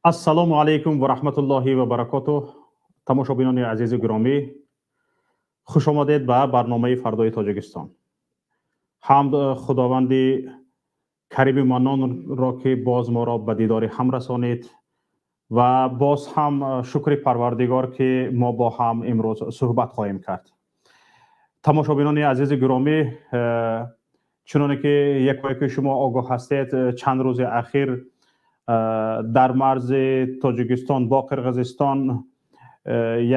Ассалому алайкум ва раҳматуллоҳи ва баракотуҳ. Тамошобинони азизу гиромӣ, хуш омадед ба барномаи «Фардои Тоҷикистон». Ҳамд Худованди Карими Маннонро, ки боз моро ба дидори ҳам расонид, ва боз ҳам шукри Парвардигор, ки мо бо ҳам имрӯз суҳбат хоҳем кард. Тамошобинони азизи гиромӣ, чуноне ки якояки шумо огоҳ ҳастед, чанд рӯзи ахир дар марзи Тоҷикистон бо Қирғизистон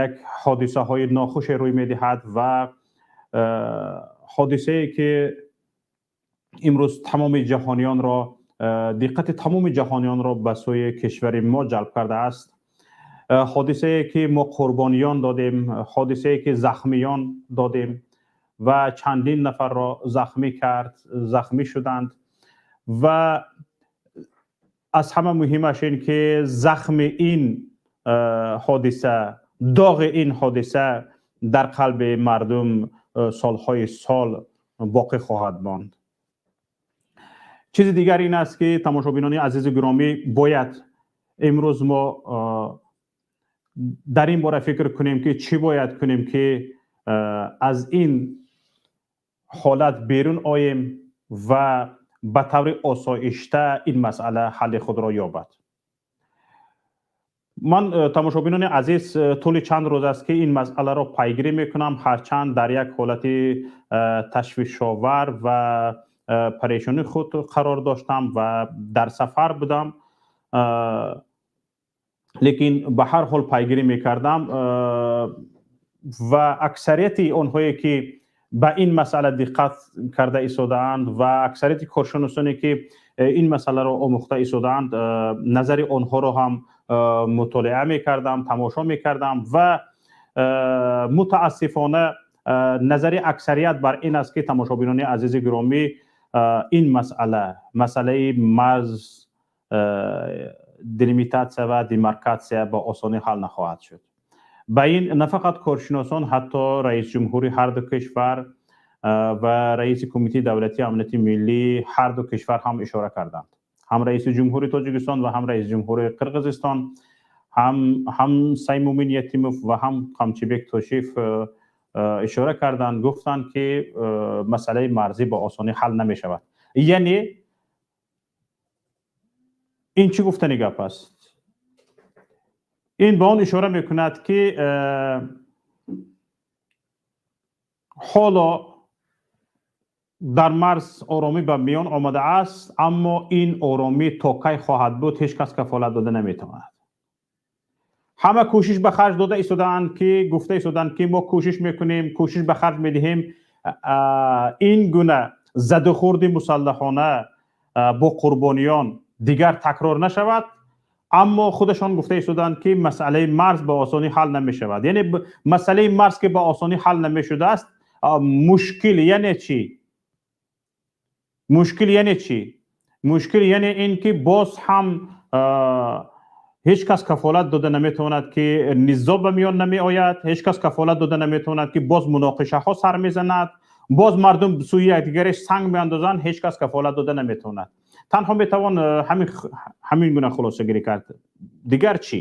як ҳодисаҳои нохуше рӯй медиҳад ва ҳодисае ки имрӯз тамоми ҷаҳониёнро, диққати тамоми ҷаҳониёнро ба сӯи кишвари мо ҷалб кардааст, ҳодисае ки мо қурбониён додем, ҳодисае ки захмиён додем ва чандин нафарро захмӣ кард, захмӣ шуданд, ва аз ҳама муҳимаш ин ки захми ин ҳодиса, доғи ин ҳодиса дар қалби мардум солҳои сол боқӣ хоҳад монд. Чизи дигар ин аст, ки, тамошобинони азизу гиромӣ, бояд имрӯз мо дар ин бора фикр кунем, ки чӣ бояд кунем, ки аз ин ҳолат берун оем ва ба таври осоишта ин масъала ҳалли худро ёбад. Ман, тамошобинони азиз, тӯли чанд рӯз аст, ки ин масъаларо пайгирӣ мекунам, ҳарчанд дар як ҳолати ташвишовар ва парешонӣ худ қарор доштам ва дар сафар будам, лекин ба ҳар ҳол пайгирӣ мекардам. Ва аксарияти онҳое ки ба ин масъала диққат карда истодаанд ва аксарияти коршиносоне ки ин масъаларо омӯхта истодаанд, назари онҳоро ҳам мутолиа мекардам, тамошо мекардам, ва мутаассифона назари аксарият бар ин аст, ки, тамошобинони азизи гиромӣ, ин масъала, масъалаи марз, делимитатсия ва демаркатсия, ба осонӣ ҳал нахоҳад шуд. Ба ин на фақат коршиносон, ҳатто раисҷумҳури ҳарду кишвар ва раиси Кумитаи давлатии амнияти миллии ҳарду кишвар ҳам ишора карданд. Ҳам раиси ҷумҳури Тоҷикистон ва ҳам раиси ҷумҳури Қирғизистон, ҳам Саймумин Ятимов ва ҳам Қамчибек Тошиев ишора карданд, гуфтанд, ки масъалаи марзӣ ба осонӣ ҳал намешавад. Яъне ин чӣ гуфтани гап аст? Ин ба он ишора мекунад, ки ҳоло дар марз оромӣ ба миён омадааст, аммо ин оромӣ то кай хоҳад буд, ҳеҷ кас кафолат дода наметавонад. Ҳама кӯшиш ба харҷ дода истодаанд, ки гуфта истодаанд, ки мо кӯшиш мекунем, кӯшиш ба харҷ медиҳем, ин гуна задухӯрди мусаллаҳона бо қурбониён дигар такрор нашавад, аммо худашон гуфта истодаанд, ки масъалаи марз ба осонӣ ҳал намешавад. Яъне масъалаи марз ки ба осонӣ ҳал намешудааст, мушкил яъне чӣ? Мушкил яъне чӣ? Мушкил яъне ин ки боз ҳам ҳеҷ кас кафолат дода наметавонад, ки низоъ ба миён намеояд. Ҳеҷ кас кафолат дода наметавонад, ки боз муноқишаҳо сар мезанад, боз мардум сӯи якдигареш санг меандозанд. Ҳеҷ кас кафолат дода наметавонад. Танҳо метавон ҳамин гуна хулосагирӣ кард. Дигар чӣ?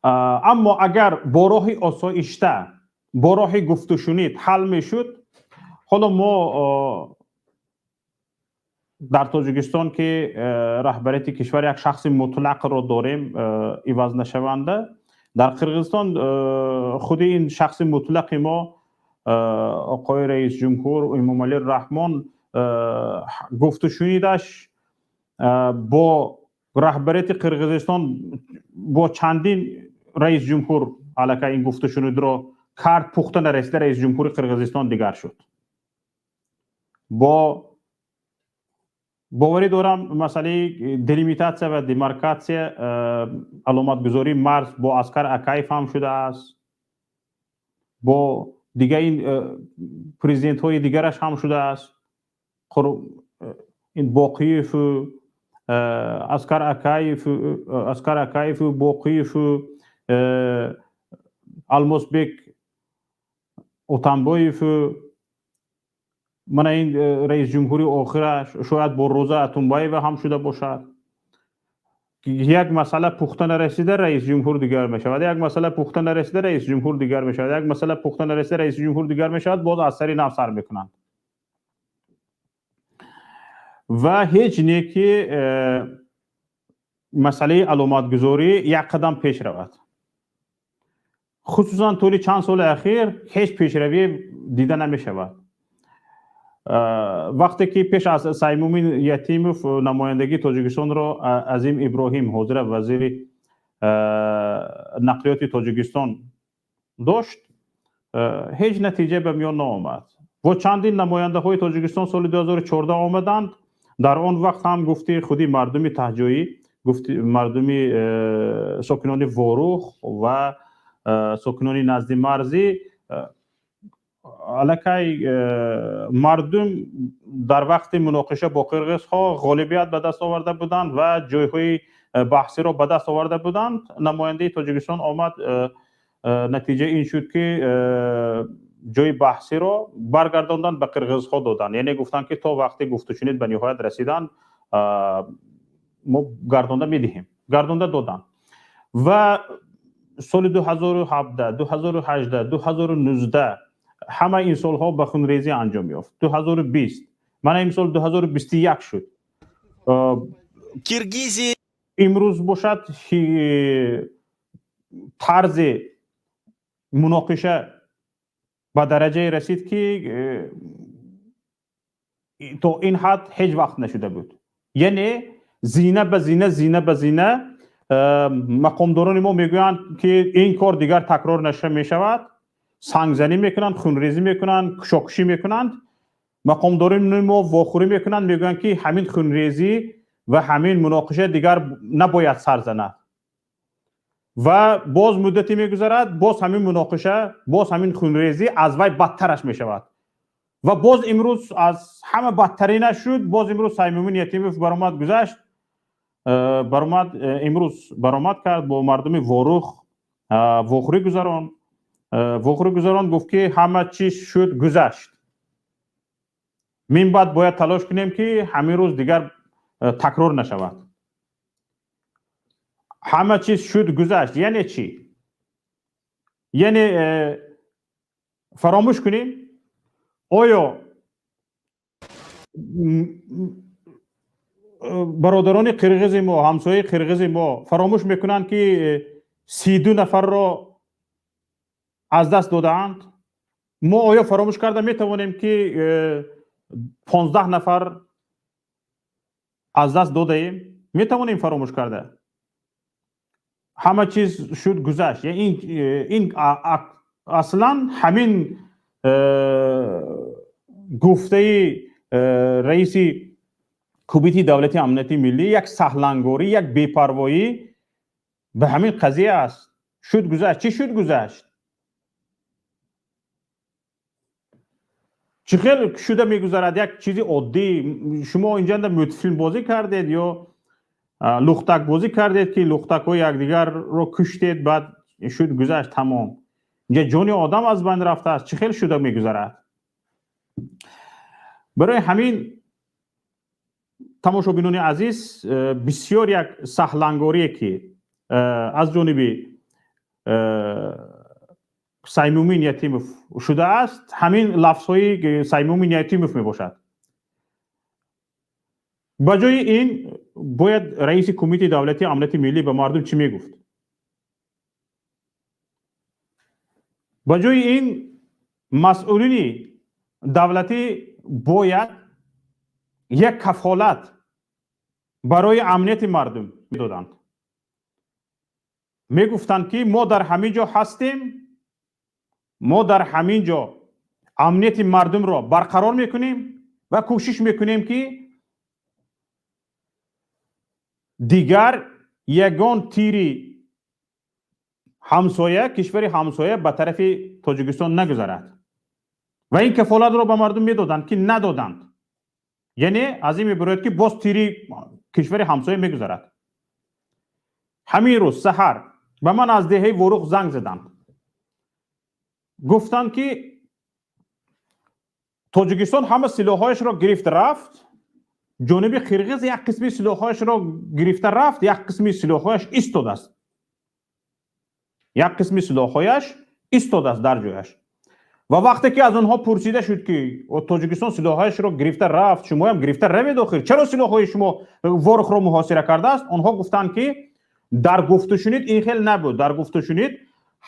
Аммо агар бо роҳи осоишта, бо роҳи гуфтушунид ҳал мешуд, ҳоло мо дар Тоҷикистон, ки раҳбарияти кишвар як шахси мутлақро дорем, ивазнашаванда, дар Қирғизистон худи ин шахси мутлақи мо, оқои раисҷумҳур Эмомалӣ Раҳмон, гуфтушунидаш бо раҳбарияти Қирғизистон, бо чандин раисҷумҳур аллакай ин гуфтушунидро кард, пухта нарасида раисҷумҳури Қирғизистон дигар шуд. Бо боварӣ дорам, масъалаи делимитатсия ва демаркатсия, аломатгузории марз бо Аскар Акаев ҳам шудааст, бо дига ин президентҳои дигараш ҳам шудааст, ин Боқиеву Аскар Акаев, Аскар Акаеву Боқиеву Алмосбек Отамбоеву мана ин раисҷумҳури охира, шояд бо Роза Отунбаева ҳам шуда бошад. Як масъала пухта нарасида, раиси ҷумҳур дигар мешавад, як масъала пухта нарасида, раиси ҷумҳур дигар мешавад, як масъала пухта нарасида, раиси ҷумҳур дигар мешавад, боз аз сари нав сар мекунанд. Ва ҳеҷ не ки масъалаи аломатгузорӣ як қадам пеш равад. Хусусан тӯли чанд соли ахир ҳеҷ пешравӣ дида намешавад. Вақте ки пеш аз Саймумин Ятимов намояндагии Тоҷикистонро Азим Иброҳим, ҳозира вазири нақлиёти Тоҷикистон дошт, ҳеҷ натиҷа ба миён наомад. Ва чандин намояндаҳои Тоҷикистон соли 2014 омаданд. Дар он вақт ҳам гуфти худи мардуми таҳҷоӣ, гуфти мардуми сокинони Ворух ва сокинони назди марзӣ, аллакай мардум дар вақти муноқиша бо қирғизҳо ғолибият ба даст оварда буданд ва ҷойҳои баҳсиро ба даст оварда буданд. Намояндаи Тоҷикистон омад, натиҷа ин шуд ки ҷои баҳсиро баргардонданд, ба қирғизҳо доданд. Яъне гуфтанд ки то вақти гуфтушунид ба ниҳоят расиданд, мо гардонда медиҳем. Гардонда доданд. Ва соли 2017, 2018, 2019 ҳама ин солҳо ба хунрезӣ анҷом ёфт. 2020, мана имсол 2021 шуд. Киргизия Имрӯз бошад, тарзи муноқиша ба дараҷае расид ки то ин ҳад ҳеҷ вақт нашуда буд. Яъне зина ба зина, зина ба зина мақомдорони мо мегӯянд ки ин кор дигар такрор наша мешавад, сангзанӣ мекунанд, хунрезӣ мекунанд, кушокушӣ мекунанд. Мақомдорони мо вохӯрӣ мекунанд, мегӯянд ки ҳамин хунрезӣ ва ҳамин муноқиша дигар набояд сар занад. Ва боз муддате мегузарад, боз ҳамин муноқиша, боз ҳамин хунрезӣ аз вай бадтараш мешавад. Ва боз имрӯз аз ҳама бадтаринаш шуд. Боз имрӯз Саймумин Ятимов баромад гузашт, баромад, имрӯз баромад кард, бо мардуми Ворух вохӯрӣ гузаронд. Вохӯрӣ гузаронд, гуфт ки ҳама чиз шуд, гузашт. Мин баъд бояд талош кунем ки ҳамин рӯз дигар такрор нашавад. Ҳама чиз шуд, гузашт яъне чӣ? Яъне фаромӯш кунем? Оё бародарони қирғизи мо, ҳамсояи қирғизи мо фаромӯш мекунанд ки 32 нафарро аз даст додаанд? Мо оё фаромӯш карда метавонем ки 15 нафар аз даст додаем? Метавонем фаромӯш карда? Ҳама чиз шуд, гузашт. Ин аслан ҳамин гуфтаи раиси Кумитаи давлатии амнияти миллӣ як саҳлангорӣ, як бепарвоӣ ба ҳамин қазия аст. Шуд, гузашт. Чӣ шуд, гузашт? Чӣ хел шуда мегузарад як чизи оддӣ? Шумо инҷанда мултфилмбозӣ кардед ё лухтакбозӣ кардед ки лухтакҳои якдигарро куштед, баъд шуд, гузашт, тамом? Инҷа ҷони одам аз байн рафтааст. Чӣ хел шуда мегузарад? Барои ҳамин, тамошобинони азиз, бисёр як саҳлангорие ки аз ҷониби Саймумин Ятимов шудааст, ҳамин лафзҳои Саймумин Ятимов мебошад. Ба ҷои ин бояд раиси Кумитаи давлатии амнияти миллӣ ба мардум чӣ мегуфт? Ба ҷои ин масъулини давлатӣ бояд як кафолат барои амнияти мардум медоданд. Мегуфтанд ки мо дар ҳамин ҷо ҳастем, мо дар ҳамин ҷо амнияти мардумро барқарор мекунем ва кӯшиш мекунем ки дигар ягон тири ҳамсоя, кишвари ҳамсоя ба тарафи Тоҷикистон нагузарад. Ва ин кафолатро ба мардум медоданд ки надоданд. Яъне аз ин мебарояд ки боз тири кишвари ҳамсоя мегузарад. Ҳамин рӯз саҳар ба ман аз деҳаи Ворух занг заданд, гуфтанд ки Тоҷикистон ҳама силоҳҳояшро гирифт, рафт. Ҷониби қирғиз як қисми силоҳҳояшро гирифта рафт, як қисми силоҳҳояш истодааст, як қисми силоҳҳояш истодааст дар ҷояш. Ва вақте ки аз онҳо пурсида шуд, ки Тоҷикистон силоҳҳояшро гирифта рафт, шумоям гирифта равед, охир чаро силоҳҳои шумо Ворухро муҳосира кардааст, онҳо гуфтанд, ки дар гуфтушунид ин хел набуд. Дар гуфтушунид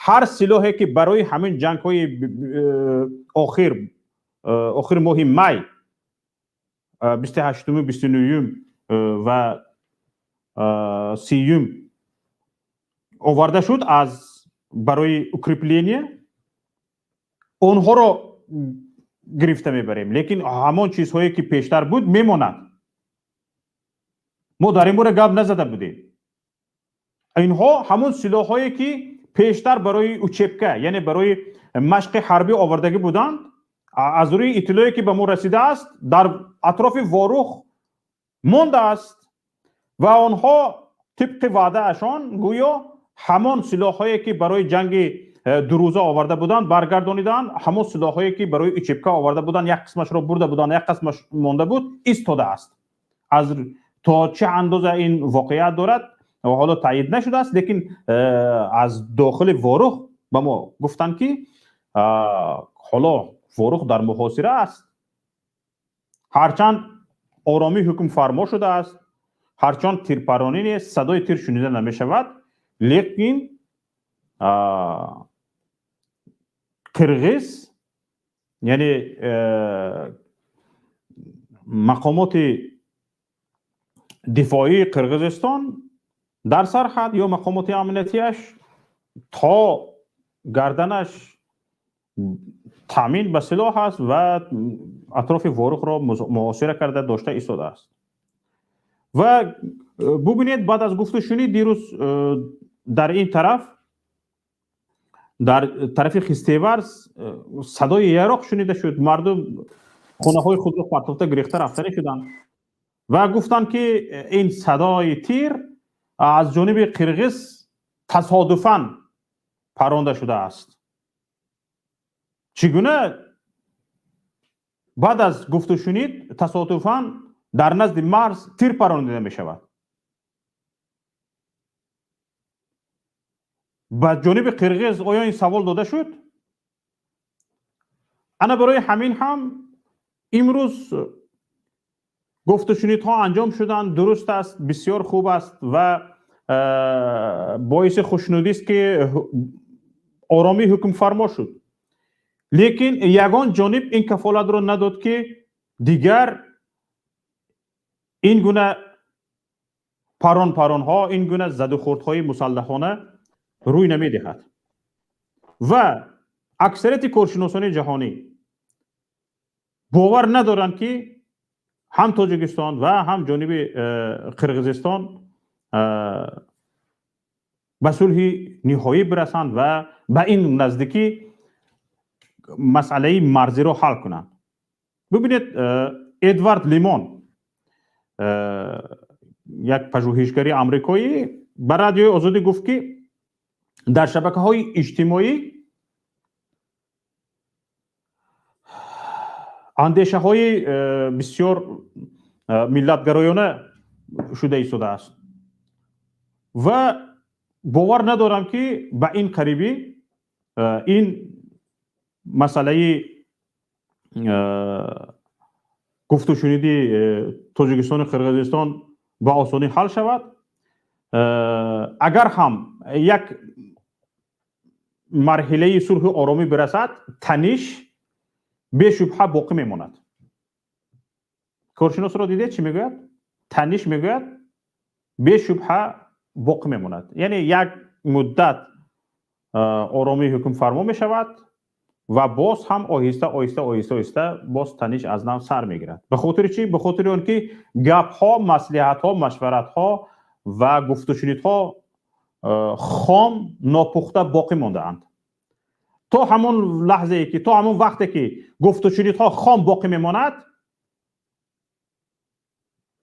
ҳар силоҳе ки барои ҳамин ҷангҳои охири моҳи май, 28-уму, 29-юм ва 30-юм оварда шуд аз барои укрепление, онҳоро гирифта мебарем, лекин ҳамон чизҳое ки пештар буд, мемонад. Мо дар ин бора гап назада будем. Инҳо ҳамон силоҳҳое ки пештар барои учебка, яъне барои машқи ҳарбӣ овардагӣ буданд, аз рӯи иттилоъе ки ба мо расидааст, дар атрофи Ворух мондааст ва онҳо тибқи ваъдаашон гӯё ҳамон силоҳҳое ки барои ҷанги 2 рӯза оварда буданд, баргардониданд. Ҳамон силоҳҳое ки барои учебка оварда буданд, як қисмашро бурда буданд, як қисмаш монда буд, истодааст. Аз то чӣ андоза ин воқеият дорад, ҳоло таъйид нашудааст, лекин аз дохили Ворух ба мо гуфтанд, ки ҳоло Ворух дар муҳосира аст. Ҳарчанд оромӣ ҳукмфармо шудааст, ҳарчанд тирпаронӣ нест, садои тир шунида намешавад, лекин қирғиз, яъне мақомоти дифоии Қирғизистон дар сарҳад ё мақомоти амниятиаш то гарданаш таъмин ба силоҳ аст ва атрофи Ворухро муҳосира карда дошта истодааст. Ва бубинед, баъд аз гуфтушунид дирӯз дар ин тараф, дар тарафи Хистеварз, садои яроқ шунида шуд. Мардум хонаҳои худро партофта, гирехта рафтанӣ шуданд ва гуфтанд, ки ин садои тир аз ҷониби қирғиз тасодуфан паронда шудааст. Чӣ гуна баъд аз гуфтушунид тасодуфан дар назди марз тир паронида мешавад? Ба ҷониби қирғиз оё ин савол дода шуд? Ана барои ҳамин ҳам имрӯз гуфтушунидҳо анҷом шуданд. Дуруст аст, бисёр хуб аст ва боиси хушнудист, ки оромӣ ҳукмфармо шуд, лекин ягон ҷониб ин кафолатро надод, ки дигар ин гуна парон-паронҳо, ин гуна задухӯрдҳои мусаллаҳона рӯй намедиҳад. Ва аксарияти коршиносони ҷаҳонӣ бовар надоранд, ки ҳам Тоҷикистон ва ҳам ҷониби Қирғизистон ба сулҳи ниҳоӣ бирасанд ва ба ин наздикӣ масъалаи марзиро ҳал кунанд. Бубинед, Эдвард Лимон, як пажӯҳишгари амрикоӣ, ба Радиои Озодӣ гуфт, ки дар шабакаҳои иҷтимоӣ андешаҳои бисёр миллатгароёна шуда истодааст ва бовар надорам, ки ба ин қарибӣ ин масъалаи гуфтушуниди Тоҷикистону Қирғизистон ба осонӣ ҳал шавад. Агар ҳам як марҳилаи сулҳу оромӣ бирасад, таниш бешубҳа боқӣ мемонад. Коршиносро дидед, чӣ мегӯяд? Таниш, мегӯяд, бешубҳа боқӣ мемонад, яъне як муддат оромӣ ҳукмфармо мешавад ва боз ҳам оҳиста оҳиста, оҳиста оҳиста боз таниш аз нав сар мегирад. Ба хотири чӣ? Ба хотири он ки гапҳо, маслиҳатҳо, машваратҳо ва гуфтушунидҳо хом, нопухта боқӣ мондаанд. То ҳамон лаҳзае ки, то ҳамон вақте ки гуфтушунидҳо хом боқӣ мемонад,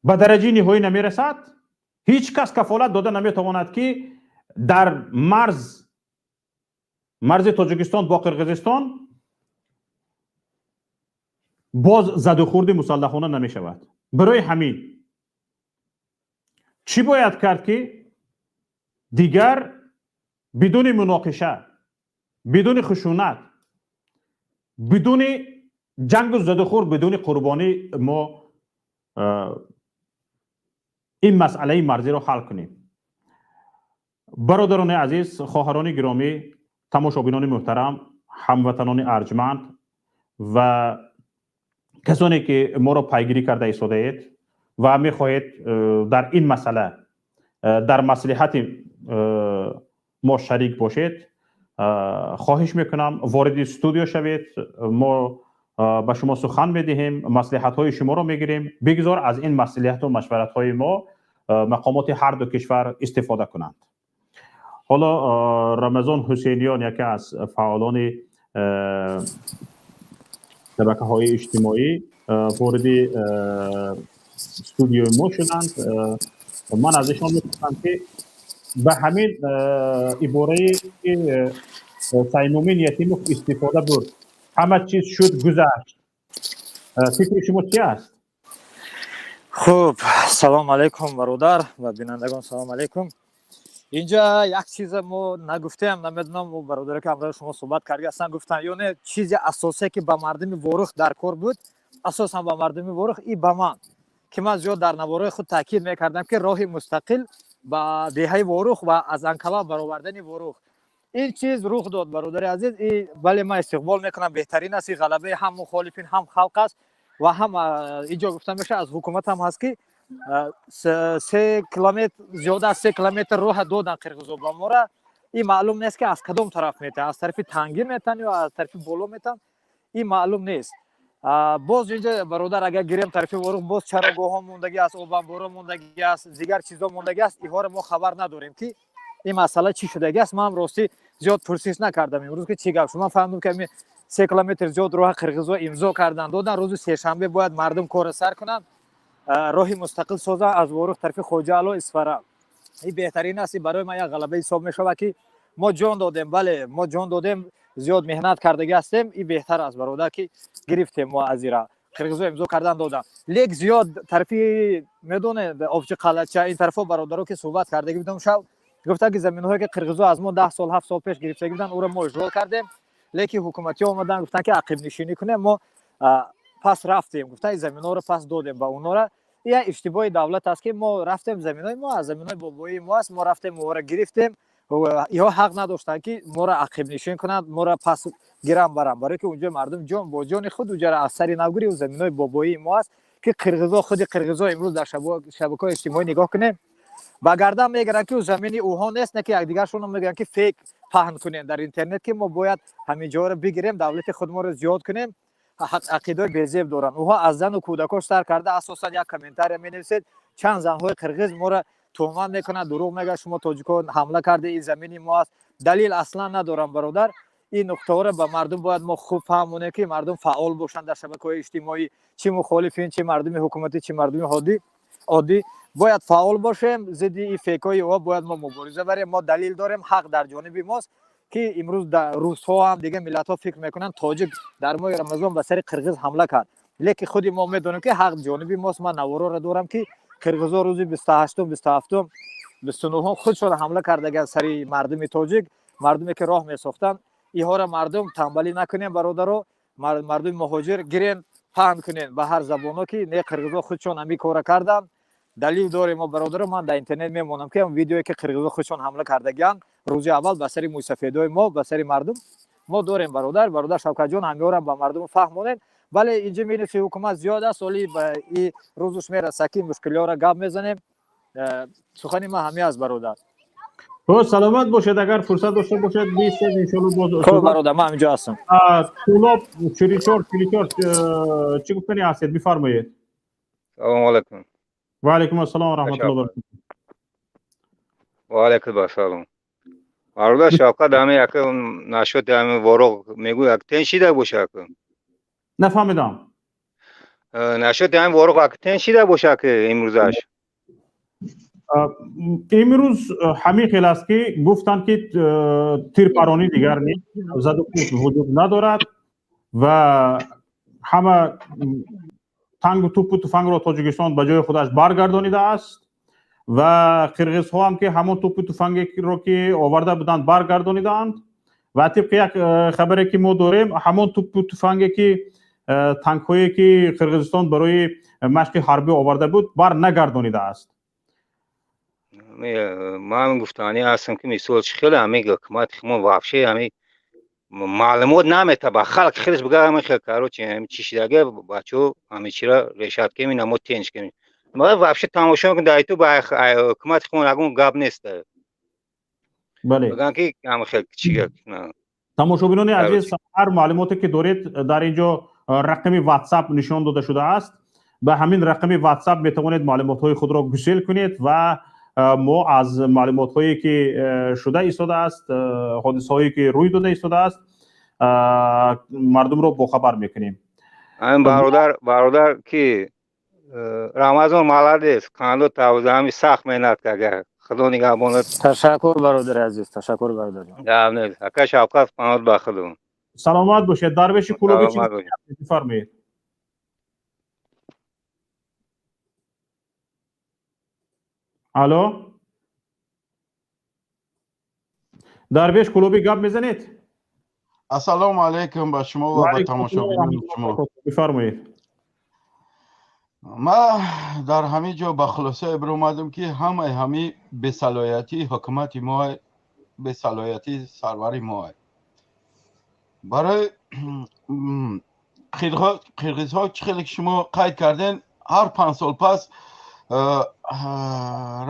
ба дараҷаи ниҳоӣ намерасад, ҳеҷ кас кафолат дода наметавонад, ки дар марзи Тоҷикистон бо Қирғизистон боз задухӯрди мусаллаҳона намешавад. Барои ҳамин чӣ бояд кард, ки дигар бидуни муноқиша, бидуни хушунат, бидуни ҷангу задухӯрд, бидуни қурбонӣ мо ин масъалаи марзиро ҳал кунем? Бародарони азиз, хоҳарони гиромӣ, тамошобинони муҳтарам, ҳамватанони арҷманд ва касоне ки моро пайгирӣ карда истодаед ва мехоҳед дар ин масъала дар маслиҳати мо шарик бошед, хоҳиш мекунам, вориди студио шавед. Мо ба шумо сухан медиҳем, маслиҳатҳои шуморо мегирем. Бигзор аз ин маслиҳату машваратҳои мо мақомоти ҳар ду кишвар истифода кунанд. Ҳоло Рамазон Ҳусейниён, яке аз фаъолони шабакаҳои иҷтимоӣ, вориди студиои мо шуданд. Ман аз ишон мепурсам, ки ба ҳамин ибораи Саймумин Ятимов истифода бурд, «ҳама чиз шуд, гузашт», фикри шумо чи аст? Хуб, салом алейкум, бародар, ва бинандагон салом алейкум. Инҷа як чиза мо нагуфтаем, намедонам, бародаре ки ҳамроҳи шумо суҳбат карда ҳастанд, гуфтанд ё не. Чизи асосе ки ба мардуми Ворух дар кор буд, асосан ба мардуми Ворух и ба ман, ки ман зиёд дар навораи худ таъкид мекардам, ки роҳи мустақил ба деҳаи Ворух ва аз анклав баровардани Ворух, ин чиз рух дод, бародари азиз. И бале, ман истиқбол мекунам, беҳтарин аст. И ғалабаи ҳам мухолифин, ҳам халқ аст ва ҳам инҷо гуфта мешавад, аз ҳукумат ҳам ҳаст, ки 3 километр, зиёда аз 3 километр роҳа додан қирғизо ба мора. Ин маълум нест, ки аз кадом тараф метаҳанд, аз тарафи Тангӣ метаҳанд ё аз тарафи боло метаҳанд, ин маълум нест. Боз инҷа, бародар, агар гирем тарафи Ворух, боз чарогоҳҳо мондагӣ аст, обанборо мондагӣ аст, дигар чизо мондагӣ аст. Иҳоро мо хабар надорем, ки ин масъала чӣ шудагӣ аст. Ман ростӣ зиёд пурсиш накардам имрӯз, ки чӣ гап шуд. Ман фаҳмидам, ки ами 3 километр зиёд роҳа қирғизо имзо кардан додан. Рӯзи сешанбе бояд мардум кора сар кунанд, роҳи мустақил созанд аз Ворух тарафи Хоҷа Ало, Исфара. Ин беҳтарин аст. Барои ман як ғалаба ҳисоб мешавад, ки мо ҷон додем. Бале, мо ҷон додем, зиёд меҳнат кардагӣ ҳастем. Ин беҳтар аст, бародар, ки гирифтем мо аз ира қирғизо имзо кардан додан. Лек зиёд тарафи, медонед, Обчи Қалача, ин тарафҳо бародаро ки суҳбат кардагӣ будам шав, гуфтанд, ки заминҳое ки қирғизо аз мо 10 сол, 7 сол пеш гирифтагӣ буданд, ӯро мо ишғол кардем, лекин ҳукуматиҳо омадан, гуфтанд, ки ақибнишинӣ кунем, мо пас рафтем. Гуфтанд, ин заминҳоро пас додем ба онора. Як иштибоҳи давлат аст, ки мо рафтем, заминҳои мо аз заминҳои бобоии мо аст, мо рафтем, ора гирифтем. Иҳо ҳақ надоштанд, ки моро ақибнишин кунанд, моро пас гирам баранд, барое ки унҷо мардум ҷон бо ҷони худ уҷара аз сари навгири. Заминҳои бобоии мо аст, ки қирғизо, худи қирғизо имрӯз дар шабакаҳои иҷтимоӣ нигоҳ кунем, ба гардан мегиранд, ки замини ӯҳо нест, не ки якдигаршонро мегӯянд, ки фейк паҳн кунем дар интернет, ки мо бояд ҳамин ҷоро бигирем, давлати худморо зиёд кунем. Ақидаҳои безеб доранд ӯҳо. Аз зану кӯдакош сар карда, асосан як комментария менависед, чанд занҳои қирғиз моро туҳмат мекунанд, дурӯғ мегӯяд: «Шумо тоҷикҳо ҳамла карде, ин замини мо аст». Далил аслан надорам, бародар. Ин нуқтаҳоро ба мардум бояд мо хуб фаҳмонем, ки мардум фаъол бошанд дар шабакаҳои иҷтимоӣ, чӣ мухолифин, чӣ мардуми ҳукуматӣ, чӣ мардуми оддӣ, бояд фаъол бошем. Зидди ин фейкҳои ӯ бояд мо мубориза барем. Мо далил дорем, ҳақ дар ҷониби мост, ки имрӯз русҳо ҳам, дигар миллатҳо фикр мекунанд, тоҷик дар моҳи Рамазон ба сари қирғиз ҳамла кард, лекин худи мо медонем, ки ҳақ ҷониби мост. Ман навороро дорам, ки қирғизо рӯзи 28-ум, 27-ум, 29-ум худшон ҳамла кардаган сари мардуми тоҷик, мардуме ки роҳ месохтанд. Иҳоро мардум танбалӣ накунем, бародаро. Мардуми муҳоҷир, гирен, паҳн кунен ба ҳар забоно, ки не, қирғизо худшон ҳамин кора карданд. Далил дорем мо, бародаро. Ман дар интернет мемонам, ки видеое ки қирғизо худшон ҳамла кардагианд рӯзи аввал ба сари мӯйсафедои мо, ба сари мардум, мо дорем, бародар. Бародар Шавкатҷон, ҳамёрам ба мардум фаҳмонед. Бале, инҷа минуси ҳукумат зиёд аст. Оли ба и рӯзуш мераса, ки мушкилиҳоро гап мезанем. Сухани ман ҳамин аст, бародар. Хуб, саломат бошед. Агар фурсат дошта бошед, бистед, иншоалло боз. Хуб, бародар, ман ҳаминҷо ҳастам. Кӯлоб, 44 44, чӣ гуфтани ҳастед? Бифармоед. Салому алайкум. Ва алайкум ассалом ва раҳматуллоҳи ва баракатуҳ. Ва алайкум ассалом. Бародар Шавкат, ҳами яка нашоти ҳами Вороғ мегӯ, як тен шида боша ка? Нафаҳмидам. Нашоти ҳами Вороғ як тен шида боша ки имрӯзаш? Имрӯз ҳамин хел аст, ки гуфтанд, ки тирпаронӣ дигар нест, заду кӯб вуҷуд надорад ва ҳама Тангу тӯпу туфангро Тоҷикистон ба ҷои худаш баргардонидааст ва қирғизҳо ҳам ки ҳамон тӯпу туфангеро ки оварда буданд, баргардонидаанд. Ва тибқи як хабаре ки мо дорем, ҳамон тӯпу туфанге ки, танкҳое ки Қирғизистон барои машқи ҳарбӣ оварда буд, бар нагардонидааст. Ман гуфтанӣ ҳастам, ки мисол чӣ хеле ҳами ҳукумати мо вообще ҳами маълумот намета ба халқ хелеш бига. Ҳами хел, короче, ҳами чӣ шидаге, бачо, ҳами чира решат кеми намо тенч кеми. Ма вообще тамошо мекунем дар ютуб, ҳукумати худмон ягон гап нест. Бале. Биган ки ҳами хел чӣ. Тамошобинони азиз, ҳар маълумоте ки доред, дар ин ҷо рақами WhatsApp нишон дода шудааст. Ба ҳамин рақами WhatsApp метавонед маълумотҳои худро гусел кунед ва мо аз маълумотҳое ки шуда истодааст, ҳодисаҳое ки рӯй дода истодааст, мардумро бохабар мекунем. Бародар, ки Рамазон молодец, қанду тавза, ҳами сахт меҳнат карда, Худо нигаҳбонат. Ташаккур, бародари азиз, ташаккур, бародари. Гап нест, ака Шавқат, паноҳ ба Худо. Саломат бошед. Дарвеши Кулоби, чӣ бифармоед. Алло, Дарвеш Кулобӣ, гап мезанед? Ассалому алайкум ба шумо ва ба тамошобинони шумо. Бифармоед. Ман дар ҳамин ҷо ба хулосае биромадам, ки ҳамаи ҳамин бесалоҳиятии ҳукумати мо, бесалоҳиятии сарвари мо. Барои қирғизҳо, чӣ хеле ки шумо қайд карден, ҳар 5 сол пас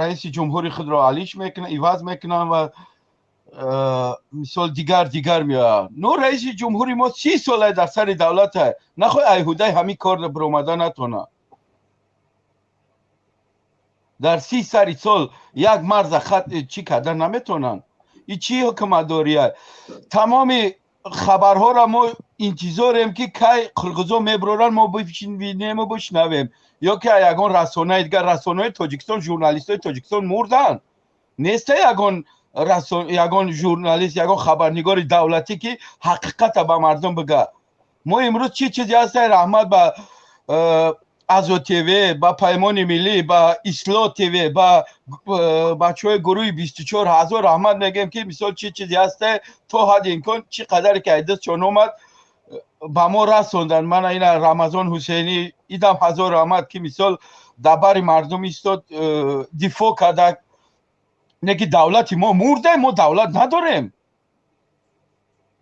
раиси ҷумҳури худро алиш мекунанд, иваз мекунанд ва мисол дигар меояд. Но раиси ҷумҳури мо 30 сола дар сари давлата, нахоҳ айҳудаи ҳамин кор биромада натонад. Дар 30 сари сол як марза хат чӣ карда наметонанд? И чӣ ҳукуматдория? Тамоми хабарҳоро мо интизорем, ки кай қирғизо меброранд, мо бинему бишнавем, ё ки ягон расонаи дигар. Расонаҳои Тоҷикистон, журналистои Тоҷикистон мурданд. Неста ягон журналист, ягон хабарнигори давлатӣ, ки ҳақиқата ба мардум бига. Мо имрӯз чӣ чизе ҳаста, раҳмат ба Азо ТВ, ба Паймони Миллӣ, ба Ислоҳ ТВ, ба бачаҳои гурӯҳи 24, ҳазор раҳмат мегӯем, ки мисол чӣ чизе ҳаста, то ҳадди имкон чӣ қадаре ки айдастшон омад, ба мо расонданд. Мана ина Рамазон Ҳусейнӣ, идам ҳазор раҳмат, ки мисол дар бари мардум истод, дифоъ карда. Не ки давлати мо мурда, мо давлат надорем.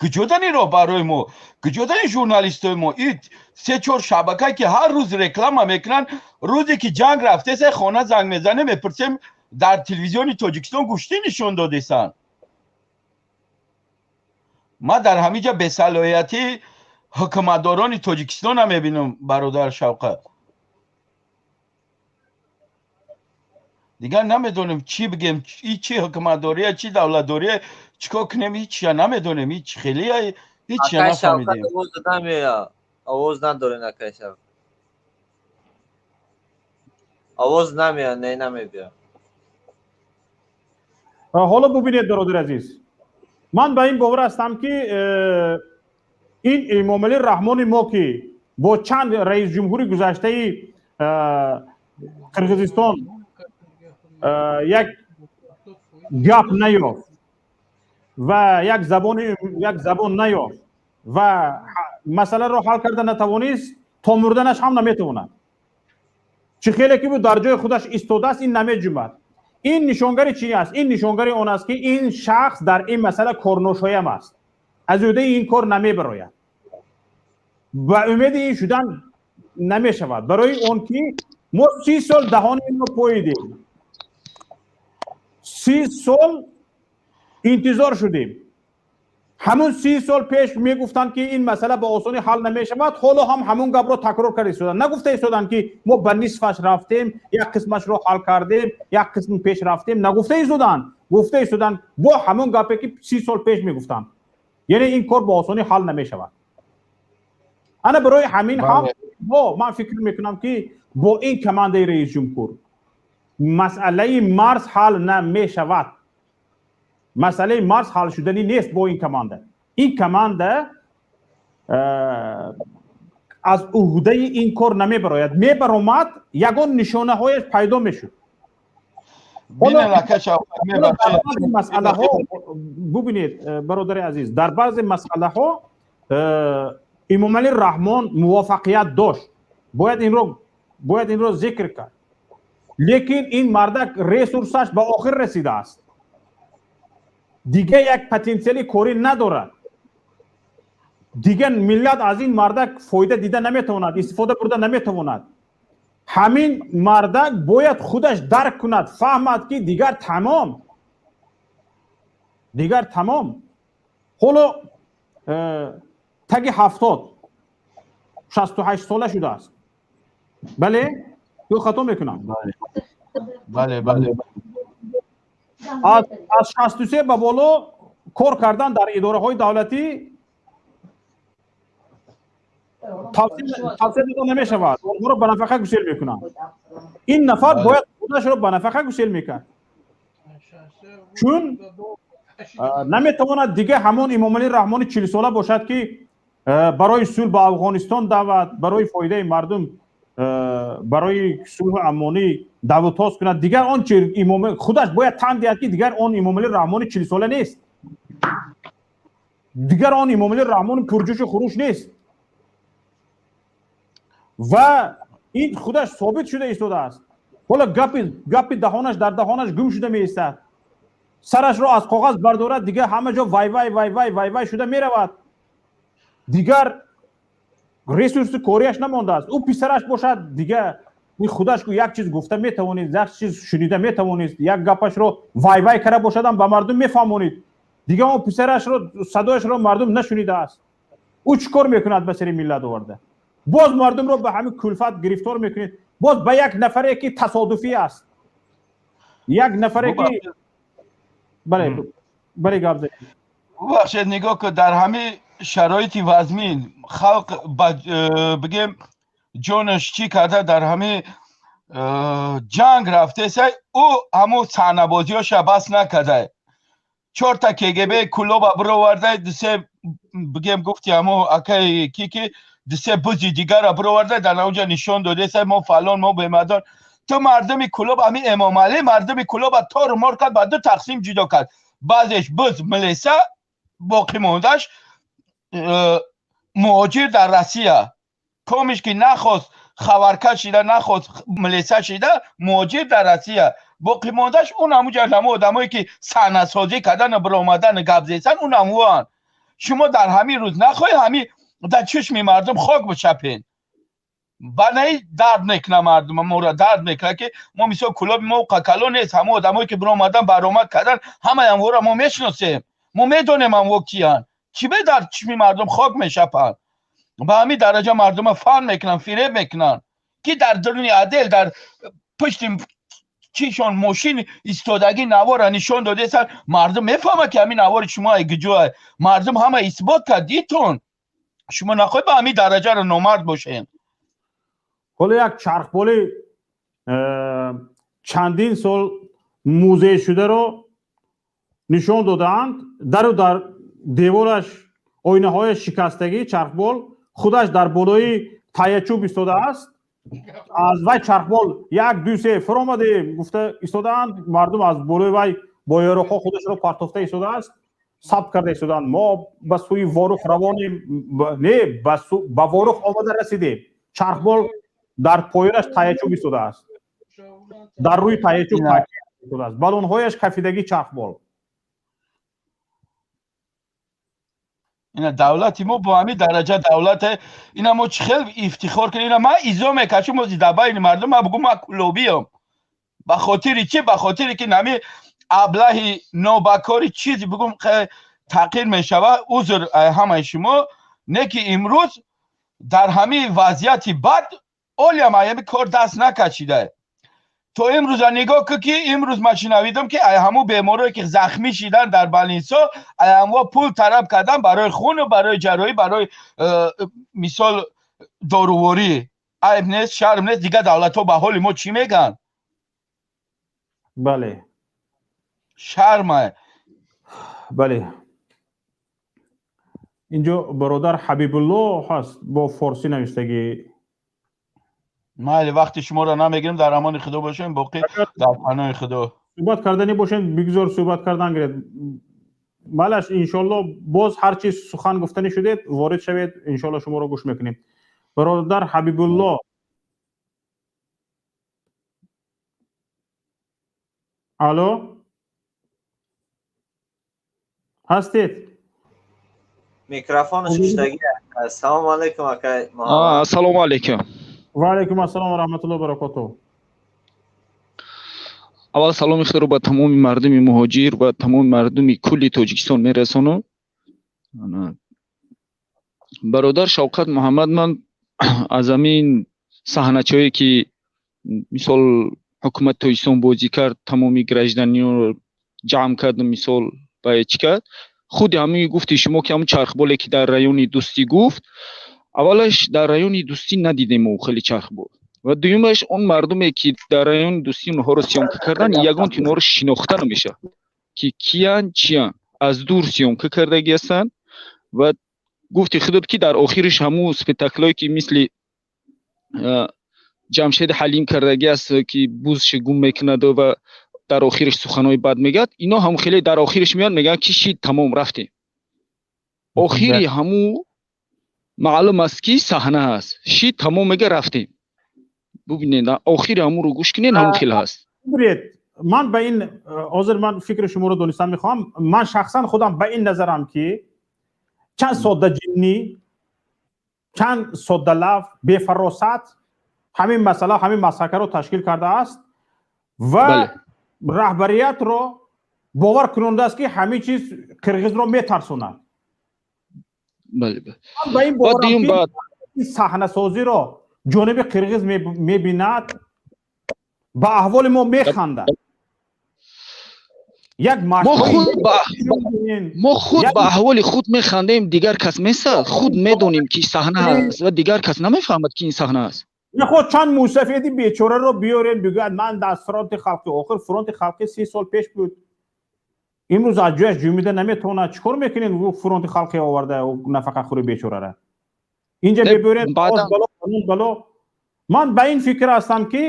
Куҷодани роҳбарои мо, куҷодани журналистои мо? И се чор шабакае ки ҳар рӯз реклама мекунанд, рӯзе ки ҷанг рафтеса, хона занг мезанем, мепурсем, дар телевизиони Тоҷикистон гӯштӣ нишон додесанд. Ман дар ҳамин ҷа бесалоҳиятии ҳукуматдорони Тоҷикистона мебинам, бародар Шавқат. Дигар намедонем чӣ бигем. И чӣ ҳукуматдория, чӣ давлатдория, чӣ кор кунем, ҳичя намедонем, ҳич хелия ҳичя нафаҳмидем. Овоз надорен, акай Шавқат, овоз намеяд, не, намебиёд. Ҳоло бубинед, бародари азиз, ман ба ин бовар ҳастам, ки ин Эмомалӣ Раҳмони мо, ки бо чанд раисҷумҳури гузаштаи Қирғизистон як гап наёфт ва як забон наёфт ва масъаларо ҳал карда натавонист, то мурданаш ҳам наметавонад. Чӣ хеле ки буд, дар ҷои худаш истодааст, ин намеҷумбад. Ин нишонгари чӣ аст? Ин нишонгари он аст, ки ин шахс дар ин масъала корношоям аст, аз ӯҳдаи ин кор намебарояд. Ба умеди ин шудан намешавад, барои он ки мо 30 сол даҳони инро поидем, 30 сол интизор шудем. Ҳамун 30 сол пеш мегуфтанд, ки ин масъала ба осонӣ ҳал намешавад. Ҳоло ҳам ҳамун гапро такрор карда истоданд. Нагуфта истоданд, ки мо ба нисфаш рафтем, як қисмашро ҳал кардем, як қисм пеш рафтем. Нагуфта истоданд, гуфта истоданд бо ҳамун гапе, ки 30 сол пеш мегуфтанд. Яъне ин кор ба осонӣ ҳал намешавад. Ана барои ҳамин ҳам мо, ман фикр мекунам, ки бо ин командаи раисҷумҳур масъалаи марз ҳал намешавад. Масъалаи марз ҳал шуданӣ нест бо ин команда. Ин команда аз уҳдаи ин кор намебарояд. Мебаромад, ягон нишонаҳояш пайдо мешуд. Баъзе масъалаҳо, бубинед, бародари азиз, дар баъзе масъалаҳо Эмомалӣ Раҳмон муваффақият дошт, бояд инро зикр кард. Лекин ин мардак ресурсаш ба охир расидааст, дига як потенсиали корӣ надорад. Дигар миллат аз ин мардак фоида дида наметавонад, истифода бурда наметавонад. Ҳамин мардак бояд худаш дарк кунад, фаҳмад, ки дигар тамом, дигар тамом. Ҳоло таги 70, 68 сола шудааст, бале ё хато мекунам? Бале. Аз 63 ба боло кор кардан дар идораҳои давлатӣ тавсия дода намешавад, онҳоро ба нафақа гусел мекунанд. Ин нафар бояд худашро ба нафақа гусел мекард, чун наметавонад дига ҳамон Эмомалӣ Раҳмони 40сола бошад, ки барои сулҳ ба Афғонистон даъват, барои фоидаи мардум, барои сулҳу амонӣ давутоз кунад. Дигар он чи худаш бояд тан диҳад, ки дигар он Эмомалӣ Раҳмони 40сола нест, дигар он Эмомалӣ Раҳмони пурҷӯшу хуруш нест ва ин худаш собит шуда истодааст. Ҳоло гапи даҳонаш дар даҳонаш гум шуда меистад. Сарашро аз коғаз бардорад, дигар ҳама ҷо вай вай вай вай вай вай шуда меравад. Дигар ресурси корияш намондааст. Ӯ писараш бошад, дигар худаш як чиз гуфта метавонед, як чиз шунида метавонист, як гапашро вай вай карда бошадам, ба мардум мефаҳмонид. Дигар он писарашро садояшро мардум нашунидааст. Ӯ чӣ кор мекунад? Ба сари миллат оварда, боз мардумро ба ҳамин кулфат гирифтор мекунед, боз ба як нафаре, ки тасодуфӣ аст, як нафаре, ки бале, гап занед. Бубахшед, нигоҳ кун, дар ҳамин шароити вазмин халқ бигем, ҷонаш чӣ карда, дар ҳамин ҷанг рафтеса, ӯ ҳамун саҳнабозиёша бас накарда. Чорта КГБ Кулоба бироварда, дусе, бигем, гуфти ҳамун акаи ки дусе бузи дигара бироварда, дар онҷа нишон додеса: мо фалон, мо бемадон. Ту мардуми Кулоб, ҳамин Эмомалӣ мардуми Кулоба тору мор кард, ба ду тақсим ҷудо кард. Баъзеш буз милиса, боқӣ мондаш муҳоҷир дар Россия. Комиш ки нахост хабаркаш шида, нахост милиса шида, муҳоҷир дар Россия боқӣ мондаш. Он ҳамуҷа ҳамо одамое, ки саҳнасозӣ кардану биромадану гап зесан, он ҳамуанд. Шумо дар ҳамин рӯз нахоҳӣ ҳамин дар чашми мардум хок бичапен. Ба наи дард мекуна мардума, моро дард мекуна, ки мо мисол Кулоби мо қакало нест. Ҳамо одамое, ки биромадан, баромад кардан, ҳамаи ҳамвора мо мешиносем, мо медонем ҳамво киянд. Чӣ бе дар чишми мардум хок мешапанд? Ба ҳамин дараҷа мардума фан мекунанд, фиреб мекунанд, ки дар дуруни отдел, дар пушти чишон мошин истодагӣ навора нишон додесан. Мардум мефаҳмад, ки ҳамин навори шумо ай куҷоа. Мардум ҳама исбот кард, дидтон. Шумо нахоҳед ба ҳамин дараҷаро номард бошем. Ҳоло як чархболи чандин сол музей шударо нишон додаанд. Дару дар девораш оинаҳояш шикастагӣ, чархбол худаш дар болои таячӯб истодааст. Аз вай чархбол як, ду, се фуромадем гуфта истодаанд. Мардум аз болои вай бо ёроқҳо худашро партофта истодааст, сабт карда истодаанд: мо ба сӯи Ворух равонем, не, ба Ворух омада расидем. Чархбол дар поёнаш таячӯб истодааст, дар рӯи таячӯб истодааст, балонҳояш кафидагӣ чархбол. Ина давлати мо бо ҳамин дараҷа давлате. Ина мо чӣ хел ифтихор кунем? Ина ман изо мекашам ози дар байни мардум, ман бугум, ман кулобиям. Ба хотири чӣ? Ба хотире ки нами аблаҳи нобакори чизи бугум таъқир мешава. Узр ҳамаи шумо, не ки имрӯз дар ҳамин вазъияти бад олиам аями кор даст накашида то имрӯза. Нигоҳ кун, ки имрӯз ман шинавидам, ки ай ҳамун беморое, ки захмӣ шидан дар больницо, ай ҳамво пул талаб кардан барои хуну барои ҷарроҳӣ, барои мисол доруворӣ. Айб нест, шарм нест? Дигар давлатҳо ба ҳоли мо чӣ мегӯянд? Бале. Шарма. Бале. Инҷо бародар Ҳабибулло ҳаст, бо форсӣ навиштагӣ. Майли, вақти шуморо намегирем, дар амони Худо бошем, боқӣ дар паноҳи Худо. Суҳбат кардани бошед, бигзор суҳбат кардан гиред. Малаш, иншолло, боз ҳар чиз сухан гуфтанӣ шудед, ворид шавед, иншолло шуморо гӯш мекунем. Бародар Ҳабибулло. Алло? Ҳастед? Микрофонаш куштагӣ. Ассалому алайкум, акай Муҳаммад. Ассалому алайкум. Ва алайкум ассалом ва раҳматуллоҳи ва баракотуҳ. Аввал саломи худро ба тамоми мардуми муҳоҷир ва тамоми мардуми кулли Тоҷикистон мерасонам. Бародар Шавқат Муҳаммад, ман аз ҳамин саҳначаҳое ки мисол ҳукумати Тоҷикистон бозӣ кард, тамоми гражданинро ҷамъ кард, мисол ба чӣ кард, худи ҳамин гуфти шумо ки ҳамун чархболе ки дар райони Дӯстӣ гуфт, аввалаш дар райони Дӯстӣ надидем мо хеле чархбол, ва дуюмаш он мардуме ки дар райони Дӯстӣ онҳоро съёмка кардан, ягонти онҳоро шинохта намешавад ки киян, чиян, аз дур съёмка кардагӣ ҳастанд. Ва гуфти худот ки дар охириш ҳамун спектаклҳое ки мисли Ҷамшеди Ҳалим кардагӣ аст ки бузше гум мекунад ва дар охириш суханҳои бад мегӯяд, ино ҳам хеле дар охириш меоянд, мегӯянд ки шид, тамом, рафтем. Охири ҳамун маълум аст ки саҳна ҳаст, шид, тамом, мега, рафтем. Бубинед, охири ҳамунро гӯш кунед, ҳамун хел ҳаст. Бубинед, ман ба ин ҳозир ман фикри шуморо донистан мехоҳам. Ман шахсан худам ба ин назарам ки чанд соддаҷиннӣ, чанд соддалаф, бефаросат ҳамин масъала, ҳамин масакаро ташкил кардааст ва раҳбариятро бовар кунондааст ки ҳамин чиз қирғизро метарсонад. Ман ба ин боварам ки саҳнасозиро ҷониби қирғиз мебинад, ба аҳволи мо механдад. Як мо худ ба аҳволи худ механдем, дигар кас месад, худ медонем ки саҳна ҳаст ва дигар кас намефаҳмад ки ин саҳна аст. Мехоҳад чанд мусафеди бечораро биёрем, бигӯяд ман дар фронти халқӣ. Охир фронти халқӣ 30 сол пеш буд, имрӯз аз ҷояш ҷумида наметавонад. Чӣ кор мекунед фронти халқӣ оварда нафақахӯри бечорара инҷа мебиёред? Бало, бало. Ман ба ин фикр ҳастам ки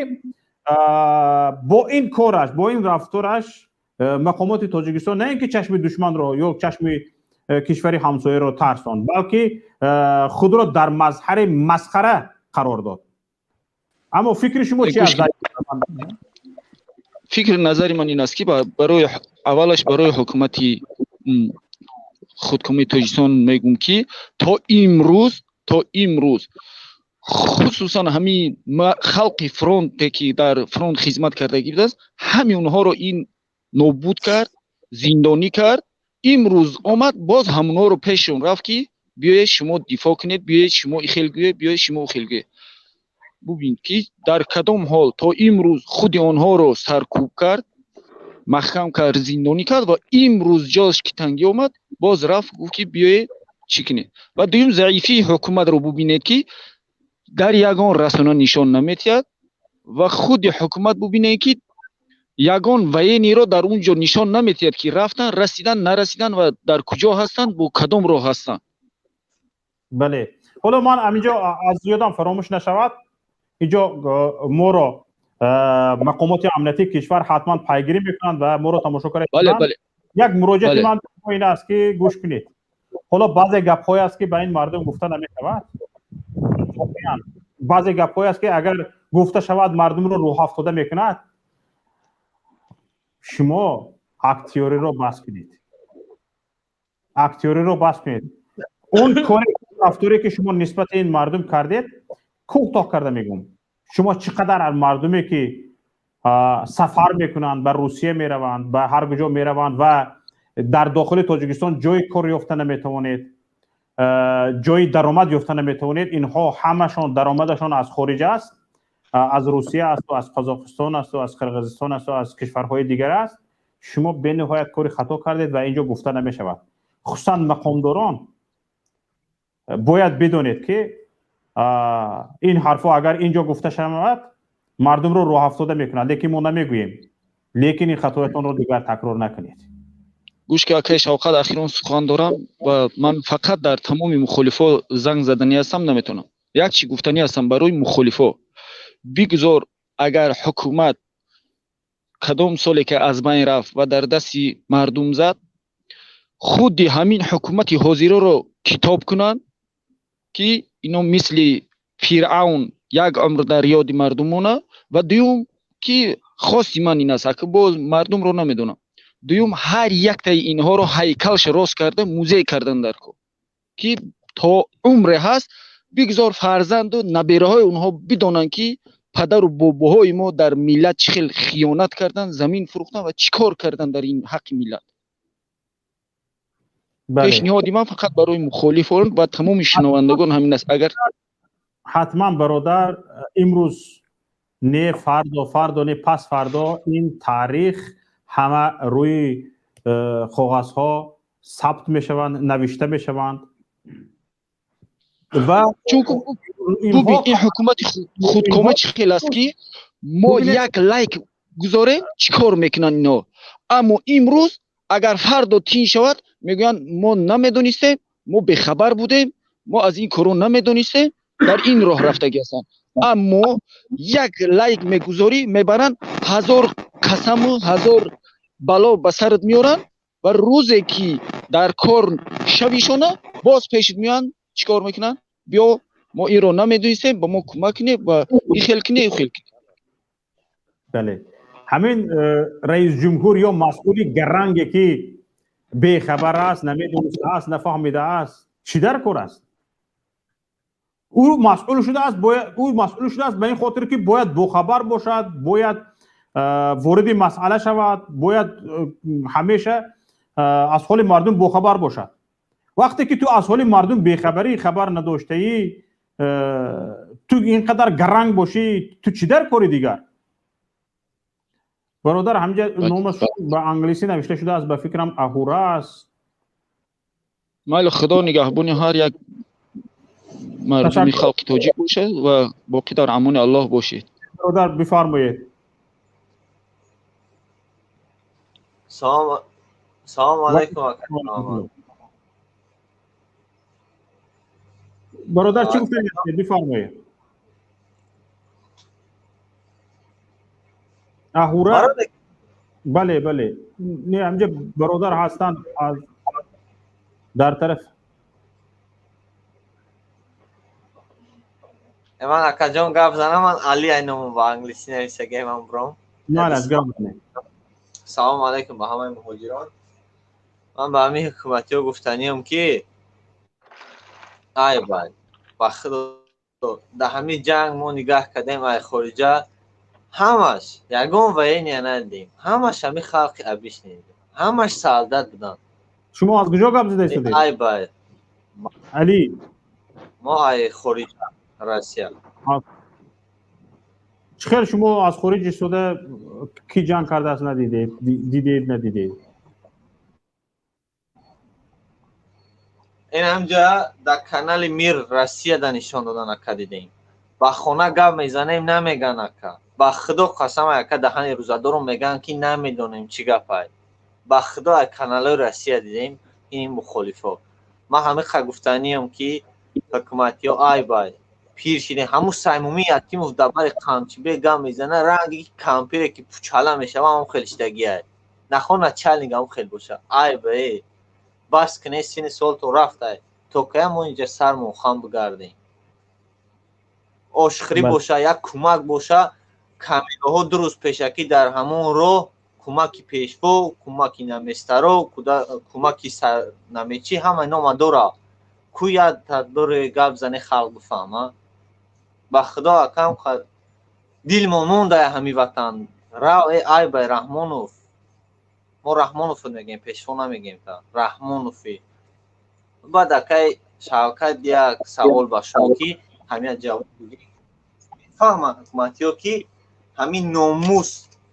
бо ин кораш, бо ин рафтораш мақомоти Тоҷикистон на ин ки чашми душманро ё чашми кишвари ҳамсояро тарсонд, балки худро дар мазҳари масхара қарор дод. Аммо фикри шумо чи аст? Фикри назари ман ин аст ки барои аввалаш барои ҳукумати худкомии Тоҷикистон мегӯм ки то имрӯз хусусан ҳамин халқи фронте ки дар фронт хизмат кардагӣ будааст, ҳамин онҳоро ин нобуд кард, зиндонӣ кард. Имрӯз омад боз ҳамонҳоро пешон рафт ки биёед шумо дифоъ кунед, биёед шумо ихел гӯед, биёед шумо ухел гӯед. Бубин ки дар кадом ҳол то имрӯз худи онҳоро саркӯб кард, маҳкам кард, зиндонӣ кард ва имрӯз ҷош ки тангӣ омад, боз рафт гуфт ки биёед чӣ кунед. Ва дуюм заифии ҳукуматро бубинед ки дар ягон расона нишон наметиҳад ва худи ҳукумат бубинед ки ягон военниро дар он ҷо нишон наметиҳад ки рафтан, расидан, нарасидан ва дар куҷо ҳастанд, бо кадом роҳ ҳастанд. Бале, ҳоло ман ҳаминҷо аз ёдам фаромӯш нашавад, инҷо моро мақомоти амниятии кишвар ҳатман пайгирӣ мекунанд ва моро тамошо карда. Як муроҷиати ман ин аст ки гӯш кунед. Ҳоло баъзе гапҳое аст ки ба ин мардум гуфта намешавад. Баъзе гапҳое аст ки агар гуфта шавад мардумро рӯҳафтода мекунад. Шумо актёриро бас кунед, актёриро бас кунед. Он кори рафторе ки шумо нисбати ин мардум кардед, кӯтоҳ карда мегӯм, шумо чӣ қадар аз мардуме ки сафар мекунанд, ба Русия мераванд, ба ҳар куҷо мераванд ва дар дохили Тоҷикистон ҷои кор ёфта наметавонед, ҷои даромад ёфта наметавонед, инҳо ҳамашон даромадашон аз хориҷ аст, аз Русия аст, аз Қазоқистон аст, аз Қирғизистон аст, аз кишварҳои дигар аст. Шумо бениҳоят кори хато кардед ва инҷо гуфта намешавад. Хусусан мақомдорон бояд бидонед ки ин ҳарфҳо агар инҷо гуфта шавад мардумро рӯҳафтода мекунад, лекин мо намегӯем. Лекин ин хатоятонро дигар такрор накунед. Гӯш ки, акай Шавқат, ахирон сухан дорам ва ман фақат дар тамоми мухолифо занг заданӣ ҳастам, наметавонам. Як чӣ гуфтанӣ ҳастам барои мухолифо: бигзор агар ҳукумат кадом соле ки аз байн рафт ва дар дасти мардум зад, худи ҳамин ҳукумати ҳозираро китоб кунанд, ки ино мисли Фиръавн як умр дар ёди мардум монад. Ва дуюм, ки хости ман ин аст, ака, боз мардумро намедонам, дуюм, ҳар яктаи инҳоро ҳайкалша рост карда, музей кардан дар кор, ки то умре ҳаст, бигзор фарзанду набераҳои онҳо бидонанд, ки падару бобоҳои мо дар миллат чӣ хел хиёнат карданд, замин фурӯхтанд ва чӣ кор карданд дар ин ҳаққи миллат. Пешниҳоди ман фақат барои мухолифон ва тамоми шунавандагон ҳамин аст. Агар Ҳатман, бародар, имрӯз не фардо, фардо не пас фардо, ин таърих ҳама рӯи коғазҳо сабт мешаванд, навишта мешаванд ва Чунки бубин, ин ҳукумати худкома чӣ хел аст, ки мо як лайк гузорем, чӣ кор мекунанд ино. Аммо имрӯз агар фардо тин шавад, мегӯянд: мо намедонистем, мо бехабар будем, мо аз ин корро намедонистем, дар ин роҳ рафтагӣ ҳастанд. Аммо як лайк мегузорӣ, мебаранд, ҳазор қасаму ҳазор бало ба сарат меоранд ва рӯзе ки дар кор шавишона, боз пешит меоянд. Чӣ кор мекунанд? Биё, мо инро намедонистем, ба мо кӯмак кунед ва ин хел кунед, ин хел кунед. Бале, ҳамин раисҷумҳур ё масъули гаранге, ки бехабар аст, намедонистааст, нафаҳмидааст, чӣ дар кор аст? Ӯ масъул шудааст, бояд, ӯ масъул шудааст ба ин хотир, ки бояд бохабар бошад, бояд вориди масъала шавад, бояд ҳамеша аз ҳоли мардум бохабар бошад. Вақте ки ту аз ҳоли мардум бехабарӣ, хабар надоштаӣ, ту ин қадар гаранг бошӣ, ту чӣ дар кори дигар? Бародар, ҳамҷа номаш ба англисӣ навишта шудааст, ба фикрам, Аҳура аст. Майли, Худо нигаҳбони ҳар як мардуми халқи тоҷик бошад ва боқӣ дар амони Аллоҳ бошед. Бародар, бифармоед. Салому алайкум. Бародар, чӣ гуфтед? Бифармоед. Аҳура, бале, бале, не, ҳамҷа бародар ҳастанд аз дар тараф. Ман, акаҷон, гап занам. Ман Али айномам, ба англисӣ нависагиам, ман бром. Малаш, гап занед. Салому алайкум ба ҳамаи муҳоҷирон. Ман ба ҳамин ҳукуматиҳо гуфтаниям, ки ай бай, ба Худо, дар ҳамин ҷанг мо нигаҳ кардем, ай хориҷа ҳамаш ягон воения надидем, ҳамаш ҳамин халқи обычный, ҳамаш солдат буданд. Шумо аз куҷо гап зада истодед? Ай бай. Али. Мо ай хориҷа, Россия. Чӣ хел шумо аз хориҷ истода ки ҷанг кардааст надидед, дидед, надидед? Ин ҳамҷа дар канали Мир Россияда нишон додан, ака, дидем. Ба хона гап мезанем, намеган, ака. Ба Худо қасам, ака, даҳани рӯзадорум мегӯянд, ки намедонем чӣ гапай. Ба Худо, ай каналҳои Россия дидем. Ин мухолифо, ман ҳамиқа гуфтаниям, ки ҳукуматиё, ай бай, пир шидем. Ҳамун Саймумин Ятимов дар бари Қамчибек гап мезана, ранги кампире, ки пучала мешава, ҳамон хел шидагиай. Нахон начальник ҳамон хел боша. Ай бай, бас кунед, сини солтон рафтай. То кая мо инҷа сармон хам бигардем? Ошхӯрӣ боша, як кӯмак боша, камераҳо 2 рӯз пешакӣ дар ҳамон роҳ, кӯмаки пешво, кӯмаки наместаро, кӯмаки намечӣ, ҳама нома дора. Ку як тадбире гап зане, халқ бифаҳма? Ба Худо, акам, дилмон монда ҳами ватан. Рав, э ай бай, Раҳмонов, мо Раҳмонов мегем, пешво намегем, та Раҳмонофи. Баъд, акай Шавкат, як савол ба шумо, ки ҳамин ҷавоб фаҳманд ҳукуматиё, ки ҳамин номус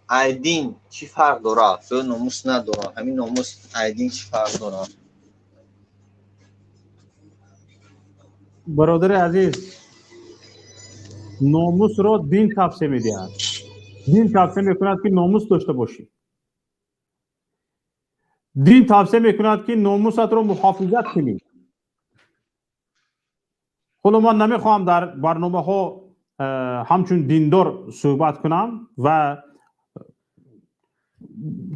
ай дин чӣ фарқ дорад ё номус надорад? Ҳамин номус ай дин чӣ фарқ дорад? Бародари азиз, номусро дин тавсия медиҳад. Дин тавсия мекунад, ки номус дошта бошӣ. Дин тавсия мекунад, ки номусатро муҳофизат кунӣ. Ҳоло ман намехоҳам дар барномаҳо ҳамчун диндор суҳбат кунам ва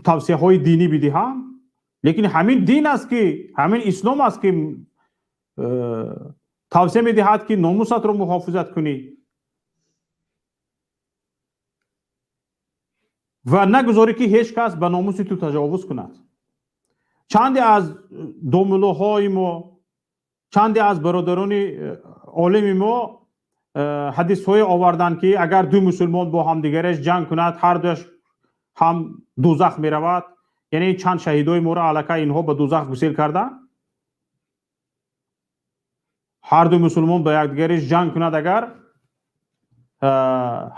тавсияҳои динӣ бидиҳам, лекин ҳамин дин аст, ки ҳамин ислом аст, ки тавсия медиҳад, ки номусатро муҳофизат кунӣ ва нагузорӣ, ки ҳеҷ кас ба номуси ту таҷовуз кунад. Чанде аз домуллоҳои мо, чанде аз бародарони олими мо ҳадисҳое оварданд, ки агар ду мусулмон бо ҳамдигараш ҷанг кунад, ҳардуяш ҳам дӯзах меравад. Яъне чанд шаҳидои моро аллакай инҳо ба дӯзах гусел карданд. Ҳар ду мусулмон ба якдигариш ҷанг кунад, агар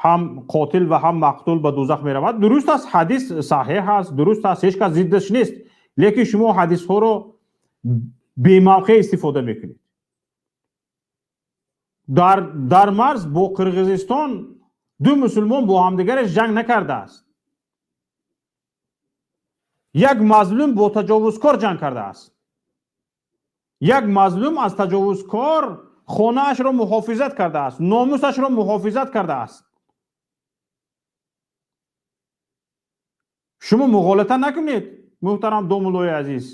ҳам қотил ва ҳам мақтул ба дӯзах меравад. Дуруст аст, ҳадис саҳеҳ аст, дуруст аст, ҳеҷ кас зиддаш нест, лекин шумо ҳадисҳоро бемавқеъ истифода мекунед. Дар марз бо Қирғизистон ду мусулмон бо ҳамдигараш ҷанг накардааст. Як мазлум бо таҷовузкор ҷанг кардааст. Як мазлум аз таҷовузкор хонаашро муҳофизат кардааст, номусашро муҳофизат кардааст. Шумо муғолита накунед, муҳтарам домуллои азиз,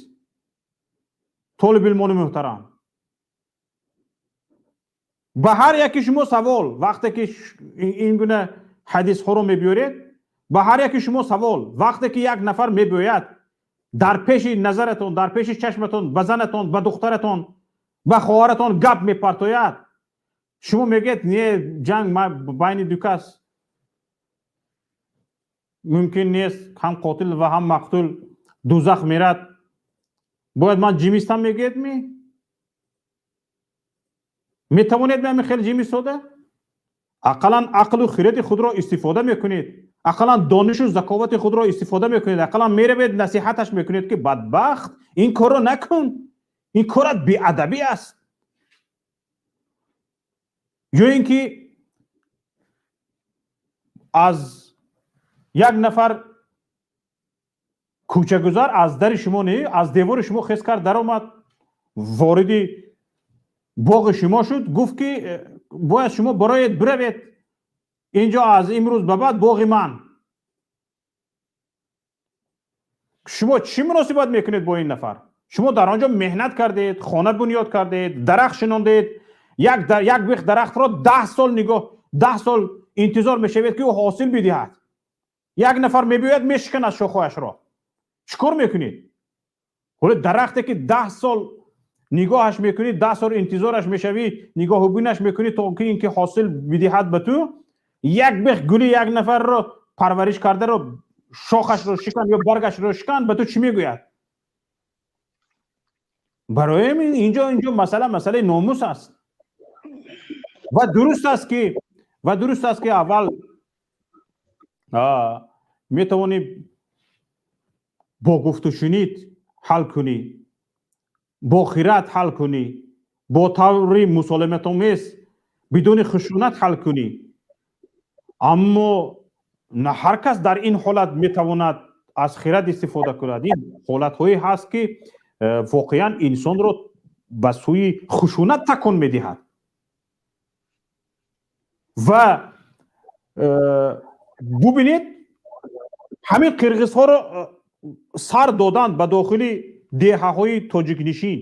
толибилмони муҳтарам. Ба ҳар яки шумо савол, вақте ки ин гуна ҳадисҳоро мебиёред, ба ҳар яки шумо савол, вақте ки як нафар мебиёяд дар пеши назаратон, дар пеши чашматон ба занатон, ба духтаратон, ба хоҳаратон гап мепартояд, шумо мегӯед, не, ҷанг байни ду кас мумкин нест, ҳам қотил ва ҳам мақтул дӯзах мерад, бояд ман ҷимистам, мегӯед ми? Метавонед ҳамин хел ҷимистода? Ақаллан ақлу хиради худро истифода мекунед, ақаллан донишу заковати худро истифода мекунед, ақаллан меравед, насиҳаташ мекунед, ки бадбахт, ин корро накун, ин корат беадабӣ аст. Ё ин ки аз як нафар кӯчагузар аз дари шумо не, аз девори шумо хес кард, даромад, вориди боғи шумо шуд, гуфт, ки бояд шумо бароед, биравед, инҷо аз имрӯз ба баъд боғи ман. Шумо чӣ муносибат мекунед бо ин нафар? Шумо дар он ҷо меҳнат кардед, хона бунёд кардед, дарахт шинондед, як бех дарахтро 10 сол нигоҳ, 10 сол интизор мешавед, ки ӯ ҳосил бидиҳад. Як нафар мебиёяд, мешиканад шохҳояшро. Чӣ кор мекунед? Ҳоло дарахте ки 10 сол нигоҳаш мекунӣ, 10 сол интизораш мешавӣ, нигоҳубинаш мекунӣ, то ки ин ки ҳосил бидиҳад ба ту, як бех гули як нафарро парвариш кардаро шохашро шикан ё баргашро шикан, ба ту чӣ мегӯяд? Барои инҷо масъала масъалаи номус аст. Ва дуруст аст, ки аввал метавонӣ бо гуфтушунид ҳал кунӣ, бо хират ҳал кунӣ, бо таври мусолиматомез, бидуни хушунат ҳал кунӣ, аммо на ҳар кас дар ин ҳолат метавонад аз хират истифода кунад. Ин ҳолатҳое ҳаст, ки воқеан инсонро ба сӯи хушунат такон медиҳад. Ва бубинед, ҳамин қирғизҳоро сар доданд ба дохили деҳаҳои тоҷикнишин,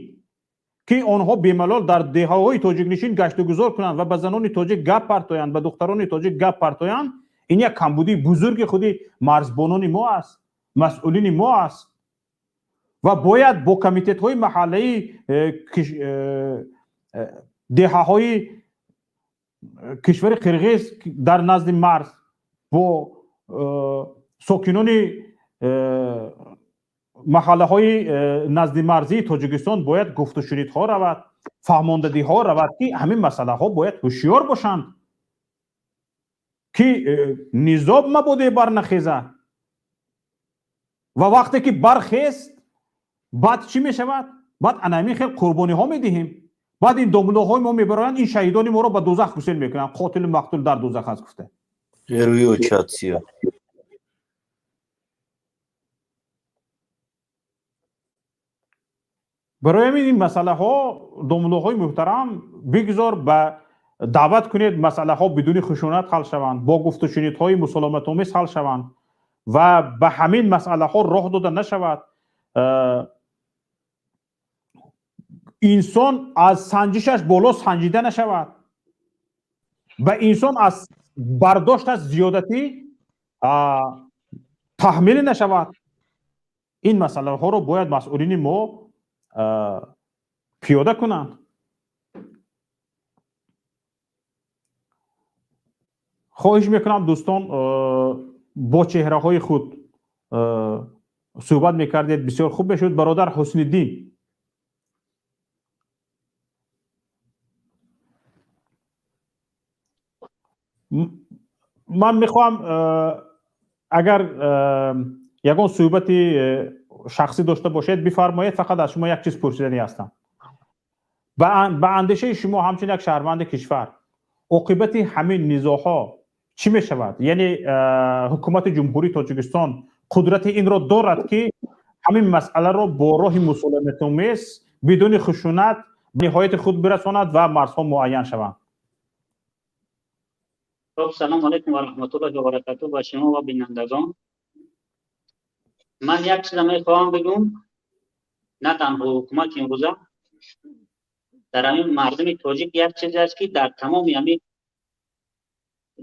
ки онҳо бемалол дар деҳаҳои тоҷикнишин гаштугузор кунанд ва ба занони тоҷик гап партоянд, ба духтарони тоҷик гап партоянд. Ин як камбудии бузурги худи марзбонони мо аст, масъулини мо аст. Ва бояд бо комитетҳои маҳаллаи деҳаҳои кишвари Қирғиз дар назди марз, бо сокинони маҳаллаҳои наздимарзии Тоҷикистон бояд гуфтушунидҳо равад, фаҳмондадиҳо равад, ки ҳамин масъалаҳо бояд ҳушёр бошанд, ки низом мабоде барнахезад. Ва вақте ки бархест, баъд чӣ мешавад? Баъд ана ҳамин хел қурбониҳо медиҳем. Баъд ин домуллоҳои мо мебароянд, ин шаҳидони моро ба дӯзах гусел мекунанд, қотилу мақтул дар дӯзах аст гуфта. Рӯё чатсия. Барои ҳамин ин масъалаҳо, домуллоҳои муҳтарам, бигзор ба даъват кунед, масъалаҳо бидуни хушунат ҳал шаванд, бо гуфтушунидҳои мусолиматомез ҳал шаванд ва ба ҳамин масъалаҳо роҳ дода нашавад. Инсон аз санҷишаш боло санҷида нашавад, ба инсон аз бардошташ зиёдатӣ таҳмилӣ нашавад. Ин масъалаҳоро бояд масъулини мо пиёда кунанд. Хоҳиш мекунам, дӯстон, бо чеҳраҳои худ суҳбат мекардед, бисёр хуб мешуд. Бародар Ҳусниддин. Ман мехоҳам, агар ягон суҳбати шахсӣ дошта бошед, бифармоед. Фақат аз шумо як чиз пурсиданӣ ҳастам. Ба андешаи шумо, ҳамчун як шаҳрванди кишвар, оқибати ҳамин низоъҳо чӣ мешавад? Яъне ҳукумати Ҷумҳурии Тоҷикистон қудрати инро дорад, ки ҳамин масъаларо бо роҳи мусолиматомез, бидуни хушунат ба ниҳояти худ бирасонад ва марзҳо муайян шаванд? Хуб, салом алайкум ва раҳматуллоҳи ва баракатуҳ ба шумо ва бинандагон. Ман як чиза мехоҳам бигӯм: на танҳо ҳукумати имрӯза, дар ҳамин мардуми тоҷик як чизе аст, ки дар тамоми ҳамин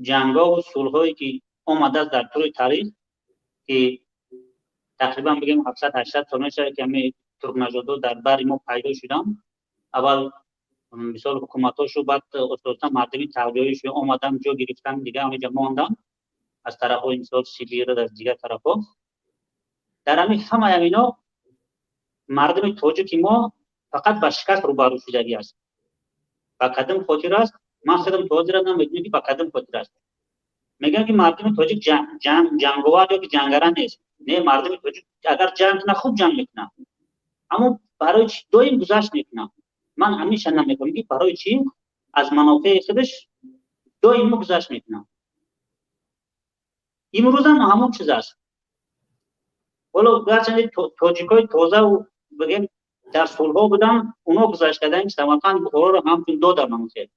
ҷангҳову сулҳое, ки омадааст дар тӯли таърих, ки тақрибан бигем 700-800 сол мешавад, ки ҳамин туркнажодҳо дар бари мо пайдо шуданд, аввал мисол ҳукуматҳо шу, баъд оста-оста мардуми тавҷоӣ шу омадан, ҷо гирифтан, дига ҳаминҷа мондан, аз тарафҳои мисол Сибир, аз дигар тарафҳо. Дар ҳамин ҳамаи ҳамино мардуми тоҷики мо фақат ба шикаст рӯбарӯ шудагӣ аст. Ба кадом хотир аст, ман худам то ҳозира намедонам, ки ба кадом хотир аст. Мегӯям, ки мардуми тоҷик ҷанговар ё ки ҷангара нест. Не, мардуми тоҷик агар ҷанг кунад, хуб ҷанг мекунад, аммо барои чӣ доим гузашт мекунад? Ман ҳамеша намефаҳмам, ки барои чӣ аз манофеи худаш доимо гузашт мекунад. Имрӯзам ҳамон чиз аст. Ҳоло гарчанде тоҷикҳои тозаву бигем дар сулҳо буданд, оно гузашт карданд, ки Самарқанд, Бухороро ҳамчун доданд. Ҳамхел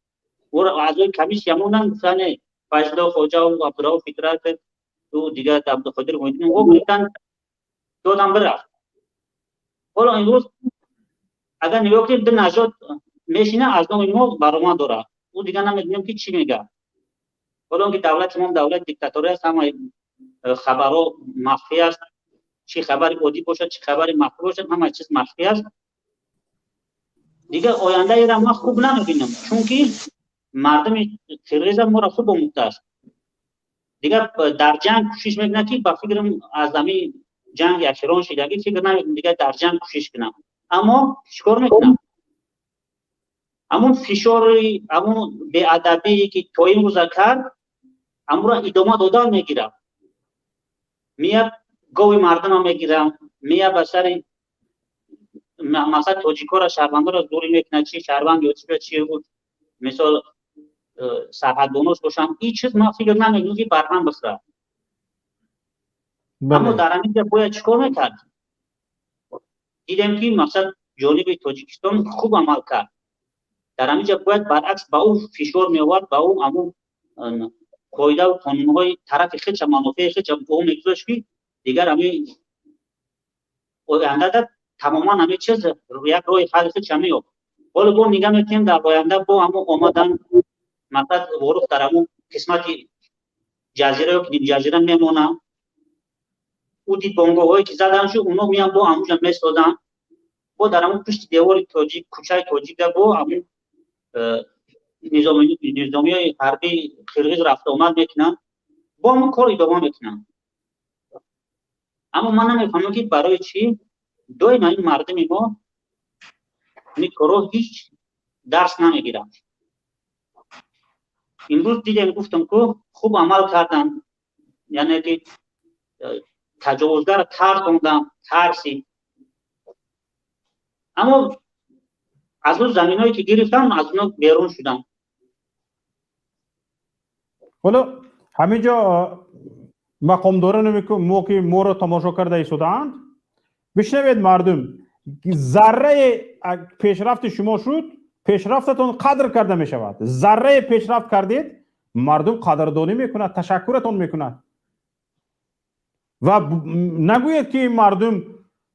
ӯро аъзои комиссия монданд, гуфтанд Файзулло Хоҷаву Абдурауф Фитрат ӯ дигар Абдуқодир Муҳиддин о гирифтанд, додам, бирафт. Ҳоло имрӯз агар нигоҳ кунем, ду нажод мешина, аз номи мо баромад дорад, ӯ дигар намедонем, ки чӣ мегӯяд. Ҳоло он ки давлати мо давлати диктаторӣ аст, ҳамаи хабарҳо махфӣ аст, чӣ хабари оддӣ бошад, чӣ хабари махфӣ бошад, ҳамаи чиз махфӣ аст. Дигар ояндаеро ман хуб намебинам, чунки мардуми қирғиза моро хуб омӯхтааст. Дигар дар ҷанг кӯшиш мекунад, ки ба фикрам аз ҳамин ҷанги охирон шидагӣ фикр намекунам дигар дар ҷанг кӯшиш кунам. Аммо чӣ кор мекунам? Ҳамун фишори, ҳамун беадабие, ки то имрӯза кард, ҳамонро идома додан мегирад. Меяд, гови мардума мегирам, меяд, ба сари масалан тоҷикҳоро, шаҳрвандоро зӯрӣ мекунад, чи шаҳрванд ё чи мисол сарҳадбонош бошанд. Ин чиз ман фикр намекунам, ки барҳам бихӯрад. Аммо дар ҳамин ҷа бояд чӣ кор мекард? Дидем, ки мақсад ҷониби Тоҷикистон хуб амал кард. Дар ҳамин ҷа бояд баръакс ба ӯ фишор меовард, ба ӯ ҳамун қоидаву қонунҳои тарафи худша, манофеи худша ба ӯ мегузошт, ки дигар ҳамин ояндада тамоман ҳамин чиз як роҳи ҳалли худша меёфт. Ҳоло бо нигаҳ мекунем, дар оянда бо ҳамун омадан, мақсад Ворух дар ҳамун қисмати ҷазира ё ки нимҷазира мемонад. Ӯ дидбонгоҳҳое, ки задан шуд, оно меян, бо ҳамунҷа месозанд, бо дар ҳамун пушти девори тоҷик, кӯчаи тоҷика, бо ҳамун низомиҳои ҳарбии қирғиз рафтуомад мекунанд, бо ҳамун кор идома мекунанд. Аммо ман намефаҳмам, ки барои чӣ доим ҳамин мардуми мо ҳамин корҳо ҳеҷ дарс намегиранд. Имрӯз дидем, гуфтам ку, хуб амал карданд, яъне ки таҷовузгарро тарсонданд, тарсид, аммо аз он заминҳое, ки гирифтанд, аз оно берун шуданд. Ҳоло ҳамин ҷо мақомдороне мо, ки моро тамошо карда истодаанд, бишнавед, мардум. Зарраи пешрафти шумо шуд, пешрафтатон қадр карда мешавад. Зарраи пешрафт кардед, мардум қадрдонӣ мекунад, ташаккуратон мекунад. Ва нагӯед, ки мардум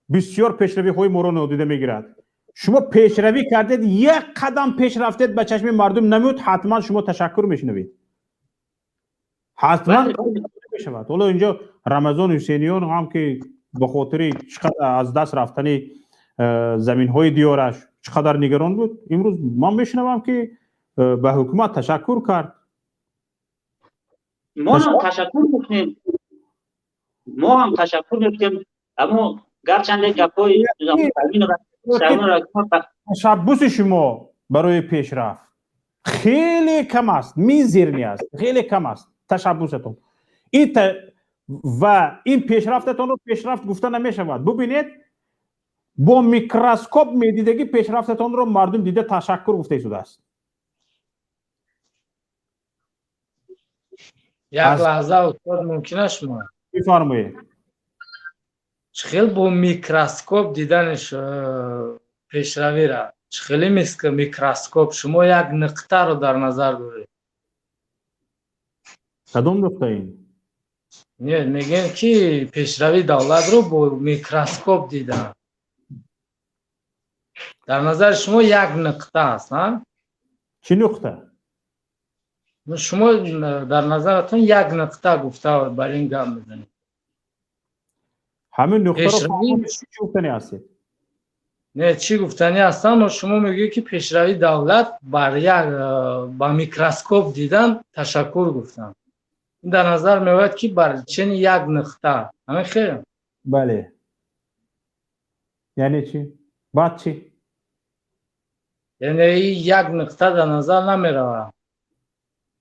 бисёр пешравиҳои моро нодида мегирад. Шумо пешравӣ кардед, як қадам пеш рафтед, ба чашми мардум намуд, ҳатман шумо ташаккур мешунавед, ҳатман мешавад. Ҳоло инҷо Рамазон Ҳусейниён ҳам, ки ба хотири чӣ қадар аз даст рафтани заминҳои диёраш чӣ қадар нигарон буд, имрӯз ман мешунавам, ки ба ҳукумат ташаккур кард. Мо ҳам ташаккур мекунем, мо ҳам ташаккур мекунем, аммо гарчанде гапҳои Ташаббуси шумо барои пешрафт хеле кам аст, мизерный аст, хеле кам аст ташаббусатон. Ва ин пешрафтатонро пешрафт гуфта намешавад. Бубинед, бо микроскоп медидагӣ пешрафтатонро мардум дида, ташаккур гуфта истодааст. Як лаҳза, устод, мумкин аст шумо? Бифармоед. Чӣ хел бо микроскоп диданиш пешравира? Чӣ хеле микроскоп? Шумо як нуқтаро дар назар доред. Кадом нуқта ин? Не, мегӯем, ки пешравии давлатро бо микроскоп дидан. Дар назари шумо як нуқта аст, а? Чӣ нуқта? Шумо дар назаратон як нуқта гуфта, бар ин гап мезанед. Ҳамин нуқтаро чӣ гуфтанӣ ҳастед? Не, чӣ гуфтанӣ ҳастам? Шумо мегӯед, ки пешравии давлат бар як ба микроскоп дидан, ташаккур гуфтам. Ин дар назар меояд, ки бар чени як нуқта. Ҳамин хел? Бале. Яъне чӣ? Баъд чӣ? Яъне як нуқта дар назар намеравад.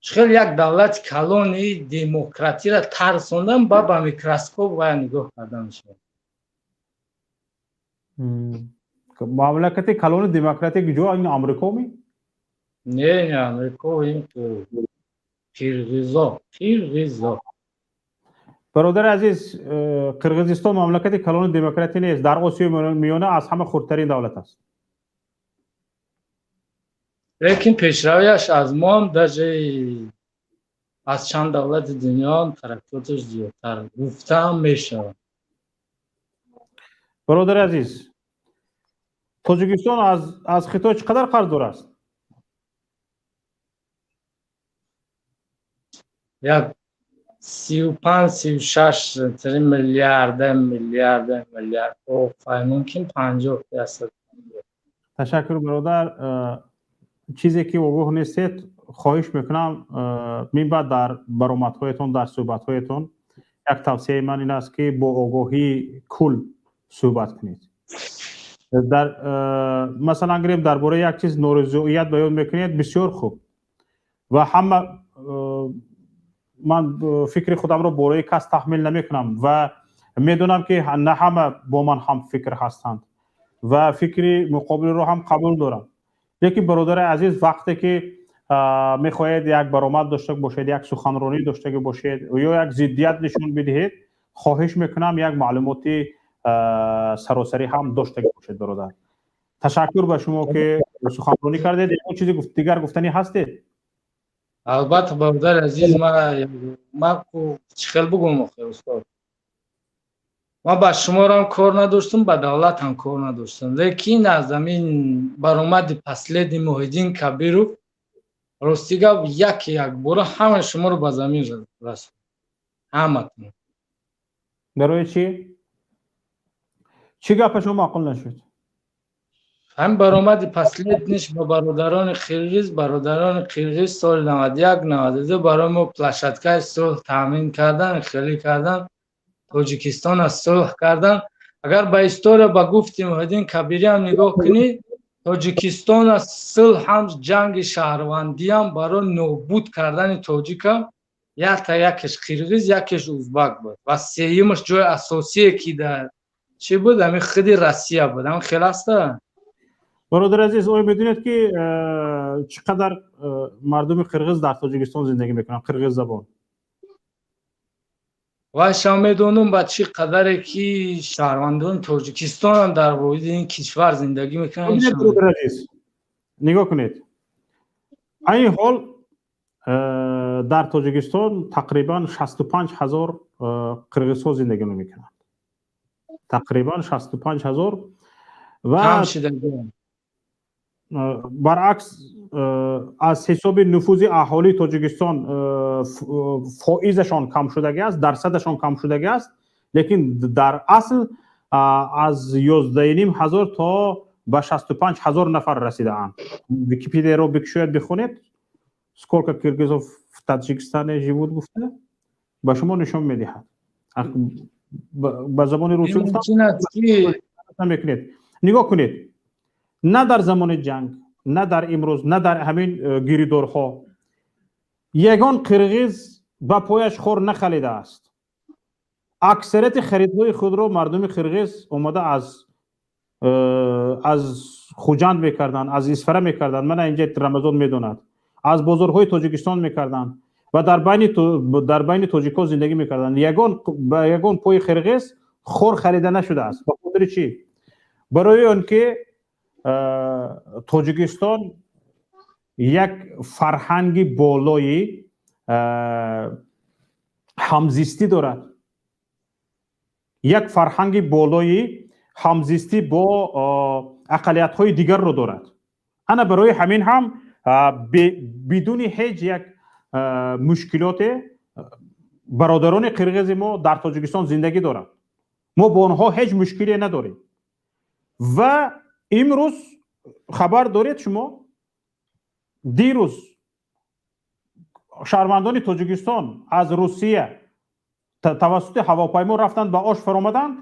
Чӣ хел як давлати калони демократиро тарсондан, ба микроскоп вая нигоҳ карда мешавад? Мамлакати калони демократӣ куҷо? Ин Амрико ми? Не, Амрико, ин Қирғизо, Қирғизо. Бародари азиз, Қирғизистон мамлакати калони демократӣ нест, дар Осиёи Миёна аз ҳама хурдтарин давлат аст. Лекин пешравиаш аз мо ҳам, даже аз чанд давлати дунё ҳам тараққиёташ зиёдтар гуфтаам мешавад. Бародари азиз, Тоҷикистон аз Хитой чӣ қадар қарздор аст? Як 35, 36 миллиарда, миллиарда, миллиард, офай, мумкин 50%. Ташаккур, бародар. Чизе ки огоҳ нестед, хоҳиш мекунам, минбаъд дар баромадҳоятон, дар суҳбатҳоятон як тавсияи ман ин аст, ки бо огоҳии кул суҳбат кунед. Дар масалан гирем, дар бораи як чиз норизоият баён мекунед, бисёр хуб, ва ҳама ман фикри худамро бораи кас таҳмил намекунам ва медонам, ки на ҳама бо ман ҳамфикр ҳастанд ва фикри муқобилро ҳам қабул дорам. Лекин, бародари азиз, вақте ки мехоҳед як баромад дошта бошед, як суханронӣ доштагӣ бошед ё як зиддият нишон бидиҳед, хоҳиш мекунам, як маълумоти саросарӣ ҳам доштагӣ бошед. Бародар, ташаккур ба шумо, ки суханронӣ кардед. Ягон чизи дигар гуфтанӣ ҳастед? Албатта, бародари азиз, ман чӣ хел бугум охе, устод, ман ба шуморам кор надоштам, ба давлат ҳам кор надоштам, лекин аз ҳамин баромади последний Муҳиддин Кабиров, рости гап, яке якбора ҳамаи шуморо ба замин расонд, ҳаматон. Барои чӣ? Чӣ гапа шумо маъқул нашуд? Ҳамин баромади последний ш ба бародарони қирғиз. Бародарони қирғиз соли 91, 92 барои мо площадка и сулҳ таъмин кардан, хелӣ кардан, Тоҷикистона сулҳ кардан. Агар ба история, ба гуфти Муҳиддин Кабириам нигоҳ кунӣ, Тоҷикистона сулҳ ҳам, ҷанги шаҳрвандиам барои нобуд кардани тоҷика якта якеш қирғиз, якеш узбак буд ва сеюмаш ҷои асосие ки дар чӣ буд, ҳамин худи Россия буд. Ҳамин хел аста? Бародари азиз, оё медонед, ки чӣ қадар мардуми қирғиз дар Тоҷикистон зиндагӣ мекунанд, қирғиззабон? Вайшам медонам, ба чӣ қадаре ки шаҳрвандони Тоҷикистонам дар воҳиди ин кишвар зиндагӣ мекунанд. Нигоҳ кунед, айни ҳол дар Тоҷикистон тақрибан 65 ҳазор қирғизҳо зиндагӣ мекунанд, тақрибан 65 ҳазор. Ва баръакс, аз ҳисоби нуфузи аҳолии Тоҷикистон фоизашон кам шудагӣ аст, дарсадашон кам шудагӣ аст, лекин дар асл аз 11,5 ҳазор то ба 65 ҳазор нафар расидаанд. Википедияро бикушояд, бихонед, «Сколько киргизов в Таджикистане живут» гуфта, ба шумо нишон медиҳад. Ба забони русӣ гуфтам, мекунед. Нигоҳ кунед, на дар замони ҷанг, на дар имрӯз, на дар ҳамин гиридорҳо ягон қирғиз ба пояш хор нахалидааст. Аксарияти харидҳои худро мардуми қирғиз омада аз Хуҷанд мекарданд, аз Исфара мекарданд. Мана инҷа Рамазон медонад, аз бозорҳои Тоҷикистон мекарданд ва дар байни тоҷикҳо зиндагӣ мекарданд. Ягон ба ягон пои қирғиз хор харида нашудааст. Ба хотири чӣ? Барои он ки Тоҷикистон як фарҳанги болои ҳамзистӣ дорад, як фарҳанги болои ҳамзистӣ бо ақаллиятҳои дигарро дорад. Ана барои ҳамин ҳам бидуни ҳеҷ як мушкилоте бародарони қирғизи мо дар Тоҷикистон зиндагӣ доранд. Мо бо онҳо ҳеҷ мушкиле надорем. Ва имрӯз хабар доред шумо, дирӯз шаҳрвандони Тоҷикистон аз Русия тавассути ҳавопаймо рафтанд, ба Ош фаромаданд,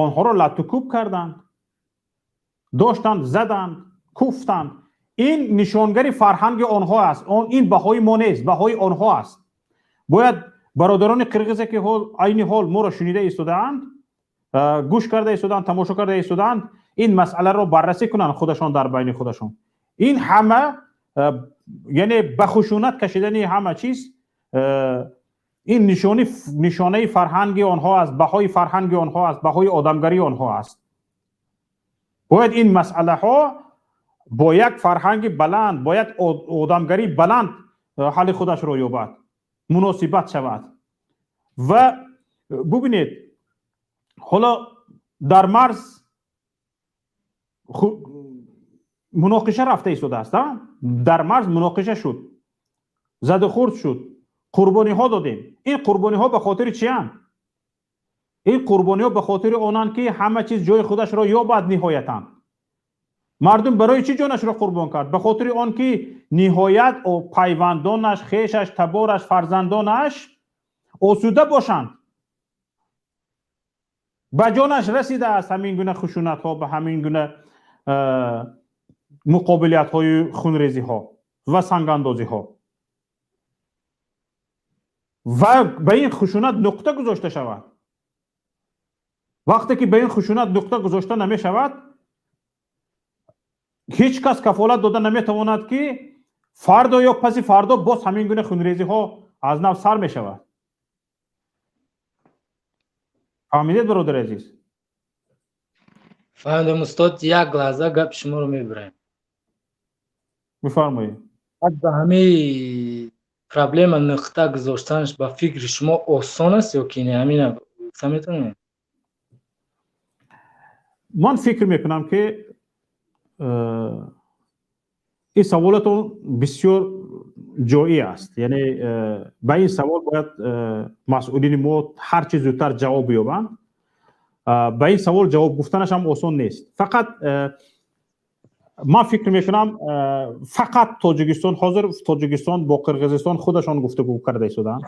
онҳоро латтукӯб карданд, доштанд, заданд, куфтанд. Ин нишонгари фарҳанги онҳо аст. Ин баҳои мо нест, баҳои онҳо аст. Бояд бародарони қирғизе, ки айни ҳол моро шунида истодаанд, гӯш карда истодаанд, тамошо карда истодаанд, ин масъаларо баррасӣ кунанд худашон дар байни худашон. Ин ҳама, яъне ба хушунат кашидани ҳама чиз, ин нишонаи фарҳанги онҳо аст, баҳои фарҳанги онҳо аст, баҳои одамгарии онҳо аст. Бояд ин масъалаҳо бо як фарҳанги баланд, бо як одамгарии баланд ҳалли худашро ёбад, муносибат шавад. Ва бубинед, ҳоло дар марз муноқиша рафта истодааст. Дар марз муноқиша шуд, задухӯрд шуд, қурбониҳо додем. Ин қурбониҳо ба хотири чиянд? Ин қурбониҳо ба хотири онанд, ки ҳама чиз ҷои худашро ёбад ниҳоятан. Мардум барои чӣ ҷонашро қурбон кард? Ба хотири он ки ниҳоят пайвандонаш, хешаш, табораш, фарзандонаш осуда бошанд. Ба ҷонаш расидааст ҳамин гуна хушунатҳо, ба ҳамин гуна муқобилиятҳои хунрезиҳо ва сангандозиҳо, ва ба ин хушунат нуқта гузошта шавад. Вақте ки ба ин хушунат нуқта гузошта намешавад, ҳеҷ кас кафолат дода наметавонад, ки фардо ё паси фардо боз ҳамин гуна хунрезиҳо аз нав сар мешавад. Фаҳмидед, бародари азиз? Фаҳмидем, устод. Як лаҳза гапи шуморо мебурем. Бифармоед. Ба ҳамаи проблема нуқта гузоштанаш ба фикри шумо осон аст ё ки не? Ҳамина гуфта метавонед? Ман фикр мекунам, ки ин саволатон бисёр ҷоӣ аст. Яъне ба ин савол бояд масъулини мо ҳарчи зудтар ҷавоб ёбанд. Ба ин савол ҷавоб гуфтанаш ҳам осон нест. Фақат ман фикр мекунам, фақат Тоҷикистон, ҳозир Тоҷикистон бо Қирғизистон худашон гуфтугӯ карда истодаанд.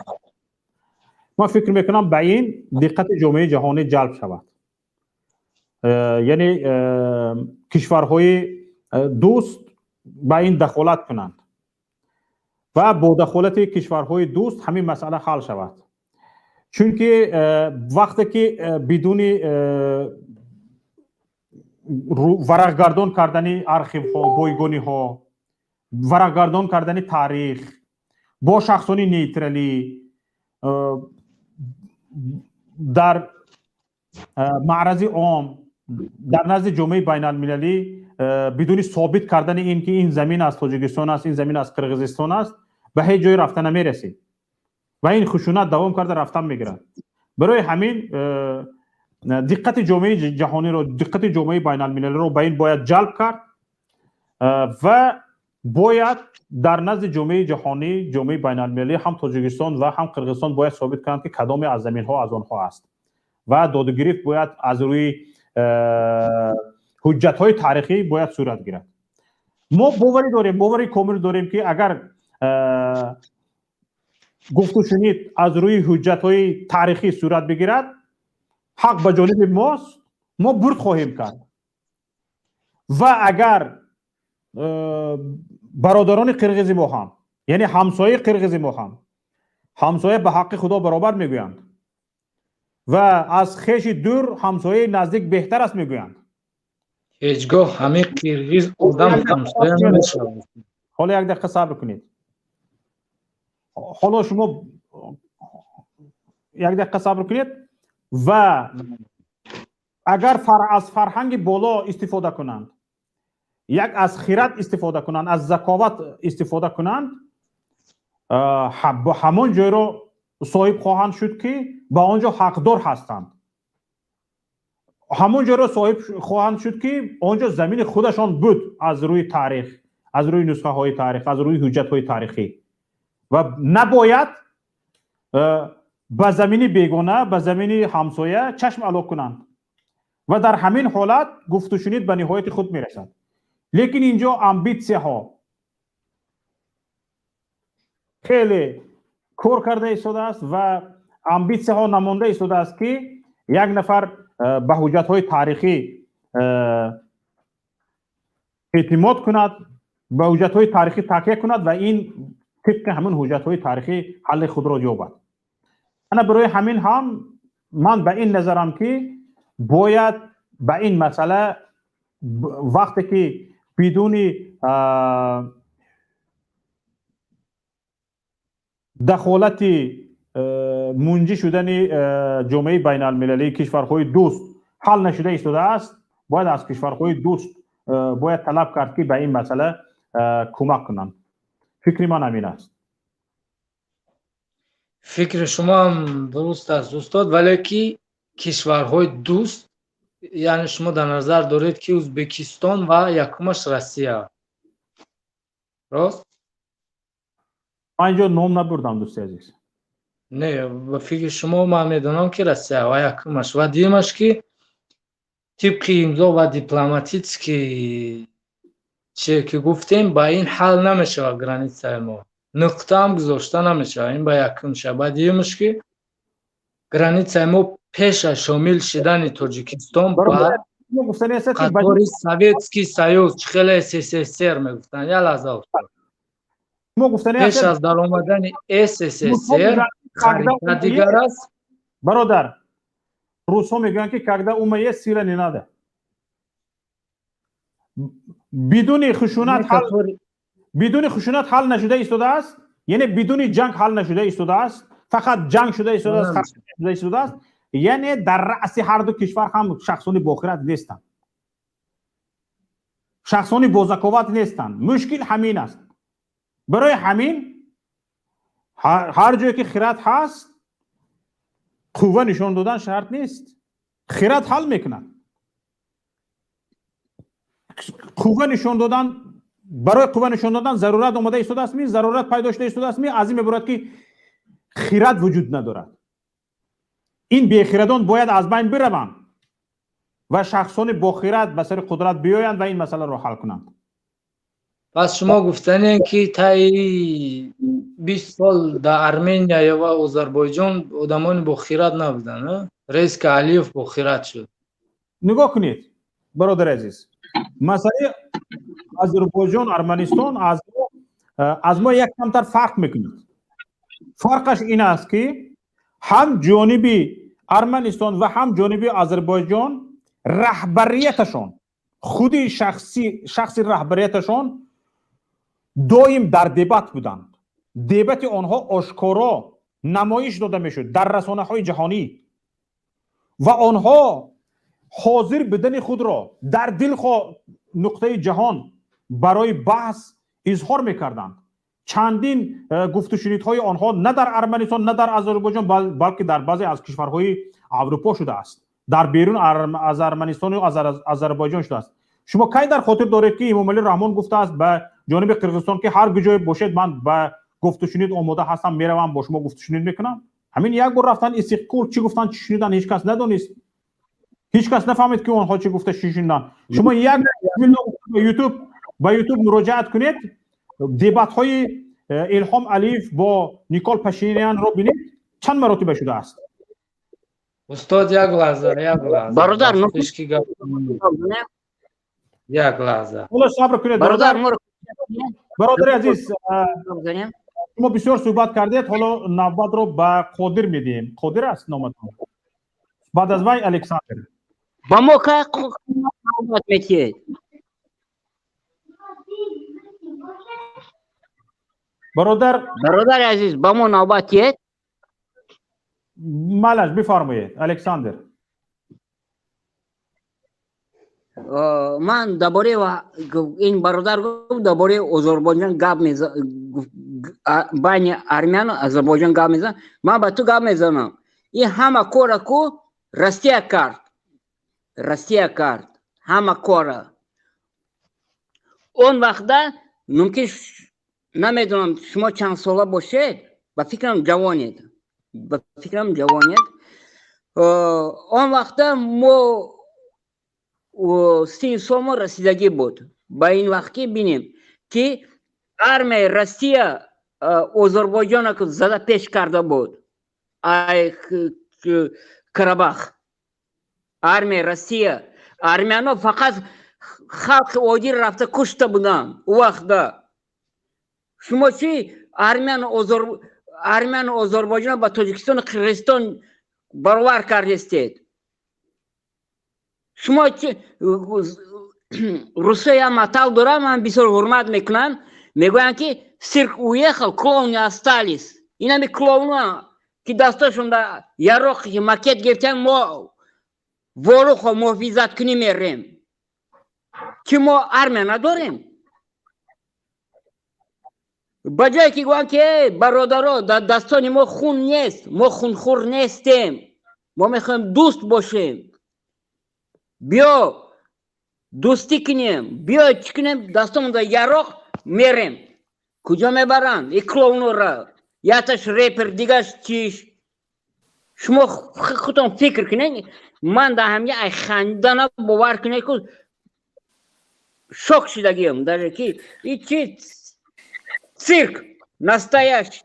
Ман фикр мекунам, ба ин диққати ҷомеаи ҷаҳонӣ ҷалб шавад, яъне кишварҳои дӯст ба ин дахолат кунанд ва бо дахолати кишварҳои дӯст ҳамин масъала ҳал шавад. Чунки вақте ки бидуни варақгардон кардани архивҳо, бойгониҳо, варақгардон кардани таърих бо шахсони нейтралӣ. Дар маърази ом, дар назди ҷомеаи байналмилалӣ, бидуни собит кардани ин ки ин замин аз Тоҷикистон аст, ин замин аз Қирғизистон аст, ба ҳеҷ ҷое рафта намерасид ва ин хушунат давом карда рафтан мегирад. Барои ҳамин диққати ҷомеаи ҷаҳониро, диққати ҷомеаи байналмилалиро ба ин бояд ҷалб кард ва бояд дар назди ҷомеаи ҷаҳонӣ, ҷомеаи байналмилалӣ ҳам Тоҷикистон ва ҳам Қирғизистон бояд собит кунанд, ки кадоме аз заминҳо аз онҳо аст ва додугирифт бояд аз рӯи ҳуҷҷатҳои таърихӣ бояд сурат гирад. Мо боварӣ дорем, бовари комил дорем, ки агар гуфтушунид аз рӯи ҳуҷҷатҳои таърихӣ сурат бигирад, ҳақ ба ҷониби мост, мо бурд хоҳем кард. Ва агар бародарони қирғизи мо ҳам, яъне ҳамсояи қирғизи мо ҳам, ҳамсоя ба ҳаққи Худо баробар мегӯянд ва аз хеши дур ҳамсояи наздик беҳтар аст мегӯянд. Ҳеҷ гоҳ ҳамин қирғиз одам ҳамсоя намешавад. Ҳоло як дақиқа сабр кунед. Ҳоло шумо як дақиқа сабр кунед. Ва агар аз фарҳанги боло истифода кунанд, як аз хирад истифода кунанд, аз заковат истифода кунанд, ҳамон ҷойро соҳиб хоҳанд шуд, ки ба он ҷо ҳақдор ҳастанд, ҳамон ҷойро соҳиб хоҳанд шуд, ки он ҷо замини худашон буд аз рӯи таърих, аз рӯи нусхаҳои таърих, аз рӯи ҳуҷҷатҳои таърихӣ. Ва набояд ба замини бегона, ба замини ҳамсоя чашм ало кунанд ва дар ҳамин ҳолат гуфтушунид ба ниҳояти худ мерасад. Лекин инҷо амбитсияҳо хеле кор карда истодааст ва амбитсияҳо намонда истодааст, ки як нафар ба ҳуҷҷатҳои таърихӣ эътимод кунад, ба ҳуҷҷатҳои таърихӣ такя кунад ва ин тибқи ҳамин ҳуҷҷатҳои таърихӣ ҳалли худро ёбад. Ана барои ҳамин ҳам ман ба ин назарам, ки бояд ба ин масъала вақте ки бидуни дахолати мунҷӣ шудани ҷомеаи байналмилалии кишварҳои дӯст ҳал нашуда истодааст, бояд аз кишварҳои дӯст бояд талаб кард, ки ба ин масъала кӯмак кунанд. Фикри ман ҳамин аст. Фикри шумо ҳам дуруст аст, устод, вале ки кишварҳои дӯст, яъне шумо дар назар доред, ки Ӯзбекистон ва якумаш Россия, рост? Ман инҷо ном набурдам, дӯсти азиз. Не, ба фикри шумо ман медонам, ки Россия ва якумаш, ва дуюмаш, ки тибқи имзо ва дипломатический чие ки гуфтем, ба ин ҳал намешавад. Границаи мо нуқтаам гузошта намешавад. Ин ба якумша. Ба дуюмаш, ки границаи мо пеш аз шомил шидани Тоҷикистон ба қатори Советский Союз, чӣ хеле СССР мегуфтанд, як лаҳза, пеш аз даромадани СССР харита дигар аст. Бародар, русҳо мегӯянд, ки когда ум есть, сила не надо. Бидуни хушунат ҳал нашуда истодааст, яъне бидуни ҷанг ҳал нашуда истодааст, фақат ҷанг шуда истодааст, яъне дар раъси ҳар ду кишвар ҳам шахсони бохирад нестанд, шахсони бозаковат нестанд. Мушкил ҳамин аст. Барои ҳамин ҳар ҷое ки хирад ҳаст, қувва нишон додан шарт нест, хирад ҳал мекунад. Қувва нишон додан, барои қувва нишон додан зарурат омада истодааст ми, зарурат пайдо шуда истодааст ми? Аз ин мебурад, ки хирад вуҷуд надорад. Ин бехирадон бояд аз байн бираванд ва шахсони бохирад ба сари қудрат биёянд ва ин масъаларо ҳал кунанд. Пас шумо гуфтанем, ки таи 20 сол дар Армения ва Озарбойҷон одамони бохирад набуданд, резко Алиев бохирад шуд? Нигоҳ кунед, бародари азиз, масъалаи Озарбойҷон, Арманистон аз мо як камтар фарқ мекунад. Фарқаш ин аст, ки ҳам ҷониби Арманистон ва ҳам ҷониби Озарбойҷон раҳбарияташон, худи шахси раҳбарияташон доим дар дебат буданд. Дебати онҳо ошкоро Намоиш дода мешуд дар расонаҳои ҷаҳонӣ ва онҳо ҳозир будани худро дар дилхоҳ нуқтаи ҷаҳон барои баҳс изҳор мекарданд. Чандин гуфтушунидҳои онҳо на дар Арманистон, на дар Озарбойҷон, балки дар баъзе аз кишварҳои Аврупо шудааст, дар берун аз Арманистону Озарбойҷон шудааст. Шумо кай дар хотир доред, ки Эмомалӣ Раҳмон гуфтааст ба ҷониби Қирғизистон, ки ҳар куҷое бошед, ман ба гуфтушунид омода ҳастам, меравам, бо шумо гуфтушунид мекунам? Ҳамин як бор рафтан Истиқкул, чӣ гуфтан, чӣ шунидан, ҳеҷ кас надонист, ҳеҷ кас нафаҳмид, ки онҳо чӣ гуфта, чӣ шунидан. Шумо як ба Ютуб муроҷиат кунед, дебатҳои Илҳом Алиев бо Никол Пашинянро бинед, чанд маротиба шудааст. Устод, як лаҳза, як лаҳза. Бародар. Як лаҳза. Ҳоло сабр кунед. Бародар. Бародари азиз, шумо бисёр суҳбат кардед, ҳоло навбатро ба Қодир медиҳем. Қодир аст номатон, баъд аз вай Александр. Ба мо кай навбат метиҳед? Бародар. Бародари азиз, ба мо навбат тиҳед. Малаш, бифармоед, Александр. Ман дар бораи ин бародар гуфт, дар бораи Озарбойҷон гап, байни армяну Озарбойҷон гап мезанам. Ман ба ту гап мезанам: ин ҳама кора ку Россия кард, Россия кард ҳама кора. Он вақта мумкин, намедонам, шумо чанд сола бошед, ба фикрам, ҷавонед, ба фикрам, ҷавонед. Он вақта мо 30 сол мо расидагӣ буд. Ба ин вақт ки бинем, ки армияи Россия Озарбойҷона зада пеш карда буд, ай Карабах армияи Россия армяно фақат халқи оддӣ рафта кушта буданд. Ӯ вақта шумо чӣ армяну Озарбойҷон ба Тоҷикистону Қирғизистон баровар кардестед? Шумо русо як матал дорам, ман бисёр ҳурмат мекунам, мегӯянд, ки цирк уехал, клоуны остались. Инами клоуна, ки дастошон яроқ, макет гирифтан, мо Ворухо муҳофизаткунӣ мерем, ки мо армия надорем. Ба ҷое ки гӯянд, ки бародаро, дар дастони мо хун нест, мо хунхӯр нестем, мо мехоҳем дӯст бошем, биё дӯстӣ кунем, биё чӣ кунем, дастомон яроқ мерем. Куҷо мебаранд и клоунора? Якташ репер, дигаш чиш. Шумо худтон фикр кунед. Ман дар ҳамин ай хандана, бовар кунед, ку шок шидагиам даже, ки и чи цирк настоящий.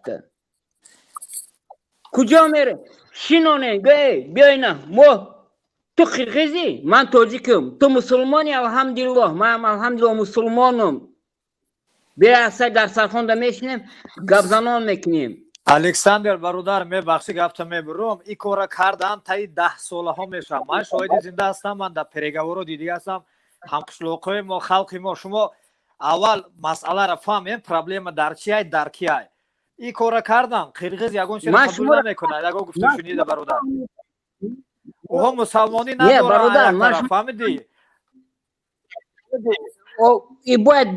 Куҷо мерем? Шинонем, гӯ биёина, мо, ту қирғизӣ, ман тоҷикам, ту мусулмони, алҳамдулиллоҳ, манам алҳамдулиллоҳ мусулмонам, биё дар сархонда мешинем, гапзанон мекунем. Александр бародар, мебахшӣ, гапта мебурам. И кора кардан таи 10 солаҳо мешавам. Ман шоҳиди зинда ҳастам, ман дар переговоро дидига ҳастам. Ҳамқишлоқҳои мо, халқи мо, шумо аввал масъаларо фаҳмем, проблема дар чиай, дар киай. И кора кардан қирғиз ягон чиро қабул намекунад, ягон гуфтушунида, бародар. Оҳо, мусалмонӣ надоранд, фаҳмидӣ? И бояд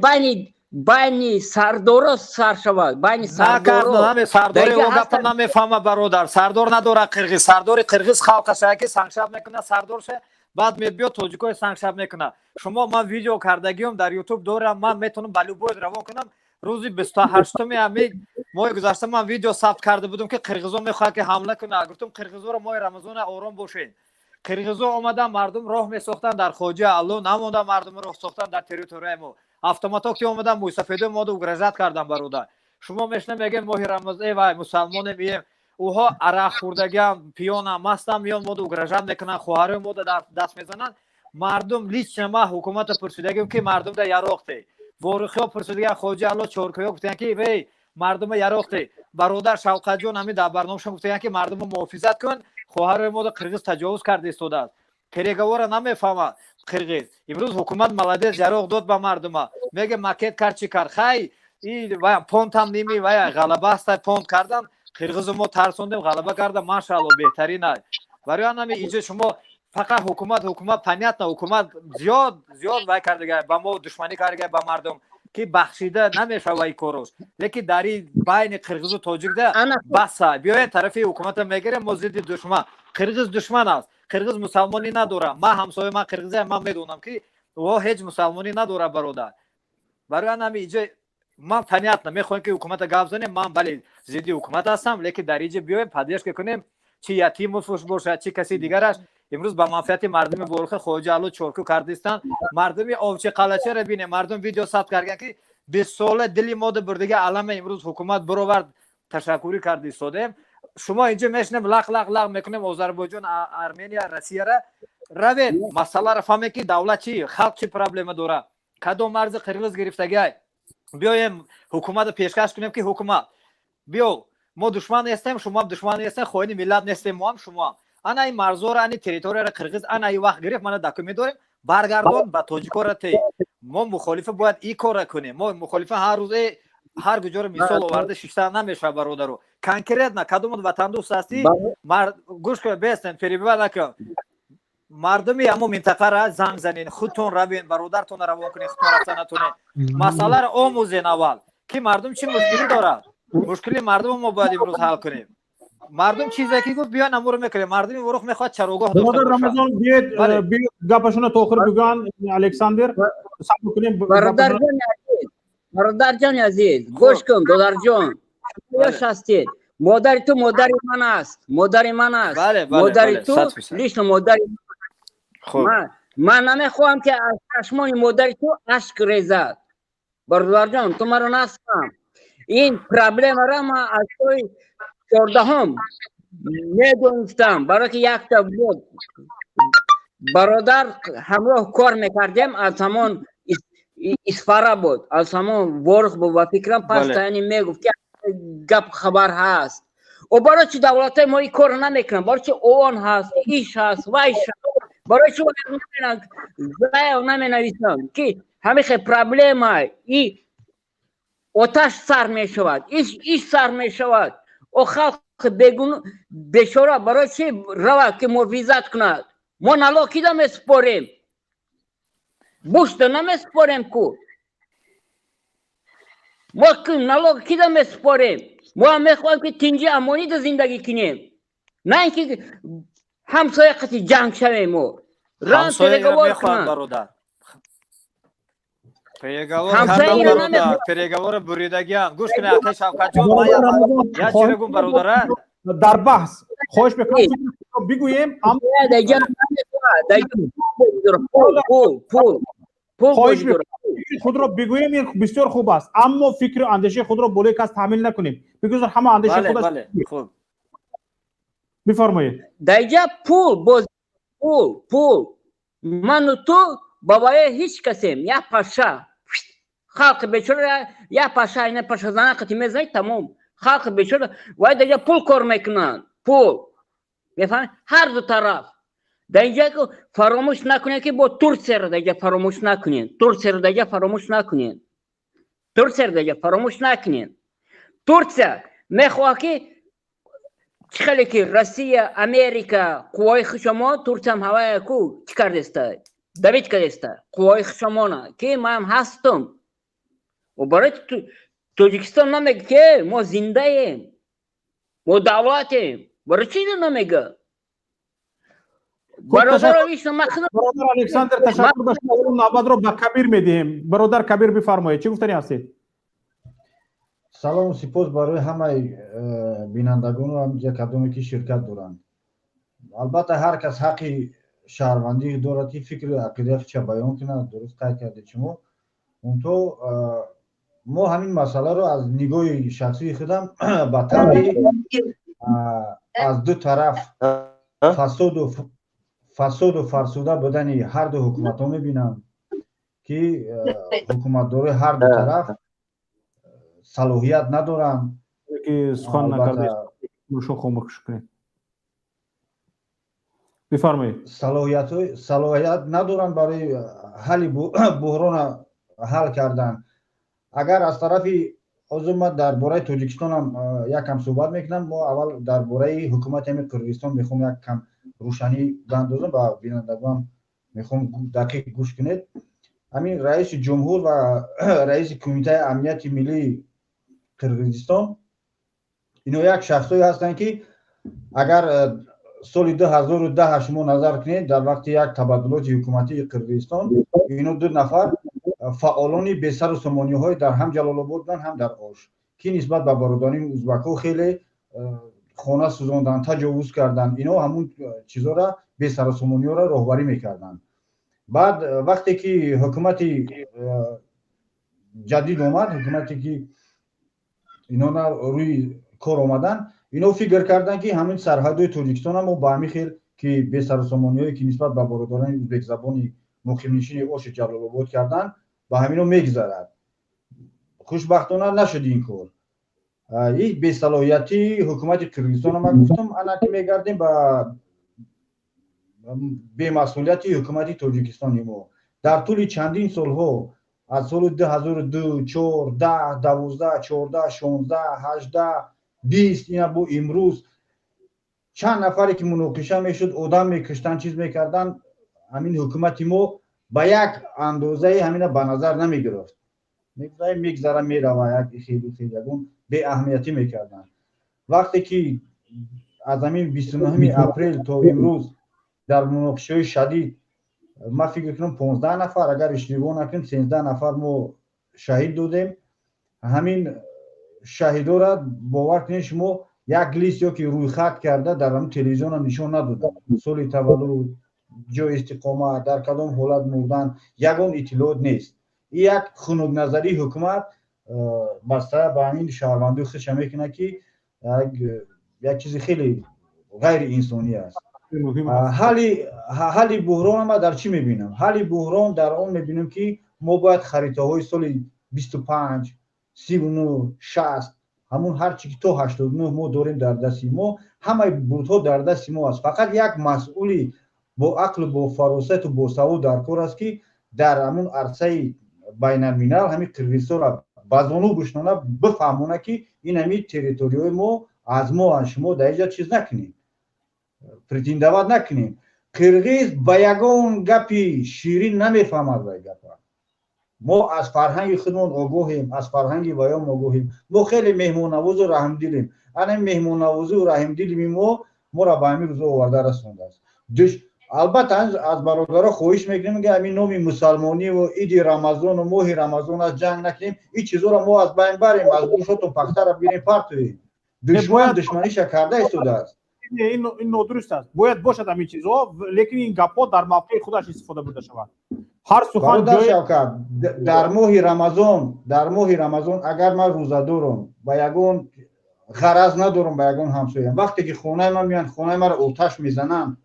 байни сардоро сар шавад, байни сардоро. Сардори о гапа намефаҳма, бародар. Сардор надорад қирғиз. Сардори қирғиз халқаша, ки сангшаб мекунад сардорша, баъд мебиёд, тоҷикои сангшаб мекунад. Шумо, ман видео кардагиём, дар Ютуб дорам, ман метавонам ба любой равон кунам. Рӯзи 28-уми ҳами моҳи гузашта ман видео сабт карда будам, ки қирғизо мехоҳад, ки ҳамла кунад. Гуфтам, қирғизоро моҳи Рамазона ором бошед. Қирғизо омадан, мардум роҳ месохтанд дар Хоҷа Алло, намонда, мардум роҳ сохтанд дар территорияи мо. Автомато ки омадан, мӯйсафедои мода угрожать кардан. Бародар, шумо мешна мегем, моҳи Рамазон, э вай, мусалмонем, ием. Ӯҳо арақ хӯрдагиам, пиёнам, мастам, меён, мода угрожать мекунанд, хоҳарои мода даст мезананд. Мардум, лично ма ҳукумата пурсидагим, ки мардумда яроқ те. Ворухиҳо пурсидагиам, Хоҷа Алло, чоркӯҳиҳо гуфтаянд, ки вей, мардума яроқ те. Бародар Шавқатҷон ҳамин дар барномашон гуфтаянд, ки мардума муҳофизат кун, хоҳарои мода қирғиз таҷовуз карда истодааст. Переговора намефаҳмад қирғиз. Имрӯз ҳукумат молодец, яроқ дод ба мардума. Меге, макет кард, чӣ кард, хай, понтам ними вай ғалаба аста, понт кардан. Қирғизу мо тарсондем, ғалаба карда, машаалло, беҳтарин. Барои ҳамин инҷо шумо фақат ҳукумат, ҳукумат, понятно, ҳукумат зиёд зиёд вай кардага, ба мо душманӣ кардага, ба мардум ки бахшида намешава ин корос. Лекин дар ин байни қирғизу тоҷикда баса, биёед, тарафи ҳукумата мегирем, мо зидди душман. Қирғиз душман аст, қирғиз мусалмонӣ надорад. Ман ҳамсоя, ман қирғизиам, ман медонам, ки о ҳеҷ мусалмонӣ надорад, бародар. Барои ҳамин инҷо ман, понятно, мехоҳем, ки ҳукумата гап занем. Ман, бале, зидди ҳукумат ҳастам, лекин дар инҷо биёем, поддержка кунем, чи Ятимовш бошад, чи каси дигараш. Имрӯз ба манфиати мардуми Воруха Хоҷа Алло чорку кардистанд. Мардуми Овчи Қалачаро бинем, мардум видео сабт кардан, ки 20 сола дили мода бурдига алама имрӯз ҳукумат бировард, ташаккурӣ карда истодем. Шумо инҷо мешинем, лақ лақ лақ мекунем Озарбойҷон, Армения, Россияра. Равед, масъаларо фаҳмед, ки давлат чи, халқ чи проблема дорад, кадом марзи қирғиз гирифтагиай. Биёем, ҳукуматро пешкаш кунем, ки ҳукумат биё, мо душман нестем, шумоам душман нестем, хоини миллат нестем, моам, шумоам. Ана ин марзора, ани территорияро қирғиз ана ин вақт гирифт, мана документ дорем, баргардон ба тоҷикора те. Мо мухолифа бояд ин корра кунем. Мо мухолифа ҳар рӯз ҳар куҷоро мисол оварда шишта намешавад, бародаро. Конкретно кадомот ватандӯст ҳастӣ, гӯш кун, бестен, перебивать накун. Мардуми ҳамо минтақара занг занен, худтон равен, бародартонро равон кунед, худтон рафта натонед, масъаларо омӯзен аввал, ки мардум чӣ мушкилӣ дорад. Мушкили мардумо мо бояд имрӯз ҳал кунем. Мардум чизе ки гуфт, биён, амуро мекунем. Мардуми Ворух мехоҳад чарогоҳ дошта. Бародар Рамазон, биёед, биёед, гапашонро то охир бигӯянд. Александр, сабр кунем. Бародарҷони азиз, бародарҷони азиз, гӯш кун, додарҷон, ёш ҳастед. Модари ту модари ман аст, модари ман аст, модари ту лично модари ман. Ман намехоҳам, ки аз чашмони модари ту ашк резад. Бародарҷон, ту маро насфаҳм. Ин проблемаро ман аз соли 14-ум медонистам, барое ки якта буд бародар, ҳамроҳ кор мекардем, аз ҳамон Исфара буд, аз ҳамон Ворух буд ва фикрам постоянно мегуфт, ки гап хабар ҳаст. О, барои чи давлатҳои мо ин корро намекунанд? Барои чи ООН ҳаст, иш ҳаст, вайш ҳаст, барои чи наменависанд, ки ҳамин проблема и оташ сар мешавад, иш сар мешавад? О, халқ бегуноҳ бечора барои чи равад, ки муҳофизат кунад? Мо налог кида месупорем? Бушта намесупорем ку. Мо налог кида месупорем? Мо ҳам мехоҳем, ки тинҷи амонида зиндагӣ кунем, на ин ки ҳамсоя қати ҷанг шавем. Мо ран переговор кунанд. Бародар, переговор кардам, бародар, переговор буридагиам. Гӯш кунед, акай Шавкатҷон, ман як чиро гум, бародара. Дар баҳс хоҳиш мекунам, бигӯем. Пул. Хоҳиш, худро бигӯем, ин бисёр хуб аст, аммо фикру андешаи худро болои кас таҳмил накунем. Бигузор ҳама андешаи худаш. Бифармоед. Даиҷа пул боз, пул, пул. Ману ту бабаи ҳеҷ касем, як паша. Халқи бечора як паша, ина пашазана қати мезанӣ, тамом. Халқи бечора вай даиҷа пул кор мекунанд, пул, мефаҳмед? Ҳар ду тараф. Дар инҷа фаромӯш накунед, ки бо Турсияро даиҷа фаромӯш накунед, Турсияро даиҷа фаромӯш накунед, Турсияро даиҷа фаромӯш накунед. Турсия мехоҳад, ки чӣ хеле ки Россия, Америка қуввои хушамо, Турсиям ҳавая ку чӣ кардеста, давить кардеста қуввои хушамона, ки ман ҳастам. Барои Тоҷикистон намега, ки мо зиндаем, мо давлатем? Барои чӣ намега? Бародар Александр, ташаккур ба шумо. Навбатро ба Кабир медиҳем. Бародар Кабир, бифармоед, чӣ гуфтани ҳастед? Салому сипос барои ҳамаи бинандагону ҳамҷа кадоме ки ширкат доранд. Албатта, ҳар кас ҳаққи шаҳрвандӣ дорад, ки фикру ақидаи худша баён кунад. Дуруст қайд кардед шумо. Мунто мо ҳамин масъаларо аз нигоҳи шахсии худам ба таври аз ду тараф фасоду фарсуда будани ҳарду ҳукуматҳо мебинам, ки ҳукуматдорои ҳарду тараф салоҳият надоранд. Сухан накарда, хомӯш кунед, бифармоед. Салоҳият надоранд барои ҳалли буҳрона ҳал кардан. Агар аз тарафи Ҳозир ман дар бораи Тоҷикистонам якам суҳбат мекунам. Мо аввал дар бораи ҳукумати ҳамин Қирғизистон мехоҳам як кам рӯшанӣ бандозам, ба бинандагон мехоҳам дақиқ гӯш кунед. Ҳамин раиси ҷумҳур ва раиси кумитаи амнияти миллии Қирғизистон ино як шахсое ҳастанд, ки агар соли 2010 шумо назар кунед, дар вақти як табаддулоти ҳукуматии Қирғизистон ино ду нафар фаъолони бесару сомониҳои дар ҳам Ҷалолобод буданд, ҳам дар Ош, ки нисбат ба бародарони узбакҳо хеле хона сӯзонданд, таҷовуз карданд. Ино ҳамун чизора, бесару сомониҳоро роҳбарӣ мекарданд. Баъд вақте ки ҳукумати ҷадид омад, ҳукумате ки ино рӯи кор омаданд, ино фикр карданд, ки ҳамин сарҳадҳои Тоҷикистона мо ба ҳамин хел, ки бесарусомониҳое ки нисбат ба бародарони узбекзабони муқимнишини Оши Ҷалолобод карданд, ба ҳамино мегузарад. Хушбахтона нашуд ин кор. Ин бесалоҳиятии ҳукумати Қирғизистона ман гуфтам. Ана ки мегардем ба бемасъулияти ҳукумати Тоҷикистони мо. Дар тӯли чандин солҳо, аз соли 2002, 4, 10, 12, 14, 16, 18, 20, ина бо имрӯз, чанд нафаре ки муноқиша мешуд, одам мекуштанд, чиз мекарданд, ҳамин ҳукумати мо ба як андозаи ҳамина ба назар намегирифт. Мегзара, мерава, як хеле хеле ягон беаҳамиятӣ мекарданд. Вақте ки аз ҳамин 29 апрел то имрӯз дар муноқишаҳои шадид, ман фикр кунам, 15 нафар, агар иштибоҳ накунем, 13 нафар мо шаҳид додем. Ҳамин шаҳидора, бовар кунед шумо, як лист ё ки рӯйхат карда дар ҳамин телевизионам нишон надоданд. Соли таваллуд, ҷои истиқомат, дар кадом ҳолат мурдан, ягон иттилоот нест. Ин як хунукназарии ҳукумат баста ба ҳамин шаҳрвандои худша мекунад, ки як чизи хеле ғайриинсонӣ аст. Ҳалли буҳрон ман дар чӣ мебинам? Ҳалли буҳрон дар он мебинам, ки мо бояд харитаҳои соли 25, 39, 60, ҳамун ҳар чи ки то 89 мо дорем дар дасти мо, ҳамаи бурдҳо дар дасти мо аст. Фақат як масъули бо ақлу бо фаросату бо савод дар кор аст, ки дар ҳамун арсаи байналмилал ҳамин Қирғизистонро ба зону бишнона, бифаҳмона, ки ин ҳамин территорияҳои мо аз мо, шумо дар инҷа чиз накунед, претендовать накунем. Қирғиз ба ягон гапи ширин намефаҳмад. Вай гапа мо аз фарҳанги худмон огоҳем, аз фарҳанги ваём огоҳем. Мо хеле меҳмоннавозу раҳмдилем. Ана меҳмоннавозию раҳмдилими мо моро ба ҳамин рӯзо оварда расондааст. Албатта, аз бародаро хоҳиш мекунем, ки ҳамин номи мусалмониву иди Рамазону моҳи Рамазон аз ҷанг накунем. Ин чизоро мо аз байн барем, аз гӯшотон пахтара бигирем, партоем. Душман душманиша карда истодааст. Ин нодуруст аст. Бояд бошад ҳамин чизҳо, лекин ин гапҳо дар мавқеи худаш истифода бурда шавад. Ҳар сухан. Шавкат, дар моҳи Рамазон, дар моҳи Рамазон, агар ман рӯзадорам, ба ягон ғараз надорам ба ягон ҳамсоям, вақте ки хонаи ман меянд, хонаи маро оташ мезананд,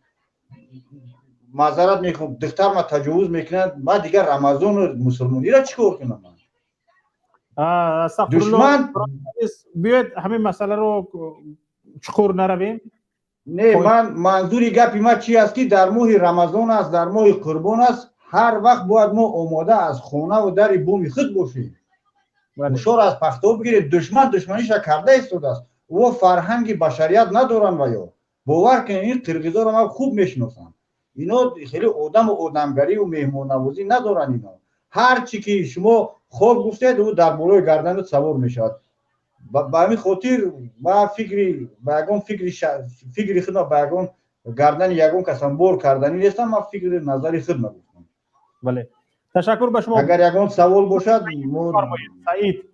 маъзарат мехоҳам, духтар ма таҷовуз мекунанд, ман дигар Рамазону мусулмониро чӣ кор кунам? Душман. Биёед, ҳамин масъаларо чуқур наравем. Не, ман манзури гапи ман чи аст, ки дар моҳи Рамазон аст, дар моҳи Қурбон аст, ҳар вақт бояд мо омода аз хонаву дари боми худ бошем, мушор аз пахто бигирем. Душман душманиша карда истодааст. Ӯ фарҳанги башарият надоранд ва ё бовар кунед, ин қирғизоро ман хуб мешиносам. Ино хеле одаму одамгариву меҳмоннавозӣ надоранд. Ино ҳар чи ки шумо хоб гуфтед, ӯ дар болои гарданат савор мешавад. Ба ҳамин хотир ман фикри ба ягон фикри худро ба ягон гардани ягон касам бор карданӣ нестам. Ман фикри назари худ гуфтам. Бале, ташаккур ба шумо. Агар ягон савол бошад. Саид,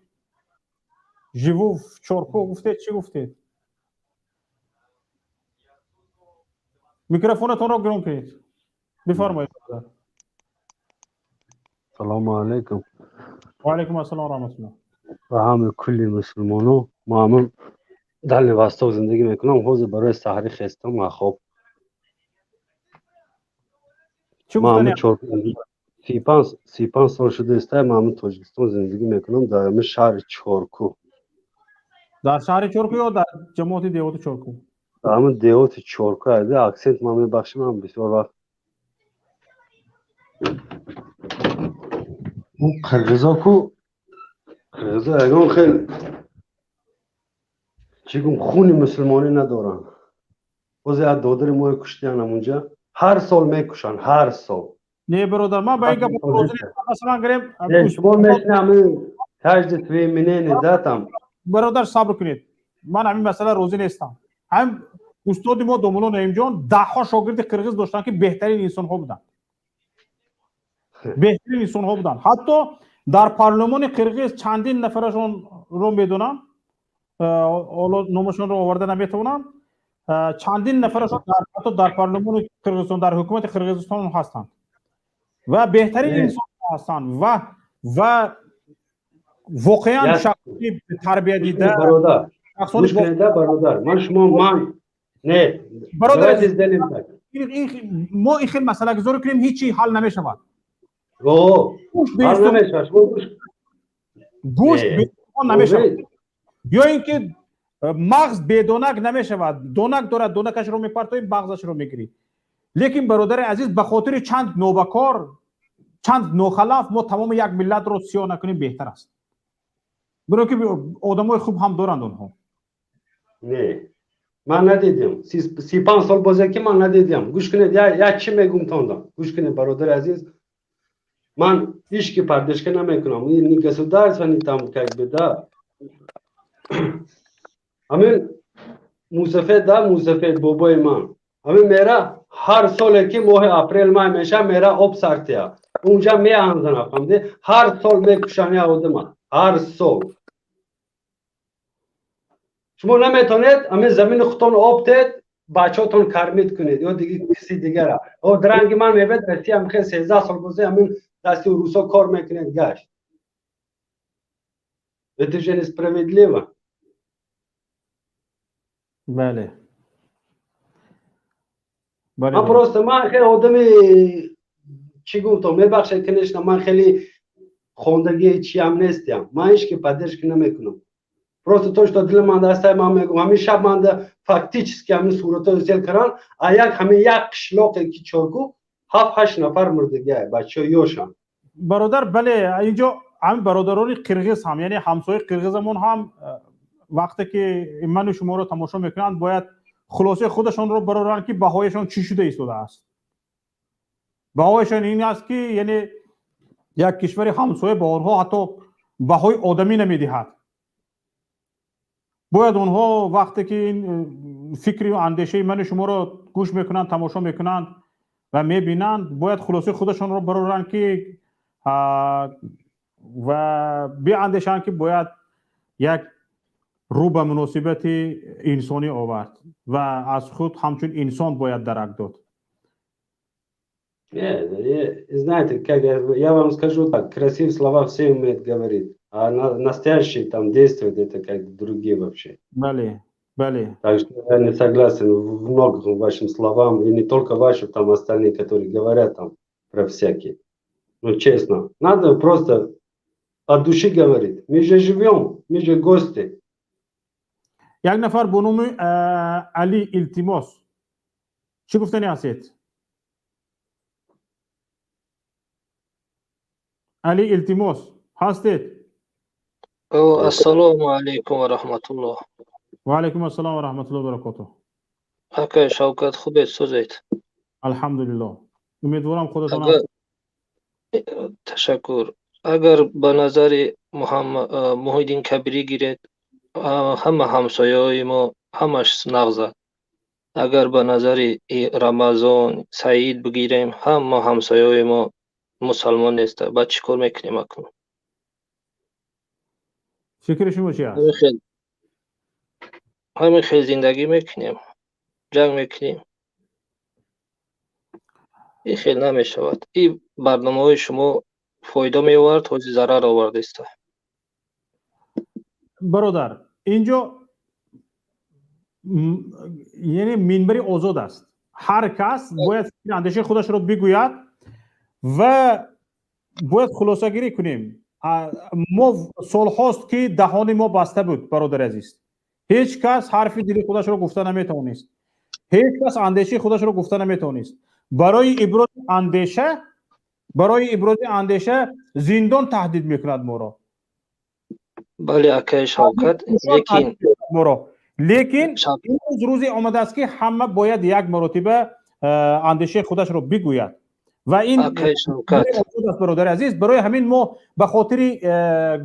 живу в Чорку гуфтед, чӣ гуфтед? Микрофонатонро гирон кунед, бифармоед. Салому алайкум. Ва алайкум ассалом раҳматуллоҳ. Ба ҳамаи кулли мусулмоно. Ма ҳамун Дальний Восток зиндагӣ мекунам. Ҳозир барои саҳарӣ хестам аз хоб. 35 сол шуда иста, ман ҳамун Тоҷикистон зиндагӣ мекунам, дар ҳамин шаҳри Чорку. Дар шаҳри Чорку ё дар ҷамоати деҳоти Чорку? Дар ҳамун деҳоти Чорку. Айда аксент ман мебахшим, ман бисёр вақт ӯ қирғизо ку. Қирғизо ягон хел, чӣ гум, хуни мусулмонӣ надоранд. Бозе як додари мои куштиян ҳамунҷа. Ҳар сол мекушанд, ҳар сол. Не, бародар, ман ба ин гап розӣ нестам. Масалан гирем, шумо мешинами каждый твои мнение, да, там. Бародар, сабр кунед, ман ҳамин масъала розӣ нестам. Ҳам устоди мо Домулло Наимҷон даҳҳо шогирди қирғиз доштанд, ки беҳтарин инсонҳо буданд, беҳтарин инсонҳо буданд. Ҳатто дар парлумони қирғиз чандин нафарашонро медонам, ҳоло номашонро оварда наметавонам. Чандин нафарашон ҳатто дар парлумони Қирғизистон, дар ҳукумати Қирғизистон ҳастанд ва беҳтарин инсонҳо ҳастанд ва воқеан шахси тарбиядида. Бародар, ман шумо ман не. Бародар, мо ин хел масъалагузорӣ кунем, ҳеҷ чи ҳал намешавад. Ҳал намешавад. Гӯшт намешавад ё ин ки мағз бедонак намешавад. Донак дорад, донакашро мепартоӣ, мағзашро мегирӣ. Лекин, бародари азиз, ба хотири чанд нобакор, чанд нохалаф мо тамоми як миллатро сиёҳ накунем, беҳтар аст. Биро ки одамои хуб ҳам доранд онҳо. Не, ман надидем. 35 сол бозе ки ман надидем. Гӯш кунед, як чӣ мегум тондам, гӯш кунед, бародари азиз. Ман ҳички поддержка намекунам, ни государство, ни там, как бы, да. Ҳамин мусафед, да, мусафед бобои ман ҳамин мера, ҳар соле ки моҳи апрел май меша, мера об сартия, унҷа меанзана, фаҳмиди? Ҳар сол мекушан як одама, ҳар сол. Шумо наметонед ҳамин замини худтон об тед, бачаотон кормить кунед ё диги киси дигара. О дранги ман мебед Россия, михе 13 сол бозе ҳамин дасти русо кор мекунед, гашт. Это же несправедливо. Бале. Ман просто, ман хеле одами, чӣ гуфтам, мебахшед, конечно, ман хеле хондагии чиам нестиам. Ман ҳеч ки поддержка намекунам, просто то, что дили ман дастай, ман мегӯм. Ҳамин шаб манда фактически ҳамин суратҳои сел кардан, а як ҳамин як қишлоқе ки чорку ҳафт ҳашт нафар мурдагиай, бачаҳо ёшанд. Бародар, бале, инҷо ҳамин бародарони қирғиз ҳам, яъне ҳамсояи қирғизамон ҳам, вақте ки ману шуморо тамошо мекунанд, бояд хулосаи худашонро бароранд, ки баҳояшон чӣ шуда истодааст. Баҳояшон ин аст, ки яъне як кишвари ҳамсоя ба онҳо ҳатто баҳои одамӣ намедиҳад. Бояд онҳо вақте ки ин фикри андешаи ману шуморо гӯш мекунанд, тамошо мекунанд ва мебинанд, бояд хулосаи худашонро бароранд, ки ва биандешанд, ки бояд як рӯ ба муносибати инсонӣ овард ва аз худ ҳамчун инсон бояд дарак дод. Знаете, как я вам скажу так, красивые слова все умеют говорить, а настоящие там действуют, это как другие вообще. Бале, бале. Так что я не согласен в многом вашим словам, и не только вашим, там остальные, которые говорят там про всякие. Ну, честно, надо просто от души говорить. Мы же живем, мы же гости. Як нафар бо номи Али Илтимос, чӣ гуфтани ҳастед? Али Илтимос, ҳастед? Ассалому алайкум ва раҳматуллоҳ. Ва алайкум ассалом ва раҳматуллоҳи ва баракотуҳ. Акай Шавкат, хубед, созед? Алҳамдулиллоҳ, умедворам, худатон. Ташаккур. Агар ба назари Муҳиддин Кабирӣ гиред, ҳама ҳамсояҳои мо ҳамаш нағзад. Агар ба назари Рамазон Саид бигирем, ҳама ҳамсояҳои мо мусалмон неста. Баъд чӣ кор мекунем акнун? Фикри шумо чи аст? Ҳамин хел зиндагӣ мекунем, ҷанг мекунем. Ин хел намешавад. Ин барномаҳои шумо фоида меовард, ҳозир зарар овардааста. Бародар, инҷо яъне минбари озод аст, ҳар кас бояд фикри андешаи худашро бигӯяд ва бояд хулосагирӣ кунем. Мо солҳост, ки даҳони мо баста буд, бародари азиз. Ҳеҷ кас ҳарфи дили худашро гуфта наметавонист, ҳеҷ кас андешаи худашро гуфта наметавонист. Барои ибрози андеша зиндон таҳдид мекунад моро. Бале, акаи Шавкат, лекин моро, лекин имрӯз рӯзе омадааст, ки ҳама бояд як маротиба андешаи худашро бигӯяд ва ин аст, бародари азиз. Барои ҳамин мо ба хотири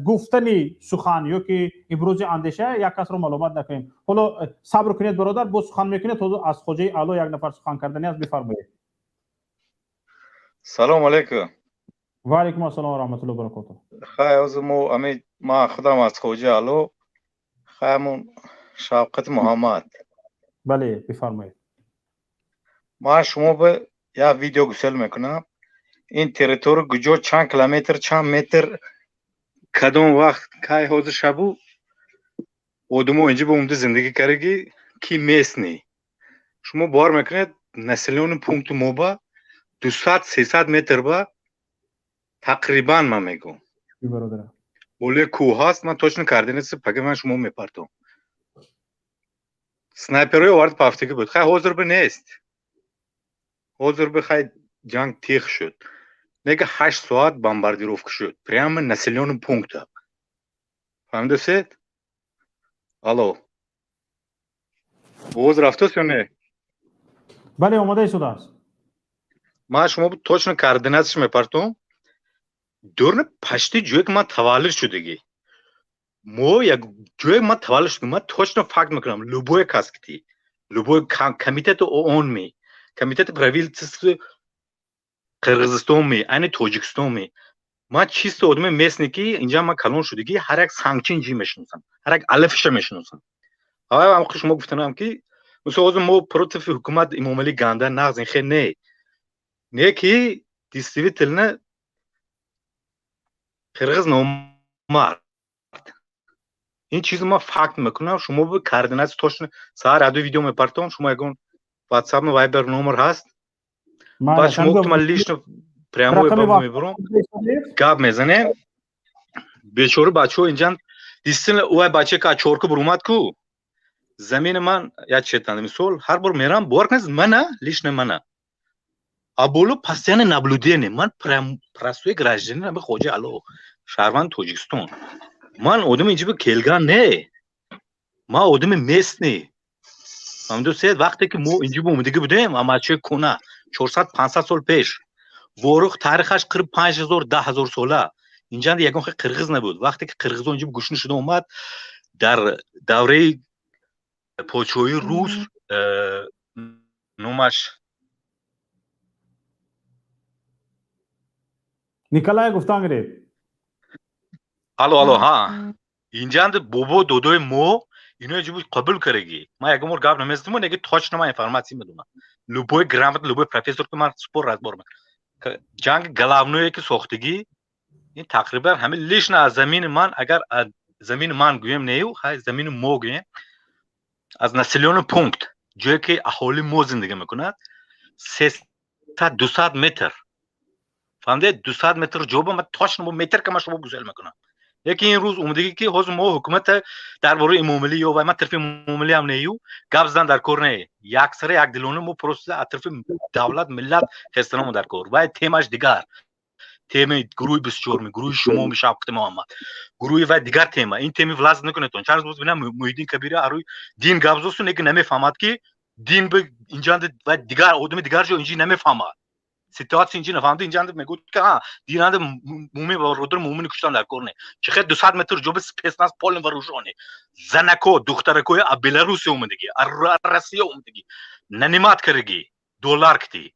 гуфтани сухан ё ки ибрози андеша як касро маломат накунем. Ҳоло сабр кунед, бародар, боз сухан мекунед. Ҳозир аз Хоҷаи Аъло як нафар сухан кардани аст, бифармоед. Салому алайкум. Ва алайкум ассалом ва раҳматуллоҳи ва баракотуҳ. Хай, ҳозир мо ами ман худам аз Хоҷаи Аъло, хай, ҳамун Шавқати Муҳаммад. Бале, бифармоед. Ман шумо ба як видео гусел мекунам. Ин территория куҷо, чанд километр, чанд метр, кадом вақт, кай, ҳозир шабу одамо инҷа ба умда зиндагӣ кардаги, ки местный. Шумо бовар мекунед, населённый пункти мо ба 200, 300 метр ба тақрибан, ман мегӯм, болои кӯҳ ҳаст. Ман точно координация пага ман шумо мепартом. Снайперои овард, пафтагӣ буд. Хай, ҳозир ба нест, ҳозир ба хай ҷанг тех шуд. Нега 8 соат бомбардировка шуд прямо населённый пункта. Фаҳмидасед? Алло, овоз рафтост ё не? Бале, омода истодааст. Ман шумо точно координатсияш мепартом. Дурна пашти ҷое ки ман таваллуд шудагӣ, мо як ҷое ман таваллуд шудагӣ, ман точно факт мекунам. Любой кас ки любой комитети ООН ми, комитети правительстви Қирғизистон ми, айни Тоҷикистон ми, ман чисто одами местный, ки инҷа ман калон шудагӣ, ҳар як сангчин ҷи мешиносам, ҳар як алифша мешиносам. Ҳам шумо гуфтанам, ки мисол ҳозир мо против ҳукумат Имомалӣ ганда нағз ин хел не, не ки действительно қирғиз номард. Ин чизо ман факт мекунам. Шумо бо координатсия точно саҳар аду видео мепартом. Шумо ягон WhatsApp, Viber номер ҳаст, баъд шумо гуфтам, ман лично прямой ба мебурам, гап мезанем. Бечора бачаҳо инҷан действительно ӯ бача ка чорку бурумад ку замини ман як четан. Мисол, ҳар бор мерам, бовар кунед, мана лично мана аболо постоянно наблюдение. Ман прям простой гражданин ами Хоҷа Ало, шаҳрванди Тоҷикистон. Ман одами инҷа келган не, ман одами местный. Фаҳмидусед? Вақте ки мо инҷа омадагӣ будем, амачои куна 400, 500 сол пеш, Ворух таърихаш қирб 5000, 10 000 сола. Инҷа ягон хел қирғиз набуд. Вақте ки қирғизо инҷа гушна шуда омад дар давраи подшоҳии рус, номаш Николай гуфтан гиред. Алло, алло, ҳа, инҷанд бобо додои мо ино инҷа қабул кардаги. Ман ягон бор гап намезадам, неги точно ман информация медонам. Любой грамотный, любой профессор ки ман спор разбор ҷанги головное ки сохтагӣ, ин тақрибан ҳамин лично аз замини ман, агар аз замини ман гӯем нею, хай, замини мо гӯем, аз населённый пункт, ҷое ки аҳолии мо зиндагӣ мекунад, 300, 200 метр. Фаҳмидед? 200 метр ҷоба ман точно бо метр ка ман шумо гузел мекунам. Лекин ин рӯз омадагӣ, ки ҳозир мо ҳукумата дар бораи Имомалӣ ё вай, ман тарафи Имомалӣ ҳам нею, гап задан дар кор не. Яксара якдилона мо просто аз тарафи давлат, миллат хестанамо дар кор. Вай темаш дигар темаи гурӯҳи 24-ми, гурӯҳи шумоми Шавқати Муҳаммад, гурӯҳи вай дигар тема. Ин теми власт накунедтон. Чанд рӯз боз бинам, Муҳиддин Кабири арӯи дин гап зосту, неки намефаҳмад, ки дин бе инҷанд вай дигар одами дигар ҷо инҷи намефаҳмад, ситуация инҷи нафаҳмда. Инҷанд мегӯяд, ки ҳа, динанда мумин бародар мумини куштан дар кор не. Чи хел 200 метр ҷоби спецназ полный вооружённый, занако, духтаракои а Беларусия омадагӣ, а Россия омадагӣ, нанимать кардагӣ, доллар кити.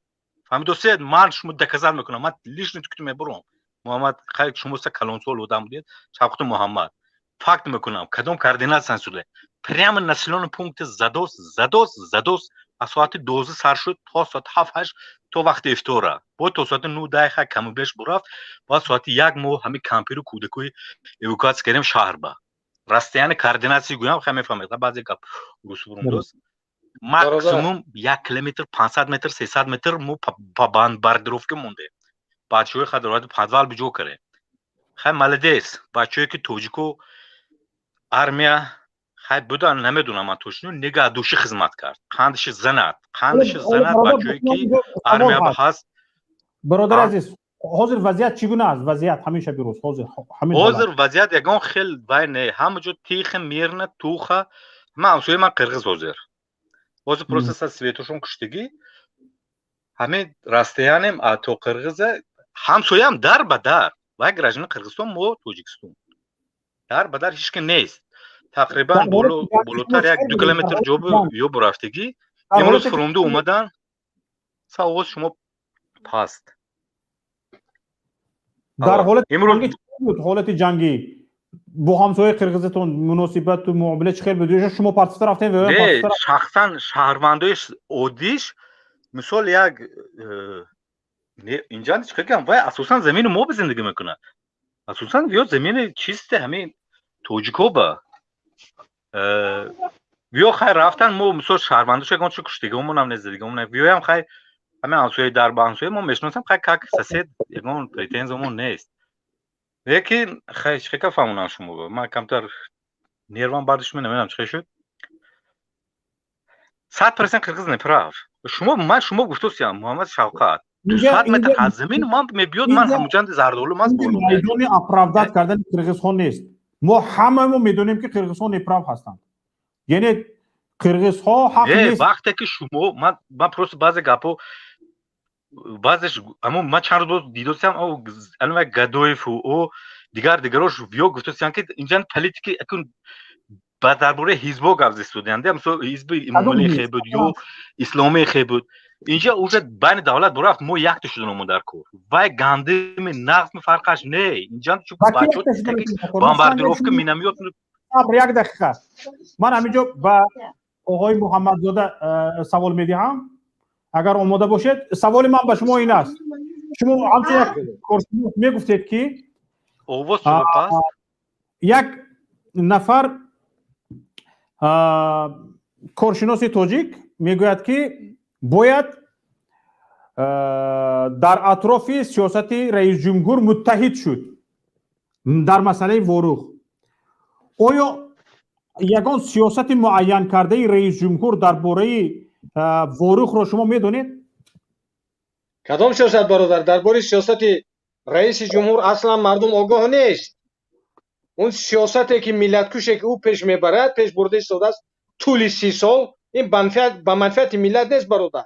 Фаҳмидосед? Ман шумо доказать мекунам, ман лично тукти мебурам. Муҳаммад, хай, шумо са калонсол одам будед. Шавқати Муҳаммад, факт мекунам, кадом координатсия шуда, прямо населённый пункти задос, задос, задос. Аз соати 12 сар шуд то соати 7, 8, то вақти ифтора, бо то соати 9, 10 хай каму беш бурафт. Баъд соати 1 мо ҳами кампиру кӯдакои эвакуатсия кардем шаҳр ба расстояние. Координатсия гӯям, хай, мефаҳмед, баъзе гап русу бурундост. Максимум 1 километр, 500 метр, 300 метр мо па бомбардировка мондем. Бачаҳои хадорати подвал биҷо кардем. Хай, молодец бачаҳое ки тоҷико армия хай будан, намедонам ман точно, нега души хизмат кард, қандиши занад, қандиши занад бачаҳое ки армия ба ҳаст. Бародари азиз. Ҳозир вазъият чӣ гуна аст? Вазъият ҳамин шаби рӯз, ҳозир ҳамин ҳозир вазъият ягон хел вай не, ҳама ҷо тихо, мирно, туха. Ман ҳамсояи ман қирғиз. Ҳозир просто са светошон куштагӣ, ҳамин расстоянием то қирғиза ҳамсоям дар ба дар, вай гражданин Қирғизистон, мо Тоҷикистон, дар ба дар ҳеч ки нест. Тақрибан болотар як 2 километр ҷо ё бурафтагӣ. Имрӯз фурумду омадан, савоз шумо паст. Дар ҳолати ҷангӣ бо ҳамсояи қирғизатон муносибату муомила чӣ хел буд? Шумо партифта рафтем? Не, шахсан шаҳрвандои оддиш, мисол, як инҷа чӣ гам, вай асосан замини мо ба зиндагӣ мекунад, асосан ё замини чисте ҳамин тоҷико ба ё хай рафтан. Мо, мисол, шаҳрвандош ягон чӣ куштагиҳомонам нест, задагиҳомон. Виёям хай ҳамин ҳамсояи дар ба ҳамсоя мо мешиносам, хай, как сосед ягон претензиямон нест. Лекин хай, чӣ ка фаҳмонам шумо, ман камтар нервам бардошт, намедонам чӣ шуд. 100% қирғиз неправ. Шумо, ман шумо гуфтосиям, Муҳаммад Шавқат, 200 метр аз замин ман мебиёд, ман ҳамуҷанди зардолу мас. Майдони оправдать кардани қирғизҳо нест. Мо ҳамаи мо медонем, ки қирғизҳо неправ ҳастанд, яъне қирғизҳо ҳақ нест. Вақте ки шумо, ман просто баъзе гапҳо, баъзеш амо ман чанд рӯз боз дидосиам, анва Гадоеву ӯ дигар дигарош ё гуфтосиям, ки инҷа политики акун ба дар бораи ҳизбо гап зистодианд. Мисол, ҳизби Имомалӣ хе буд ё Исломӣ хе буд, инҷа уже байни давлат бурафт. Мо якта шуданомо дар кор, вай гандими нағзми фарқаш не. Инҷа бачо бомбардировка, миномёт. Сабр, як дақиқа. Ман ҳаминҷо ба оғои Муҳаммадзода савол медиҳам, агар омода бошед. Саволи ман ба шумо ин аст: шумо ҳамчун як коршинос мегуфтед, ки як нафар коршиноси тоҷик мегӯяд, ки бояд дар атрофи сиёсати раисҷумҳур муттаҳид шуд дар масъалаи Ворух. Оё ягон сиёсати муайян кардаи раисҷумҳур дар бораи Ворухро шумо медонед? Кадом сиёсат, бародар? Дар бораи сиёсати раиси ҷумҳур аслан мардум огоҳ нест. Он сиёсате ки миллаткуше ки ӯ пеш мебарад, пеш бурда истодааст тӯли 30 сол, ин ба манфиати миллат нест, бародар.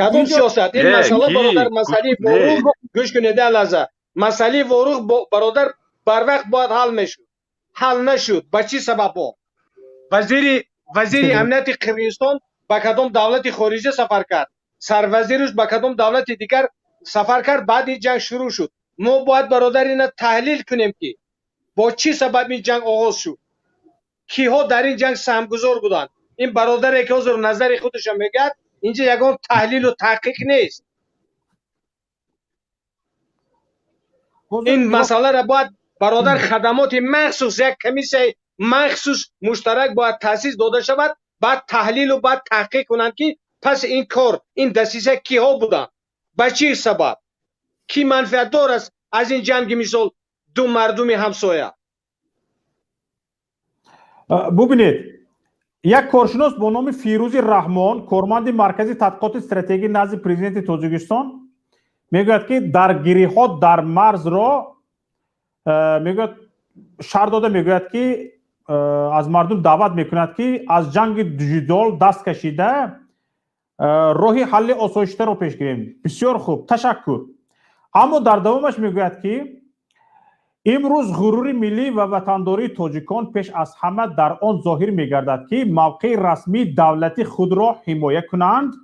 Кадом сиёсат? Ин масъала, бародар, масъалаи Ворух, гӯш кунед як лаҳза, масъалаи Ворух, бародар, барвақт бояд ҳал мешуд, ҳал нашуд. Ба чӣ сабабҳо? Вазири амнияти Қирғизистон ба кадом давлати хориҷа сафар кард, сарвазираш ба кадом давлати дигар сафар кард, баъди ҷанг шурӯъ шуд. Мо бояд, бародар, ина таҳлил кунем, ки бо чӣ сабаб ин ҷанг оғоз шуд, киҳо дар ин ҷанг саҳмгузор буданд. Ин бародаре ки ҳозир назари худашо мегӯяд, инҷа ягон таҳлилу таҳқиқ нест. Ин масъаларо бояд, бародар, хадамоти махсус, як комиссияи махсус муштарак бояд таъсис дода шавад, баъд таҳлилу баъд таҳқиқ кунанд, ки пас ин кор, ин дасиса киҳо буданд, ба чӣ сабаб, кӣ манфиатдор аст аз ин ҷанги, мисол, ду мардуми ҳамсоя. Бубинед, як коршинос бо номи Фирӯзи Раҳмон, корманди Маркази тадқиқоти стратегӣ назди президенти Тоҷикистон, мегӯяд, ки даргириҳо дар марзро мегӯяд, шарҳ дода мегӯяд, ки аз мардум даъват мекунад, ки аз ҷанги ҷидол даст кашида, роҳи ҳалли осоиштаро пеш гирем. Бисёр хуб, ташаккур. Аммо дар давомаш мегӯяд, ки имрӯз ғурури миллӣ ва ватандории тоҷикон пеш аз ҳама дар он зоҳир мегардад, ки мавқеи расмии давлати худро ҳимоя кунанд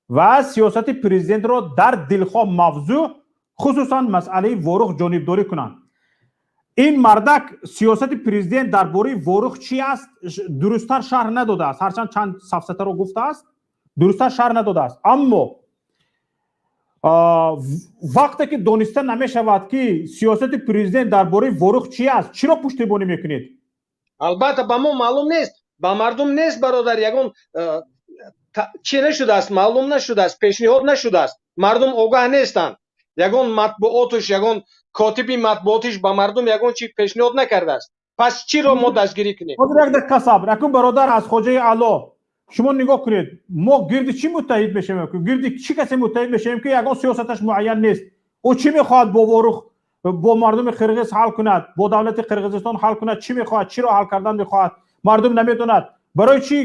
ва сиёсати президентро дар дилхоҳ мавзӯъ, хусусан масъалаи Ворух, ҷонибдорӣ кунанд. Ин мардак сиёсати президент дар бораи Ворух чи аст, дурусттар шарҳ надодааст, ҳарчанд чанд сафсатаро гуфтааст, дурусттар шарҳ надодааст. Аммо вақте ки дониста намешавад, ки сиёсати президент дар бораи Ворух чи аст, чиро пуштибонӣ мекунед? Албатта, ба мо маълум нест, ба мардум нест, бародар. Ягон чӣ нашудааст, маълум нашудааст, пешниҳод нашудааст, мардум огаҳ нестанд. Ягон матбуоташ, ягон котиби матбуотиш ба мардум ягон чи пешниҳод накардааст. Пас чиро мо дастгирӣ кунем? Ҳозир як дақиқа сабр. Акун, бародар, аз Хоҷаи Аъло. Шумо нигоҳ кунед, мо гирди чӣ муттаҳид мешавем, гирди чӣ касе муттаҳид мешавем, ки ягон сиёсаташ муайян нест? Ӯ чӣ мехоҳад бо Ворух, бо мардуми қирғиз ҳал кунад, бо давлати Қирғизистон ҳал кунад? Чӣ мехоҳад, чиро ҳал кардан мехоҳад, мардум намедонад. Барои чӣ,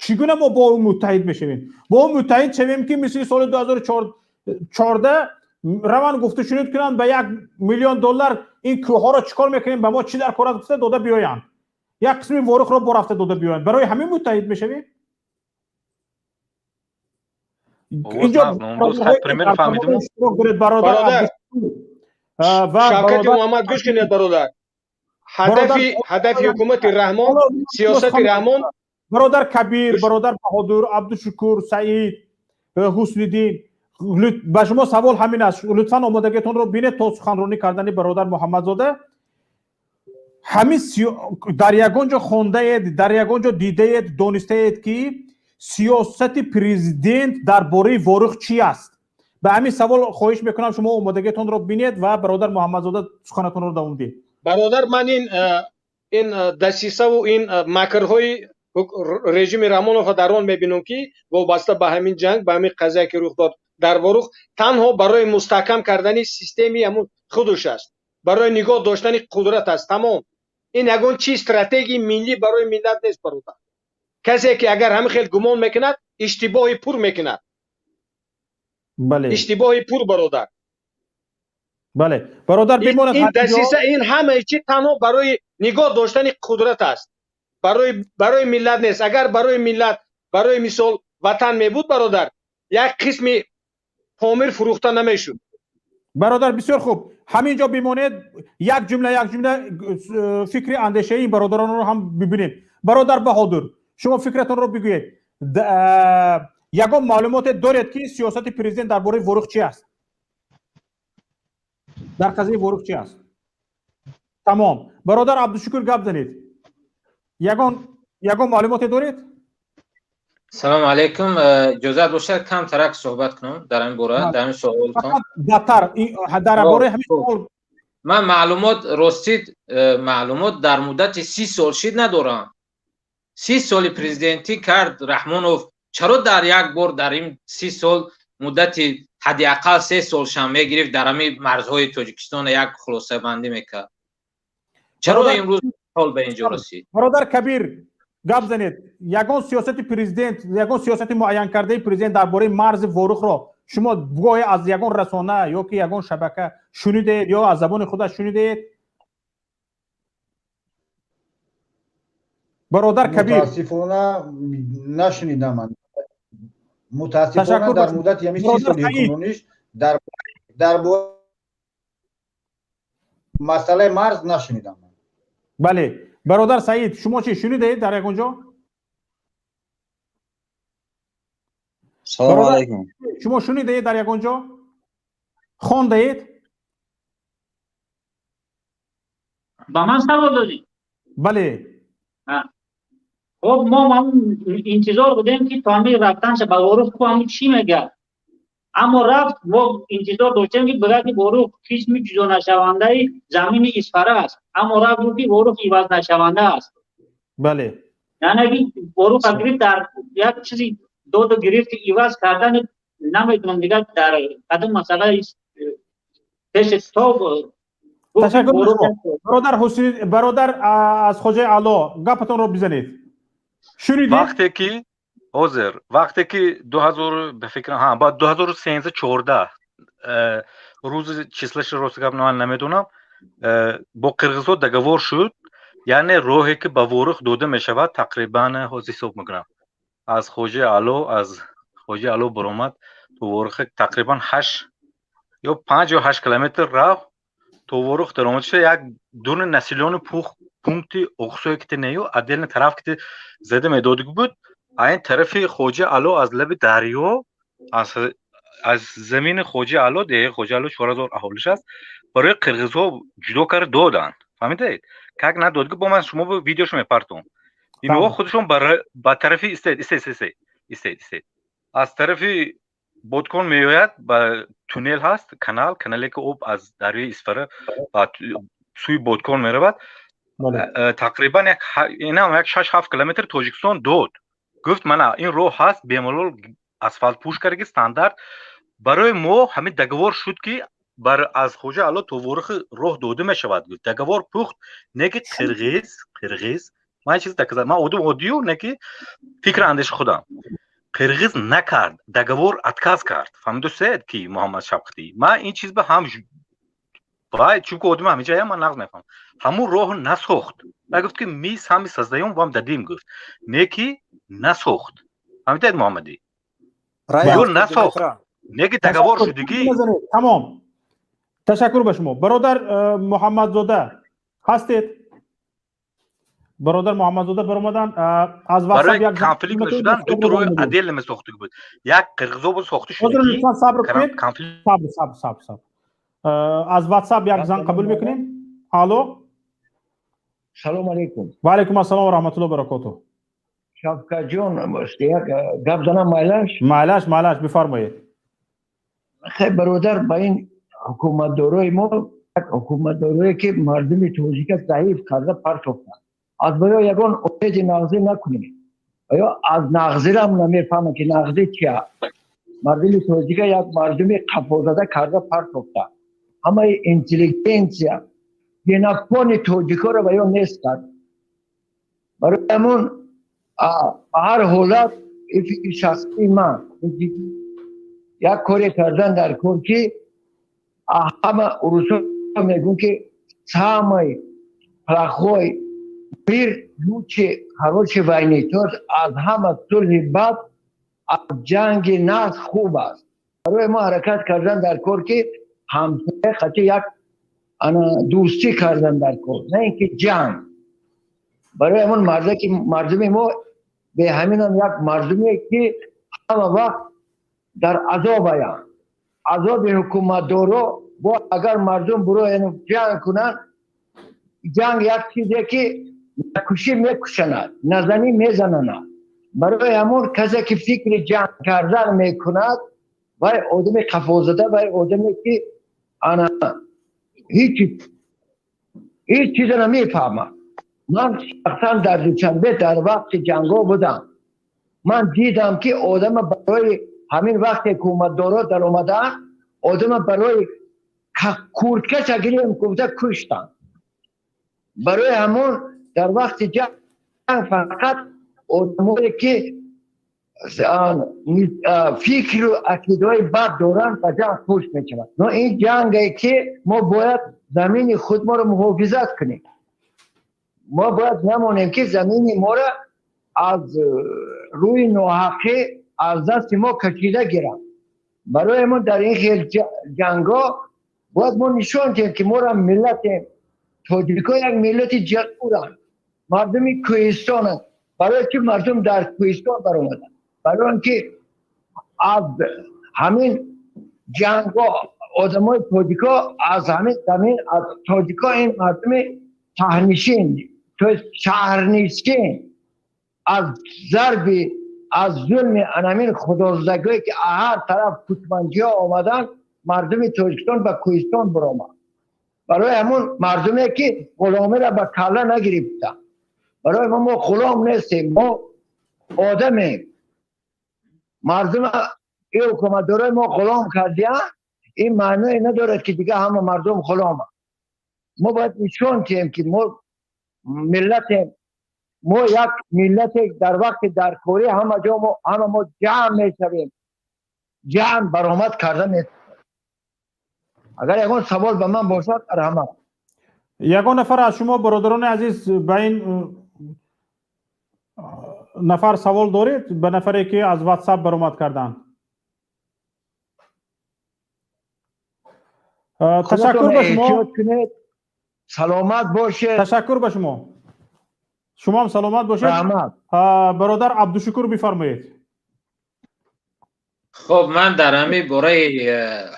чӣ гуна мо бо ӯ муттаҳид мешавем? Бо ӯ муттаҳид шавем, ки мисли соли 2014 раванд, гуфтушунид кунанд, ба 1 миллион доллар ин кӯҳҳоро чӣ кор мекунем, ба мо чӣ дар кор аст гуфта дода биёянд, як қисми Ворухро бо рафта дода биёянд. Барои ҳамин муттаҳид мешавем? Инҷо бародар Шавкати Муҳаммад, гӯш кунед, бародар. Ҳадафи ҳукумати Раҳмон, сиёсати Раҳмон. Бародар Кабир, бародар Баҳодур, Абдушукур, Саид, Ҳусниддин, ба шумо савол ҳамин аст. Лутфан омодагиатонро бинед то суханронӣ кардани бародар Муҳаммадзода. Ҳамин дар ягон ҷо хондаед, дар ягон ҷо дидаед, донистаед, ки сиёсати президент дар бораи Ворух чӣ аст? Ба ҳамин савол хоҳиш мекунам, шумо омодагиатонро бинед ва бародар Муҳаммадзода, суханатонро давом диҳед. Бародар, ман ин дасисаву ин макрҳои режими Раҳмонова дар он мебинам, ки вобаста ба ҳамин ҷанг, ба ҳамин қазия, ки рух дод дар Ворух, танҳо барои мустаҳкам кардани системи ҳамун худуш аст, барои нигоҳ доштани қудрат аст, тамом. Ин ягон чи стратегии миллӣ барои миллат нест, бародар. Касе ки агар ҳамин хел гумон мекунад, иштибоҳи пур мекунад. Бале. Иштибоҳи пур, бародар. Бале, бародар, бимонад. Ин дасиса, ин ҳамаи чи танҳо барои нигоҳ доштани қудрат аст, барои миллат нест. Агар барои миллат, барои мисол ватан мебуд, бародар, як қисми Помир фурӯхта намешуд. Бародар, бисёр хуб, ҳамин ҷо бимонед. Як ҷумла, як ҷумла фикри андешаи ин бародаронро ҳам бибинем. Бародар Баҳодур, шумо фикратонро бигӯед. Ягон маълумоте доред, ки сиёсати президент дар бораи Ворух чи аст, дар қазияи Ворух чи аст? Тамом. Бародар Абдушукур, гап занед. Ягон маълумоте доред? Салому алайкум. Иҷозат бошад, камтарак суҳбат кунам дар ин бора, дар ин суолтон. Даттар дар бораи ҳамин суол. Ман маълумот, ростид, маълумот дар муддати 30 сол шид надорам. 30 соли президентӣ кард Раҳмонов, чаро дар як бор дар ин 30 сол муддати ҳадди ақал 3 солшам мегирифт, дар ҳамин марзҳои Тоҷикистон як хулосабандӣ мекард? Чаро имрӯз ҳол ба инҷо расид? Бародар Кабир, гап занед. Ягон сиёсати президент, ягон сиёсати муайянкардаи президент дар бораи марзи Ворухро шумо гоҳе аз ягон расона ё ки ягон шабака шунидаед ё аз забони худаш шунидаед, бародар Кабир? Мутаассифона, нашунидам ман. Мутаассифона, дар муддати ҳамин 30 соли ҳукмрониш дар масъалаи марз нашунидам. Бале, бародар Саид, шумо чӣ, шунидаед дар ягон ҷо? Салому алайкум. Шумо шунидаед, дар ягон ҷо хондаед? Ба ман савол додӣ? Бале. Хоб, мо интизор будем, ки то ҳамин рафтанша ба Ворух ку ҳамин чӣ мегӯяд. Аммо рафт, мо интизор доштем, ки бигӯяд, ки Ворух қисми ҷудонашавандаи замини Исфара аст. Аммо рафт, гуфт, ки Ворух ивазнашаванда аст. Яъне ки Воруха гирифт, дар як чизи доду гирифти иваз кардани, намедонам, дигар дар кадом масъала пеши то. Ташаккур, бародар Ҳусин. Бародар аз Хоҷаи Аъло, гапатонро бизанед. Шунидед? Вақте ки ҳозир, вақте ки 2000, ба фикрам, ҳа, баъд 2013, 14, рӯзи число ши рост гап ман намедонам, бо қирғизҳо договор шуд. Яъне роҳе ки ба Ворух дода мешавад, тақрибан ҳозир ҳисоб мекунам, аз Хоҷаи Аъло, аз Хоҷаи Аъло баромад то Ворух тақрибан 8 ё 5 ё 8 километр рафт, то Ворух даромад шуда, як дуни населённый пункти Оқсое ки нею отдельный тараф ки зада медодиг буд. Айн тарафи Хоҷа Аъло, аз лаби дарё, аз замини Хоҷа Аъло, деҳаи Хоҷа Аъло 4000 аҳолиш аст, барои қирғизҳо ҷудо карда доданд. Фаҳмидаед? Как надод, бо ман шумо видеошо мепартом. Инҳо худашон ба тарафи, истед, истед, истед, истед, истед, аз тарафи Бодкон меояд, ба туннел ҳаст, канал, канале ки об аз дарёи Исфара ба сӯи Бодкон меравад. Тақрибан як инам як 6-7 километр Тоҷикистон дод. Гуфт мана ин роҳ ҳаст, бемалол асфалт пӯш кардаги, стандарт. Барои мо ҳамин договор шуд, ки бар аз Хоҷа Алло то Ворухи роҳ дода мешавад. Гуфт договор пухт, не ки қирғиз ман чиз доказать, ман одам оддию, не ки фикр андеши худам. Қирғиз накард, договор отказ кард. Фаҳмидусед, ки Муҳаммад Шавқатӣ ман ин чиз ба ҳам вай, чунки одами ҳамиҷая, ман нағз мефаҳмам, ҳамун роҳ насохт. Вай гуфт, ки мы сами создаём, вам дадим, гуфт, не ки насохт. Фаҳмидед, Муҳаммадӣ? Ё насохт, не ки договор шудигӣ. Тамом, ташаккур ба шумо. Бародар Муҳаммадзода ҳастед? Бародар Муҳаммадзода баромадан аз барои конфликт нашудан ду роҳи отдельно месохтагӣ буд. Як қирғизо буд, сохта шудагӣ. Сабр кунед, сабр, сабр, сабр, сабр. Аз WhatsApp як занг қабул мекунем. Алло. Салом алейкум. Ва алейкум ассалом ва раҳматуллоҳи ва баракотуҳ. Шавкатҷон, як гап занам, майлаш? Майлаш, майлаш, бифармоед. Хай, бародар, ба ин ҳукуматдорои мо, як ҳукуматдорое ки мардуми тоҷика заиф карда партофтанд, аз барои ягон умеди нағзӣ накунед. Оё аз нағзирам намефаҳмам, ки нағзӣ чия. Мардуми тоҷика як мардуми қафозада карда партофта, ҳамаи интеллигенсия, генофонди тоҷикоро ба ё нест кард. Барои ҳамон, ба ҳар ҳолат, ин фикри шахсии ман, як коре кардан дар кор, ки ҳама урусо мегӯн, ки самый плохой мир лучше хорошей войны, то есть аз ҳама сулҳи бад аз ҷанги нағз хуб аст. Барои мо ҳаракат кардан дар кор, ки ҳамсоя қати як ана дӯстӣ кардан дар кор, на ин ки ҷанг. Барои ҳамон марда ки мардуми мо беҳаминам як мардуме ки ҳама вақт дар азобаянд, азоби ҳукуматдоро. Бо агар мардум бурояну ҷанг кунанд, ҷанг як чизе ки накушӣ мекушанад, назанӣ мезананад. Барои ҳамон, касе ки фикри ҷанг кардан мекунад, вай одами қафозада, вай одаме ки ана ҳеҷ чиза намефаҳмад. Ман шахсан дар Душанбе дар вақти ҷангҳо будам. Ман дидам, ки одама барои ҳамин вақте ҳукуматдоро даромадаанд, одама барои курткаша гирем гуфта куштанд. Барои ҳамон, дар вақти ҷанг фақат одамое ки фикру ақидаҳои бад доранд, ба ҷанг пушт мешаванд. Но ин ҷанге ки мо бояд замини худ моро муҳофизат кунем, мо бояд намонем, ки замини моро аз рӯи ноҳақӣ аз дасти мо кашида гиранд. Барои мо дар ин хел ҷангҳо бояд мо нишон диҳем, ки моро миллатем. Тоҷико як миллати ҷасуранд, мардуми кӯҳистонанд. Барои чи мардум дар кӯҳистон баромаданд? Барои он ки аз ҳамин ҷангҳо одамои тоҷико аз ҳамин замин, аз тоҷико, ин мардуми таҳнишин, то есть шаҳрнишин, аз зарби, аз зулми анамин худозадагое ки ҳар тараф кӯчманҷиҳо омаданд, мардуми Тоҷикистон ба кӯҳистон биромад. Барои ҳамон, мардуме ки ғуломиро ба калла нагирифта. Барои мо ғулом нестем, мо одамем. Мардум ин ҳукуматдорои мо ғулом кардиянд, ин маъное надорад, ки дига ҳама мардум ғуломанд. Мо бояд нишон диҳем, ки мо миллатем, мо як миллате дар вақти даркорӣ ҳама ҷо мо ҳама мо ҷамъ мешавем, ҷамъ баромад карда метавонем. Агар ягон савол ба ман бошад, марҳамат. Ягон нафар аз шумо, бародарони азиз, ба ин нафар савол доред, ба нафаре ки аз WhatsApp баромад карданд? Ташаккур ба шумо. Саломат бошед. Ташаккур ба шумо. Шумо ҳам саломат бошед. Раҳмат. Бародар Абдушукур, бифармоед. Хоб, ман дар ҳамин бораи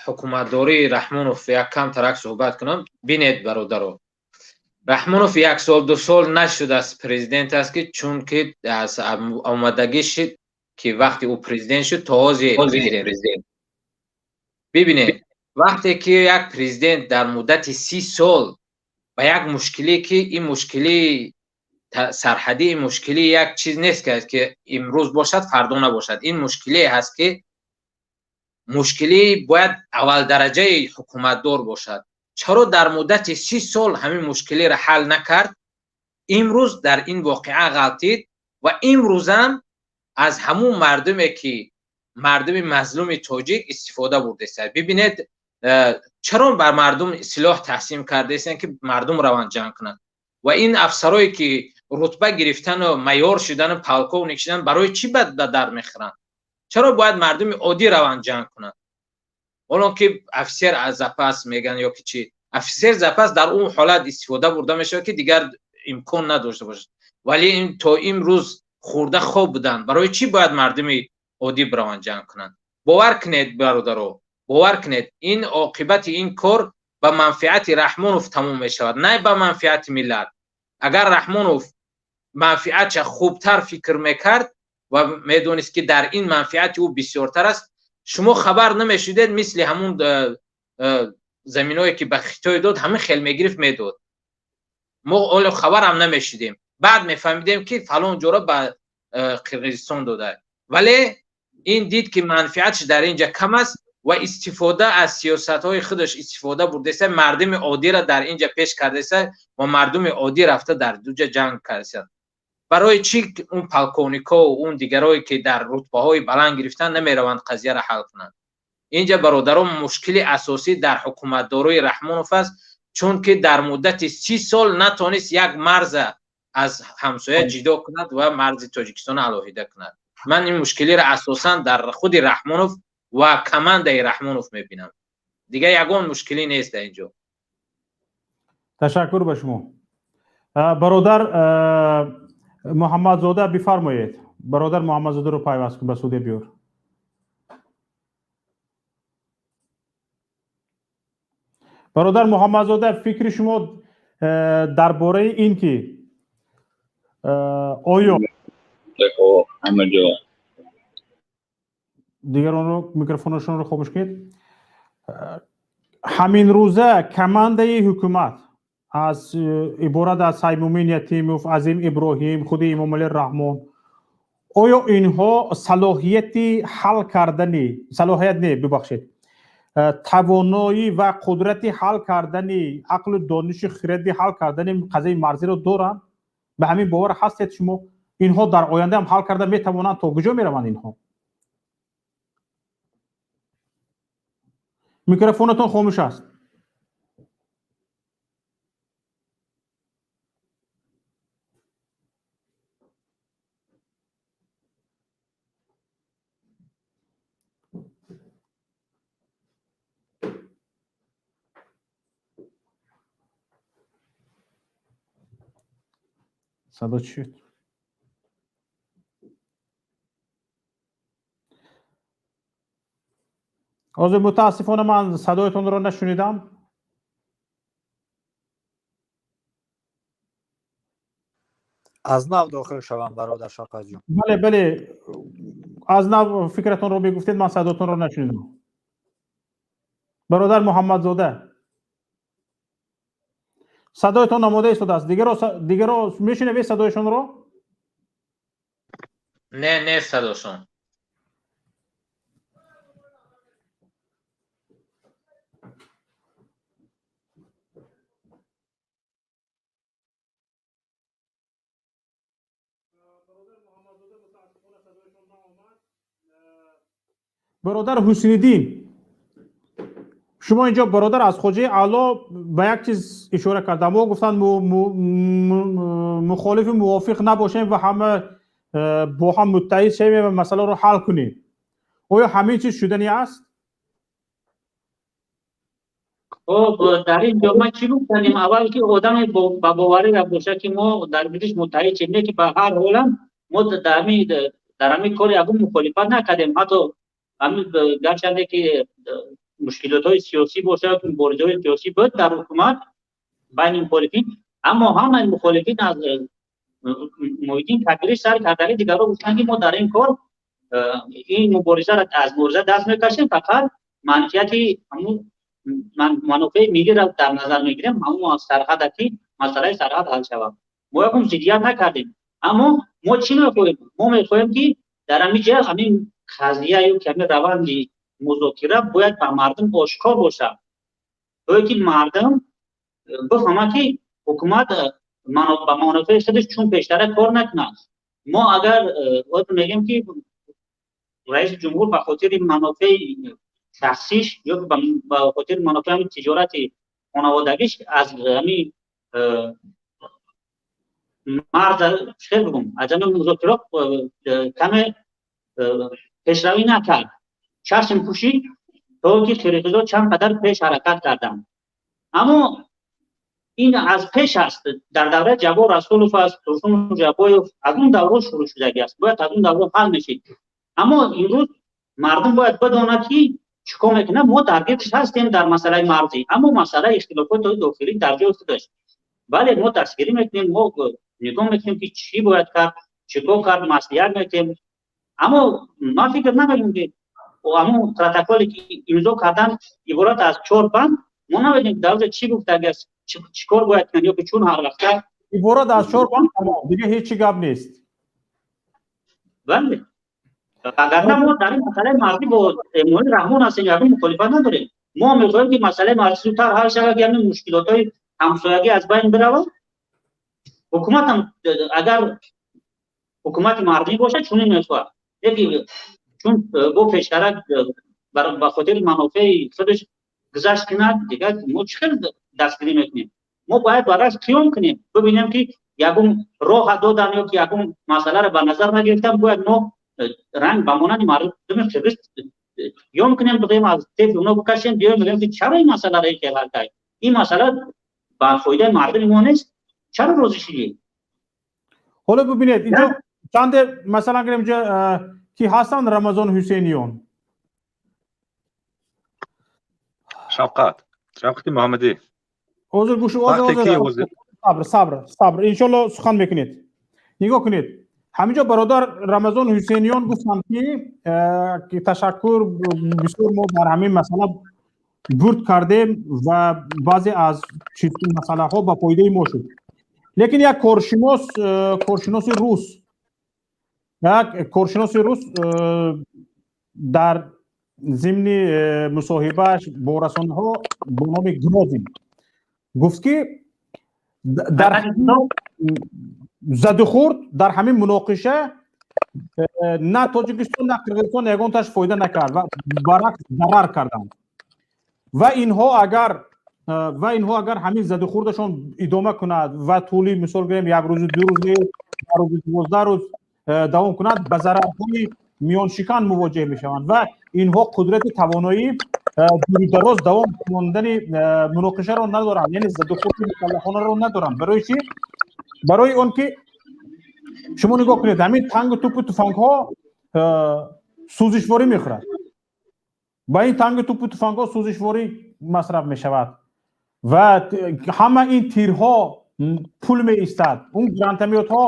ҳукуматдории Раҳмонов як кам тарак суҳбат кунам. Бинед, бародаро, Раҳмонов як сол, 2 сол нашудааст президент аст, ки чунки аз омадагӣ шид, ки вақте ӯ президент шуд то ҳозир бигирем. Бибинед, вақте ки як президент дар муддати 30 сол ба як мушкиле, ки ин мушкилӣ Сарҳадии мушкилӣ як чиз нест, ки имрӯз бошад, фардо набошад. Ин мушкилие ҳаст, ки мушкилӣ бояд аввалдараҷаи ҳукуматдор бошад. Чаро дар муддати 30 сол ҳамин мушкилиро ҳал накард? Имрӯз дар ин воқеа ғалтид ва имрӯзам аз ҳамун мардуме, ки мардуми мазлуми тоҷик истифода бурдааст. Бибинед, чаро бар мардум силоҳ тақсим кардаистанд, ки мардум раванд ҷанг кунанд? Ва ин афсарое, ки рутба гирифтану майор шудану полковник шудан, барои чӣ ба дард мехӯранд? Чаро бояд мардуми оддӣ раванд ҷанг кунанд? Ҳолон ки офисер аз запас мегӯянд ё ки чӣ, офисер запас дар он ҳолат истифода бурда мешавад, ки дигар имкон надошта бошад. Вале ин то имрӯз хӯрда хоб буданд. Барои чӣ бояд мардуми оддӣ бираванд ҷанг кунанд? Бовар кунед, бародаро, бовар кунед, ин оқибати ин кор ба манфиати Раҳмонов тамом мешавад, на ба манфиати миллат. Агар Раҳмонов манфиатша хубтар фикр мекард ва медонист, ки дар ин манфиати ӯ бисёртар аст, шумо хабар намешудед. Мисли ҳамун заминое, ки ба Хитой дод, ҳамин хел мегирифт, медод. Мо ҳоло хабарам намешудем, баъд мефаҳмидем, ки фалон ҷора ба Қирғизистон дода. Вале ин дид, ки манфиатш дар ин ҷа кам аст ва истифода аз сиёсатҳои худаш истифода бурдааст, мардуми оддиро дар ин ҷа пеш кардааст ва мардуми оддӣ рафта дар дуҷа ҷанг кардааст. Барои чӣ он полковникҳо, он дигарое, ки дар рутбаҳои баланд гирифтан, намераванд қазияро ҳал кунанд? Инҷа, бародарон, мушкили асосӣ дар ҳукуматдорои Раҳмонов аст, чунки дар муддати 30 сол натонист як марза аз ҳамсоя ҷидо кунад ва марзи Тоҷикистонро алоҳида кунад. Ман ин мушкилиро асосан дар худи Раҳмонов ва командаи Раҳмонов мебинам. Дигар ягон мушкилӣ нест дар ин ҷо. Ташаккур ба шумо, бародар Муҳаммадзода. Бифармоед, бародар Муҳаммадзодаро пайваст кун, ба суде биёр. Бародар Муҳаммадзода, фикри шумо дар бораи ин ки оё ҳамаҷо дигаронро микрофонашонро хомӯш кунед. Ҳамин рӯза командаи ҳукумат аз иборат аз Саймумин Ятимов, Азим Иброҳим, худи Эмомалӣ Раҳмон, оё инҳо салоҳияти ҳал кардани, салоҳият не, бибахшед, тавоноӣ ва қудрати ҳал кардани, ақлу дониши хиради ҳал кардани қазияи марзиро доранд? Ба ҳамин бовар ҳастед шумо? Инҳо дар оянда ҳам ҳал карда метавонанд? То куҷо мераванд инҳо? Микрофонатон хомӯш аст. Садо чӣ шуд? Ҳозир, мутаассифона, ман садоятонро нашунидам. Аз нав дохил шавам, бародар Шақаҷон? Бале, аз нав фикратонро мегуфтед, ман садоятонро нашунидам. Бародар Муҳаммадзода, садоятон омода истодааст. Дигаро мешунавед садояшонро? Не, садошон. Бародар Ҳусиниддин, шумо инҷо, бародар аз Хоҷаи Аъло ба як чиз ишора кардам. Мо гуфтанд, мухолифи мувофиқ набошем ва ҳама бо ҳам муттаҳид шавем ва масъаларо ҳал кунем. Оё ҳамин чиз шуданӣ аст? Хоб, дар ин ҷо ман чӣ гуфтанем? Аввал ки одаме ба боварӣ бошад, ки мо дар бидиш муттаҳид шем, не ки ба ҳар ҳолам мо дар ҳамин кор ягон мухолифат накардем. Ҳатто ҳамин гарчанде ки мушкилотҳои сиёсӣ бошад, муборизаҳои сиёсӣ буд дар ҳукумат байни мухолифин, аммо ҳамаи мухолифин аз Муҳиддин Кабирӣ сар кардани дигарро гуфтанд, ки мо дар ин кор ин муборизаро аз мубориза даст мекашем, фақат манфиати ҳамун манофеи миллиро дар назар мегирем, ҳамун сарҳада, ки масъалаи сарҳад ҳал шавад. Мо ягон зиддият накардем, аммо мо чӣ мехоҳем? Мо мехоҳем, ки дар ҳамин ҷа ҳамин қазия ё ки ҳамин раванди музокира бояд ба мардум ошкор бошад, то ки мардум бифаҳмад, ки ҳукумат ба манофеи худаш чун пештара кор накунад. Мо агар мегӯем, ки раиси ҷумҳур ба хотири манофеи шахсиш ё ба хотири манофеи тиҷорати хонаводагиш аз ҳамин марз, чӣ бигӯм, аз ҳамин музокирот каме пешравӣ накард, чашм пӯшид, то ки қирғизо чанд қадар пеш ҳаракат карданд. Аммо ин аз пеш аст, дар давраи Ҷаббор Расулов аст, Турсун Ҷабоев, аз он давро шурӯъ шудагӣ аст, бояд аз он давро ҳал мешид. Аммо имрӯз мардум бояд бидонад, ки чӣ кор мекунад. Мо даргирш ҳастем дар масъалаи марзӣ, аммо масъалаи ихтилофоти дохилӣ дар ҷои худаш. Бале, мо дастгирӣ мекунем, мо нигоҳ мекунем, ки чӣ бояд кард, чӣ кор кард, маслиҳат мекунем. Аммо ман фикр намекунам, ки ҳамон протоколе ки имзо кардан иборат аз чор банд, мо намедонем, дар оҷа чӣ гуфтагӣ аст, чӣ кор бояд кунанд, ё ки чун ҳар вақта Иборат аз чор банд, тамом, дига ҳеҷ чӣ гап нест. Бале, агарна мо дар ин масъалаи марзӣ бо Эмомалӣ Раҳмон ҳастем, ягон мухолифат надорем. Мо мехоҳем, ки масъалаи марзӣ зудтар ҳал шавад, ки ҳамин мушкилотҳои ҳамсоягӣ аз байн биравад. Ҳукуматам агар ҳукумати мардумӣ бошад, чунин мехоҳад. Яки чун бо пештара ба хотири манофеи худаш гузашт кунад, дигар мо чӣ хел дастгирӣ мекунем? Мо бояд баръакс қиём кунем, бибинем, ки ягон роҳа додан ё ки ягон масъаларо ба назар нагирифтан, бояд мо ранг ба монанди мардуми қирғиз қиём кунем, бигӯем, аз тефи оно бикашем, биёем, бигӯем, ки чаро ин масъаларо ин хел ҳал кард, ин масъала ба фоидаи мардуми мо нест, чаро розӣ шудӣ? Ҳоло бибинед, инҷо чанде масалан гирем, инҷо ки ҳастанд Рамазон Ҳусейниён. Шавқат, Шавқати Муҳаммадӣ. Ҳозир гӯш, ҳозир, сабр, сабр, сабр, иншолло сухан мекунед. Нигоҳ кунед, ҳаминҷо бародар Рамазон Ҳусейниён гуфтанд, ки ташаккур бисёр, мо дар ҳамин масъала бурд кардем ва баъзе аз масъалаҳо ба фоидаи мо шуд. Лекин як коршинос, коршиноси рус, як коршиноси рус дар зимни мусоҳибааш бо расонаҳо бо номи Грозин гуфт, ки дар задухӯрд, дар ҳамин муноқиша на Тоҷикистон, на Қирғизистон ягонташ фоида накард ва баръакс зарар карданд. Ва инҳо агар ҳамин задухӯрдашон идома кунад ва тӯли, мисол гирем, як рӯзу 2 рӯз, рӯзи 12 рӯз давом кунад, ба зарарҳои миёншикан мувоҷеҳ мешаванд ва инҳо қудрати тавоноӣ дурудароз давом мондани муноқишаро надоранд, яъне задухӯрди мусаллаҳонаро надоранд. Барои чӣ? Барои он ки шумо нигоҳ кунед, ҳамин тангу тупу туфангҳо сӯзишворӣ мехӯрад, ба ин тангу тупу туфангҳо сӯзишворӣ масраф мешавад ва ҳама ин тирҳо пул меистад, он гранатомётҳо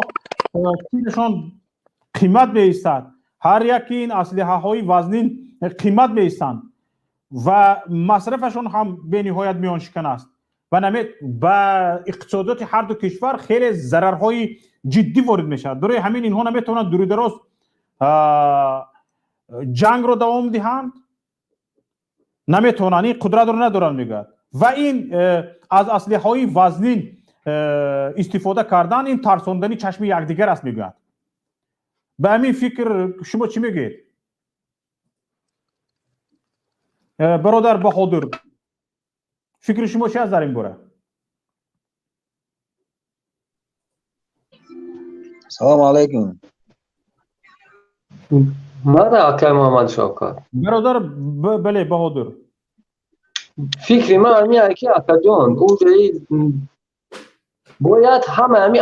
тирашон қимат меистад, ҳар яки ин аслиҳаҳои вазнин қимат меистанд ва масрафашон ҳам бениҳоят миёншикан аст ва ба иқтисодиёти ҳар ду кишвар хеле зарарҳои ҷиддӣ ворид мешавад. Барои ҳамин инҳо наметавонанд дурудароз ҷангро давом диҳанд, наметавонанд, ин қудратро надоранд, мегӯяд. Ва ин аз аслиҳаҳои вазнин истифода кардан, ин тарсондани чашми якдигар аст, мегӯяд. Ба ҳамин фикр шумо чӣ мегӯед, бародар Баҳодур? Фикри шумо чи аст дар ин бора? Салому алайкум. Мара, акай Муҳаммад Шавкат. Бародар, бале, Баҳодур. Фикри ман ҳамин, ки акаҷон, бояд ҳама ҳами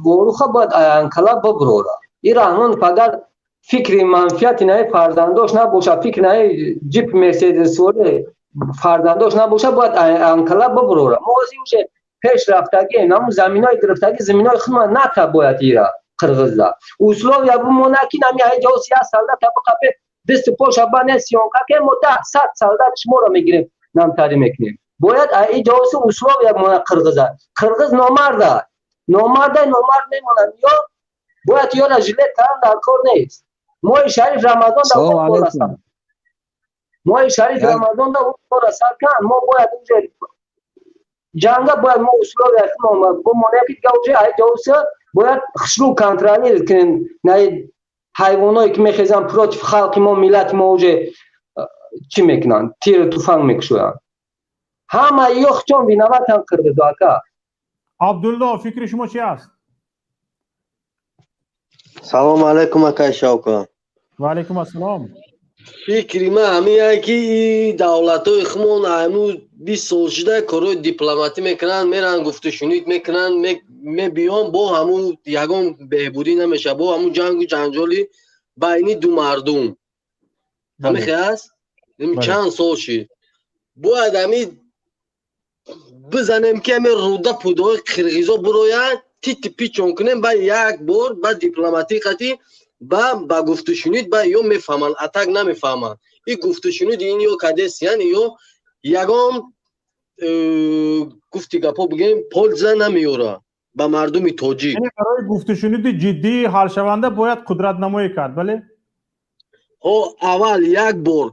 воруха бояд аянкала биброра. И Раҳмон агар фикри манфиати наи фарзандош набошад, фикри наи ҷип мерседесворе фарзандош набошад, бояд анкала биброра. Мо ози уже пеш рафтагием, намун заминои гирифтаги, заминои худмон ната бояд ира қирғизда условия бимона, ки нами ҳайҷо сия солдата биқапе, дасти поша бане сиёнка, ки мо 10, 100 солдат шуморо мегирем, намтарӣ мекунем. Бояд и ҷавоси условия монад қирғиза. Қирғиз номарда, номарда, номард мемонад. Ё бояд ёра жилет кардан дар кор нест. Моҳи шариф Рамазон да, моҳи шариф Рамазон да кора сар кан. Мо бояд уже ҷанга, бояд мо условия бимонем, ки дига уже ай ҷавоси бояд хушрӯ контролир кунем. На ҳайвоное ки мехезанд против халқи мо, миллати мо, уже чӣ мекунанд? Тиру туфанг мекушоянд. Ҳама ё хчон виноватан қирғизо, ака. Абдулло, фикри шумо чи аст? Салому алайкум, акай Шавка. Ва алайкум ассалом. Фикри ман ҳамин, ки давлатҳои хумон ҳаму 20 сол шуда корҳои дипломатӣ мекунанд, меранд, гуфтушунид мекунанд, мебиён, бо ҳамун ягон беҳбудӣ намешавад, бо ҳамун ҷангу ҷанҷоли байни ду мардум ҳамихе аст. Чанд сол шид, бояд ҳами бизанем, ки ҳами руда пудаҳои қирғизо бурояд, тити пичон кунем, ба як бор ба дипломатӣ қатӣ ба гуфтушунид, ба ё мефаҳманд, а так намефаҳманд. И гуфтушунид ин ё кадесиян, ё ягон гуфти гапҳо бигем, польза намеёра ба мардуми тоҷик. Барои гуфтушуниди ҷиддии ҳалшаванда бояд қудратнамоӣ кард, бале? Ҳо, аввал як бор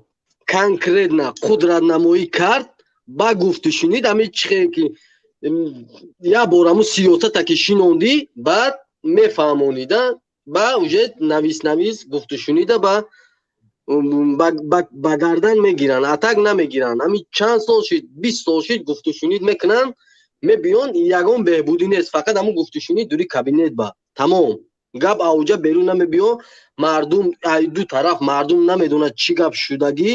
конкретно қудратнамоӣ кард, ба гуфтушунид ҳами чихе ки як бор ҳамун сиёсата ки шинондӣ, баъд мефаҳмонида, ба уже навис навис гуфтушунида ба гардан мегиранд, а так намегиранд. Ҳами чанд сол шид, 20 сол шид, гуфтушунид мекунанд, мебиён, ягон беҳбудӣ нест, фақат ҳамун гуфтушунид дури кабинет ба тамом, гап ауҷа берун намебиё. Мардум ай ду тараф мардум намедонад чӣ гап шудагӣ,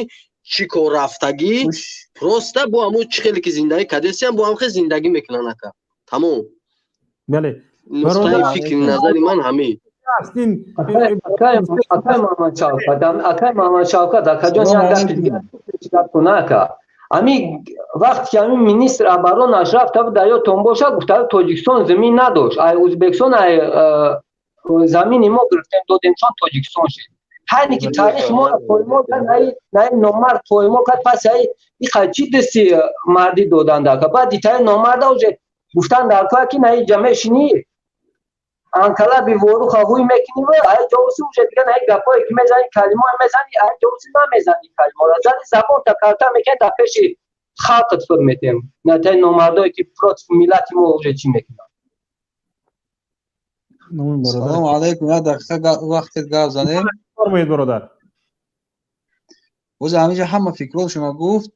чӣ кор рафтагӣ, просто бо ҳамун чӣ хеле ки зиндагӣ кардесиям, бо ҳам хел зиндагӣ мекунанд, ака, тамом. Бале. Нуқтаи фикри назари ман ҳамин. Акай Муҳаммад Шавкат, акаҷон, як гапи дигар гап куна, ака. Ами вақте ки ами министр оборонаш рафта буд, дар ёдтон бошад, гуфта Тоҷикистон замин надошт, ай Ӯзбекистон ай замини мо гирифтем, додем, чон Тоҷикистон шид. Ҳайне ки таърихи моро поймол кард, наи номард поймол кард. Пас ай иқа чӣ дасти мардӣ доданд, ака? Баъд дитаи номарда уже гуфтан дар кор, ки наи ҷа мешинӣ, анкалаби воруха ҳуй мекунӣ, ай ҷовуси уже дига наи гапҳое ки мезанӣ, калимое мезанӣ, ай ҷовуси намезанӣ калиморо, зани забонта карта мекунӣ, дар пеши халқат фур метем, натаи номардое ки против миллати мо уже чӣ мекунанд. Салому алайкум, як дақиқа вақте гап занем. Фармоед, бародар. Боз ҳаминҷа ҳама фикрҳо шумо гуфт,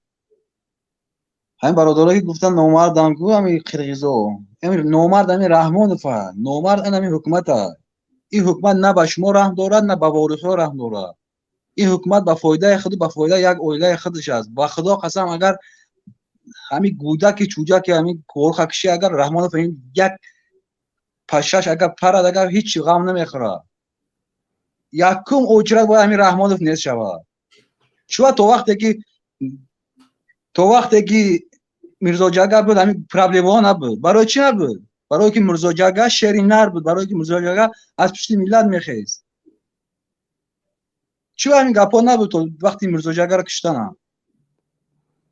ҳамин бародарое ки гуфтан номардам ку, ҳамин қирғизо, ҳамин номард, ҳамин Раҳмонова номард, ин ҳамин ҳукумата. Ин ҳукумат на ба шумо раҳм дорад, на ба ворисҳо раҳм дорад. Ин ҳукумат ба фоидаи худу ба фоидаи як оилаи худаш аст. Ба Худо қасам, агар ҳамин гӯдаки чӯҷаки ҳамин корха киши, агар Раҳмонов ин як пашаш агар парад, агар ҳеҷ ғам намехӯрад. Якум очрат бояд ҳамин Раҳмонов нест шавад. Чуа то вақте ки Мирзоҷага буд, ҳамин проблемаҳо набуд. Барои чӣ набуд? Барое ки Мирзоҷага шери нар буд, барое ки Мирзоҷага аз пушти миллат мехест. Чӣ ҳамин гапҳо набуд то вақти Мирзоҷагаро киштанам?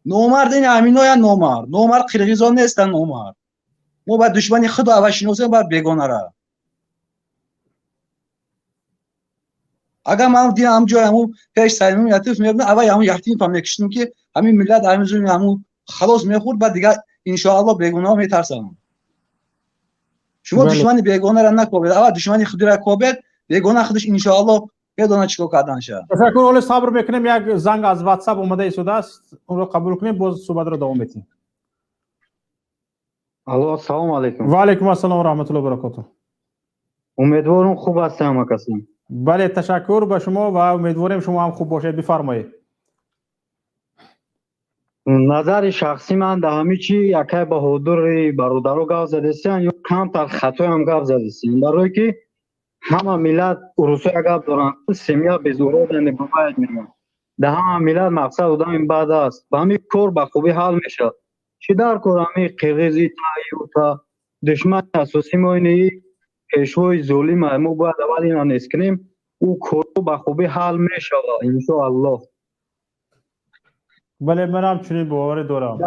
Номард ин ҳаминоя, номард, номард қирғизо нестанд, номард. Мо бояд душмани худо аввал шиносем, баъд бегонара. Агар ман дидам ҳам ҷои ҳамун пеш Саймум Ятиф мебудам, аввал ҳамун Ятифа мекиштам, ки ҳамин миллат ҳамин зулми ҳамун халос мехӯрд, баъд дигар иншоалло бегунаҳо метарсанд. Шумо душмани бегонаро накобед, аввал душмани худро кобед, бегона худаш иншоалло медонад чӣ кор карданша. Ташаккур. Ҳоло сабр мекунем, як занг аз Ватсап омада истодааст, онро қабул кунем, боз суҳбатро давом медиҳем. Алло, ассалому алайкум. Ва алайкум ассалом ва раҳматуллоҳи баракотуҳ. Умедворам, хуб ҳастед ҳама касе. Бале, ташаккур ба шумо ва умедворем, шумо ҳам хуб бошед. Бифармоед. Назари шахсӣ ман дар ҳамин чи якай Баҳодури бародаро гап задестиян, ё камтар хатоям гап задестиян, барое ки ҳама миллат урусоя гап доранд, семья без урода не бывает мегӯянд. Дар ҳама миллат мақсад одами бад аст, ба ҳамин кор ба хубӣ ҳал мешавад. Чӣ дар кор ҳамин қирғизи та душмани асосӣ мо ини пешвои золима, мо бояд аввал ина нест кунем, ӯ корро ба хубӣ ҳал мешавад, иншоаллоҳ. Бале, манам чунин боварӣ дорам.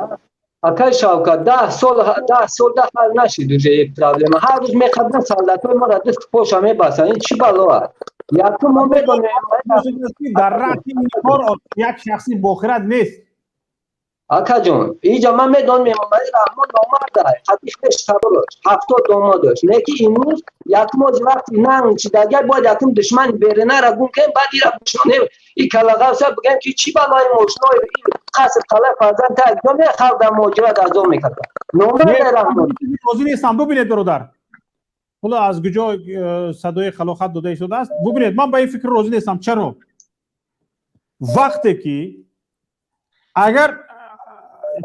Акай Шавкат, 10 сол, 10 сол да ҳал нашид уже проблема. Ҳар рӯз меқабдан солдатои моро, даст поша мебастанд. Ин чӣ бало аст? Якум, мо медонем. Дар раъси ин кор як шахси бохирад нест. Акаҷон, иҷа ман медонам, Эмомалӣ Раҳмон номарда, қати хеш таборош 70 домод дошт. Не ки имрӯз якум ози вақти нанг чидагар бояд якум душмани берунара гум кунем, баъд ира бушонем, и калағавса бигӯем, ки чӣ балои мошинои қаср, қалай, фарзанд та ҷо халқ дар муҳоҷират азоб мекард. Номарда Раҳмон. Розӣ нестам. Бубинед, бародар, ҳоло аз куҷо садои халохат дода истодааст. Бубинед, ман ба ин фикр розӣ нестам. Чаро? Вақте ки агар,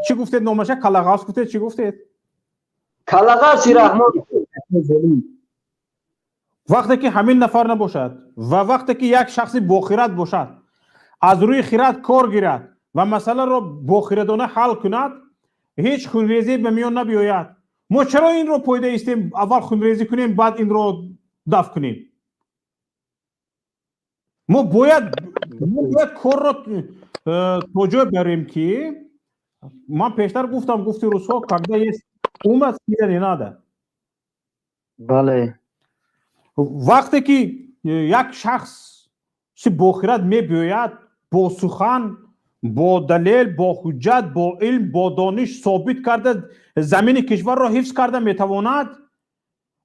чӣ гуфтед номаша, Калағавс гуфтед, чӣ гуфтед? Калағавси Раҳмон. Вақте ки ҳамин нафар набошад ва вақте ки як шахси бохират бошад, аз рӯи хират кор гирад ва масъаларо бохирадона ҳал кунад, ҳеҷ хунрезӣ ба миён набиёяд. Мо чаро инро пойда истем, аввал хунрезӣ кунем, баъд инро дафт кунем? Мо бояд корро то ҷой барем, ки ман пештар гуфтам, гуфти русҳо, когда есть ум, сила не надо. Бале. Вақте ки як шахси бохират мебиёяд, бо сухан, бо далел, бо ҳуҷҷат, бо илм, бо дониш собит карда, замини кишварро ҳифз карда метавонад,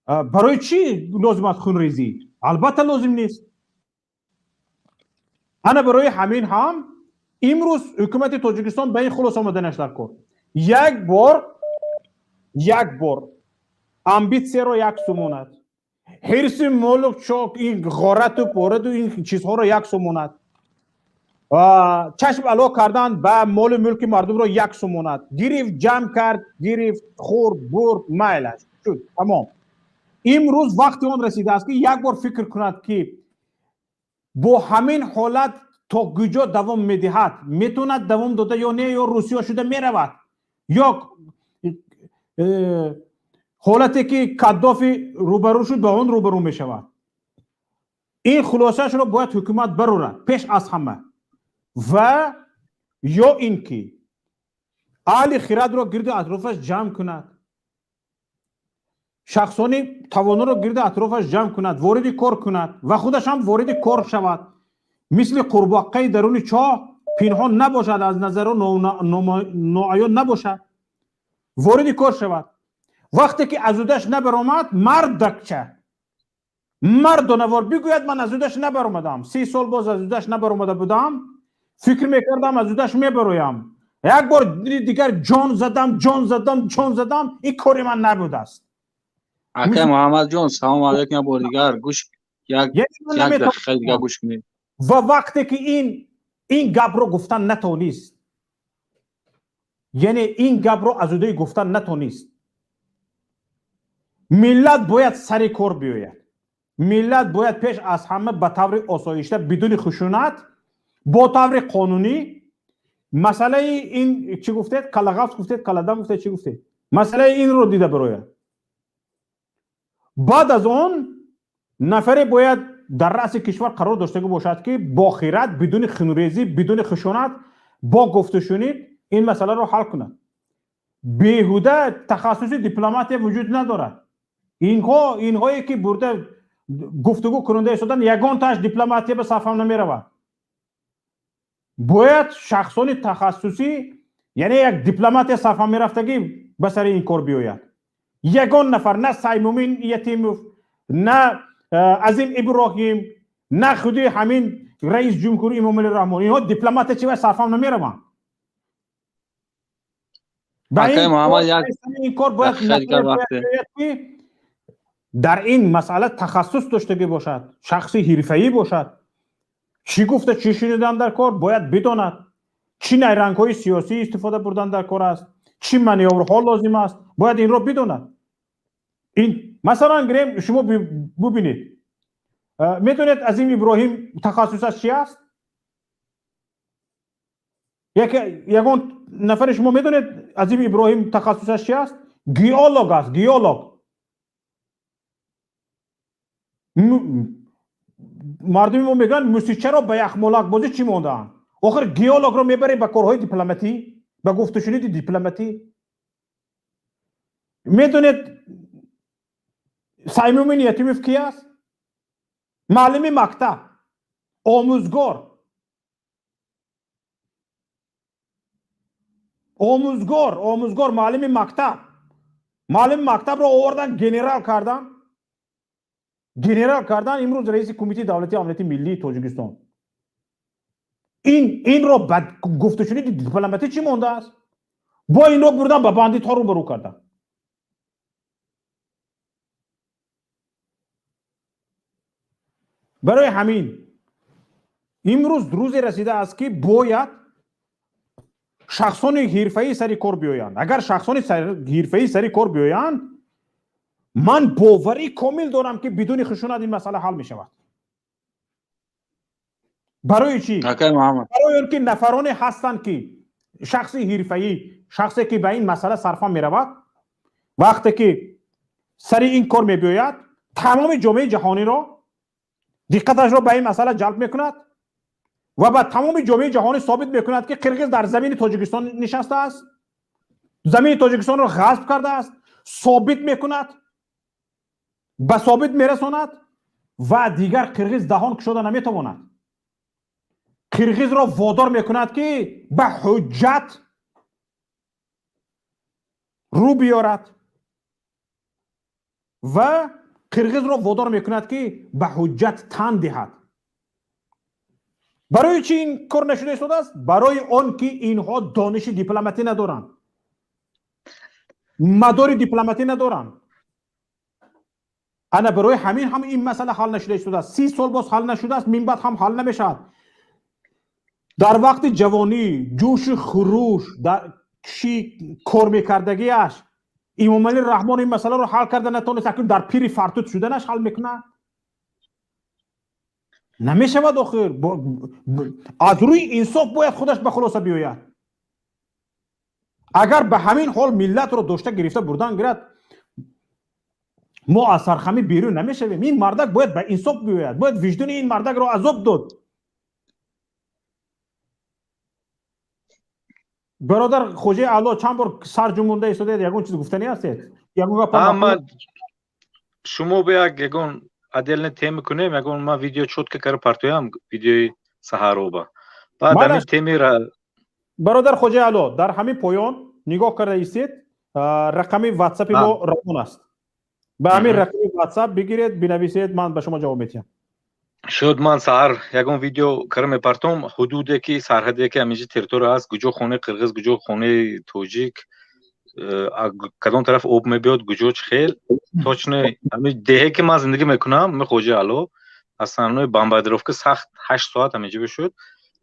барои чӣ лозим аст хунрезӣ? Албатта, лозим нест. Ана барои ҳамин ҳам имрӯз ҳукумати Тоҷикистон ба ин хулоса омаданаш дар кор: як бор амбитсияро як су монад, ҳирси молу чок, ин ғорату порату ин чизҳоро як су монад, чашм ало кардан ба молу мулки мардумро як су монад. Гирифт, ҷамъ кард, гирифт, хӯрд, бурд, майлаш шуд, тамом. Имрӯз вақти он расидааст, ки як бор фикр кунад, ки бо ҳамин ҳолат то куҷо давом медиҳад, метавонад давом дода ё не, ё русиё шуда меравад, ё ҳолате ки Каддофи рӯбарӯ шуд, ба он рӯбарӯ мешавад. Ин хулосаашро бояд ҳукумат барорад пеш аз ҳама ва ё ин ки аҳли хирадро гирди атрофаш ҷамъ кунад, шахсони тавоноро гирди атрофаш ҷамъ кунад, вориди кор кунад ва худаш ҳам вориди кор шавад, мисли қурбоққаи даруни чоҳ пинҳон набошад, аз назаро ноаён набошад, вориди кор шавад. Вақте ки аз удаш набаромад, мардакча, мардонавор бигӯяд: «Ман аз удаш набаромадам, 30 сол боз аз удаш набаромада будам, фикр мекардам, аз удаш мебароям, як бор дигар ҷон задам, ҷон задам, ҷон задам, ин кори ман набудааст». Акай Муҳаммадҷон, салому алайкум, як бор дигар гӯш, як дақиқа дигар гӯш кунед. Ва вақте ки ин гапро гуфтан натонист, яъне ин гапро аз удаи гуфтан натонист, миллат бояд сари кор биёяд. Миллат бояд пеш аз ҳама ба таври осоишта, бидуни хушунат, бо таври қонунӣ масъалаи ин, чӣ гуфтед, калағафс гуфтед, каладам гуфтед, чӣ гуфтед, масъалаи инро дида барояд. Баъд аз он нафаре бояд дар раъси кишвар қарор доштагӣ бошад, ки бо хират, бидуни хунрезӣ, бидуни хушунат, бо гуфтушунид ин масъаларо ҳал кунад. Беҳуда тахассуси дипломатия вуҷуд надорад. Инҳое ки бурда гуфтугӯ кунонда истодан, ягонтааш дипломатия ба саф ҳам намеравад. Бояд шахсони тахассусӣ, яъне як дипломатия саф ҳам мерафтагӣ, ба сари ин кор биёяд. Ягон нафар, на Саймумин Ятимов, на Азим Иброҳим, на худи ҳамин раис ҷумҳур Имомалӣ Раҳмон, инҳо дипломатия чи ва саф ҳам намераванд. Ин кор бояд ки дар ин масъала тахассус доштагӣ бошад, шахси ҳирфаӣ бошад, чӣ гуфта, чӣ шунидан дар кор бояд бидонад, чӣ найрангҳои сиёсӣ истифода бурдан дар кор аст, чӣ манёврҳо лозим аст, бояд инро бидонад. Ин масалан гирем, шумо бубинед, медонед, Азим Иброҳим тахассусаш чи аст? Ягон нафари шумо медонед, Азим Иброҳим тахассусаш чи аст? Геолог аст, геолог. Мардуми мо мегӯянд: «Мусичаро ба яхмолакбозӣ чӣ мондаанд?» Охир геологро мебарем ба корҳои дипломатӣ, ба гуфтушуниди дипломатӣ. Медонед Саймумин Ятимов ки аст? Муаллими мактаб, омӯзгор. Омӯзгор, омӯзгор, муаллими мактаб. Муаллими мактабро овардан, генерал кардан. Генерал кардан, имрӯз раиси Кумитаи давлатии амнияти миллии Тоҷикистон. Инро ба гуфтушуниди дипломатӣ чӣ мондааст? Бо инро бурдан ба бандитҳо рӯбарӯ кардан. Барои ҳамин имрӯз рӯзе расидааст, ки бояд шахсони ҳирфаӣ сари кор биёянд. Агар шахсони ҳирфаӣ сари кор биёянд, ман боварӣ комил дорам, ки бидуни хушунат ин масъала ҳал мешавад. Барои чӣ? Барои он ки нафароне ҳастанд, ки шахси ҳирфаӣ, шахсе ки ба ин масъала сарфа меравад, вақте ки сари ин кор мебиёяд, тамоми ҷомеаи ҷаҳониро диққаташро ба ин масъала ҷалб мекунад ва ба тамоми ҷомеаи ҷаҳонӣ собит мекунад, ки қирғиз дар замини Тоҷикистон нишастааст, замини Тоҷикистонро ғасб кардааст, собит мекунад, ба собит мерасонад ва дигар қирғиз даҳон кушода наметавонад. Қирғизро водор мекунад, ки ба ҳуҷҷат рӯ биёрад ва қирғизро водор мекунад, ки ба ҳуҷҷат тан диҳад. Барои чӣ ин кор нашуда истодааст? Барои он ки инҳо дониши дипломатӣ надоранд, мадори дипломатӣ надоранд. Ана барои ҳамин ҳам ин масъала ҳал нашуда истодааст. 30 сол боз ҳал нашудааст, минбаъд ҳам ҳал намешавад. Дар вақти ҷавонӣ, ҷӯшу хуруш, дар чӣ кор мекардагиаш, Имомалӣ Раҳмон ин масъаларо ҳал карда натавонист, акнун дар пири фартут шуданаш ҳал мекунад? Намешавад охир. Аз рӯи инсоф бояд худаш ба хулоса биёяд. Агар ба ҳамин ҳол миллатро дошта гирифта бурдан гирад, мо аз сархамӣ берун намешавем. Ин мардак бояд ба инсоф биёяд, бояд виҷдони ин мардакро азоб дод. Бародар Хоҷаи Аъло, чанд бор сар ҷунбонда истодаед, ягон чиз гуфтанӣ ҳастед? Ягон гап? Ман шумо бе як ягон отдельный тема кунем, ягон ман видео чётко кара партоям, видеои саҳароба. Баъд ҳамин темира. Бародар Хоҷаи Аъло, дар ҳамин поён нигоҳ карда истед, рақами ватсапи мо равон аст. Ба ҳамин рақами ватсап бигиред, бинависед, ман ба шумо ҷавоб медиҳам. Шуд, ман саҳар ягон видео кара мепартом, ҳудуде ки сарҳаде ки ҳаминҷа территория ҳаст, куҷо хонаи қирғиз, куҷо хонаи тоҷик, кадом тараф об мебиёд, куҷо чӣ хел точно. Ҳамин деҳе ки ман зиндагӣ мекунам, ми Хоҷаи Аъло, основной бомбардировка сахт 8 соат ҳаминҷа бишуд.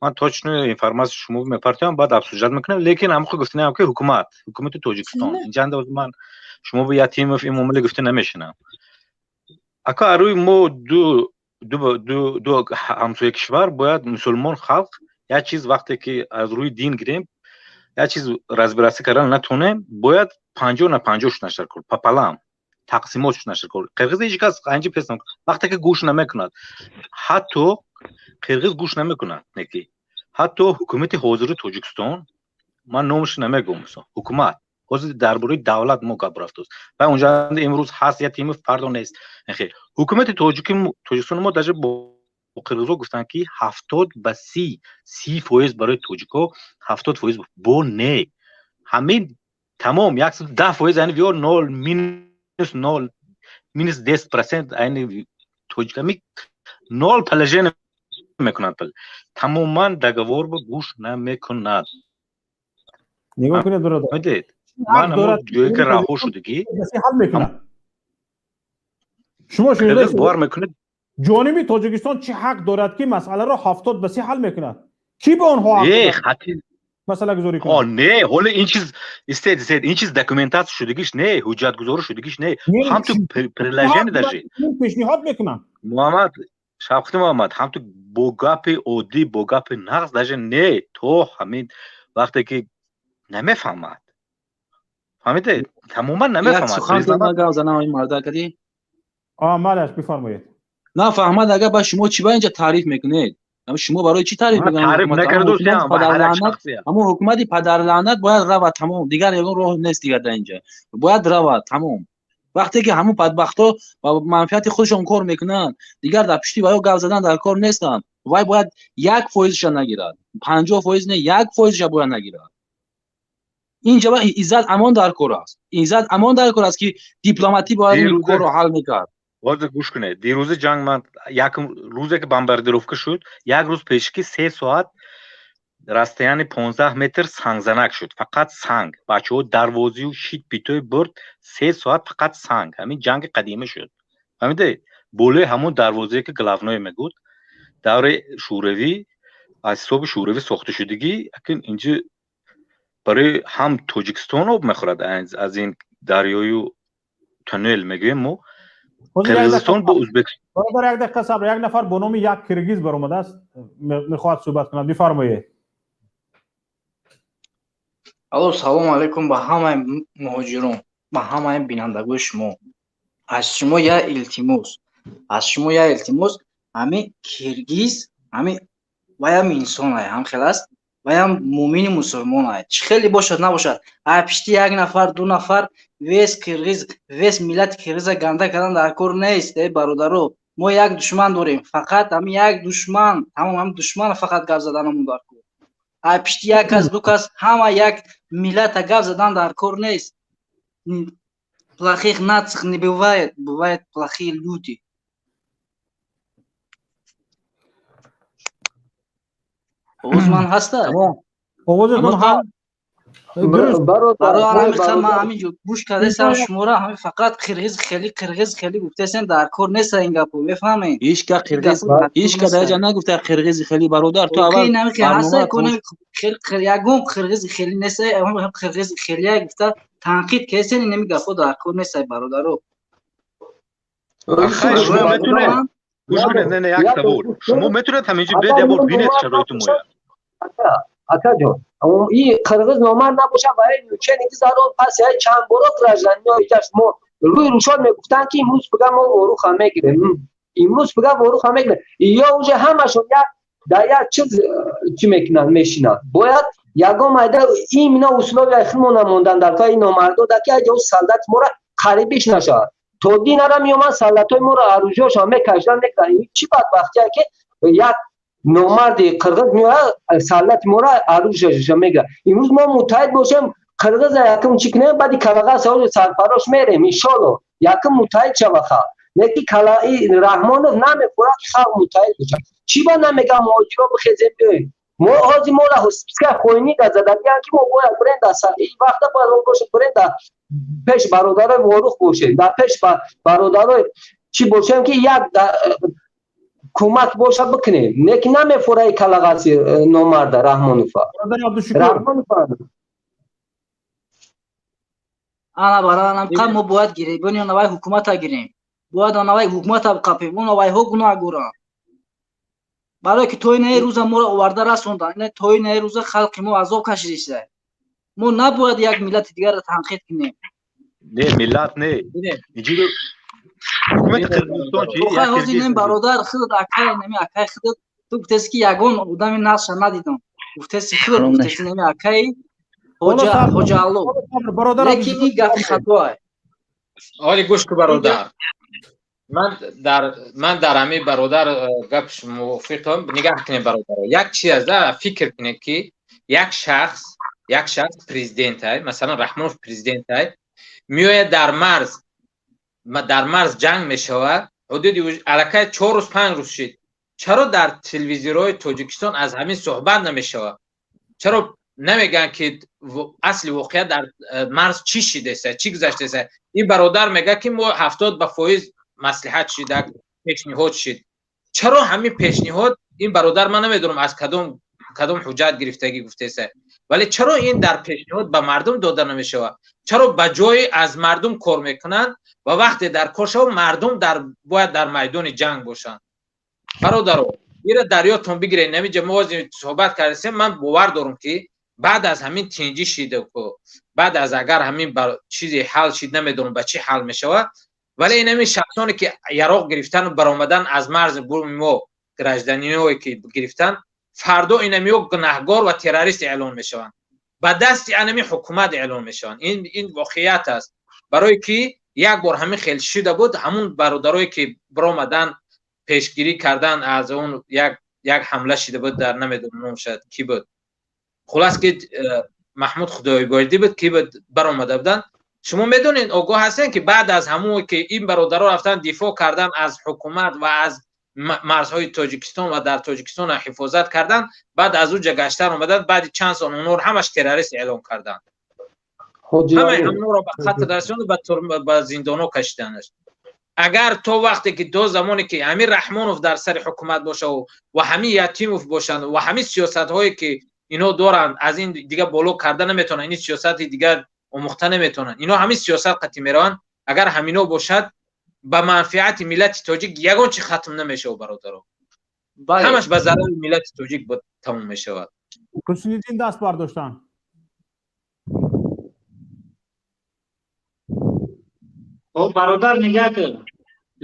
Ман точно информация шумо мепартоям, баъд обсуждать мекунам. Лекин ҳамхо гуфтаниам, ки ҳукумати Тоҷикистон инҷанда, ман шумо бо Ятимов, Имомалӣ гуфта намешинам. Ака, арӯи мо ду ҳамсоя кишвар бояд мусулмон халқ як чиз, вақте ки аз рӯи дин гирем, як чиз разбираться кардан натонем, бояд 50 на 50 шуд нашар кор, пополам тақсимот шуд нашар кор. Қирғиз ҳеҷ кас анҷи пес вақте ки гӯш намекунад, ҳатто қирғиз гӯш намекунад, неки ҳатто ҳукумати ҳозири Тоҷикистон, ман номаш намегӯм, ҳукумат ҳозир, дар бораи давлат мо гап рафтааст ва унҷа имрӯз ҳаст Ятимов, фардо нест. Ҳукумати Тоҷикистони мо даже бо қирғизо гуфтанд, ки 70 ба 30, 30% барои тоҷико, 70% бо не. Ҳамин тамом 110%, яъне виё нол, минус нол, минус 10%, яъне тоҷиками нол положение мекунанд, тамоман договор ба гӯш намекунад. Нигоҳ кунед, бародар. Ман ҳамон ҷое ки раҳо шудагӣ ҳал мекунад. Шумо шунида бовар мекунед? Ҷониби Тоҷикистон чӣ ҳақ дорад, ки масъаларо 70 ба 30 ҳал мекунад? Кӣ ба онҳо не хати масъалагузорӣ кунад? Не, ҳоли ин чиз, истед, истед, ин чиз документатсия шудагиш не, ҳуҷҷатгузорӣ шудагиш не, ҳам ту приложение даже пешниҳод мекунам. Муҳаммад Шавқати Муҳаммад, ҳам ту бо гапи оддӣ, бо гапи нағз даже не, то ҳамин вақте ки намефаҳмад, фаҳмидед, тамоман намефаҳмад. Малаш, бифармоед. Нафаҳмад, агар ба шумо чӣ ба инҷа таъриф мекунед? Шумо барои чӣ таъриф мекунед? Ҳамон ҳукумати падарлаънат бояд равад, тамом. Дигар ягон роҳ нест дигар дар инҷа. Бояд равад, тамом. Вақте ки ҳамон бадбахтҳо ба манфиати худашон кор мекунанд, дигар дар пушти ваё гап задан дар кор нестанд. Вай бояд 1%-ша нагирад, 50% не, 1%-ша бояд нагирад. Инҷа иззат амон дар кор аст. Иззат амон дар кор аст, ки дипломатӣ бояд ин корро ҳал мекард. Ҳозир гӯш кунед, дирӯзи ҷанг ман якум рӯзе ки бомбардировка шуд, як рӯз пешки 3 соат расстояние 15 метр сангзанак шуд. Фақат санг. Бачаҳо дарвозию шит питои бурд, 3 соат фақат санг. Ҳамин ҷанги қадима шуд. Фаҳмидед? Болои ҳамон дарвозае ки главное мегуд, давраи Шӯравӣ, аз ҳисоби Шӯравӣ сохта шудагӣ, акин инҷо барои ҳам Тоҷикистон об мехӯрад аз ин дарёю туннел мегӯем мо. Қирғизистон бо Ӯзбекистон. Бародар, як дақиқа сабр, як нафар бо номи як киргиз баромадааст, мехоҳад суҳбат кунад. Бифармоед. Алло, салому алайкум ба ҳамаи муҳоҷирон, ба ҳамаи бинандагони шумо. Аз шумо як илтимос, аз шумо як илтимос, ҳамин киргиз, ҳамин ваям инсон ай, ҳам хел аст, ваям муъмини мусулмон ай. Чӣ хеле бошад набошад, ай пишти як нафар, ду нафар вес киргиз, вес миллати киргиза ганда кардан дар кор нест, эй бародаро. Мо як душман дорем, фақат ҳамин як душман, тамом ҳамин душмана фақат гап заданамон дар кор. Ай пишти як кас, ду кас, ҳама як миллата гап задан дар кор нест. Плохих наций не бывает, бывают плохие люди. Овоз ман ҳаста? Овозатон ҳаст. Бародар, ман ҳамин ҷо гӯш кардасам шуморо, ҳамин фақат қирғиз хеле, қирғиз хеле гуфтасен, дар кор нест ин гапо, мефаҳмед? Ҳеҷ ка қирғиз, ҳеҷ ка дар ҷа нагуфта қирғизи хеле, бародар, ту аввал ягон қирғизи хеле нест, қирғизи хеле гуфта танқид кардасен, ин ҳамин гапо дар кор нест, бародаро. Шумо метавонед гӯш кунед, не, не, як савол. Шумо метавонед ҳаминҷо биёед як бор бинед шароити моя. Акаҷон, и қирғиз номард набошад ва ченики зарон пас я чанд боро гражданино иташ мо рӯи рӯшон мегуфтанд, ки имрӯз пига мо воруха мегирем, имрӯз пига воруха мегирем. Ё уже ҳамашон як дар як чиз чӣ мекунанд, мешинанд. Бояд ягон майда именно условия худмона мондан дар кори номардо, дар ки аҷо солдати мора қарибиш нашавад. То динара меомад солдатҳои моро оружиёшон мекашиданд, мекарданд. Ин чӣ бадбахтие, ки як номарди қирғиз меояд, солдати моро оружиёшон мегирад. Имрӯз мо муттаҳид бошем, қирғиза якум чӣ кунем, баъди калағаз сарфарош мерем, иншолло. Якум муттаҳид шава халқ. Леки Раҳмонов намехӯрад, ки халқ муттаҳид бошад. Чӣ ба намегӯям муҳоҷиро бихезем биёем? Мо ҳозир моро списка хоинӣ задагиянд, ки мо бояд бирем дар ин вақта бояд мо бошем, бирем дар пеш бародарои Ворух бошем, дар пеш бародарои чӣ бошем, ки як кӯмак бошад бикунем. Лекин намефураи калағаси номарда Раҳмонова. Раҳмонова ана баранам қа мо бояд гиребони онавай ҳукумата гирем. Бояд онавай ҳукумата бқапем, онавайҳо гуноҳгоранд. Барое ки то инаи рӯза моро оварда расонданд, ина то инаи рӯза халқи мо азоб кашидиста. Мо набояд як миллати дигарро танқид кунем. Не, миллат не. Инҷо ҳукумати Қирғизистон чи? Ҳозир нем бародар, худат акай, неми акай худат, ту гуфтеси ки ягон одами нақша надидам. Гуфтеси худат, гуфтеси неми акай Ҳоҷа Алло. Лекин ин гапи хатоа. Оли гӯш ку бародар. Ман дар ҳамин бародар гапш мувофиқам. Нигаҳ кунед бародаро. Як чиз аст, фикр кунед ки як шахс президент ай, масалан Раҳмонов президент ай, меояд дар марз ҷанг мешавад, ҳудуди аллакай 4 рӯз 5 рӯз шид. Чаро дар телевизорҳои Тоҷикистон аз ҳамин суҳбат намешавад? Чаро намегӯянд ки асли воқеа дар марз чӣ шидааст, чӣ гузаштааст? Ин бародар мегӯяд ки мо 70% маслиҳат шид, пешниҳод шид. Чаро ҳамин пешниҳод ин бародар ман намедонам аз кадом ҳуҷҷат гирифтагӣ гуфтааст, вале чаро ин дар пешниҳод ба мардум дода намешавад? Чаро ба ҷои аз мардум кор мекунанд ва вақте дар кор шавад мардум бояд дар майдони ҷанг бошанд? Бародаро, инро дар ёдтон бигиред. Намиҷа мо ҳозир суҳбат кардем, ман бовар дорам ки баъд аз ҳамин тинҷӣ шида, баъд аз агар ҳамин чизе ҳал шид, намедонам ба чӣ ҳал мешавад, вале ин ҳамин шахсоне ки яроқ гирифтану баромадан аз марзи буруми мо Гражданиное ки гирифтан, фардо инамиё гунаҳгор ва террорист эълон мешаванд, ба дасти анами ҳукумат эълон мешаванд. Ин воқеият аст, барое ки як бор ҳамин хел шуда буд. Ҳамун бародарое ки биромадан, пешгирӣ кардан аз он як ҳамла шида буд дар, намедонам номшад ки буд, хулас ки Маҳмуд Худойбердӣ буд, ки буд, баромада буданд. Шумо медонед, огоҳ ҳастем, ки баъд аз ҳамон ки ин бародаро рафтан дифоъ кардан аз ҳукумат ва аз марзҳои Тоҷикистон ва дар Тоҷикистон ҳифозат кардан, баъд аз ӯ ҷа гаштан омадан, баъди чанд сол онҳоро ҳамаш террорист эълон карданд, ҳамаи ҳамонро ба қатл расонду, ба зиндонҳо кашиданаш. Агар то вақте ки, то замоне ки ҳамин Раҳмонов дар сари ҳукумат бошаву ва ҳамин Ятимов бошанд ва ҳамин сиёсатҳое ки ино доранд, аз ин дига боло карда наметавонанд, ини сиёсати дигар омӯхта наметавонанд, ино ҳамин сиёсат қатъи мераванд. Агар ҳамино бошад, ба манфиати миллати тоҷик ягон чи хатм намешавад, бародаро, ҳамаш ба зарари миллати тоҷик тамом мешавад. Ҳусниddин даст бардоштанд. Хоб, бародар, нигоҳ кун,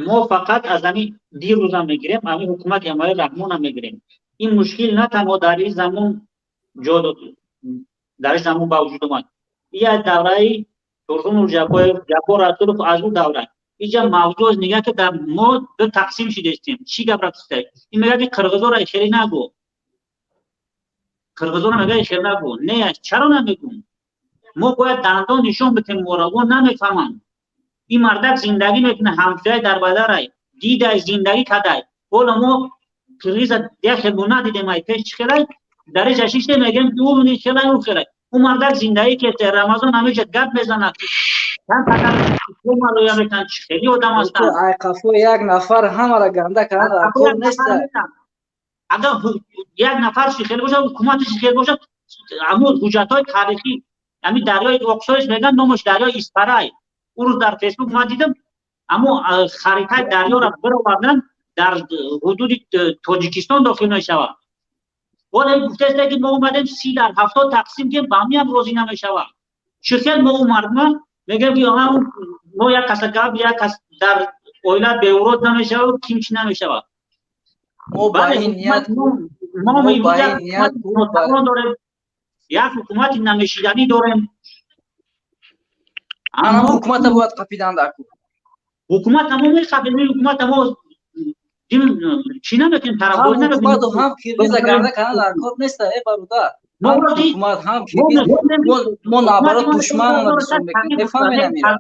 мо фақат аз ҳамин дирӯзам мегирем, ҳамин ҳукумати Эмомалӣ Раҳмонам мегирем. Ин мушкил на танҳо дар ин замон ҷо, дар ин замон ба вуҷуд омад. Ин давраи Турсунов Ҷаббоев, Ҷаббор Расулов, аз ӯ давра инҷа мавзӯъ аст. Нигоҳ ки дар мо ду тақсим шидастем. Чӣ гап рафтиста? Ин мегӯяд, ки қирғизоро хеле нагӯ, қирғизоро мегӯяд хеле нагӯ. Не, чаро намегӯм? Мо бояд дандон нишон битем моро, мо намефаҳманд. Ин мардак зиндагӣ мекунад, ҳамсояи дарбадарай, дидай, зиндагӣ кадай. Ҳоло мо қирғиза як хел надидем, ай пеш чӣ хелай дар иҷа шиште мегӯем, ки ӯ хелай, ӯ хелай. Ӯ мардак зиндагӣ кете, Рамазон ҳамеша гап мезанад, чанд қадар рӯя мекунанд, чӣ хели одам ҳастанд. Ай қафо як нафар ҳамаро ганда кардан дар кор нест. Агар як нафар чӣ хел бошад, ҳукумати чӣ хел бошад, ҳамун ҳуҷҷатҳои таърихӣ, ҳамин дарёи Оқсоиш мегӯянд, номаш дарёи Испарай. Ӯ рӯз дар Фейсбук ман дидам, аммо харитаи дарёро бировардан, дар ҳудуди Тоҷикистон дохил мешавад. Ҳоло гуфтааст, ки мо омадем 30 дар 70 тақсим кем, ба ҳамин ҳам розӣ намешавад. Чӣ хел мо ӯ мардума мегӯем, ки мо як каса гап, як кас дар оила беурод намешавад, ким чӣ намешавад? Мо ба ин ният мо дорем, як ҳукумати намешиданӣ дорем. Ана ҳукумата бояд қапидан дар кор. Ҳукумата мо меқапем, ҳукумата мо чӣ намекунем, тарафдорӣ намекунем. Ҳукумату ҳам қирғиза гарда кардан дар кор нест, э бародар. Ҳам ҳукумат, ҳам қирғиз, мо наоборот душманона бисёр мекунем, мефаҳмед амира.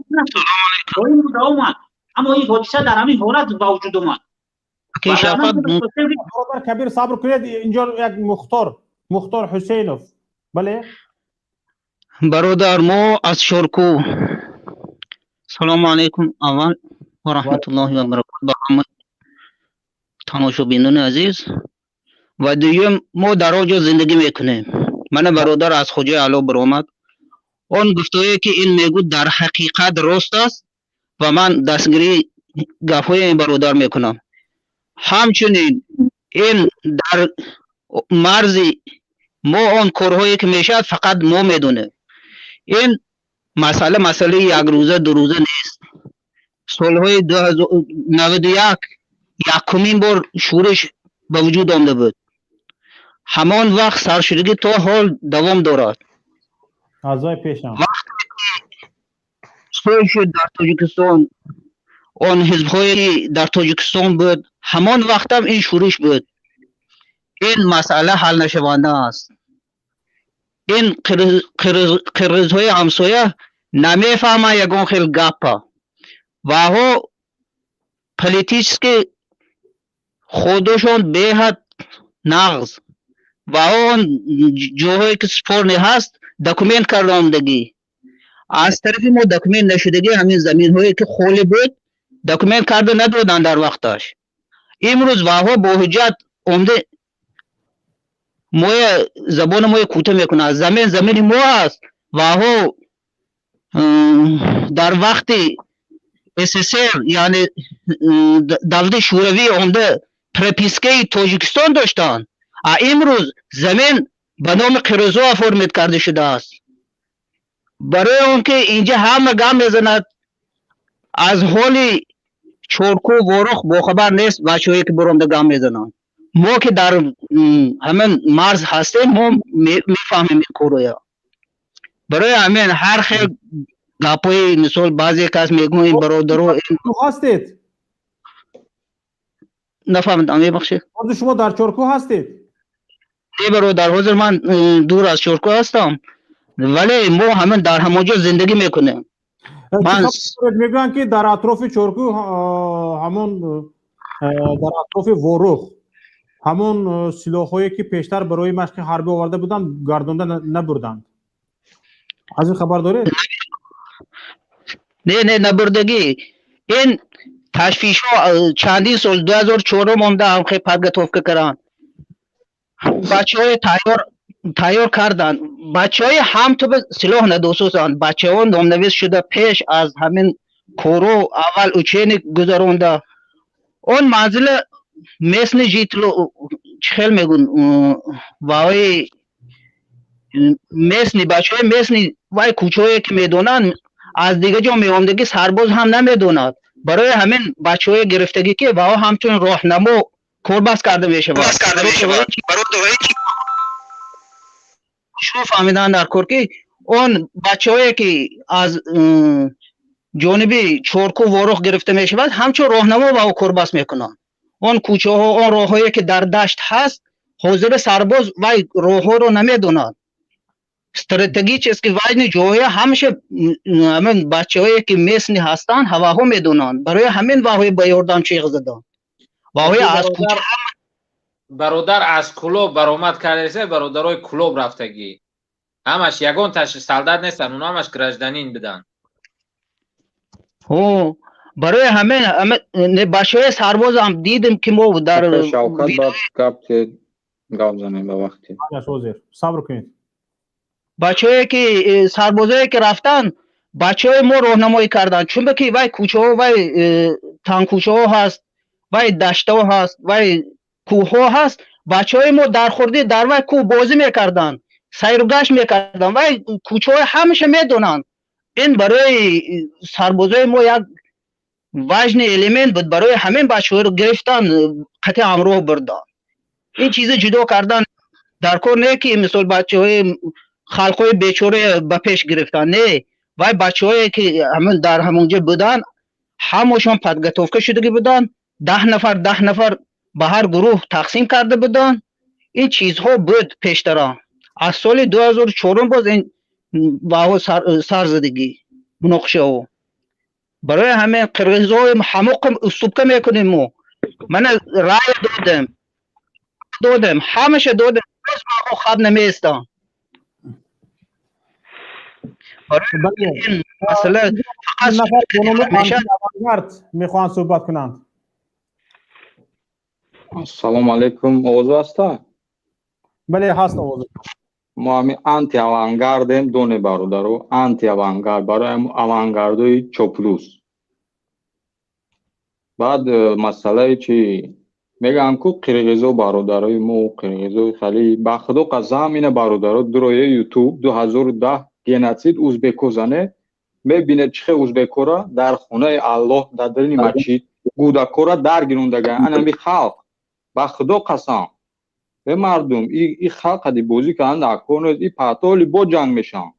Омад, аммо ин ҳодиса дар ҳамин ҳолат ба вуҷуд омад. Бародар Кабир, сабр кунед, инҷо як Мухтор, Мухтор Ҳусейнов, бале. Бародар, мо аз Шорку. Салому алайкум аввал ва раҳматуллоҳи ва баракоту ба ҳама тамошобинони азиз, ва дуюм, мо дар он ҷо зиндагӣ мекунем. Мана бародар аз Хоҷаи Аъло баромад. Он гуфтое ки ин мегӯд, дар ҳақиқат рост аст ва ман дастгирии гапҳои ин бародар мекунам. Ҳамчунин ин дар марзи мо он корҳое ки мешавад, фақат мо медонем. Ин масъала масъалаи якрӯза, дурӯза нест. Солҳои 91 якумин бор шӯриш ба вуҷуд омда буд, ҳамон вақт саршудагӣ то ҳол давом дорад. Аъзои пешам. Вақте сулҳ шуд дар Тоҷикистон, он ҳизбҳое ки дар Тоҷикистон буд, ҳамон вақтам ин шӯриш буд. Ин масъала ҳалнашаванда аст. Ин қирғизҳои ҳамсоя намефаҳманд ягон хел гапа ваҳо политически худошон беҳад нағз ва он ҷоҳое ки спорный ҳаст, документ карда омдагӣ. Аз тарафи мо документ нашудагӣ, ҳамин заминҳое ки холӣ буд, документ карда надоданд дар вақташ. Имрӯз ваҳо бо ҳуҷҷат омда моя забони моя кӯта мекунад. Замин замини мо аст. Ваҳо дар вақти СССР, яъне давлати Шӯравӣ, омда пропискаи Тоҷикистон доштанд, а имрӯз замин ба номи қирғизҳо оформить карда шудааст. Барои он ки инҷа ҳама гап мезанад, аз ҳоли Чорку, Ворух бохабар нест. Бачаҳое ки биромда гап мезананд, Мо ки дар ҳамин марз ҳастем, мо мефаҳмем ин корро. Барои ҳамин ҳар хел гапҳои, мисол, баъзе кас мегӯянд, ин бародаро ҳастед. Нафаҳмидам, мебахшед. Ҳозир шумо дар Чоркӯҳ ҳастед? Не, бародар, ҳозир ман дур аз Чоркӯҳ ҳастам, вале мо ҳамин дар ҳамон ҷо зиндагӣ мекунем. Мегӯянд, ки дар атрофи Чоркӯҳ, ҳамон дар атрофи Ворух ҳамон силоҳҳое, ки пештар барои машқи ҳарбӣ оварда буданд, гардонда набурданд. Аз ин хабар доред? Не, набурдагӣ. Ин ташвишҳо чандин сол, 2004 омда ҳам хел подготовка карданд, бачаҳои тайёр карданд. Бачаҳои ҳам ту силоҳ надосусанд. Бачаҳо номнавис шуда, пеш аз ҳамин кору аввал учение гузаронда. Он манзила местный житель, чӣ хел мегӯн, ваои местный, бачаҳои местный вай кӯчаҳое ки медонанд, аз дигар ҷо меомдагӣ сарбоз ҳам намедонад. Барои ҳамин бачаҳое гирифтагӣ, ки вао ҳамчун роҳнамо корбаст карда мешавад. Шумо фаҳмидан дар кор, ки он бачаҳое ки аз ҷониби Чорку, Ворух гирифта мешавад, ҳамчун роҳнамо вао корбаст мекунанд. Он кӯчаҳо, он роҳҳое ки дар дашт ҳаст, ҳозира сарбоз вай роҳҳоро намедонад. Стратегически важный ҷоҳое ҳамеша ҳамин бачаҳое ки местный ҳастанд, ҳаваҳо медонанд. Барои ҳамин ваҳои ба ёрдам чиғ заданд, ваҳои аз кӯча. Бародар, аз Кулоб баромад кардасе, бародарои Кулоб рафтагӣ ҳамаш ягонташ солдат нестанд, оно ҳамаш гражданин буданд. Барои ҳамин бачаҳои сарбозам дидем, ки мо дар Шавкат, баъд гап гап занем ба вақте. Ҳозир, сабр кунед. Бачаҳое ки сарбозое ки рафтанд, бачаҳои мо роҳнамоӣ карданд, чунки ки вай кӯчаҳо, вай тангкӯчаҳо ҳаст, вай даштаҳо ҳаст, вай кӯҳҳо ҳаст. Бачаҳои мо дар хурдӣ дар вай кӯҳ бозӣ мекарданд, сайругашт мекарданд, вай кӯчаҳои ҳамеша медонанд. Ин барои сарбозои мо як важный элемент буд. Барои ҳамин бачаҳоро гирифтан, қатъи ҳамроҳ бурдан. Ин чиза ҷудо кардан дар кор не, ки мисол бачаҳои халқҳои бечора ба пеш гирифтан. Не, вай бачаҳое ки ҳамин дар ҳамонҷо буданд, ҳамашон подготовка шудагӣ буданд. 10 нафар, 10 нафар ба ҳар гурӯҳ тақсим карда буданд. Ин чизҳо буд пештара. Аз соли 2004 боз ин баҳо сар задагӣ муноқишаҳо. Барои ҳамин қирғизҳои ҳамоқам уступка мекунем мо. Мана рая додем, ҳамаша додем, боз маҳо хаб намеистанд. Барои масъала фақат мехоҳанд суҳбат кунанд. Ассалому алайкум, овоз ҳаста? Бале, ҳаст овоз. Мо ҳамин антиавангардем, доне бародаро, антиавангард барои авангардои чоплус. Баъд масъалае чи мегӯям, ку қирғизо бародарои мо, қирғизои хали, ба худо қасам, ина бародаро дурои Ютуб 2010 геноцид узбеко зане, мебинед чӣ хел узбекора дар хонаи Аллоҳ, дар дарини масҷид гӯдакора дар гирондаган. Анами халқ, ба худо қасам, э мардум, и халқ қади бозӣ кардан дар кор нест. И патоли бо ҷанг мешаванд.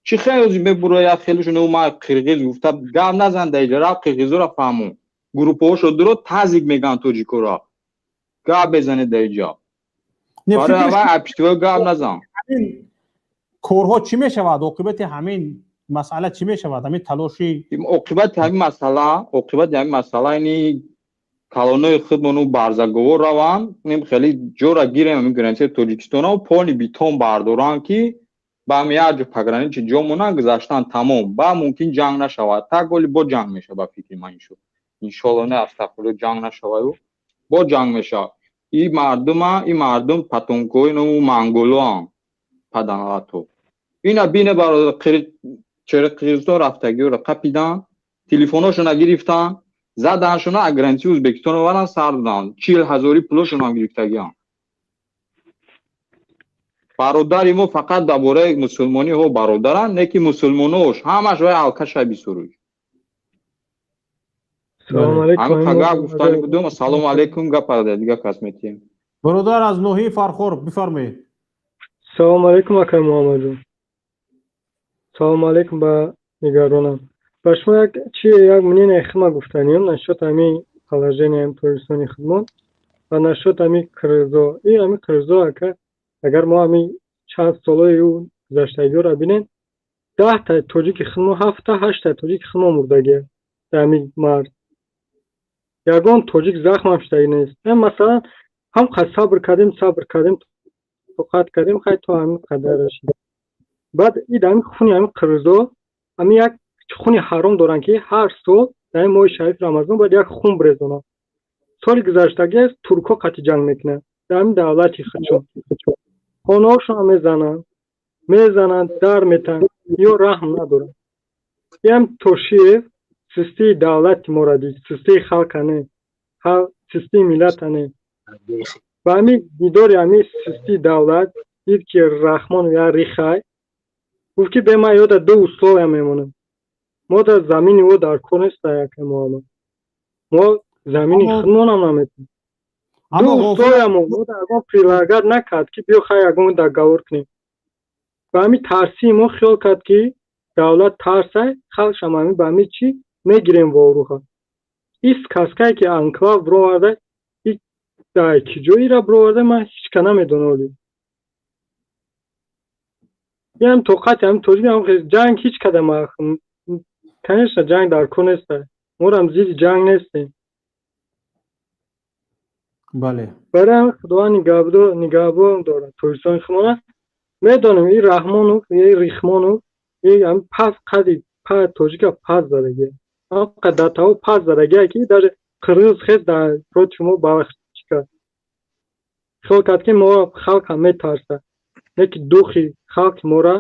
Чӣ хел мебура як хелушон ма қирғиз гуфта гап назан дар иҷа, рафт қирғизоро фаҳмон, группаҳошо дуро тазик мегӯянд тоҷикоро. Гап безанед дар иҷа, барои аввал апиштиҳои гап назан. Корҳо чӣ мешавад? Оқибати ҳамин масъала чӣ мешавад, ҳамин талоши? Оқибати ҳамин масъала, оқибати ҳамин масъала ини калонои худмону барзаговор раванд, ним хеле ҷора гирем ҳамин границаи Тоҷикистона, полни битон бардоранд, ки ба ҳами як ҷо пограничи ҷо монанд, гузаштан тамом, ба мумкин ҷанг нашавад. Так оли бо ҷанг мешавад, ба фикри ман. Иншолло, не, астағфирулло, ҷанг нашаваю бо ҷанг мешавад. И мардума, и мардум патонкои ну монголоам паданалато. Ина бине, бародар, чера Қирғизистон рафтагиёро қапидан, телефоношона гирифтан, заданшона, аз границаи Ӯзбекистон овардан, сар доданд, 40 ҳазори пулошонам гирифтагиам. Бародари мо фақат дар бораи мусулмониҳо бародаранд, не ки мусулмонош ҳамаш вай алкаша бисуруш. Гап гуфтани будум. Ассалому алайкум, гап дига кас метиҳем. Бародар аз ноҳияи Фархор, бифармоед. Салому алейкум, акай Муҳаммадҷон. Салому алейкум ба нигаронам. Ба шумо як чи, як мнение хидма гуфтанием насчет ҳамин положение Тоҷикистони хидмон ва насчет ҳамин қирғизо. И ҳамин қирғизо, ака, агар мо ҳамин чанд солҳои ӯ гузаштагиҳоро бинем, 10-та тоҷики хидмо, ҳафта, ҳаштта тоҷики хидмо мурдагия дар ҳамин марз. Ягон тоҷик захмам шудагӣ нест. Масалан, ҳам қад сабр кардем, сабр кардем, тоқат кардем, хай, то ҳамин қадар рашид. Баъд и дар ҳамин хуни ҳамин қирғизо, ҳамин як хуни ҳаром доранд, ки ҳар сол дар ин моҳи шарифи Рамазон бояд як хун брезонанд. Соли гузаштагӣ туркҳо қатъи ҷанг мекунанд дар ҳамин давлати худшон, хонаҳошонро мезананд, мезананд, дар метаҳанд, ё раҳм надоранд. Иам Тошиев систии давлати моро дид, систии халқа не, систии миллата не. Ба ҳамин дидори ҳамин систии давлат дид, ки Раҳмон я рихай гуфт, ки бе ман ёда ду условия мемонам. Мо дар замини ӯ дар кор нест, яка Муҳаммад, мо замини худмонам наметавонем. Ду условия мо ягон предлагать накард, ки биё, хай, ягон договор кунем. Ба ҳамин тарсии мо хиёл кард, ки давлат тарсай, халқшам ҳамин ба ҳамин чӣ мегирем воруха. И сказкае, ки анклав бироварда, дар ки ҷоира бироварда, ман ҳеч ка намедонам. Оли ям тоқати ҳамин тоҷик ҷанг ҳеч када. Конечно, ҷанг дар кор нест, морам зидди ҷанг нестем. Бале. Барои ҳамин Худованд нигаҳбон дорад Тоҷикистони худмона. Медонем, и Раҳмонов, и Рихмонов, и ҳамин пас қади тоҷика пас задагия, датаҳо пас задагия, ки даже қирғиз хез дар против мо чӣ кард, хиёл кард, ки мо халқам метарсад. Не ки духи халқи мора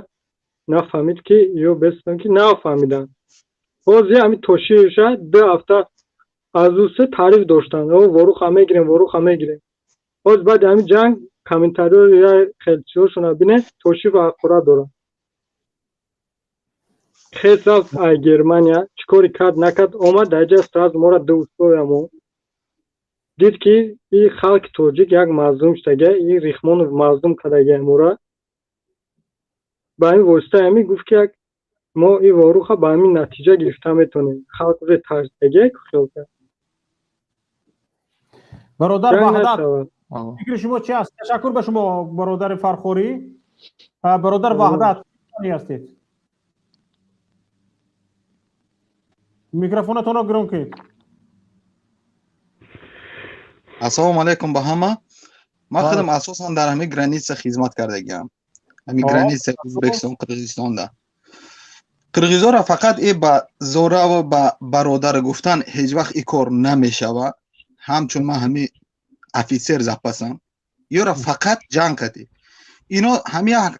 нафаҳмид, ки ё бестон ки нафаҳмиданд. Ҳозир ҳамин Тошиевша 2 ҳафта аз ӯ се таъриф доштанд: о, Воруха мегирем, Воруха мегирем. Ҳозир баъди ҳамин ҷанг комментариҳо я хел чизошона бинед, Тошиев ҳақорат дорад. Хез рафт ай Германия, чӣ кори кард, накард, омад дар ҷа, сразу мора ду условия мо дид, ки и халқи тоҷик як мазлум шудагия, и Рихмонов мазлум кардагия мора. Ба ҳамин воситаи ҳамин гуфт, ки як мо и Воруха ба ҳамин натиҷа гирифта метавонем. Халқ уже тарсидагия, хиёл кард. Бародар Ваҳдат, фикри шумо чи аст? Ташаккур ба шумо, бародари Фархорӣ. Бародар Ваҳдат ҳастед, микрофонатонро гирон кунед. Ассалому алайкум ба ҳама. Ман худам асосан дар ҳамин граница хизмат кардагиам, ҳамин граница Ӯзбекистон, Қирғизистонда. Қирғизоро фақат и ба зораву ба бародар гуфтан ҳеҷ вақт и кор намешавад. Ҳамчун ман ҳами офитсер запасам, ёра фақат ҷанг кардӣ. Ино ҳами як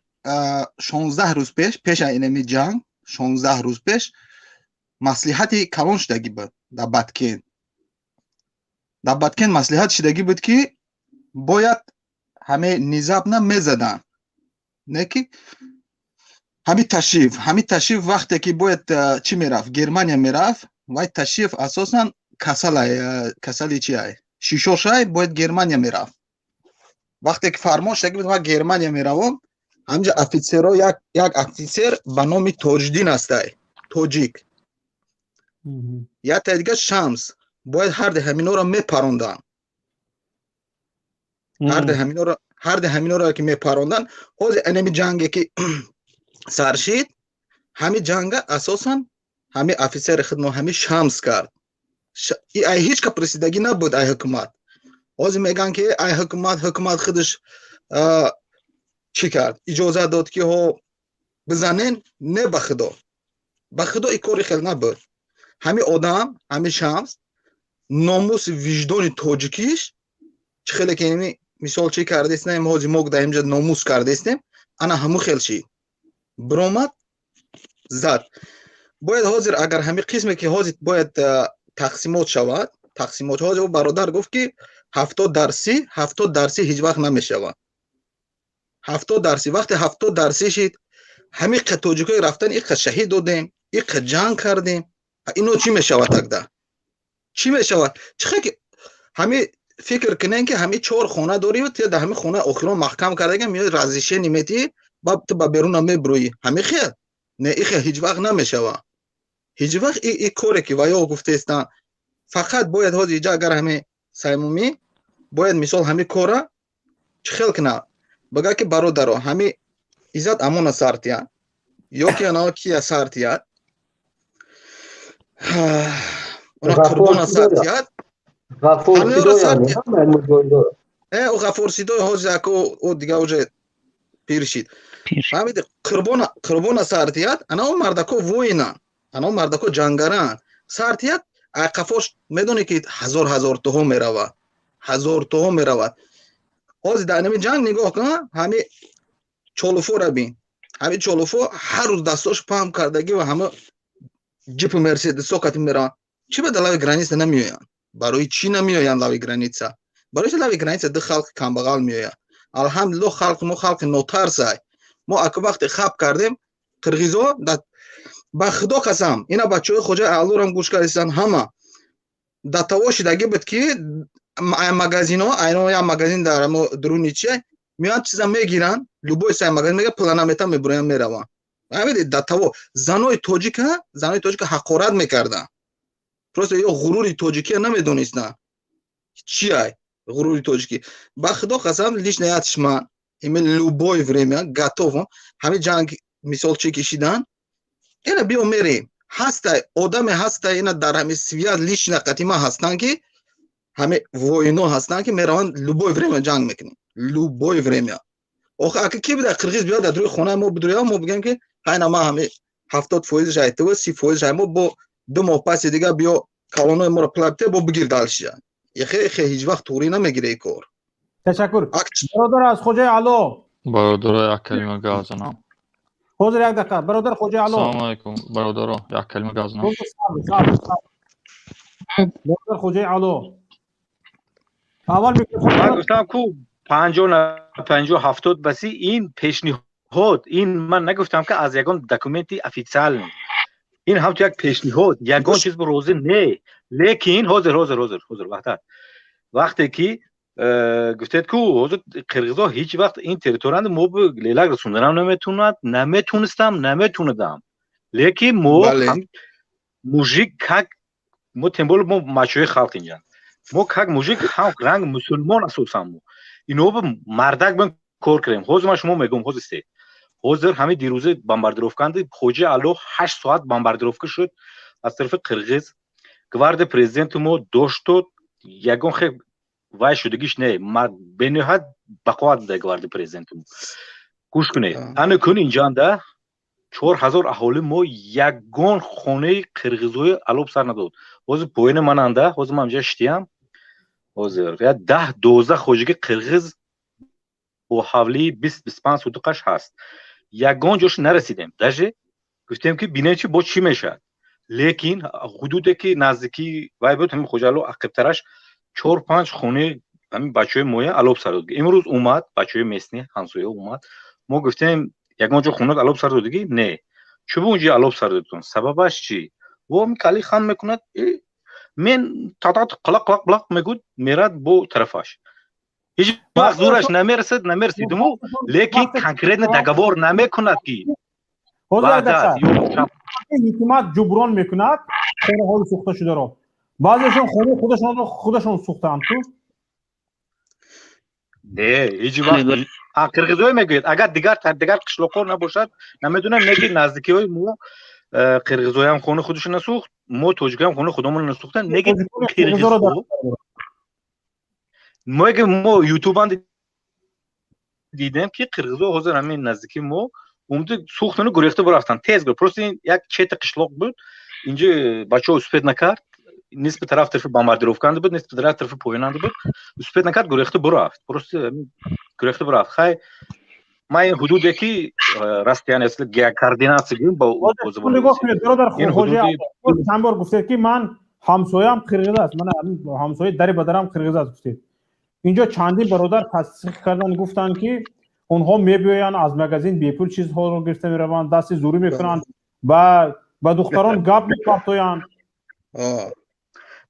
16 рӯз пеш, пеша инами ҷанг 16 рӯз пеш маслиҳати калон шудагӣ буд дар Баткен. Дар Баткен маслиҳат шудагӣ буд, ки бояд ҳаме низабна мезаданд, не ки ҳами Ташиев вақте ки бояд чӣ мерафт, Германия мерафт, вай Ташиев асосан касалай, касали чи ай, шишошай, бояд Германия мерафт. Вақте ки фармон шудагӣ буд, ман Германия меравом, ҳамҷа офитсеро, як офитсер ба номи Тоҷиддин ҳастай, тоҷик, якта дига Шамс, бояд ҳарди ҳаминора мепаронданд. Ҳарди ҳаминора ки мепаронданд, ҳозир анами ҷанге ки сар шид, ҳами ҷанга асосан ҳами офитсери хидмо, ҳами Шамс кард. Ай ҳеҷ ка присидагӣ набуд, ай ҳукумат. Ҳозир мегӯянд, ки ай ҳукумат худаш чӣ кард, иҷозат дод, ки ҳо бизанен. Не, ба худо, ба худо, и кори хел набуд. Ҳами одам, ҳами Шамс, номуси виҷдони тоҷикиш чӣ хеле ки мисол чӣ кардестем, ҳозир мо дар инҷа номус кардестем, ана ҳаму хел шид, биромад, зад. Бояд ҳозир агар ҳами қисме ки ҳозир бояд тақсимот шавад, тақсимот. Ҳозир ӯ бародар гуфт, ки 70 дар 30, 70 дар 30 ҳеҷ вақт намешавад. 70 дар 30, вақте 70 дар 30 шид, ҳами тоҷикои рафтан, иқа шаҳид додем, иқа ҷанг кардем, ино чӣ мешавад? Тогда чӣ мешавад? Чӣ ки ҳами Фикр кунем, ки ҳами чор хона дорӣ, ту дар ҳами хона охирон маҳкам кардага, меои, разрешение метиҳӣ, баъд ту ба беруна мебурӯӣ. Ҳами хел не, и хел ҳеҷ вақт намешава, ҳеҷ вақт. И коре ки ва ё гуфтаистанд, фақат бояд ҳозир иҷа агар ҳами Саймумӣ бояд, мисол, ҳами кора чӣ хел кунад, бага ки бародаро, ҳами Иззат Амона сартия ё ки ана кия сартия, она Қурбона сартият. Ғафур Сидой ҳозир ака ӯ дига уже пир шид. Фаҳмиди, Қурбона, Қурбона сартият, ана он мардако воинанд, ана он мардако ҷангаранд, сартият. Қафош медонӣ ки ҳазор ҳазор тоҳо меравад, ҳазор тоҳо меравад. Ҳозир дар ҳами ҷанг нигоҳ кун, ҳами Чолуфора бин, ҳами Чолуфо ҳар рӯз дастош паҳм кардагӣ ва ҳама ҷипу мерседесо кати мераванд. Чӣ ба лави граница намеоянд? Барои чӣ намеоянд лави граница? Барои чи лави граница ду халқи камбағал меояд? Алҳамдулилло, халқи мо халқи нотарсай. Мо ака вақте хаб кардем қирғизо, ба худо қасам, ина бачаҳои Хоҷаи Аллорам гӯш кардистанд, ҳама да таво шидаги буд, ки магазино айно як магазин дар дуруни чи меоянд, чиза мегиранд, любой сай магазин мега, пула наметан, мебуроянд, мераванд. Да таво занои тоҷика, занои тоҷика ҳақорат мекарданд. Просто ё ғурури тоҷикия намедонистанд, чи ай ғурури тоҷикӣ. Ба худо қасам, лично ятш ман име любое время готовам. Ҳамин ҷанг, мисол, чи кишидан, ина биё мерем, ҳастай одаме, ҳастай, ина дар ҳами связь лично қатима ҳастанд, ки ҳами воино ҳастанд, ки мераванд, любое время ҷанг мекунем, любое время. Охи ака ки буда қирғиз биёд дар рӯи хонаи мо бидуря, мо бигӯем, ки хайна ма ҳами 70%-ш ай ту, 30%-ш ай мо, бо 2 моҳ паси дига биё калонои моро пулабте, бо бигир дальше. Ихе ихе ҳеҷ вақт туғрӣ намегире и кор. Ташаккур, бародар аз Хоҷаи Ало. Бародаро, як калима гап занам. Ҳозир, як дақиқа, бародар Хоҷаи Ало. Салому алайкум, бародаро, як калима гап занам. Бародар Хоҷаи Ало, аввал. Ман гуфтам ку 50 на 50, 70 баси ин пешниҳод. Ин ман нагуфтам, ки аз ягон документи официальный, ин ҳамту як пешниҳод, ягон чиз розӣ не. Лекин ҳозир, ҳозир, ҳозир, ҳозир вақта вақте ки гуфтед ку ҳозир қирғизо ҳеҷ вақт ин территорияни мо лелак расонданам наметунад, наметунистам, наметунадам. Лекин мо мужик как мо, тем более мо мачои халқ инҷа, мо как мужик ҳам ранг мусулмон асосан мо ино мардак бин кор кардем. Ҳозир ман шумо мегӯм, ҳозир се ҳозир ҳамин дирӯзе бомбардировканди Хоҷи Алло 8 соат бомбардировка шуд аз тарафи қирғиз. Гвардия президенти мо дошту ягон хе вай шудагиш не, бениҳоят бақоват буда гвардия президенти мо. Гӯш кунед, ана кун инҷанда 4000 аҳоли мо ягон хонаи қирғизои алоб сар надод. Ҳозир поини мананда, ҳозир ман инҷа шитиям, ҳозир я 10-12 хоҷаги қирғиз бо ҳавлии 20-25 сутуқаш ҳаст. Ягон ҷош нарасидем, даже гуфтем, ки бинем, чи бо чӣ мешавад. Лекин ҳудуде ки наздикӣ вай буд, ҳамин Хоҷаало ақибтараш, чор панҷ хонаи ҳамин бачаҳои моя алоб сар дод. Имрӯз омад бачаҳои местный ҳамсоя омад, мо гуфтем, ягон ҷо хонат алоб сар додагӣ? Не. Чӯ унҷа алоб сар додтон, сабабаш чӣ? Во кали хам мекунад, мен татат қилақ қилақ қилақ мегӯд, мерад бо тарафаш, ҳеҷ вақт зӯраш намерасад, намерасидиму. Лекин конкретно договор намекунад, ки ҳукумат ҷуброн мекунад хонаҳои сӯхта шударо. Баъзешон хонаи худашонро худашон сӯхтаанд ку. Не, ҳеҷ вақт. Қирғизое мегӯяд, агар дигар дигар қишлоқҳо набошад, намедонам, неки наздикиҳои мо қирғизоям хонаи худашон насӯхт, мо тоҷикоям хонаи худамон насӯхтан. Неки қирғизҳо мо ютубанд дидем, ки қирғизо ҳозир ҳамин наздики мо умди сӯхтану гурехта бурафтанд тез. Просто як чета қишлоқ буд инҷо, бачаҳо успеть накард, нисби тараф тарафи бомбардировканда буд, нисби тараф тарафи поёнанда буд, успеть накард, гурехта бурафт, просто гурехта бурафт. Хай, ман ин ҳудуде ки расстояние координация гӯем ба нигоҳ кунед, бародар Хоҷа, чанд бор гуфтед, ки ман ҳамсояам қирғиз аст, ман ҳамсояи дари бадарам қирғиз аст, гуфтед. Инҷо чандин бародар тасдиқ карданд, гуфтанд, ки онҳо мебиёянд, аз магазин бепул чизҳоро гирифта мераванд, дасти зӯрӣ мекунанд, ба духтарон гап мепартоянд.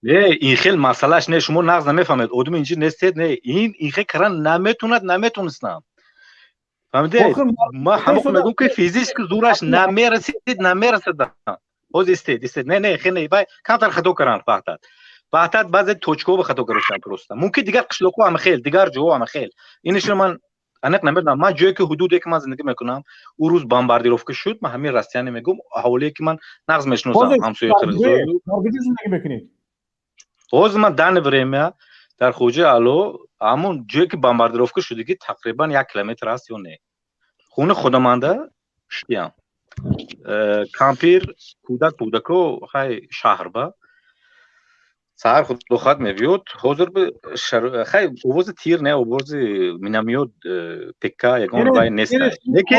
Не, ин хел масъалаш не, шумо нағз намефаҳмед, одами инҷи нестед, не, ин хел кардан наметонад, наметонистам. Фаҳмиде? Ма ҳамон мегӯм, ки физически зӯраш намерасид, намерасад. Ҳозир истед, истед, не, не, хел не, вай камтар хато каранд, Ваҳдат. Ваҳдат баъзе точкаҳо ба хато гирифтан просто. Мумкин дигар қишлоқҳо ҳама хел, дигар ҷоҳо ҳама хел. Инашро ман аниқ намедонам. Ман ҷое ки ҳудуде ки ман зиндагӣ мекунам, ӯ рӯз бомбардировка шуд, ман ҳамин расстояние мегӯм, аҳолие ки ман нағз мешиносам, ҳамсояи қирғизо. Куҷо зиндагӣ мекунед? Ҳозир ман данное время дар Хоҷаи Аъло, ҳамон ҷое ки бомбардировка шудагӣ, тақрибан 1 километр аст ё не. Хонаи худаманда шудиям. Кампир, кӯдак, кӯдако хай шаҳр ба. Саҳар худохоҳад мебиёд. Ҳозир хай овози тир не, овози миномёт, ПК ягон вай нест. Неки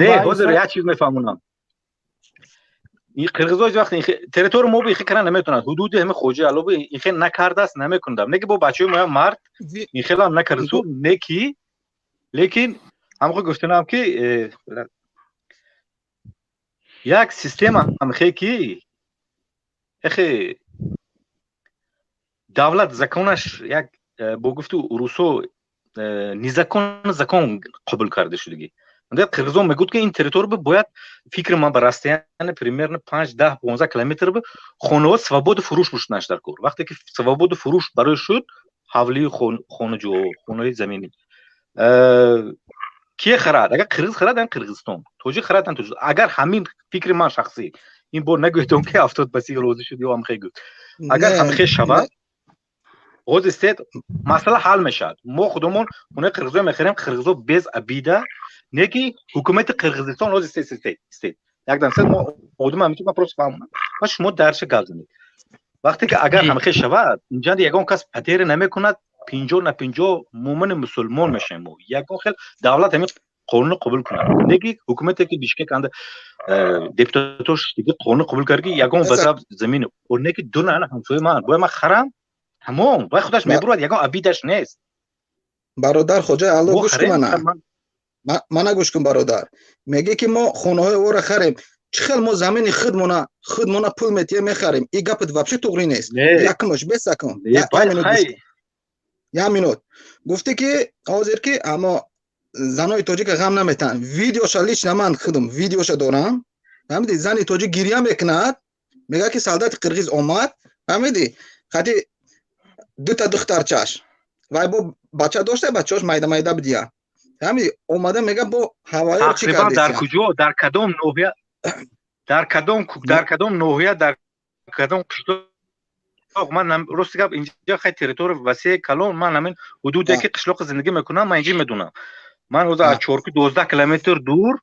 не, ҳозир як чиз мефаҳмонам. Ин қирғизо ҳеҷ вақт территория мо ихе кардан наметавонад. Ҳудуди ҳами Хоҷаи Аъло ихе накардааст, намекунад. Неки бо бачаҳои моям мард ихелам накардасу, неки лекин ҳамхо гуфтанам ки як система ҳамхе ки эхе давлат законаш як бо гуфту русо незакон закон қабул карда шудагӣ. Қирғизон мегӯд ки ин территория бояд, фикри ман, ба расстояние примерно 5, 10, 15 километр хонаҳо свобода фурӯш бошаднаш дар кор. Вақте ки свобода фурӯш барои шуд, ҳавлии хонаҷо, хонаи заминӣ кие харад? Агар қирғиз харад, ан Қирғизистон, тоҷик харад, ан тоҷик. Агар ҳамин фикри ман шахсӣ, ин бор нагӯедон ки 70 ба 30 розӣ шуд ё ҳамхе гуфт. Агар ҳамхе шавад, ҳозир истед, масъала ҳал мешавад. Мо худумон хонаи қирғизо мехарем, қирғизо без обида, не ки ҳукумати Қирғизистон. Ҳозир истед, истед, истед, якдам истед, мо одам ҳамин ман просто фаҳмонам ва шумо дарша гап занед. Вақте ки агар ҳамхе шавад, инҷа ягон кас потери намекунад, 50 на 50 муъмини мусулмон мешавем мо. Ягон хел давлат ҳамин қонунро қабул кунад. Не ки ҳукумате ки Бишкек анда депутатош дига қонун қабул кард, ки ягон вазаб замин не ки ду на ҳамсояи ман бояд ман харам, тамом, вай худаш мебурад, ягон обидаш нест. Бародар Хоҷаи Алло, гӯш кун, мана гӯш кун, бародар. Мегӣ ки мо хонаҳои ӯро харем. Чӣ хел мо замини худмона пул метиҳем, мехарем? И гапат вообще туғрӣ нест. Якумаш бесакун, як минут. Гуфтӣ ки ҳозир ки аммо занои тоҷика ғам наметаҳанд. Видеоша лично ман худам видеоша дорам, фаҳмидӣ? Зани тоҷик гирья мекунад, мегӯяд ки солдати қирғиз омад, фаҳмидӣ, хати дута духтарчаш, вай бо бача дошта, бачаош майда майда бидия, фаҳмидӣ, омада мега бо ҳаваё чӣ Тақрибан дар куҷо, дар кадом ноҳия, дар кадом ноҳия, дар кадом қишлоқ? Ман рости гап, инҷа хай территория васеи калон, ман ҳамин ҳудуде ки қишлоқи зиндагӣ мекунам, ман инҷа медонам. Ман ҳозир аз Чорку 12 километр дур,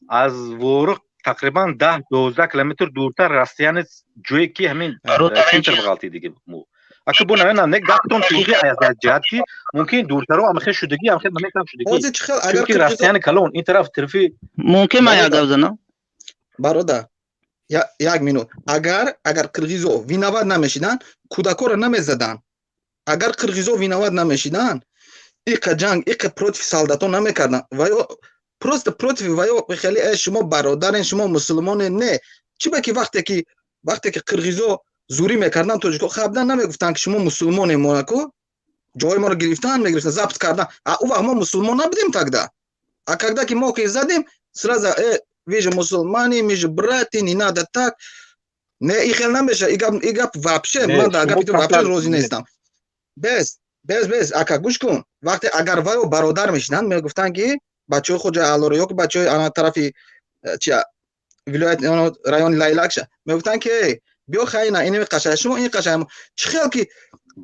аз Воруқ тақрибан 10-12 километр дуртар расстояние, ҷое ки ҳамин центр бағалтидиги мо. Ака бо намедонам, не, гаптон туғи аз ҷиҳат ки мумкин дуртаро ҳамахел шудагӣ, ҳамахел намекам шудагӣ, чунки расстояние калон ин тараф тарафи. Мумкин ман як гап занам? Бародар, як минут. Агар қирғизо виноват намешиданд, кӯдакоро намезаданд. Агар қирғизо виноват намешиданд, иқа ҷанг, иқа против солдатон намекарданд. Ва ё просто против ва ё хеле шумо бародарен, шумо мусулмонен, не. Чӣ ба ки вақте ки қирғизо зӯрӣ мекарданд, тоҷико хабдан намегуфтанд ки шумо мусулмонем, монако ҷои моро гирифтан, мегирифтан, забт кардан. А ӯ вақт мо мусулмон набудем тогда. А когда ки мо ки задем, сразу: вы же мусульмане, мы же братья, не надо так. Не, и хел намеша, и гап вообще, ман дар гапи ту вообще розӣ нестам. Без, без, без, ака, гӯш кун. Вақте агар вайо бародар мешинанд, мегуфтанд ки бачаҳои Хоҷаи Аълоро ё ки бачаҳои ана тарафи чи вилоят, райони Лайлакша, мегуфтанд ки биё хайна, ин қашай шумо, ин қашай. Чӣ хел ки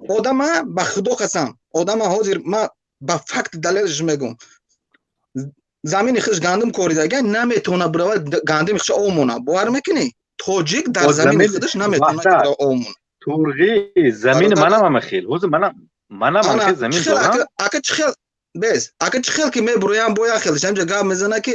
одама, ба худо қасам, одама ҳозир ма ба факт далелш мегӯм, замини хиш гандум коридага, наметавона биравад гандуми хиша омона. Бовар мекунӣ, тоҷик дар замини худаш наметавона омона. Турғи замини манам ама хел, ҳозир манам ама хел замин дорам. Ака, чӣ хел без, ака, чӣ хел ки мебуроям, бо як хелш ҳамҷа гап мезана ки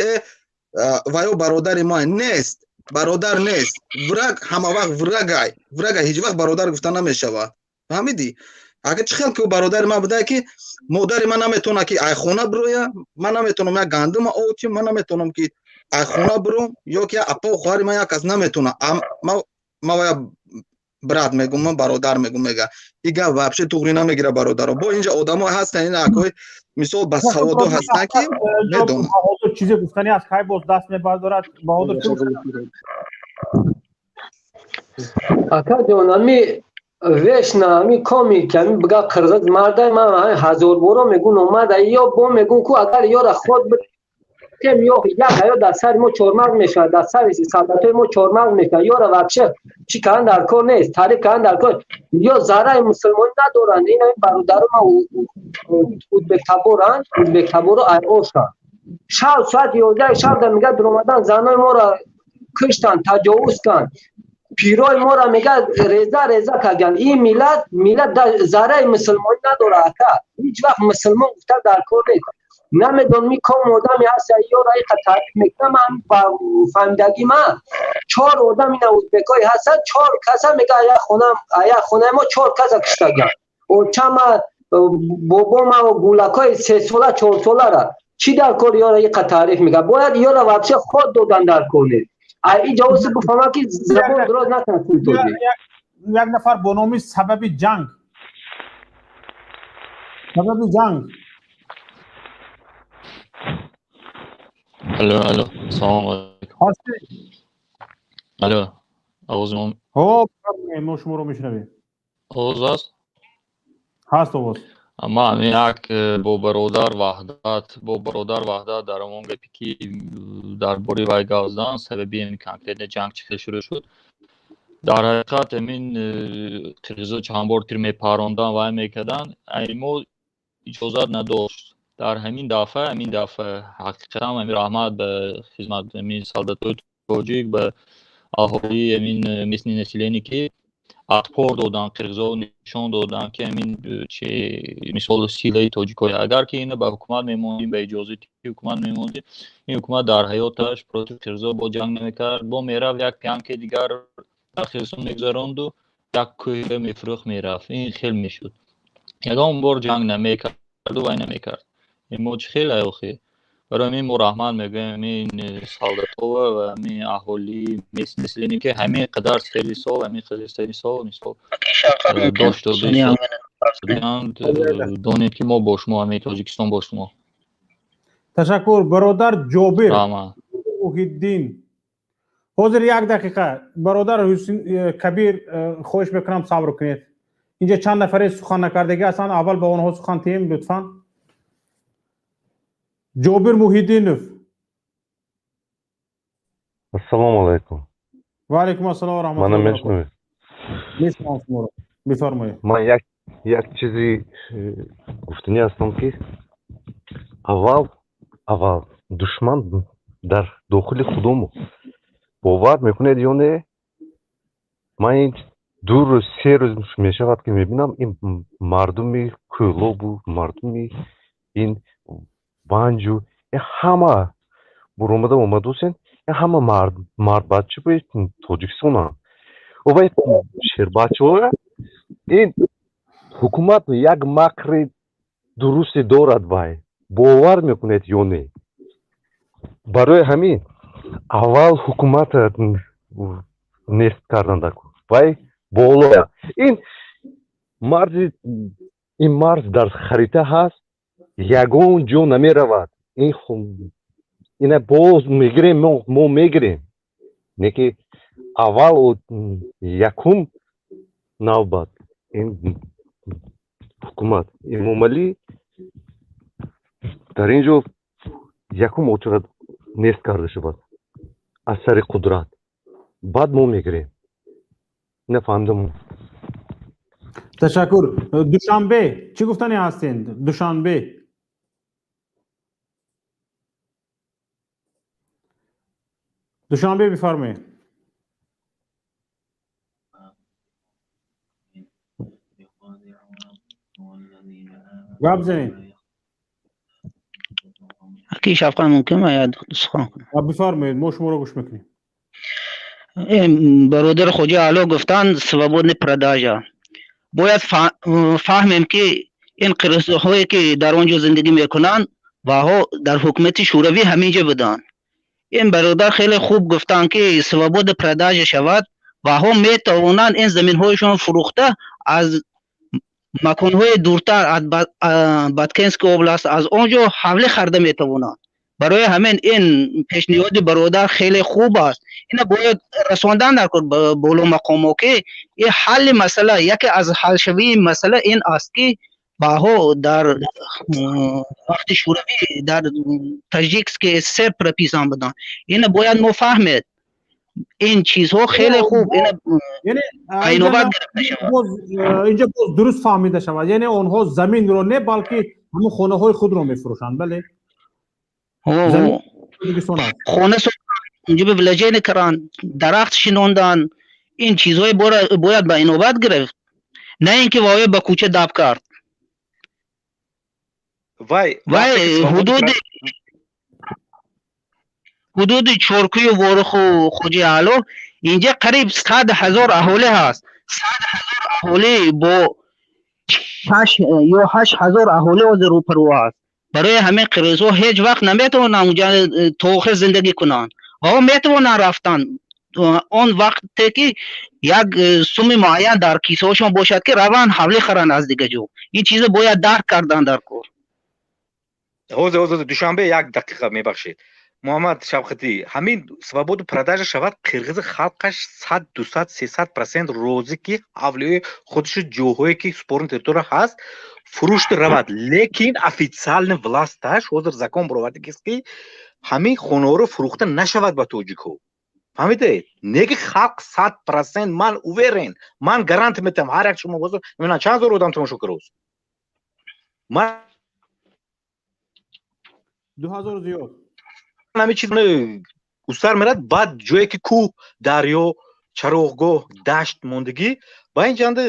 ваё бародари мо нест. Бародар нест, враг ҳама вақт врагай, врагай, ҳеҷ вақт бародар гуфта намешавад, фаҳмидӣ? Агар чӣ хел ки бародари ман будае, ки модари ман наметавона ки ай хона бироя, ман наметавонам як гандума овтим, ман наметавонам ки ай хона биром, ё ки апа хоҳари ман як кас наметавона, ма вая Брат мегум, ман бародар мегум, мега. И гап вообще туғри намегира, бародаро. Бо инҷа одамо ҳастанд, ин акои мисол ба саводо ҳастанд, ки медонанд. Баҳодур чизе гуфтанӣ аст, кай боз даст мебардорад. Баҳодур, чӣ? Акаҷон, ами вешна ами коми ки ами бига қирғиз мардай, ман ҳами ҳазор боро мегун омада ё бо мегун ку, агар ёра ход битем, ё як ҳаё дар сари мо чормағз мешавад, дар сари солдатои мо чормағз мешавад. Ёра вообще чӣ кардан дар кор нест, таъриф кардан дар кор, ё зарраи мусулмонӣ надоранд. Ин ами бародаро ма узбектаборанд, узбектаборо айошанд. Шаб соати 11 шаб да мега дуромадан, занои моро куштанд, таҷовуз канд, пирои моро мега реза реза карданд. Ин миллат зарраи мусулмонӣ надорад, ака. Ҳеҷ вақт мусулмон гуфта дар кор нест. Намедонам ин ком одаме ҳаст, ёра иқа таъриф мекунам. Ман ба фаҳмидагӣ ман чор одам ина узбекҳое ҳастанд, чор каса мега як хонаи мо чор каса куштагианд: очама, бобома, гулакҳои сесола, чорсолара. Чӣ дар кор ёра иқа таъриф мекунад? Бояд ёра вообще ход додан дар кор нест. Ин ҷавози бифаҳмам, ки забон дуроз накунад тоҷик. Як нафар бо номи Сабаби ҷанг, Сабаби ҷанг. Алло, алло, салом алейкум. Ҳастед? Алло, овози мо? Ҳо, мо шуморо мешунавем. Овоз аст? Ҳаст овоз. Ман як бо бародар Ваҳдат, бо бародар Ваҳдат дар он гапе ки дар бораи вай гап задан, сабаби ин конкретно ҷанг чӣ хел шурӯъ шуд. Дар ҳақиқат ҳамин қирғизо чанд бор тир мепарондан, вай мекарданд, ай мо иҷозат надошт. Дар ҳамин дафъа, ҳамин дафъа ҳақиқатан ҳамин раҳмат ба хизмат ҳамин солдатои тоҷик, ба аҳолии ҳамин местный население, ки отпор додан, қирғизо нишон додан, ки ҳамин чи мисол силаи тоҷикоя. Агар ки ина ба ҳукумат мемондим, ба иҷозати ҳукумат мемондим, ин ҳукумат дар ҳаёташ против қирғизо бо ҷанг намекард, бо мерафт як пиянкаи дигар дар Қирғизистон мегузаронду, як кӯҳе мефурӯхт, мерафт. Ин хел мешуд. Ягон бор ҷанг намекарду вай намекард. Ин мо чӣ хел охи? Барои ҳамин мо раҳмат мегӯем ин солдатова ва ҳамин аҳолии местный население, ки ҳамин қадар сели сол, ҳамин қадар сели сол мисол дошт додаанд. Донед, ки мо бо шумо, ҳамин Тоҷикистон бо шумо. Ташаккур, бародар Ҷобир Раҳмат. Муҳиддин. Ҳозир як дақиқа, бародар Ҳусин Кабир, хоҳиш мекунам, сабр кунед. Инҷа чанд нафаре сухан накардагӣ ҳастанд, аввал ба онҳо сухан тиҳем, лутфан. Ҷобир Муҳиддинов. Ассалому алайкум. Ва алайкум ассалом ва Мана раҳматуллоҳи ва баракотуҳ. мешунавед? Мешунавам шуморо, бифармоед. Ман як чизи гуфтанӣ ҳастам, ки аввал душман дар дохили худомо. Бовар мекунед ё не, ман ин 2 рӯз, 3 рӯз мешавад, ки мебинам, ин мардуми Кӯлобу, мардуми ин Ванҷу, ин ҳама буромада омадусен, ин ҳама мардбача бои Тоҷикистонанд. Овай шербачаҳоя ин ҳукумат як макри дурусте дорад, вай бовар мекунед ё не? Барои ҳамин аввал ҳукумата нест кардан дар кор, вай боло ин марзи, ин марз дар харита ҳаст, ягон ҷо намеравад. Ин ина боз мегирем, мо мегирем, не ки аввал якум навбат ин ҳукумат Эмомалӣ дар ин ҷо якум очерад нест карда шавад аз сари қудрат, баъд мо мегирем. Ина фаҳмидам. Ташаккур. Душанбе, чӣ гуфтанӣ ҳастед? Душанбе. Душанбе, бифармоед. Гап занед. Аки Шавқат, мумкин ва сухан кунам? Бифармоед, мо шуморо гӯш мекунем. Бародар Хоҷа Аъло гуфтанд, свободный продажа. Бояд фаҳмем, ки ин қирғизҳое ки дар он ҷо зиндагӣ мекунанд, ваҳо дар ҳукумати Шӯравӣ ҳамин ҷо буданд. Ин бародар хеле хуб гуфтанд, ки свобода продажа шавад. Ваҳо метавонанд ин заминҳояшон фурӯхта, аз маконҳои дуртар, аз Баткенский област, аз он ҷо ҳавлӣ харда метавонанд. Барои ҳамин ин пешниҳоди бародар хеле хуб аст. Ина бояд расондан дар кор ба боло мақомо, ки ин ҳалли масъала, яке аз ҳалшавии масъала ин аст, ки баҳо дар вақти шӯравӣ дар Таҷикский ССР прописан буданд. Ина бояд мо фаҳмед. Ин чизҳо хеле хуб ина айноват гирифта шавад. Инҷо боз дуруст фаҳмида шавад, яъне онҳо заминро не, балки ҳамон хонаҳои худро мефурӯшанд, бале? Хона унҷо вложение карданд, дарахт шинонданд. Ин чизҳое бояд ба инобат гирифт, на ин ки вое ба кӯча даб кард. Вай вай ҳудуди Чоркӯю Воруху Хоҷи Аъло инҷа қариб 100 000 аҳолӣ ҳаст. 100 000 аҳолӣ бо 6 ё 8 ҳазор аҳолӣ ҳозир рӯпарӯ аст. Барои ҳамин қирғизҳо ҳеҷ вақт наметавонанд унҷа то охир зиндагӣ кунанд. Ва метавонанд рафтан он вақте ки як суми муайян дар кисаҳошон бошад, ки раванд ҳавлӣ харанд аз дига ҷо. Ин чизо бояд дарк кардан дар кор. Ҳозир Душанбе, як дақиқа, мебахшед. Муҳаммад Шавқатӣ, ҳамин свободу продажа шавад, қирғизи халқаш 100, 200, 300% розӣ, ки ҳавлиҳои худашо, ҷоҳое ки спорный территория ҳаст, фурӯшта равад. Лекин официальный власташ ҳозир закон баровардагист, ки ҳамин хонаҳоро фурӯхта нашавад ба тоҷикҳо. Фаҳмидед? Неки халқ 100%, ман уверен, ман гарант метиҳам. Ҳар як шумо ҳозир, намедонам, чанд ҳазор одам тамошо кард, ман 2000 зиёд. Ҳамин чиз устар мерад. Баъд ҷое ки кӯҳ, дарё, чароғгоҳ, дашт мондагӣ, ба ин ҷанда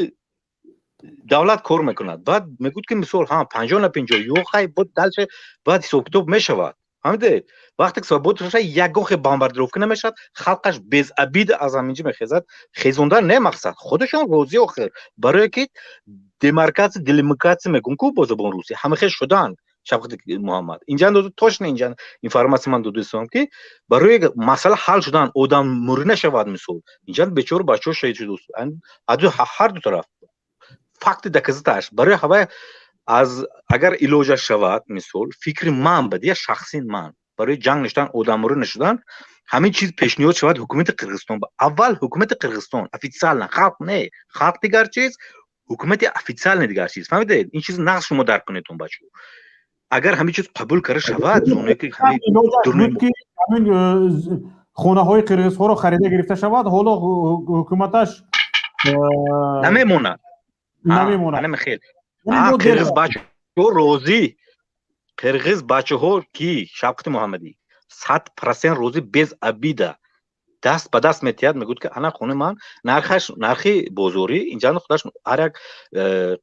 давлат кор мекунад. Баъд мегӯд, ки мисол, ҳа, 50 на 50 ё хай, бод дальше баъд ҳисобкитоб мешавад. Фаҳмидед? Вақте ки свобода шавад, ягон хел бомбардировка намешавад, халқаш без обида аз ҳаминҷо мехезад. Хезондан не мақсад, худашон розӣ охир, барое ки демаркация, делимикация мегӯм ку бо забони русӣ, ҳама хел шудаанд. Шавқати Муҳаммад, инҷа точно инҷа информация ман додистам, ки барои масъала ҳал шудан одам мурӣ нашавад. Мисол, инҷа бечора бачаҳо шаҳид шуд ҳар ду тараф, факти доказаташ. Барои ҳавай аз агар илоҷаш шавад, мисол, фикри ман бад я шахси ман, барои ҷанг нашудан, одаммурӣ нашудан, ҳамин чиз пешниҳод шавад ҳукумати Қирғизистон. Аввал ҳукумати Қирғизистон официально, халқ не, халқ дигар чиз, ҳукумати официально дигар чиз. Фаҳмидед? Ин чиз нағз шумо дарк кунедтон, бачаҳо. Агар ҳамин чиз қабул карда шавад, зоное ки ҳамин хонаҳои қирғизҳоро харида гирифта шавад, ҳоло ҳукуматаш намемонад. Намемонад. Хел қирғиз бачаҳо розӣ, қирғиз бачаҳо, ки Шавқати Муҳаммадӣ, 100% розӣ, без обида даст ба даст метиҳад. Мегӯяд, ки ана хонаи ман, нархаш нархи бозорӣ. Инҷа худаш ҳар як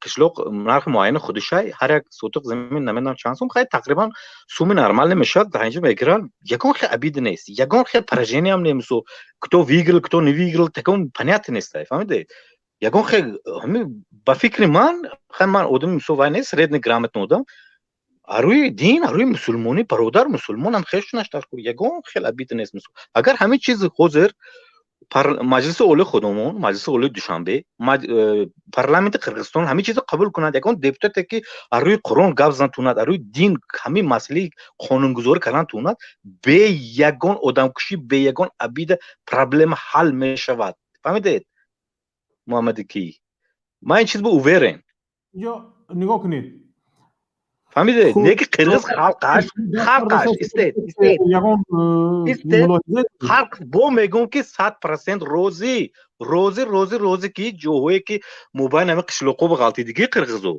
қишлоқ нархи муайяни худишай, ҳар як сотиқ замин намедонам чанд сум, хай, тақрибан суми нормал намешавад. Дар инҷа мегиранд, ягон хел обида нест, ягон хел поражениям не. Мисол, кто выиграл, кто не выиграл, таком понятие нест. Фаҳмидед? Ягон хел ба фикри ман, хай, ман одами, мисол, вай нест, средний грамотный одам, арӯи дин, арӯи мусулмонӣ, бародар мусулмонам хешунаш дар ягон хел обида нест. Мисол, агар ҳамин чиз ҳозир Маҷлиси Олии худомон, Маҷлиси Олии Душанбе, парламенти Қирғизистон ҳамин чизро қабул кунад, ягон депутате ки арӯи Қуръон гап зан тунад, арӯи дин ҳамин масъалаи қонунгузорӣ кардан тунад, бе ягон одамкушӣ, бе ягон обида проблема ҳал мешавад. Фаҳмидед, Муҳаммади ки ман ин чиз бо уверен. Инҷо нигоҳ кунед. Фаҳмидед? Не ки қирғиз халқаш истед, истед, истед, халқ бо мегӯм, ки 100% розӣ, розӣ, розӣ, розӣ, ки ҷоҳое ки мобайн ҳами қишлоқҳо ба ғалтидигӣ, қирғизу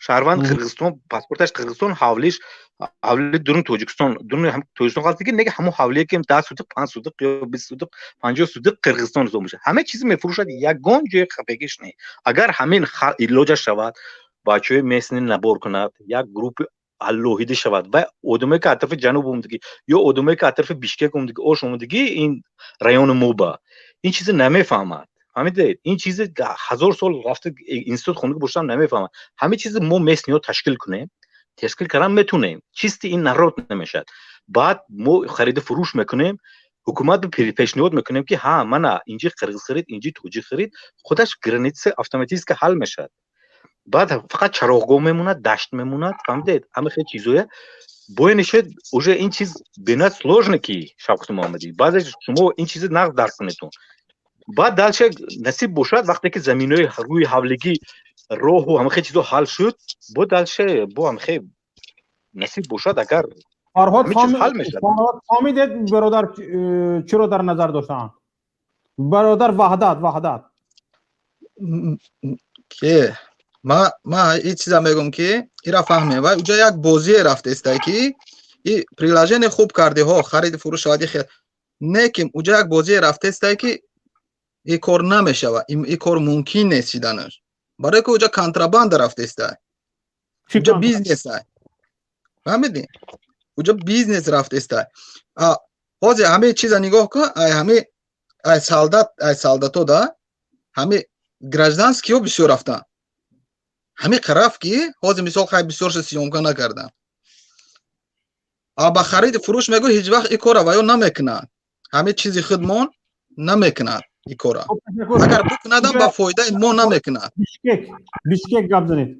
шаҳрванд Қирғизистон, паспорташ Қирғизистон, ҳавлиш ҳавли дуруни Тоҷикистон, дуруни Тоҷикистон ғалтидигӣ, неки ҳамон ҳавлие ки 10 сутиқ, 5 сутиқ ё 20 сутиқ, 50 сутиқ Қирғизистон ҳисоб мешавад, ҳама чиз мефурӯшад, ягон ҷои хафагиш не. Агар ҳамин илоҷаш шавад, бачаҳои местный набор кунад, як группи алоҳида шавад ва одамое ки атрофи ҷануб омадагӣ ё одамое ки атрофи Бишкек омадагӣ, Ош омадагӣ, ин райони моба ин чизе намефаҳмад. Фаҳмидед? Ин чизе ҳазор сол рафта институт хондаги бошам, намефаҳмад. Ҳамин чизе мо местныйҳо ташкил кунем, ташкил кардан метунем, чисти ин народ намешавад. Баъд мо хариду фурӯш мекунем. Ҳукумат пешниҳод мекунем, ки ҳа, мана инҷи қирғиз харид, инҷи тоҷик харид, худаш граница автоматически ҳал мешавад. Баъд фақат чароғгоҳ мемонад, дашт мемонад, фаҳмидед? Ҳама хел чизоя бояд нишед. Уже ин чиз бениҳоят сложно, ки Шавкати Муҳаммадӣ, баъзе шумо ин чизи нағз дарк кунедтон. Баъд дальше насиб бошад, вақте ки заминои рӯи ҳавлигӣ, роҳу ҳама хел чизо ҳал шуд, бо дальше бо ҳама хел насиб бошад, агар Фарҳод, ҳамин чиз ҳал мешавад. Фарҳод, фаҳмидед, бародар чиро дар назар доштаанд? Бародар Ваҳдат, Ваҳдат. Ки ма ин чиза мегӯм, ки ира фаҳмем, вай уҷа як бозие рафтестай, ки и приложение хуб кардиҳо, хариди фурӯш шавад, хел не, ки уҷа як бозие рафтестай, ки и кор намешава, и кор мумкин нест шиданаш, барое ки уҷа контрабанда рафтестай, уҷа бизнесай, фаҳмидӣ? Уҷа бизнес рафтестай. Ҳозир ҳамаи чиза нигоҳ кун, ай ҳами ай солдат, ай солдато да ҳами гражданскиҳо бисёр рафтанд ҳами рафт, ки ҳозир мисол хай бисёрша съёмка накардам. А ба хариди фурӯш мегӯ, ҳеҷ вақт и кора ваё намекунад, ҳами чизи худмон намекунад и кора. Агар бикунадам, ба фоидаи мо намекунад. Бишкек, Бишкек, гап занед,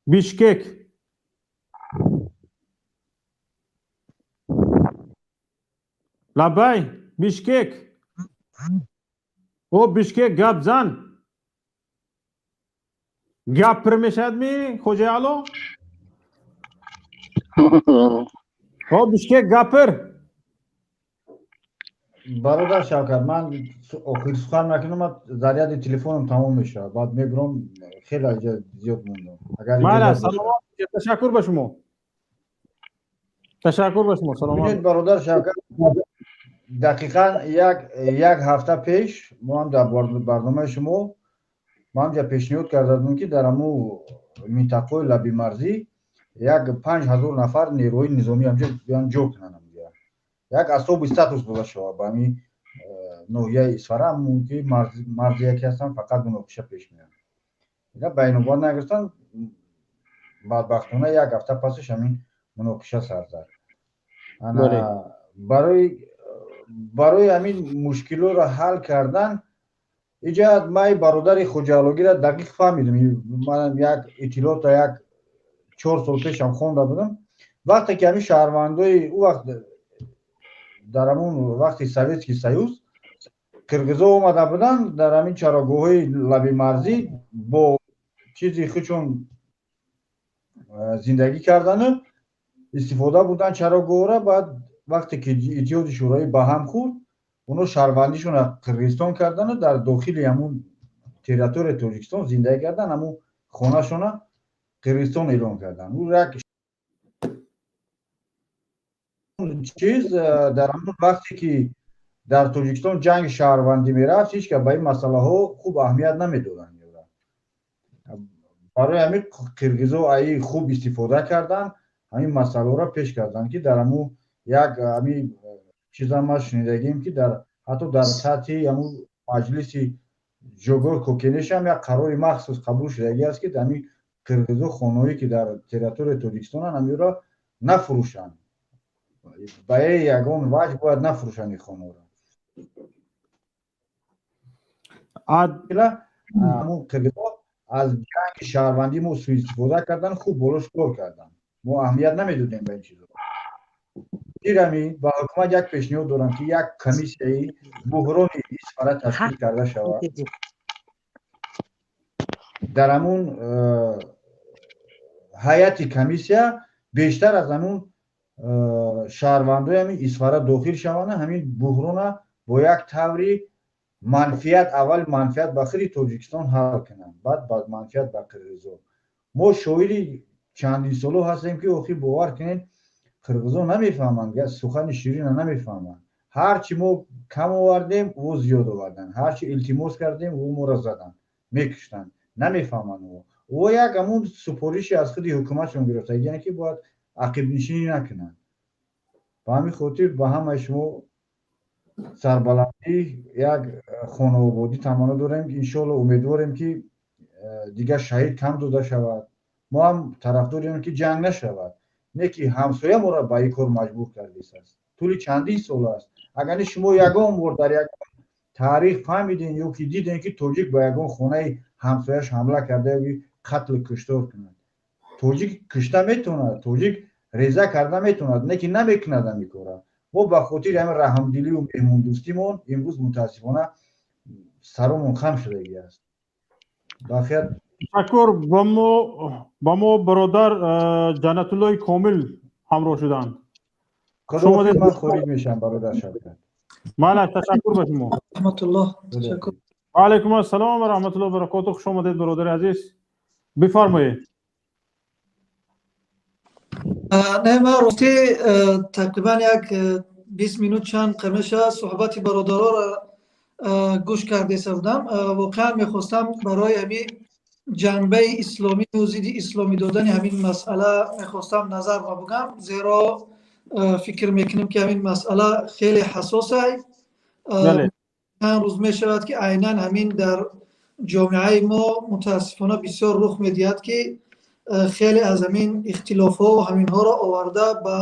Бишкек. Лабай, Бишкек, о Бишкек, гап зан. Гап пир мешавадми, Хоҷаи Аъло? О Бишкек, гапир. Бародар Шавкат, ман охир сухан накунам, заряди телефонам тамом мешавад, баъд мебурам, хеле зиёд мондам. Агар майла, саломат, ташаккур ба шумо, ташаккур ба шумо, саломат. Бародар Шавкат, дақиқан як ҳафта пеш мо ҳам дар барномаи шумо ман ҳамҷа пешниҳод карда будем, ки дар ҳамун минтақаҳои лабимарзӣ як 5000 нафар нерӯҳои низомӣ ҳамҷа биён ҷо кунанд, ҳамҷа як особый статус дода шавад ба ҳамин ноҳияи Исфара, ки марзи яке ҳастанд, фақат муноқиша пеш меояд. Ина ба инобат нагирифтан, бадбахтона як ҳафта пасаш ҳамин муноқиша сар зад. Барои ҳамин мушкилоро ҳал кардан иҷа май бародари Хоҷаалогиро дақиқ фаҳмидам. Манам як иттилоота як 4 сол пешам хонда будам. Вақте ки ҳамин шаҳрвандои ӯ вақт, дар ҳамун вақти Советский Союз, қирғизо омада буданд, дар ҳамин чарогоҳҳои лабимарзӣ бо чизи худшон зиндагӣ кардану истифода бурдан чарогоҳро. Баъд вақте ки Иттиҳоди Шӯравӣ ба ҳам хӯрд, оно шаҳрвандишонро Қирғизистон кардану дар дохили ҳамун территорияи Тоҷикистон зиндагӣ кардан, ҳамун хонашона Қирғизистон эълон кардан. Ӯ як чиз, дар ҳамун вақте ки дар Тоҷикистон ҷанги шаҳрвандӣ мерафт, ҳеҷ кас ба ин масъалаҳо хуб аҳамият намедоданд. Барои ҳамин қирғизо аи хуб истифода карданд, ҳамин масъалаҳоро пеш карданд, ки дар ҳамун як ҳамин чиза ман шунидагием, ки дар ҳатто дар сатҳи ҳамун маҷлиси Жогорку Кенешам як қарори махсус қабул шудагӣ аст, ки ҳамин қирғизо хонаҳое ки дар территорияи Тоҷикистонанд, ҳаминро нафурӯшанд, ба ягон ваҷ бояд нафурӯшанд ин хонаҳоро. Ҳамун қирғизо аз ҷанги шаҳрвандӣ мо суистифода кардан, хуб болош кор карданд, мо аҳамият намедодем ба ин чизо. Дирами ба ҳукумат як пешниҳод дорам, ки як комиссияи буҳрони Исфара ташкил карда шавад. Дар ҳамун ҳайати комиссия бештар аз ҳамун шаҳрвандои ҳамин Исфара дохил шаванд, ҳамин буҳрона бо як таври манфиат, аввал манфиат ба худи Тоҷикистон ҳал кунанд, баъд ба манфиат ба қирғизо. Мо шоҳиди чандинсоло ҳастем, ки охир бовар кунед, қирғизо намефаҳманд, сухани ширина намефаҳманд. Ҳарчи мо кам овардем, ӯ зиёд оварданд, ҳарчи илтимос кардем, ӯ моро заданд, мекуштанд. Намефаҳманд. Ӯ як ҳамун супориши аз худи ҳукуматшон гирифта, яъне ки бояд ақибнишинӣ накунанд. Ба ҳамин хотир ба ҳамаи шумо сарбаландӣ, як хонаободӣ таманно дорем. Иншоалло, умедворем, ки дигар шаҳид кам дода шавад. Мо ҳам тарафдорем, ки ҷанг нашавад. Не ки ҳамсоя моро ба ин кор маҷбур кардааст, тӯли чандин сол аст. Агар не, шумо ягон бор дар ягон таърих фаҳмидем ё ки дидем, ки тоҷик ба ягон хонаи ҳамсояш ҳамла карда ё қатлу куштор кунад? Тоҷик кушта метавонад, тоҷик реза карда метавонад, не ки намекунад ҳамин кора. Мо ба хотири ҳамин раҳмдилию меҳмондӯстимон имрӯз мутаассифона саромон хам шудагӣ аст. Бахайр. Ташаккур. Ба мо бародар Ҷаннатуллои Комил ҳамроҳ шуданд. Худоҳофиз, ман хориҷ мешавам, бародар Шавкат. Майла, ташаккур ба шумо. Раҳматуллоҳ, ташаккур. Ва алайкум ассалом ва раҳматуллоҳи баракоту. Хуш омадед, бародари азиз, бифармоед. Не, ман рости тақрибан як 20 минут чанд қамеша суҳбати бародароро гӯш кардеса будам. Воқеан мехостам барои ҳамин ҷанбаи исломию зидди исломӣ додани ҳамин масъала мехостам назар ма бугам, зеро фикр мекунем, ки ҳамин масъала хеле ҳассосай. Чанд рӯз мешавад, ки айнан ҳамин дар ҷомеаи мо мутаассифона бисёр рух медиҳад, ки хеле аз ҳамин ихтилофҳо ҳаминҳоро оварда ба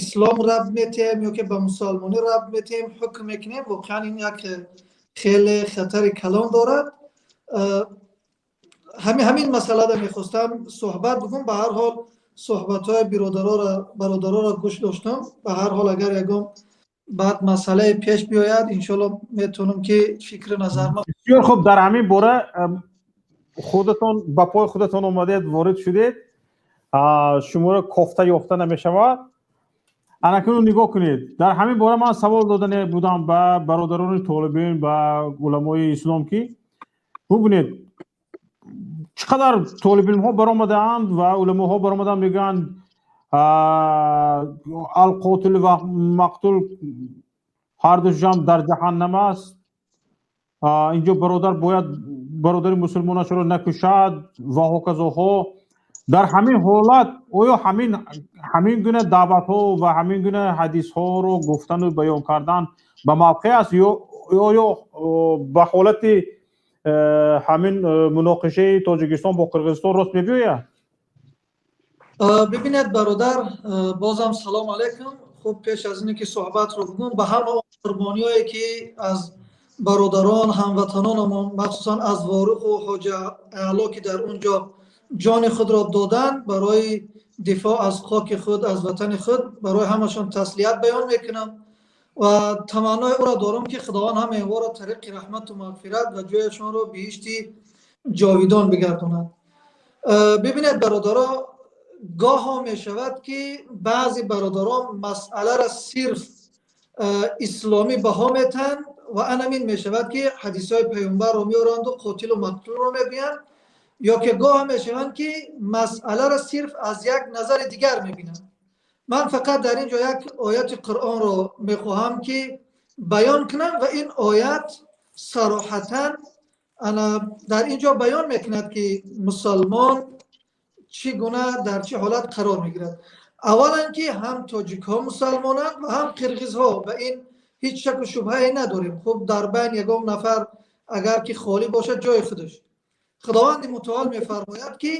ислом рабт метиҳем ё ки ба мусалмонӣ рабт метиҳем, ҳукм мекунем. Воқеан ин як хеле хатари калон дорад. Ҳамин масъалада мехостам суҳбат бикунам. Ба ҳар ҳол, суҳбатҳои бародароро гӯш доштам. Ба ҳар ҳол, агар ягон баъд масъалае пеш биёяд, иншоалло метавонам, ки фикри назарма. Бисёр хуб, дар ҳамин бора худатон ба пои худатон омадед, ворид шудед, шуморо кофта ёфта намешавад. Анакунун нигоҳ кунед, дар ҳамин бора ман савол додане будам ба бародарони толибин, ба уламои ислом, ки бубинед, чӣ қадар толибилмҳо баромадаанд ва уламоҳо баромадаанд, мегӯянд: алқотил ва мақтул ҳардушам дар ҷаҳаннам аст, инҷо бародар бояд бародари мусулмонашро накушад ва ҳоказоҳо. Дар ҳамин ҳолат оё ҳамин гуна даъватҳо ва ҳамин гуна ҳадисҳоро гуфтану баён кардан ба мавқеъ аст ё оё ба ҳолати ҳамин муноқишаи Тоҷикистон бо Қирғизистон рост мебиёяд? Бибинед, бародар, бозам салом алайкум. Хуб, пеш аз ине ки суҳбатро бигӯм, ба ҳама он қурбониҳое, ки аз бародарон, ҳамватанонамон, махсусан аз Воруху Ҳоҷа Аъло, ки дар он ҷо ҷони худро доданд барои дифоъ аз хоки худ, аз ватани худ, барои ҳамашон таслият баён мекунам ва таманнои ӯро дорам, ки Худованд ҳамаи онҳоро тариқи раҳмату мағфират ва ҷояшонро биҳишти ҷовидон бигардонад. Бибинед, бародаро, гоҳо мешавад, ки баъзе бародарон масъаларо сирф исломӣ баҳо метаҳанд ва анамин мешавад, ки ҳадисҳои паёмбарро меоранду қотилу мақтулро мегӯянд, ё ки гоҳ мешаванд, ки масъаларо сирф аз як назари дигар мебинанд. Ман фақат дар ин ҷо як ояти Қуръонро мехоҳам, ки баён кунам ва ин оят сароҳатан ана дар ин ҷо баён мекунад, ки мусалмон чӣ гуна, дар чӣ ҳолат қарор мегирад. Аввалан, ки ҳам тоҷикҳо мусалмонанд ва ҳам қирғизҳо, ба ин ҳеҷ шаку шубҳае надорем. Хуб, дар байн ягон нафар агар ки холӣ бошад, ҷои худаш. Худованди мутаол мефармояд, ки: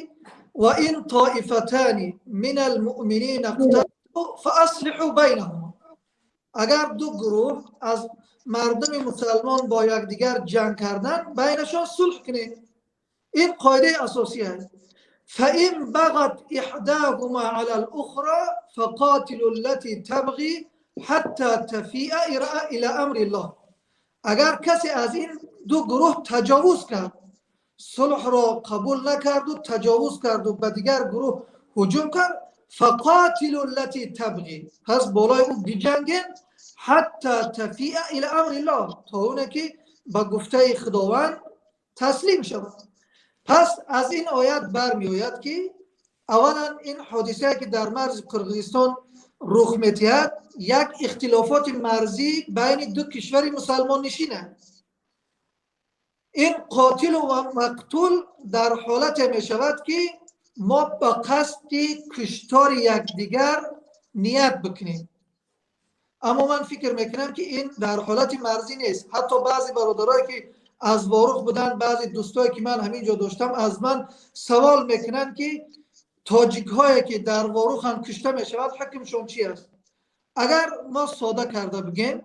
وإن طائفتان من المؤمنين اقتتلوا فأصلحوا بينهما. Агар ду гурӯҳ аз мардуми мусалмон бо якдигар ҷанг карданд, байнашон сулҳ кунед. Ин қоидаи асосӣ аст. فإن بغت إحداهما على الأخرى فقاتلوا التي تبغي حتى تفيء إلى أمر الله. Агар касе аз ин ду гурӯҳ таҷовуз кард, сулҳро қабул накарду таҷовуз карду ба дигар гурӯҳ ҳуҷум кард, فقاتلوا التي تبغي, пас болои ӯ биҷангед, حتى تفيء إلى أمر الله, то оне ки ба гуфтаи Худованд таслим шавад. Пас аз ин оят бармеояд, ки аввалан ин ҳодисае, ки дар марзи Қирғизистон рух медиҳад, як ихтилофоти марзӣ байни ду кишвари мусалмоннишин аст. Ин қотилу ва мақтул дар ҳолате мешавад, ки мо ба қасди куштори якдигар ният бикунем. Аммо ман фикр мекунам, ки ин дар ҳолати марзӣ нест. Ҳатто баъзе бародарое, ки аз Ворух буданд, баъзе дӯстое, ки ман ҳамин ҷо доштам, аз ман савол мекунанд, ки Тоҷикҳое ки дар Воруханд кушта мешавад, ҳукмшон чи аст? Агар мо сода карда бигем,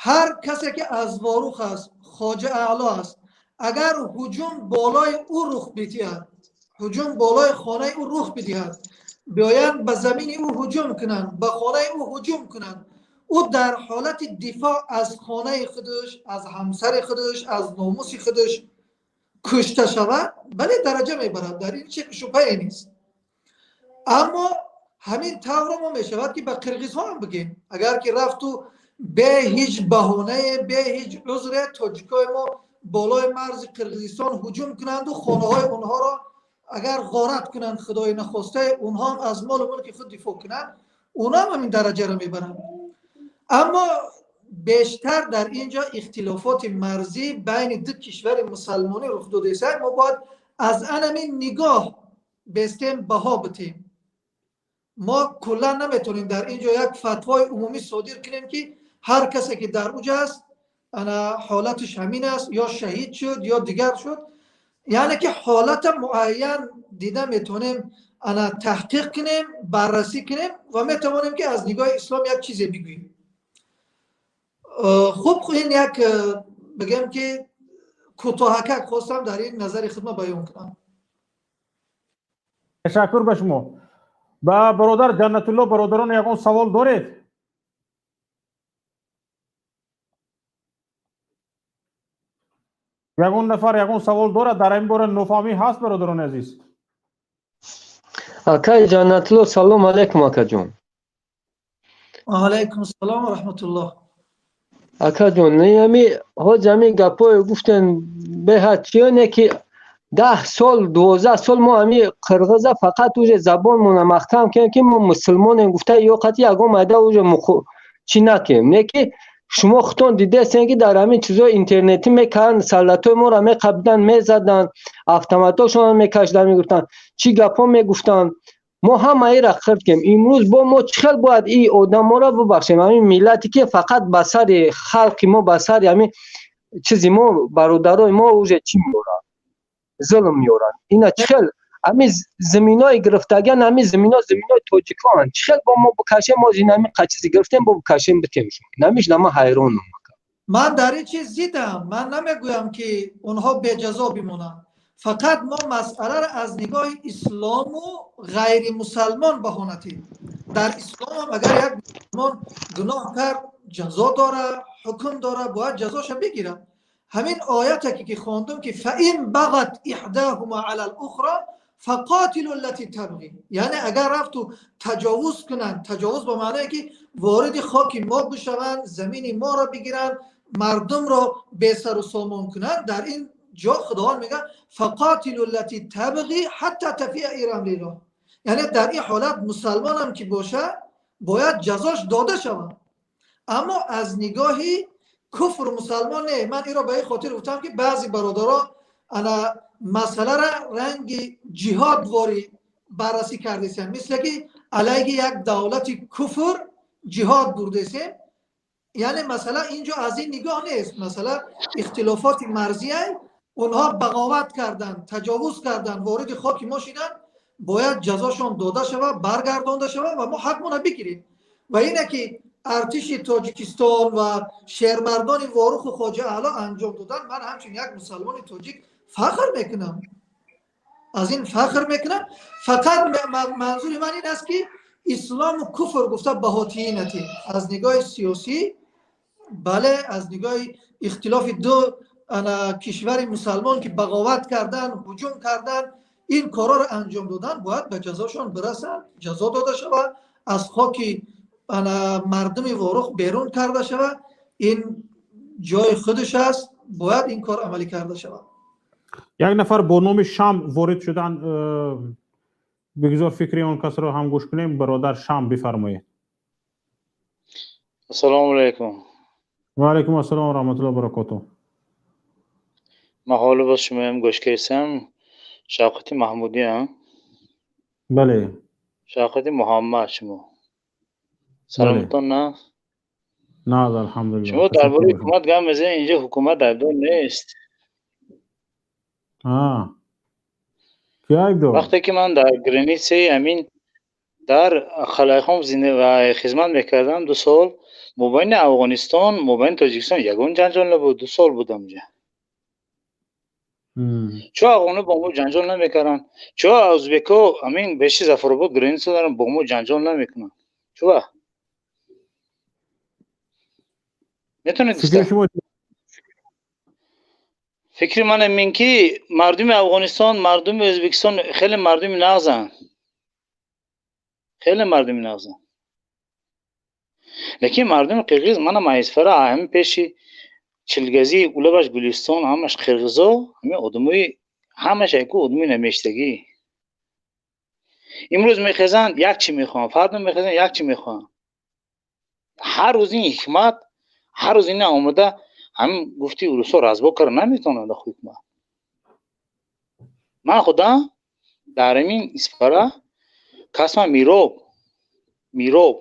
ҳар касе ки аз Ворух аст, Хоҷа Аъло аст, агар ҳуҷум болои ӯ рух бидиҳад, ҳуҷум болои хонаи ӯ рух бидиҳад, биёянд ба замини ӯ ҳуҷум кунанд, ба хонаи ӯ ҳуҷум кунанд, ӯ дар ҳолати дифоъ аз хонаи худаш, аз ҳамсари худаш, аз номуси худаш кушта шавад, бале, дараҷа мебарад, дар ин шакку шубҳае нест. Аммо ҳамин тавро мо мешавад ки ба қирғизҳо ҳам бигем, агар ки рафту бе ҳеҷ баҳонае, бе ҳеҷ узре тоҷикои мо болои марзи Қирғизистон ҳуҷум кунанду хонаҳои онҳоро агар ғорат кунанд, худои нахоста, онҳо ҳам аз молу мулки худ дифоъ кунанд, онҳо ҳам ҳамин дараҷаро мебаранд. Аммо бештар дар ин ҷо ихтилофоти марзӣ байни ду кишвари мусалмонӣ рух додааст. Мо бояд аз анамин нигоҳ бестем баҳо битем. Мо куллан наметавонем дар ин ҷо як фатвои умумӣ содир кунем ки ҳар касе ки дар уҷа аст, ана ҳолаташ ҳамин аст, ё шаҳид шуд, ё дигар шуд. Яъне ки ҳолата муайян дида метавонем, ана таҳқиқ кунем, баррасӣ кунем ва метавонем ки аз нигоҳи ислом як чизе бигӯем. Хуб, ин як бигем ки кӯтоҳакак хостам дар ин назари худма баён кунам. Ташаккур ба шумо. Ба бародар Ҷаннатулло, бародарон, ягон савол доред? Ягон нафар ягон савол дорад? Дар ин бора нофаҳмӣ ҳаст, бародарони азиз? Акай Ҷаннатулло, салом алайкум, акаҷон. Алайкум салом ва раҳматуллоҳ. Акаҷон, ами ҳоҷи ами гапое гуфтен беҳад чиё не ки 10 сол, 12 сол мо ами қирғиза фақат уже забонмона маҳкам кунем ки мо мусулмонем гуфта, ё қати ягон майда уже чӣ накунем. Не ки шумо худтон дидастен ки дар ҳамин чизҳои интернетӣ мекарданд, солдатҳои моро меқабиданд, мезаданд, автоматҳошонро мекашиданд, мегуфтанд, чӣ гапҳо мегуфтанд. Мо ҳама инро хирд кунем. Имрӯз бо мо чӣ хел бояд ин одаморо бубахшем? Ҳамин миллате ки фақат ба сари халқи мо, ба сари ҳамин чизи мо, бародарои мо уже чӣ меоранд? Зулм меоранд. Ина чӣ хел ҳамин заминои гирифтагиан, ҳамин замино заминои тоҷикоанд. Чӣ хел бо мо бикашем, мо ин ҳамин чизи гирифтем, бо бикашем битем шумо. Намешна, ман ҳайронам. Ман дар ин чиз зидам. Ман намегӯям ки онҳо беҷазо бимонанд. Фақат мо масъаларо аз нигоҳи ислому ғайримусалмон баҳонатем. Дар ислом агар як мусалмон гуноҳ кард, ҷазо дора, ҳукм дора, бояд ҷазоша бигирад. Ҳамин ояте ки хондум ки фаин бағат иҳдаҳума ала алухро фақотилу аллати табғи, яъне агар рафту таҷовуз кунанд, таҷовуз ба маъное ки вориди хоки мо бишаванд, замини моро бигиранд, мардумро бесару сомон кунанд, дар ин ҷо Худованд мегӯяд фақотилу аллати табғи ҳатта тафиа ила амриллоҳ, яъне дар ин ҳолат мусалмонам ки бошад бояд ҷазош дода шавад. Аммо аз нигоҳи куфр мусалмон не. Ман инро ба ин хотир гуфтам ки баъзе бародаро ана масъаларо ранги ҷиҳодворӣ баррасӣ кардесем, мисле ки алайҳи як давлати куфр ҷиҳод бурдесем. Яъне масъала инҷо аз ин нигоҳ нест. Масъала ихтилофоти марзия, онҳо бағоват карданд, таҷовуз карданд, вориди хоки мо шиданд, бояд ҷазошон дода шавад, баргардонда шавад ва мо ҳақмонро бигирем. Ва ине ки артиши Тоҷикистон ва шермардони Воруху Хоҷа Аъло анҷом доданд, ман ҳамчун як мусалмони тоҷик фахр мекунам, аз ин фахр мекунам. Фақат манзури ман ин аст ки ислому куфр гуфта баҳотиӣ натем. Аз нигоҳи сиёсӣ бале, аз нигоҳи ихтилофи ду ана кишвари мусалмон ки бағоват кардан, ҳуҷум кардан, ин корҳоро анҷом додан, бояд ба ҷазошон бирасанд, ҷазо дода шавад, аз хоки ана мардуми Ворух берун карда шавад. Ин ҷои худаш аст, бояд ин кор амалӣ карда шавад. Як нафар бо номи Шам ворид шуданд, бигзор фикри он касро ҳам гӯш кунем. Бародар Шам, бифармоед. Ассалому алайкум. Ва алайкум ассалом ва раҳматуллоҳи ва баракотуҳ. Ман ҳоло боз шумоям гӯш кардам. Шавқати Маҳмудиям. Бале. Шавқати Муҳаммад шумо. Саломатон на? На, алҳамдулиллоҳ. Шумо дар бораи ҳукумат гап мезанед, инҷо ҳукумат айбдор нест. Ки айбдор? Вақте ки ман дар границаи ҳамин дар Халайхом хизмат мекардам 2 сол, мобайни Афғонистон, мобайни Тоҷикистон ягон ҷанҷол набуд. 2 сол будам ҷа. Чо афғоно бо мо ҷанҷол намекарданд? Чо ӯзбеко ҳамин беши Зафаробод граница доранд, бо мо ҷанҷол намекунанд? Чува? Метавонед Фикри шумо? Фикри ман ин ки мардуми Афғонистон, мардуми Ӯзбекистон хеле мардуми нағзанд, хеле мардуми нағзанд. Лекин мардуми қирғиз, манам айсфара ҳамин пеши Чилгазӣ, улабаш Гулистон, ҳамаш қирғизо, ҳамин одамои ҳамаш яку одамои намештагӣ. Имрӯз мехезанд, як чи мехоҳанд, фардо мехезанд, як чи мехоҳанд. Ҳар рӯз ин ҳикмат, ҳар рӯз ина омада ҳамин гуфти урусо разбор кара наметавонад ҳукмат. Ман худам дар ҳамин Исфара касма Мироб, Мироб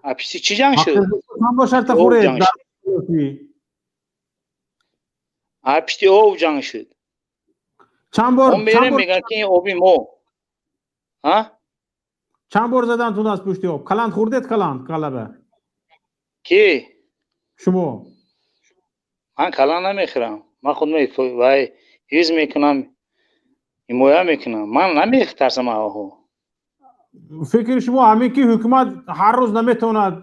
апишти чӣ ҷанг шуд? Апишти об ҷанг шуд. Чанд бор? Мерем, мегӯянд ки ин оби мо. Чанд бор задан тун аз пушти об? Каланд хӯрдед, каланд калаба? Ки? Шумо. Ман каланд намехӯрам. Ман худ вай ҳифз мекунам, ҳимоя мекунам. Ман наметарсам аҳо. Фикри шумо ҳамин ки ҳукумат ҳар рӯз наметавонад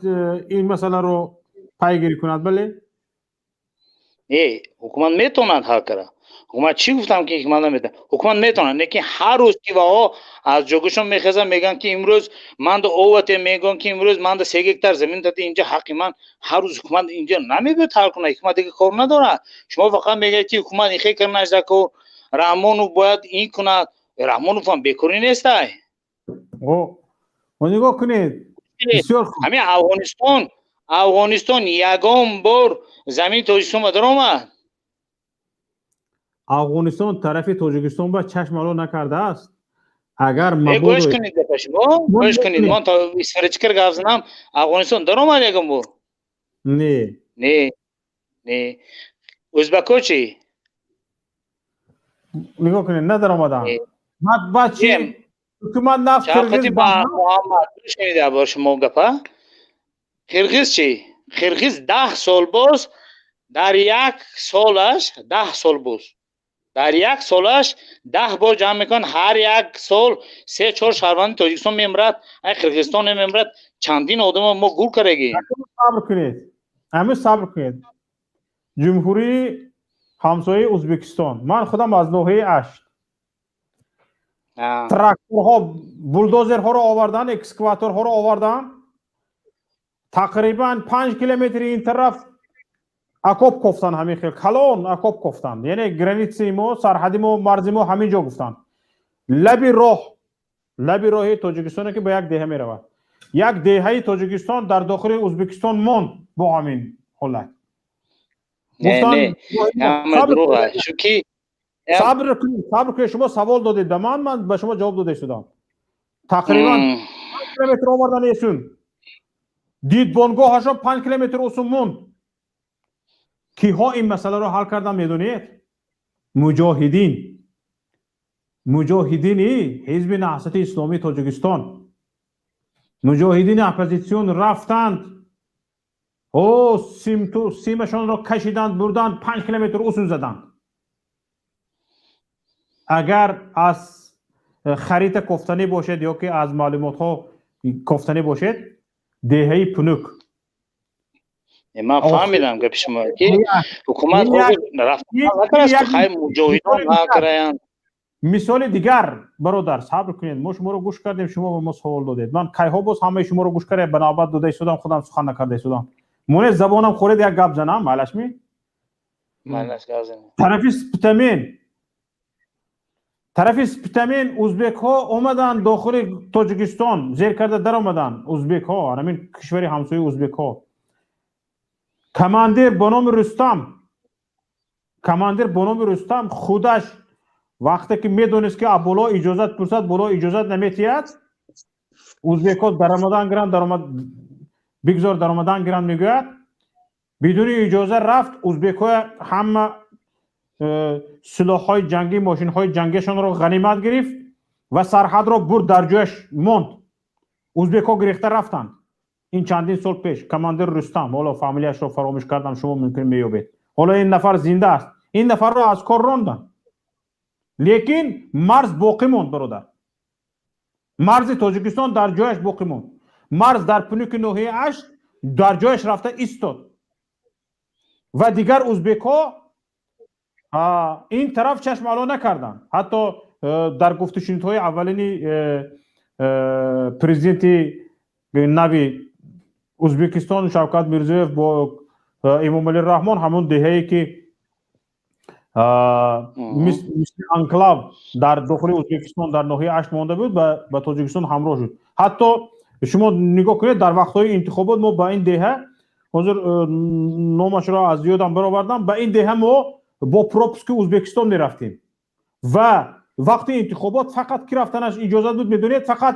ин масъаларо пайгирӣ кунад, бале? Не, ҳукумат метавонад ҳал кара. Ҳукумат чӣ гуфтам ки ҳукумат наметавонад? Ҳукумат метавонад, лекин ҳар рӯз ки ваҳо аз ҷогашон мехезанд, мегӯянд ки имрӯз манда овате, мегӯянд ки имрӯз манда 3 гектар замин дати, инҷа ҳаққи ман. Ҳар рӯз ҳукумат инҷа намебиёд ҳал кунад. Ҳукумат дига кор надорад. Шумо фақат мегӯед ки ҳукумат ихе карданаш дар кор, Раҳмонов бояд ин кунад. Раҳмонов ҳам бекорӣ нестай. Нигоҳ кунед. Ҳамин Афғонистон, Афғонистон ягон бор замини Тоҷикистон ба даромад? Афғонистон тарафи Тоҷикистон ба чашм ало накардааст. Агар гӯш кунед гапа шумо, гӯш кунед, ман то исфарачикар гап занам. Афғонистон даромад ягон бор? Не. Не, не. Ӯзбако чӣ? Нигоҳ кунед, надаромаданд. Баъд чи? Ҳукумат нафт Қирғиз Муҳаммад, гӯш кунед бо шумо гапа. Қирғиз чӣ? Қирғиз 10 сол боз дар як солаш, 10 сол боз дар як солаш 10 бор ҷамъ мекунанд. Ҳар як сол се чор шаҳрванди Тоҷикистон мемирад, ай Қирғизистон мемирад. Чандин одамо мо гур кардагӣ. Сабр кунед, ҳамин сабр кунед. Ҷумҳурии ҳамсояи Ӯзбекистон, ман худам аз ноҳияи Ашт, тракторҳо, булдозерҳоро овардан, экскаваторҳоро овардан, тақрибан 5 километри ин тараф окоп кофтан, ҳамин хел калон окоп кофтанд. Яъне границаи мо, сарҳади мо, марзи мо ҳамин ҷо гуфтанд. Лаби роҳ, лаби роҳи Тоҷикистоне ки ба як деҳа меравад, як деҳаи Тоҷикистон дар дохили Ӯзбекистон монд бо ҳамин ҳолат. Чунки Сабр кунед, сабр кунед. Шумо савол додед ба ман, ман ба шумо ҷавоб дода истодам. Тақрибан 5 километр овардан есун, дидбонгоҳашон 5 километр усун монд. Киҳо ин масъаларо ҳал кардан, медонед? Муҷоҳидин, муҷоҳидини Ҳизби Наҳзати Исломии Тоҷикистон, муҷоҳидини оппозитсион рафтанд, о симту симашонро кашиданд, бурданд, 5 километр усун заданд. Агар аз харита кофтанӣ бошед ё ки аз маълумотҳо кофтанӣ бошед, деҳаи Пунук. Ман фаҳмидам гапи шумо, ки ҳукумат рафтан муҷоҳидон накараянд. Мисоли дигар, бародар, сабр кунед. Мо шуморо гӯш кардем, шумо ба мо савол додед. Ман кайҳо боз ҳамаи шуморо гӯш карда, ба навбат дода истодам, худам сухан накарда истодам. Монед, забонам хӯред, як гап занам, майлашми? Тарафи Спитамен, тарафи Спитамен узбекҳо омаданд дохили Тоҷикистон, зер карда даромаданд узбекҳо, ҳамин кишвари ҳамсояи узбекҳо. Командир ба номи Рустам, командир ба номи Рустам худаш вақте ки медонист, ки боло иҷозат пурсад, боло иҷозат наметиҳад, узбекҳо даромадан гиранд, даромад бигзор, даромадан гиранд, мегӯяд. Бидуни иҷоза рафт, узбекҳо ҳама Силоҳҳои ҷангӣ, мошинҳои ҷангиашонро ғанимат гирифт ва сарҳадро бурд, дар ҷояш монд. Узбекҳо гирехта рафтанд. Ин чандин сол пеш, командир Рустам, ҳоло фамилияшро фаромӯш кардам, шумо мумкин меёбед. Ҳоло ин нафар зинда аст. Ин нафарро аз кор ронданд, лекин марз боқӣ монд, бародар. Марзи Тоҷикистон дар ҷояш боқӣ монд. Марз дар пунуки ноҳияи Ашт дар ҷояш рафта истод ва дигар узбекҳо ин тараф чашм ало накарданд. Ҳатто дар гуфтушунидҳои аввалини президенти нави Узбекистон Шавкат Мирзиёев бо Эмомалӣ Раҳмон, ҳамон деҳае ки мисли анклав дар дохили Узбекистон дар ноҳияи Ашт монда буд, ба Тоҷикистон ҳамроҳ шуд. Ҳатто шумо нигоҳ кунед, дар вақтҳои интихобот мо ба ин деҳа, ҳозир номашро аз ёдам баровардам, ба ин деҳа мо бо пропуски Узбекистон мерафтем ва вақти интихобот фақат ки рафтанаш иҷозат буд, медонед, фақат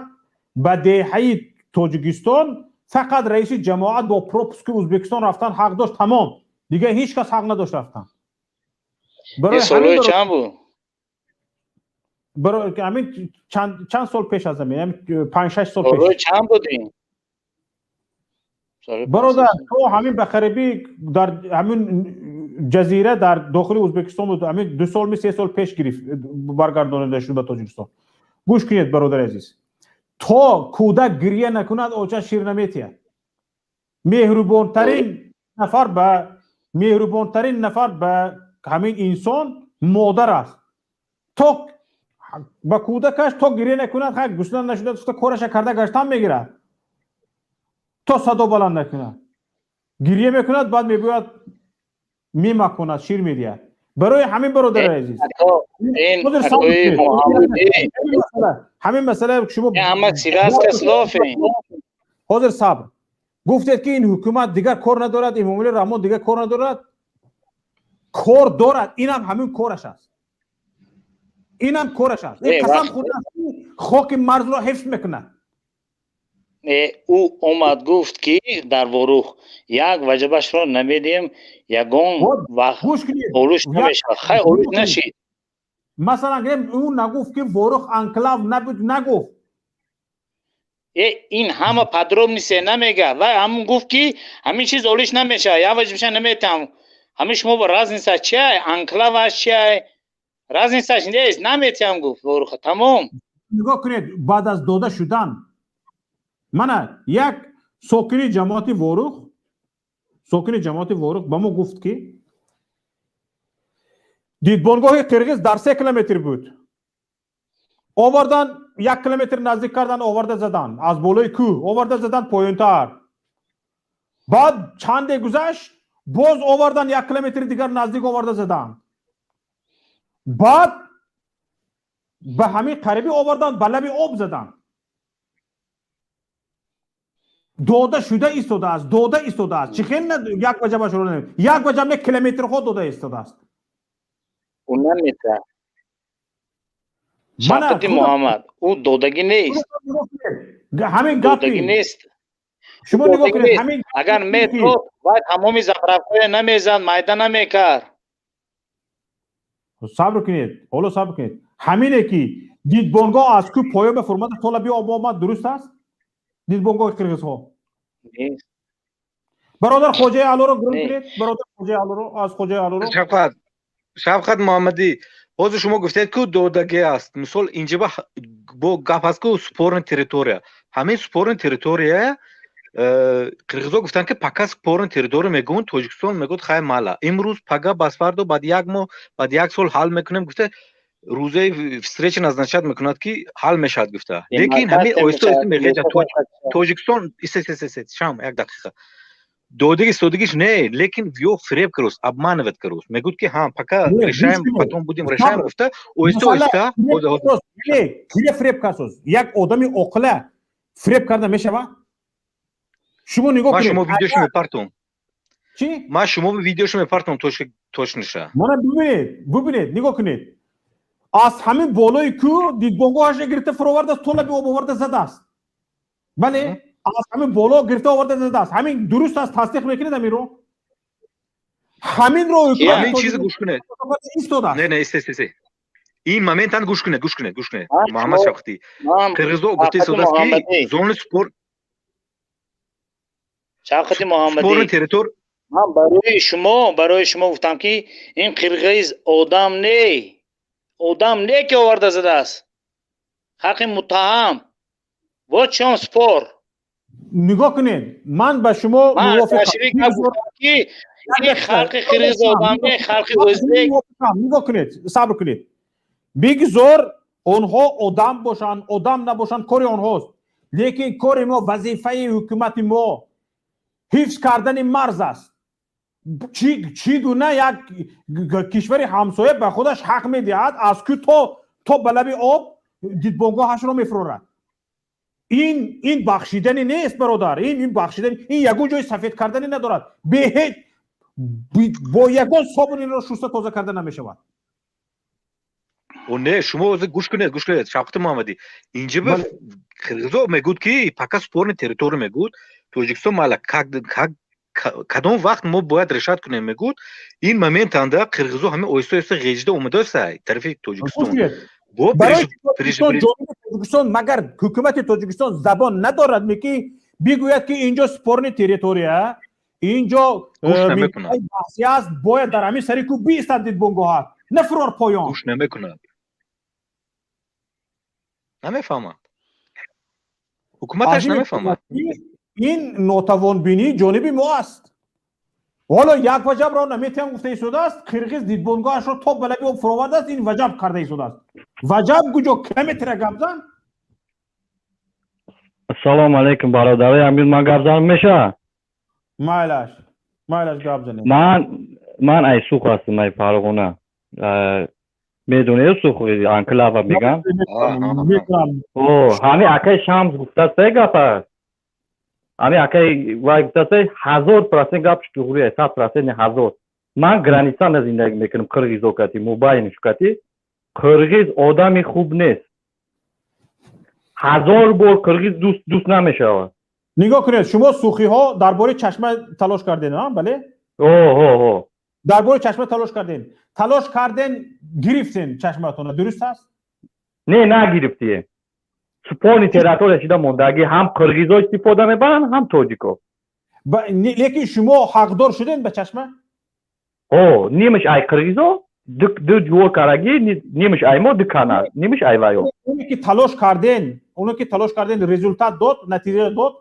ба деҳаи Тоҷикистон фақат раиси ҷамоат бо пропуски Узбекистон рафтан ҳақ дошт, тамом. Дигар ҳеҷ кас ҳақ надошт рафтан. Солҳои чанд буд? Ҳамин чанд сол пеш аз ҳамин, 5-6 сол пеш. Солҳои чанд буд ин? Бародар, то ҳамин ба қарибӣ дар ҳамин ҷазира дар дохили Узбекистон буд. Ҳамин 2 сол ми 3 сол пеш гирифт, баргардонида шуд ба Тоҷикистон. Гӯш кунед, бародари азиз, то кӯдак гирья накунад, оча шир наметиҳад. Меҳрубонтарин нафар ба ҳамин инсон модар аст. То ба кӯдакаш то гирья накунад, хай гусна нашуда, кораша карда гаштан мегирад, то садо баланд накунад. Гирья мекунад, баъд мебояд мемаконад, шир медиҳад. Барои ҳамин, бародари азиз, ҳамин масъала шумо ҳозир сабр гуфтед, ки ин ҳукумат дигар кор надорад, Эмомалӣ Раҳмон дигар кор надорад. Кор дорад, инам ҳамин кораш аст, инам кораш аст. Ин қасам хӯрдааст, хоки марзро ҳифз мекунад. Ӯ омад гуфт, ки дар Ворух як ваҷабашро намедиҳем, ягон вақт олуш намешавад. Хай, олуш нашид. Масалан гирем, ӯ нагуфт, ки Ворух анклав набуд, нагуфт. Ин ҳама подробности намега. Вай ҳамун гуфт, ки ҳамин чиз олиш намешавад, як ваҷабаша наметиҳам. Ҳамин шумо бо разница чиай, анклаваш чиай, разницаш нест, наметиҳам, гуфт Воруха, тамом. Нигоҳ кунед, баъд аз дода шудан мана як сокини ҷамоати Ворух, сокини ҷамоати Ворух ба мо гуфт, ки дидбонгоҳи қирғиз дар 3 километр буд, овардан 1 километр наздик кардан, оварда задан аз болои кӯҳ, оварда задан поёнтар. Баъд чанде гузашт, боз овардан 1 километри дигар наздик оварда задан. Баъд ба ҳамин қарибӣ овардан, ба лаби об задан. Дода шуда истодааст, дода истодааст. Чӣ хел як ваҷабашро, як ваҷаб не, километрҳо дода истодааст. Ӯ наметавонад. Шавкати Муҳаммад, ӯ додагӣ нест. Ҳамин гапи нест. Шумо нигоҳ кунед, ҳамин агар метод, вай тамоми заправкаҳоя намезад, майда намекард. Сабр кунед, ҳоло сабр кунед. Ҳамине ки дидбонгоҳ аз кӯ поён ба фурмада то лаби об омад, дуруст аст? Дидбонгоҳи қирғизҳо. Бародар Хоҷаи Аллоро гирм кунед, бародар Хоҷаи Аллоро, аз Хоҷаи Аллоро. Шавқат Муҳаммадӣ, ҳозир шумо гуфтед, ку додагӣ аст. Мисол, инҷа бо гап ҳаст, ку спорный территория. Ҳамин спорный территория қирғизо гуфтанд, ки пока спорный территория мегӯянд, Тоҷикистон мегӯяд хай мала. Имрӯз, пага, басфардо, баъд як моҳ, баъд як сол ҳал мекунем, гуфта, рӯзаи встреча назначать мекунад, ки ҳал мешавад, гуфта. Лекин ҳамин оҳиста оҳиста мехезад. Тоҷикистон шам як дақиқа. Додагиш содагиш не, лекин ё фиреб карост, обманывать карост. Мегӯяд, ки ҳа, пока решаем, потом будем решаем, гуфта, оҳиста оҳиста. Кире фиреб кардост? Як одами оқила фиреб карда мешавад? Шумо нигоҳ кунед. Ман шумо видеошо мепартом. Чӣ? Ман шумо видеошо мепартом, точноша. Мана бибинед, бибинед, нигоҳ кунед. Аз ҳамин болои кӯ дидбонгоҳаша гирифта фуровардааст, то лаби об оварда задааст. Бале, аз ҳамин боло гирифта оварда задааст. Ҳамин дуруст аст, тасдиқ мекунед ҳаминро? Ҳаминро ҳамин чиз гӯш кунед. Истодааст. Не, не, исте, исте. Ин моментан гӯш кунед, гӯш кунед, гӯш кунед. Муҳаммад Шавқатӣ. Қирғизо гуфта истодааст, ки зони спор Шавқати Муҳаммадӣ. Спорный территор. Ман барои шумо гуфтам, ки ин қирғиз одам не. Одам не, ки оварда задааст. Халқи муттаҳам. Вот чём спор. Нигоҳ кунед, ман ба шумо мувофиқам, ки ин халқи қирғиз одам не, халқи ӯзбек. Нигоҳ кунед, сабр кунед. Бигзор онҳо одам бошанд, одам набошанд, кори онҳост. Лекин кори мо, вазифаи ҳукумати мо ҳифз кардани марз аст. Чӣ гуна як кишвари ҳамсоя ба худаш ҳақ медиҳад, аз кӯ то ба лаби об дидбонгоҳашро мефурорад? Ин бахшидане нест, бародар. Ин бахшидани, ин ягон ҷои сафед кардане надорад. Беҳеҷ бо ягон собун инро шуста тоза карда намешавад. О, не, шумо гӯш кунед, гӯш кунед, Шавқати Муҳаммадӣ. Инҷа ба қирғизо мегӯд, ки пока спорный территория мегӯд, Тоҷикистон мала как кадом вақт мо бояд решать кунем мегӯд. Ин моментанда қирғизо ҳамин оҳиста оҳиста ғежида омадааст тарафи Тоҷикистон. Тоҷикистон, магар ҳукумати Тоҷикистон забон надорад, ки бигӯяд, ки инҷо спорный территория, инҷо баҳсӣ аст, бояд дар ҳамин сари кӯ биистад дидбонгоҳат, нафурор поён? Гӯш намекунад, намефаҳмад, ҳукуматаш намефаҳмад. Ин нотавонбинии ҷониби мо аст. Ҳоло як ваҷабро наметиҳам гуфта истодааст. Қирғиз дидбонгоҳашро то ба лаби об фуровардааст, ин ваҷаб карда истодааст. Ваҷаб куҷо? Километра гап зан. Ассалому алайкум, бародарои амир, ман гап занам мешавад? Майлаш, майлаш, гап занед. Ман ай Сух ҳастам, ай Фарғона. Медонед, Сух анклава мегам. Ҳами акаи Шамс гуфтааст гапа, ҳами акаи вай гуфтааст, 1000% гап туғрия, 100% не, 1000. Ман граница на зиндагӣ мекунам, қирғизо кати мубайни шукати. Қирғиз одами хуб нест, 1000 бор қирғиз дӯст намешавад. Нигоҳ кунед, шумо сухиҳо дар бораи чашма талош кардем, бале? Дар бораи чашма талош кардем, талош кардем, гирифтем чашматона, дуруст аст? Не, нагирифтием. Спорный территория шида мондагӣ, ҳам қирғизо истифода мебаранд, ҳам тоҷико. Лекин шумо ҳақдор шудем ба чашма? О, нимаш ай қирғизо ду ҷувор карагӣ, нимаш ай мо ду канал, нимаш ай ваё. Оне ки талош карден, оне ки талош карден, результат дод, натиҷа дод?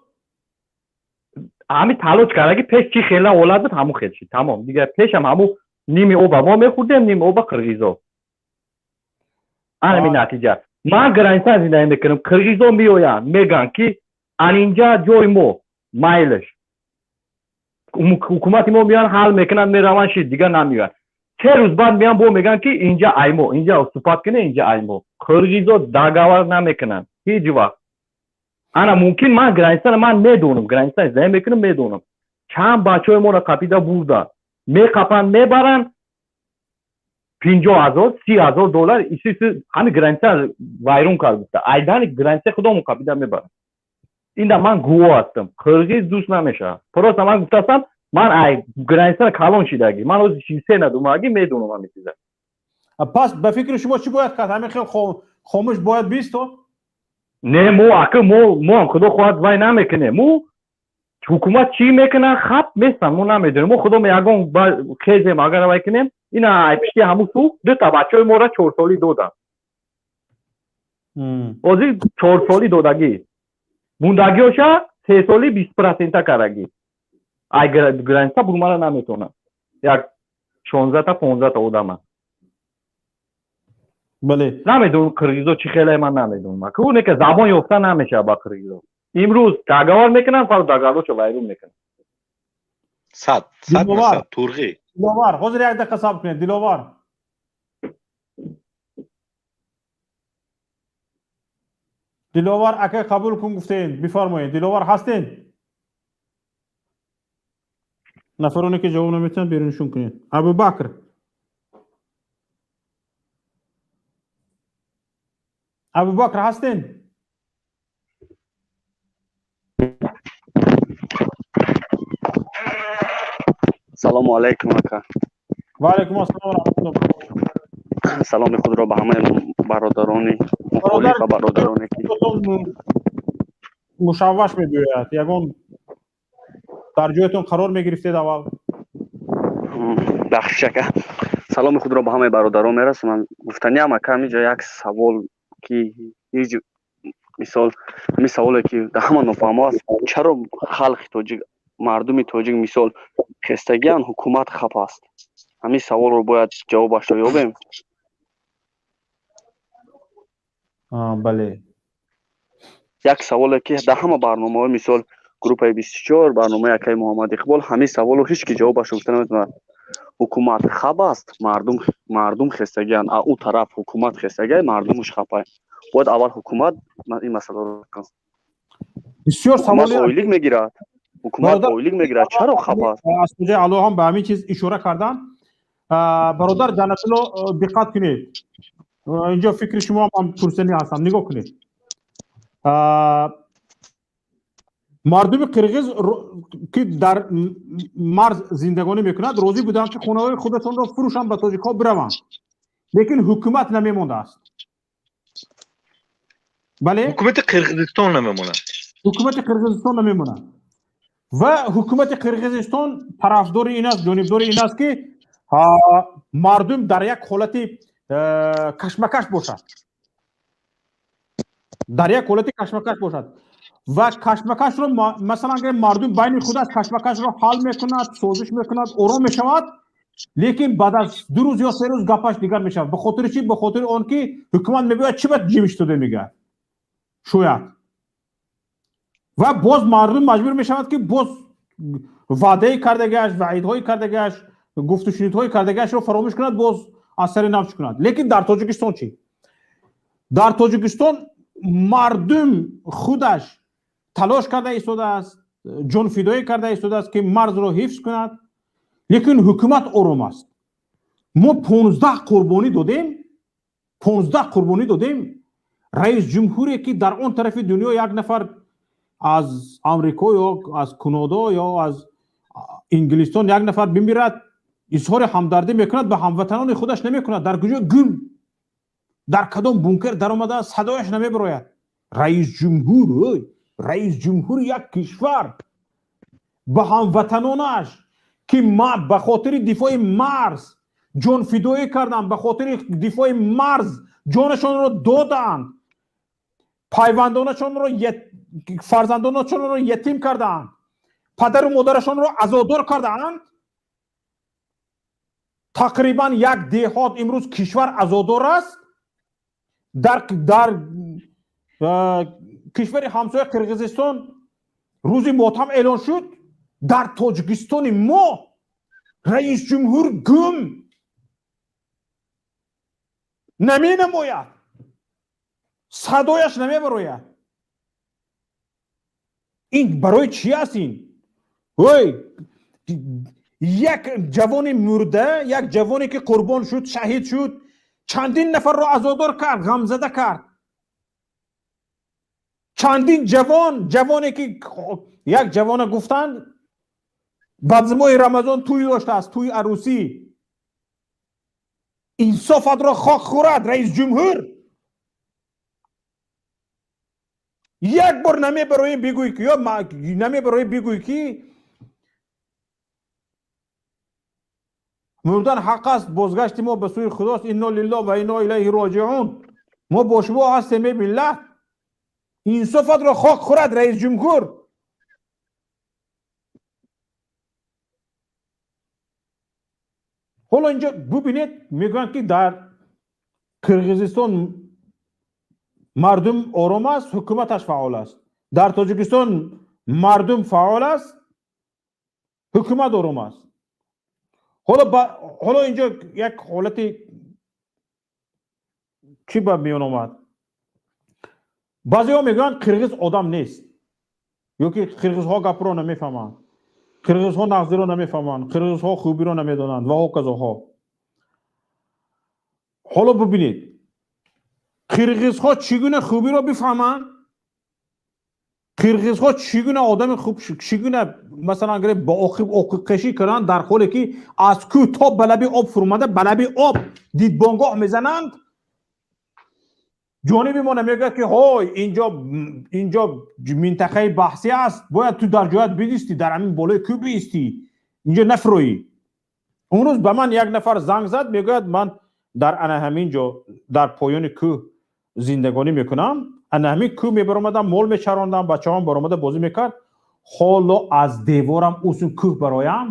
Ҳами талош карагӣ пеш чӣ хела ҳолат буд, ҳамун хел шид, тамом. Дигар пешам ҳамун ними оба мо мехӯрдем, ними оба қирғизо. Анами натиҷа. Ман граница зиндагӣ мекунам, қирғизо меоянд, мегӯянд, ки анинҷа ҷои мо, майлаш. Ҳукумати мо меоянд, ҳал мекунанд, мераванд, шид, дигар намеоянд. 3 рӯз баъд меянд, бо мегӯянд, ки инҷа ай мо, инҷа уступать куне, инҷа ай мо. Қирғизо договор намекунанд ҳеҷ вақт. Ана мумкин ман границара ман медонам, граница зиндагӣ мекунам, медонам, чанд бачаҳои моро қапида бурданд, меқапанд, мебаранд, 50 000, 30 000 доллар исиси ҳами граница вайрон кард гуфта, айдани граница худомон қапида мебаранд. Инда ман гувоҳ ҳастам, қирғиз дӯст намешавад. Просто ман гуфтаастам, ман ай границара калон шидагӣ, ман ҳозир 43 надумагӣ, медонам ҳами чиза. Пас ба фикри шумо чӣ бояд кард? Ҳамин хел хомӯш бояд бистод? Не, мо ака, мо ҳам худо хоҳад вай намекунем. Мо ҳукумат чӣ мекунад, хаб местан, мо намедонем. Мо худо ягон хезем, агар вай кунем, ина ай пишти ҳамун сух дута бачаҳои моро 4 солӣ доданд, ҳозир 4 солӣ додагӣ, мондагиёша 3 солӣ 20 процента карагӣ. Ай граница бурмара наметавонад, як 16-та, 15-та одама. Бале. Намедонам қирғизо чӣ хеле, ман намедонам, ку ки забон ёфта намешавад ба қирғизо. Имрӯз договор мекунанд, фардо договорошо вайрон мекунанд. Сад сад сад турғӣ. Диловар, ҳозир як дақиқа сабр кунед, Диловар. Диловар ака, қабул кун гуфтем, бифармоед. Диловар ҳастен? Нафароне ки ҷавоб наметиҳанд, беруншон кунед. Абубакр, Абубакр ҳастен? Салому алайкум, ака. Ва алайкум ассалом ва раҳматуллоҳ. Саломи худро ба ҳамаи бародарони мухолиф ва бародароне ки мушавваш мегӯяд, ягон дар ҷоятон қарор мегирифтед аввал. Бахшиш, ака. Саломи худро ба ҳамаи бародарон мерасонам. Гуфтаниам, ака, ҳаминҷо як савол ки ҳеҷ мисол ҳамин саволе ки дар ҳама нофаҳмо аст: чаро халқи тоҷик, мардуми тоҷик, мисол, хестагиан, ҳукумат хаф аст? Ҳамин саволро бояд ҷавобашро ёбем. Бале. Як саволе ки дар ҳама барномаҳои, мисол, группаи 24, барномаи акаи Муҳаммад Иқбол, ҳамин саволро ҳеҷ ки ҷавобашро гуфта наметавонад. Ҳукумат хаб аст, мардум хестагиан, а ӯ тараф ҳукумат хестагиай, мардумуш хапай. Бояд аввал ҳукумат ин масъаларо Бисёр саволи ойлик мегирад, ҳукумат ойлик мегирад, чаро хап аст? Аз куҷои Аллоҳ ҳам ба ҳамин чиз ишора кардам. Бародар Ҷаннатулло, диққат кунед, инҷо фикри шумо ҳам пурсанӣ ҳастам. Нигоҳ кунед, мардуми қирғиз ки дар марз зиндагонӣ мекунад, розӣ буданд ки хонаҳои худашонро фурӯшанд, ба тоҷикҳо бираванд, лекин ҳукумат намемондааст. Бале, ҳукумати Қирғизистон намемонад. Ҳукумати Қирғизистон намемонад ва ҳукумати Қирғизистон тарафдори ин аст, ҷонибдори ин аст ки мардум дар як ҳолати кашмакаш бошад, дар як ҳолати кашмакаш бошад ва кашмакашро, масалан, агар мардум байни худ аст, кашмакашро ҳал мекунад, созиш мекунад, ором мешавад, лекин баъд аз 2 рӯз ё 3 рӯз гапаш дигар мешавад. Ба хотири чӣ? Ба хотири он ки ҳукумат мегӯяд, чӣ ба ҷимиш дода мегӯяд шояд, ва боз мардум маҷбур мешавад ки боз ваъдаи кардагиаш, ваъидҳои кардагиаш, гуфтушунидҳои кардагиашро фаромӯш кунад, боз аз сари нав чӣ кунад. Лекин дар Тоҷикистон чӣ? Дар Тоҷикистон мардум худаш талош карда истодааст, ҷонфидоӣ карда истодааст ки марзро ҳифз кунад, лекин ҳукумат ором аст. Мо 15 қурбонӣ додем, 15 қурбонӣ додем. Раис ҷумҳуре ки дар он тарафи дунё як нафар аз Амрико ё аз Канада ё аз Инглистон як нафар бимирад, изҳори ҳамдардӣ мекунад, ба ҳамватанони худаш намекунад. Дар куҷо гум, дар кадом бункер даромада, садояш намебарояд. Раис ҷумҳур, раис ҷумҳури як кишвар ба ҳамватанонаш ки ба хотири дифои марз ҷонфидоӣ карданд, ба хотири дифои марз ҷонашонро доданд, пайвандонашонро, фарзандонашонро ятим кардаанд, падару модарашонро азодор кардаанд. Тақрибан як деҳот имрӯз кишвар азодор аст. Дар кишвари ҳамсоя Қирғизистон рӯзи мотам эълон шуд. Дар Тоҷикистони мо раис ҷумҳур гум, наменамояд, садояш намебарояд. Ин барои чӣ аст? Ин ой, як ҷавони мурда, як ҷавоне ки қурбон шуд, шаҳид шуд, чандин нафарро азодор кард, ғамзада кард. Чандин ҷавон, ҷавоне ки як ҷавона гуфтанд баъд моҳи Рамазон тӯй доштааст, тӯи арӯсӣ. Инсофатро хок хӯрад раис ҷумҳур. Як бор намебароӣ бигӯӣ ки, ё намебароӣ бигӯӣ ки мурдан ҳақ аст, бозгашти мо ба сӯи Худост, инно лиллоҳ ва инно илайҳи роҷиун, мо бо шумо ҳастем, эй миллат. Инсофатро хок хӯрад раис ҷумҳур. Ҳоло инҷо бубинед, мегӯянд ки дар Қирғизистон мардум ором аст, ҳукуматаш фаъол аст. Дар Тоҷикистон мардум фаъол аст, ҳукумат ором аст. Ҳоло инҷо як ҳолати чӣ ба миён омад? Баъзеҳо мегӯянд қирғиз одам нест, ё ки қирғизҳо гапро намефаҳманд, қирғизҳо нағзиро намефаҳманд, қирғизҳо хубиро намедонанд ва ҳоказоҳо. Ҳоло бубинед, қирғизҳо чӣ гуна хубиро бифаҳманд? Қирғизҳо чӣ гуна одами хуб, чӣ гуна, масалан гирем, ба оқибқашӣ карданд, дар ҳоле ки аз кӯҳ то ба лаби об фуромада, ба лаби об дидбонгоҳ мезананд, ҷониби мо намегӯяд ки ҳой, инҷо минтақаи баҳсӣ аст, бояд ту дар ҷоят бидистӣ, дар ҳамин болои кӯҳ биистӣ, инҷо нафурӯӣ. Он рӯз ба ман як нафар занг зад, мегӯяд, ман дар ана ҳамин ҷо дар поёни кӯҳ зиндагонӣ мекунам, ана ҳамин кӯҳ мебаромадам, мол мечарондам, бачаҳом баромада бозӣ мекард, ҳоло аз деворам усун кӯҳ бароям,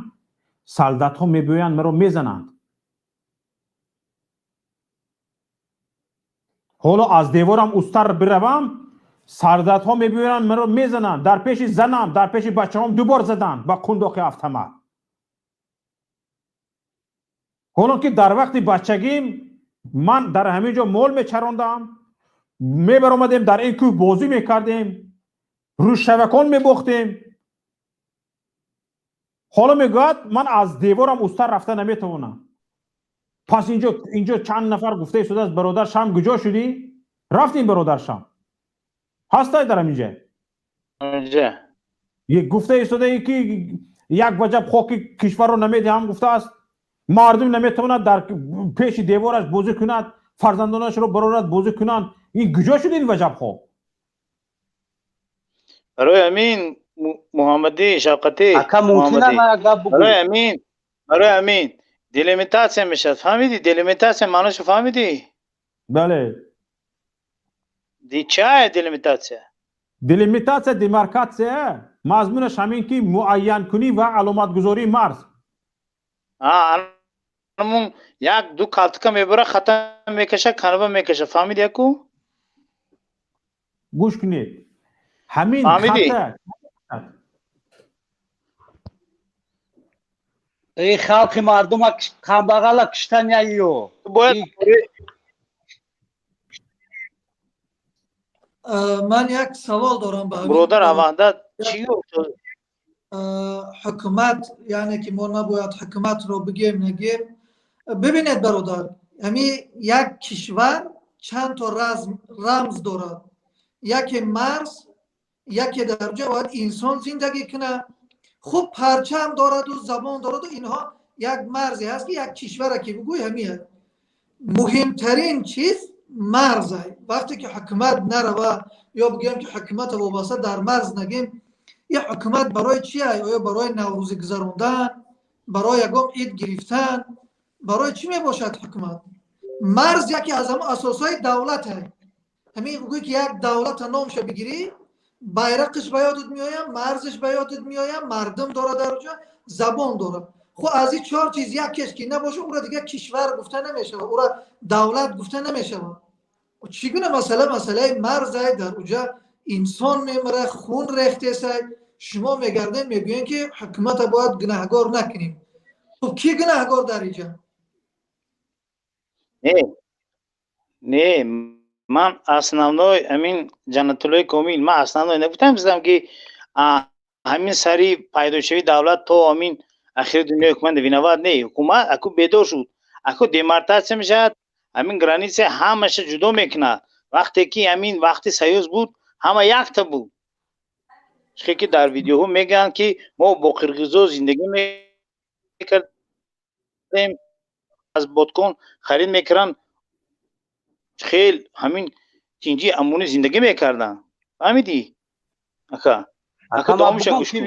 солдатҳо мебиёянд, маро мезананд. Ҳоло аз деворам устар биравам, солдатҳо мебиёянд, маро мезананд, дар пеши занам, дар пеши бачаҳом ду бор заданд ба қундоқи автомат. Ҳоло ки дар вақти бачагим ман дар ҳамин ҷо мол мечарондам, мебаромадем, дар ин кӯҳ бозӣ мекардем, рӯзшавакон мебохтем. Ҳоло мегӯяд, ман аз деворам устар рафта наметавонам. Пас инҷо чанд нафар гуфта истодааст, бародар Шам куҷо шудӣ? Рафтем, бародар Шам ҳастай дар ҳаминҷа? Гуфта истодае ки як ваҷаб хоки кишварро намедиҳам гуфтааст, мардум наметавонад дар пеши девораш бозӣ кунад, фарзандонашро барорад бозӣ кунанд. Ин куҷо шуд ин ваҷаб хок? Барои ҳамин Муҳаммадӣ Шавқатӣ, барои ҳамин делимитатсия мешавад. Фаҳмидӣ? Делимитатсия маъношо фаҳмидӣ? Бале. Чая делимитатсия? Делимитатсия, демаркатсия мазмунаш ҳамин ки муайянкунӣ ва аломатгузории марз. Ҳамун як ду калтика мебара, хата мекаша, канаба мекаша. Фаҳмидӣ яку? Гӯш кунед. Ҳамин хата эй халқи мардума камбағала киштаняйё. Ман як савол дорам ба бародар Аванда. Чӣ ҳукумат, яъне ки мо набояд ҳукуматро бигем, нагем. Бибинед бародар, ҳамин як кишвар чанд то рамз дорад. Яке марз, яке дар ҷо бояд инсон зиндагӣ кунад. Хуб, парчам дораду забон дораду, инҳо як марзе ҳаст ки як кишвара ки бигӯй ҳамин муҳимтарин чиз марзе. Вақте ки ҳукумат нарава ё бигӯем ки ҳукумата вобаста дар марз нагем, ин ҳукумат барои чи? Оё барои наврӯзӣ гузарондан, барои ягон ид гирифтан, барои чӣ мебошад ҳукумат? Марз яке аз ҳамон асосҳои давлат аст. Ҳамин бигӯй ки як давлата номша бигирӣ, байрақиш ба ёдат меоям, марзиш ба ёдат меоям, мардум дорад дар ҷо, забон дорад. Хуб, аз ин чор чиз якеш ки набошад, ӯро дигар кишвар гуфта намешавад, ӯро давлат гуфта намешавад. Чӣ гуна масъала? Масъалаи марз ай, дар уҷа инсон мемирад, хун рехтесай. Шумо мегардем, мегӯем ки ҳукумата бояд гунаҳгор накунем. Хуб, ки гунаҳгор дар инҷа? Не, не, ман основной ҳамин Ҷаннатуллои Комил, ман основной нагуфтам, гуфтам ки ҳамин сари пайдошавии давлат то ҳамин ахири дунёи ҳукумат виноват не. Ҳукумат аку бедор шуд, аку демартатсия мешавад, ҳамин граница ҳамаша ҷудо мекунад. Вақте ки ҳамин вақти союз буд, ҳама якта буд. Чӣ ки дар видеоҳо мегӯянд ки мо бо қирғизо зиндагӣ мекардем, аз Боткон харид мекарданд, хел ҳамин тинҷи амонӣ зиндагӣ мекарданд. Фаҳмидӣ? Ака, ака, давомша гӯш кун.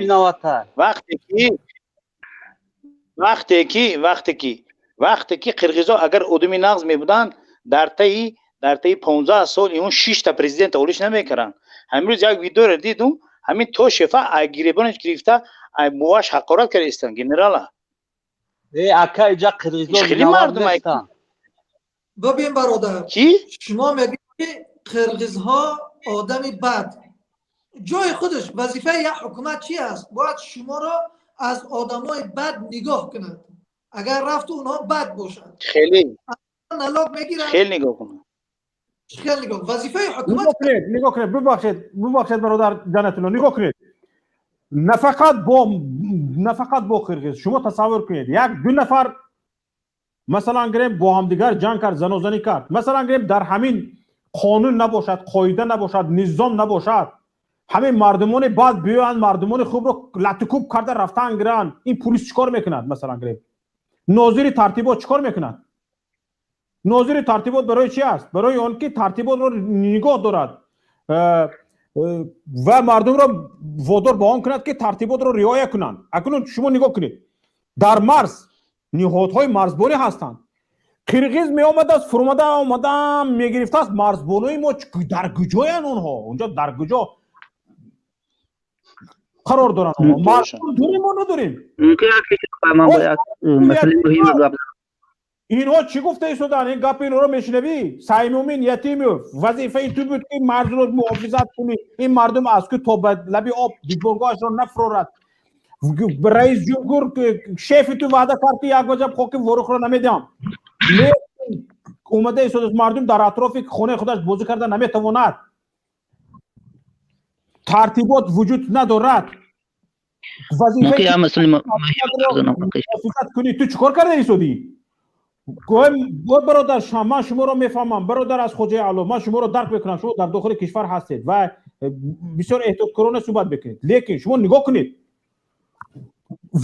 Вақте ки қирғизо агар одами нағз мебуданд, дар таи 15 сол инҳо 6 та президента олиш намекарданд. Ҳамин рӯз як видеоро дидум, ҳамин то шефа ай гиребонаш гирифта, ай муаш ҳақорат карда истанд генерала. Э, ака, иҷа қирғизо хеле мардум ай. Бибин бародар, чӣ? Шумо мегӯед ки қирғизҳо одами бад. Ҷои худаш вазифаи як ҳукумат чи аст? Бояд шуморо аз одамои бад нигоҳ кунад. Агар рафту онҳо бад бошанд, хеле налог мегиранд, хеле нигоҳ кунад. Хеле нигоҳ. Вазифаи ҳукумат. Нигоҳ кунед, бубахшед бародар Ҷаннатулло, нигоҳ кунед. На фақат бо қирғиз, шумо тасаввур кунед, як ду нафар масалан гирем бо ҳамдигар ҷанг кард, занозанӣ кард, масалан гирем дар ҳамин қонун набошад, қоида набошад, низом набошад, Ҳамин мардумони бад биёянд, мардумони хубро латукӯб карда рафтан гиранд. Ин пулис чӣ кор мекунад? Масалан гирем, нозири тартибот чӣ кор мекунад? Нозири тартибот барои чи аст? Барои он ки тартиботро нигоҳ дорад ва мардумро водор ба он кунад, ки тартиботро риоя кунанд. Акнун шумо нигоҳ кунед, дар марз ниҳодҳои марзбонӣ ҳастанд. Қирғиз меомадааст, фуромада омада мегирифтааст. Марзбонои мо дар куҷоянд? Онҳо онҷо дар куҷо қарор доранд? Марзбон дорем мо, надорем? Инҳо чӣ гуфта истоданд? Ин гапи инҳоро мешунавӣ? Саймумин Ятимов, вазифаи ту буд, ки марзро муҳофизат кунӣ, ин мардум аз ку то ба лаби об дидбонгоҳашро нафурорад. Раис ҷумҳур, шефи ту ваъда кард, ки як ваҷаб хоки Ворухро намедиҳам. Омада истодааст, мардум дар атрофи хонаи худаш бозӣ карда наметавонад, тартибот вуҷуд надорад. Вазифаи кунӣ, ту чӣ кор карда истодӣ? Бародар, ман шуморо мефаҳмам. Бародар аз Хоҷаи Аъло, ман шуморо дарк мекунам, шумо дар дохили кишвар ҳастед ва бисёр эҳтиёткорона суҳбат мекунед. Лекин шумо нигоҳ кунед,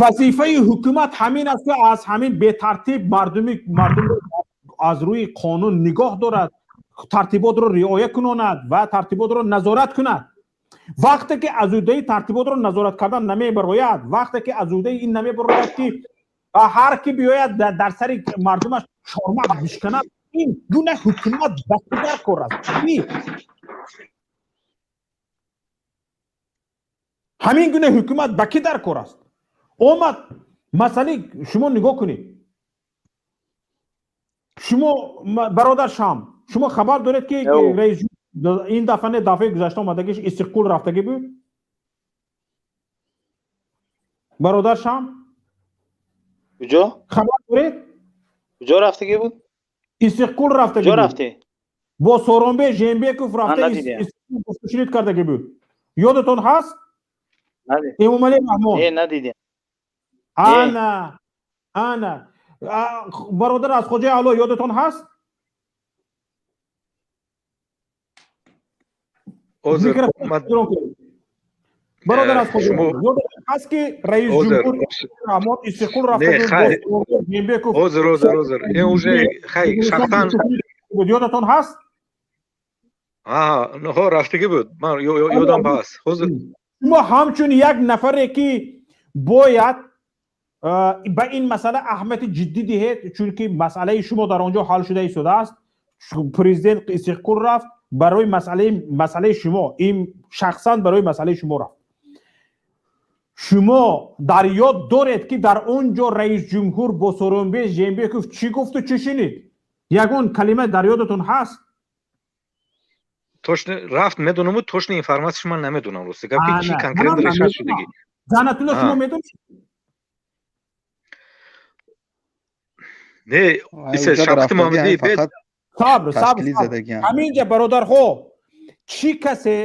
вазифаи ҳукумат ҳамин аст, ки аз ҳамин бетартиб мардумро аз рӯи қонун нигоҳ дорад, тартиботро риоя кунонад ва тартиботро назорат кунад. Вақте ки аз ӯҳдаи тартиботро назорат кардан намебарояд, вақте ки аз ӯҳдаи ин намебарояд, ки ҳар ки биёяд, дар сари мардумаш чормағз бишканад, ин гуна ҳукумат ба ки дар кор аст? Ҳамин гуна ҳукумат ба ки дар кор аст? Омад масъалаи, шумо нигоҳ кунед, шумо, бародар Шам, шумо хабар доред, ки раис ин дафъа не, дафъаи гузашта омадагиш Истиққул рафтагӣ буд? Бародар Шам, куҷо? Хабар доред? Куҷо рафтагӣ буд? Истиққул рафтагӣ. Куҷо рафте? Бо Соронбе Жээнбеков рафта, гуфтушунид кардагӣ буд. Ёдатон ҳаст? Эмомалӣ Раҳмон. Не, надидем. Ана, ана, бародар аз Хоҷаи Аъло, ёдатон ҳаст? Бародар аз Хоҷаи, ёдатон ҳаст, ки раис ҷумҳур Раҳмон Истиққул рафта? Жээнбеков. Ҳозир, ҳозир, ҳозир, ин уже хай шахсан Ёдатон ҳаст? Ҳо, рафтагӣ буд, ман ёдам ҳаст ҳозир. Шумо ҳамчун як нафаре, ки бояд ба ин масъала аҳамияти ҷиддӣ диҳед, чунки масъалаи шумо дар он ҷо ҳал шуда истодааст. Президент Истиққул рафт барои масъалаи шумо, ин шахсан барои масъалаи шумо рафт. Шумо дар ёд доред, ки дар он ҷо раис ҷумҳур бо Соронбе Жээнбеков чӣ гуфту чӣ шунид? Ягон калима дар ёдатон ҳаст? Точно рафт медонаму, точно информация ман намедонам, рости гап, ки чӣ конкретно решат шудагӣ. Занатулло, шумо медонед? Не, Шавкати Муҳаммадиев. Сабр, сабр. Ҳаминҷа, бародарҳо, чӣ касе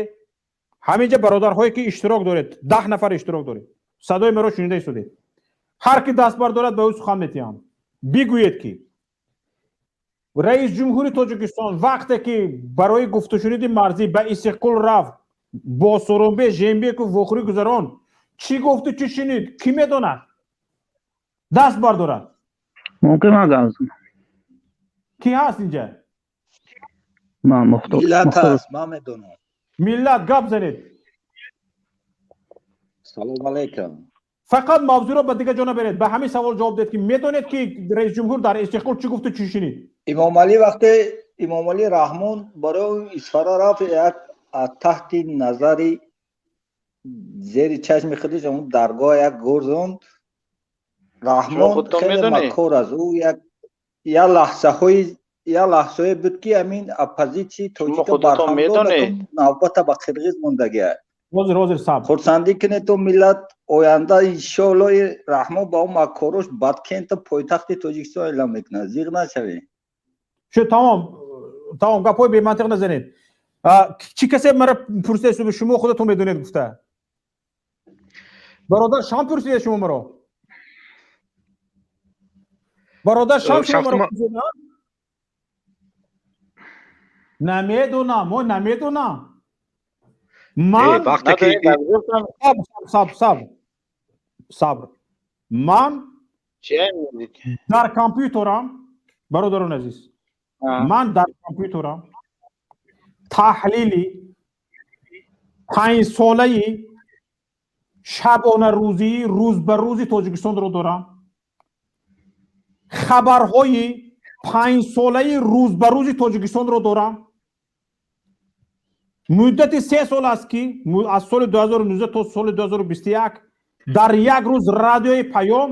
ҳаминҷа, бародарҳое ки иштирок доред, 10 нафар иштирок доред, садои маро шунида истодед, ҳар ки даст бардорад, ба ӯ сухан метиҳам. Бигӯед, ки раис ҷумҳури Тоҷикистон вақте ки барои гуфтушуниди марзӣ ба Истиққул рафт, бо Соронбе Жээнбеков вохӯрӣ гузаронд, чӣ гуфту чӣ шунид? Кӣ медонад? Даст бардорад. Мумкин ман гап занам? Кӣ ҳаст инҷа? Ман Мухтор. Миллат ҳаст, ман медонам. Миллат, гап занед. Салом алейкум. Фақат мавзӯъро ба дигар ҷо набаред, ба ҳамин савол ҷавоб диҳед, ки медонед, ки раис ҷумҳур дар Истиққул чӣ гуфту чӣ шунид? Имомалӣ, вақте Имомалӣ Раҳмон барои Исфара рафт, як аз таҳти назари зери чашми худаш он даргоҳ як гурзонд. Раҳмон хеле макор аст. Ӯ як лаҳзаҳое буд, ки ҳамин оппозитсияи тоҷика барҳам дод, навбата ба қирғиз мондагиа. Ҳозир, ҳозир, сабр. Хурсандӣ кунед, то миллат оянда иншоалло Раҳмон ба он макорош Баткента пойтахти Тоҷикистон эълон мекунад. Зиғ нашавед. Шуд, тамом, тамом, гапҳои бемантиқ назанед. Чӣ касе мара пурсида, шумо худатон медонед гуфта? Бародар Шам пурсида шумо маро? Бародар Шам, шумо маро пурсида? Намедонам, мо намедонам. Ман вақте ки сабр, сабр, сабр. Ман дар компютерам, бародарон азиз, ман дар компютерам таҳлили 5-солаи шабонарӯзии рӯз ба рӯзи Тоҷикистонро дорам, хабарҳои 5-солаи рӯз ба рӯзи Тоҷикистонро дорам. Муддати 3 сол аст, ки аз соли 2019 то соли 2021 дар як рӯз Радиои Паём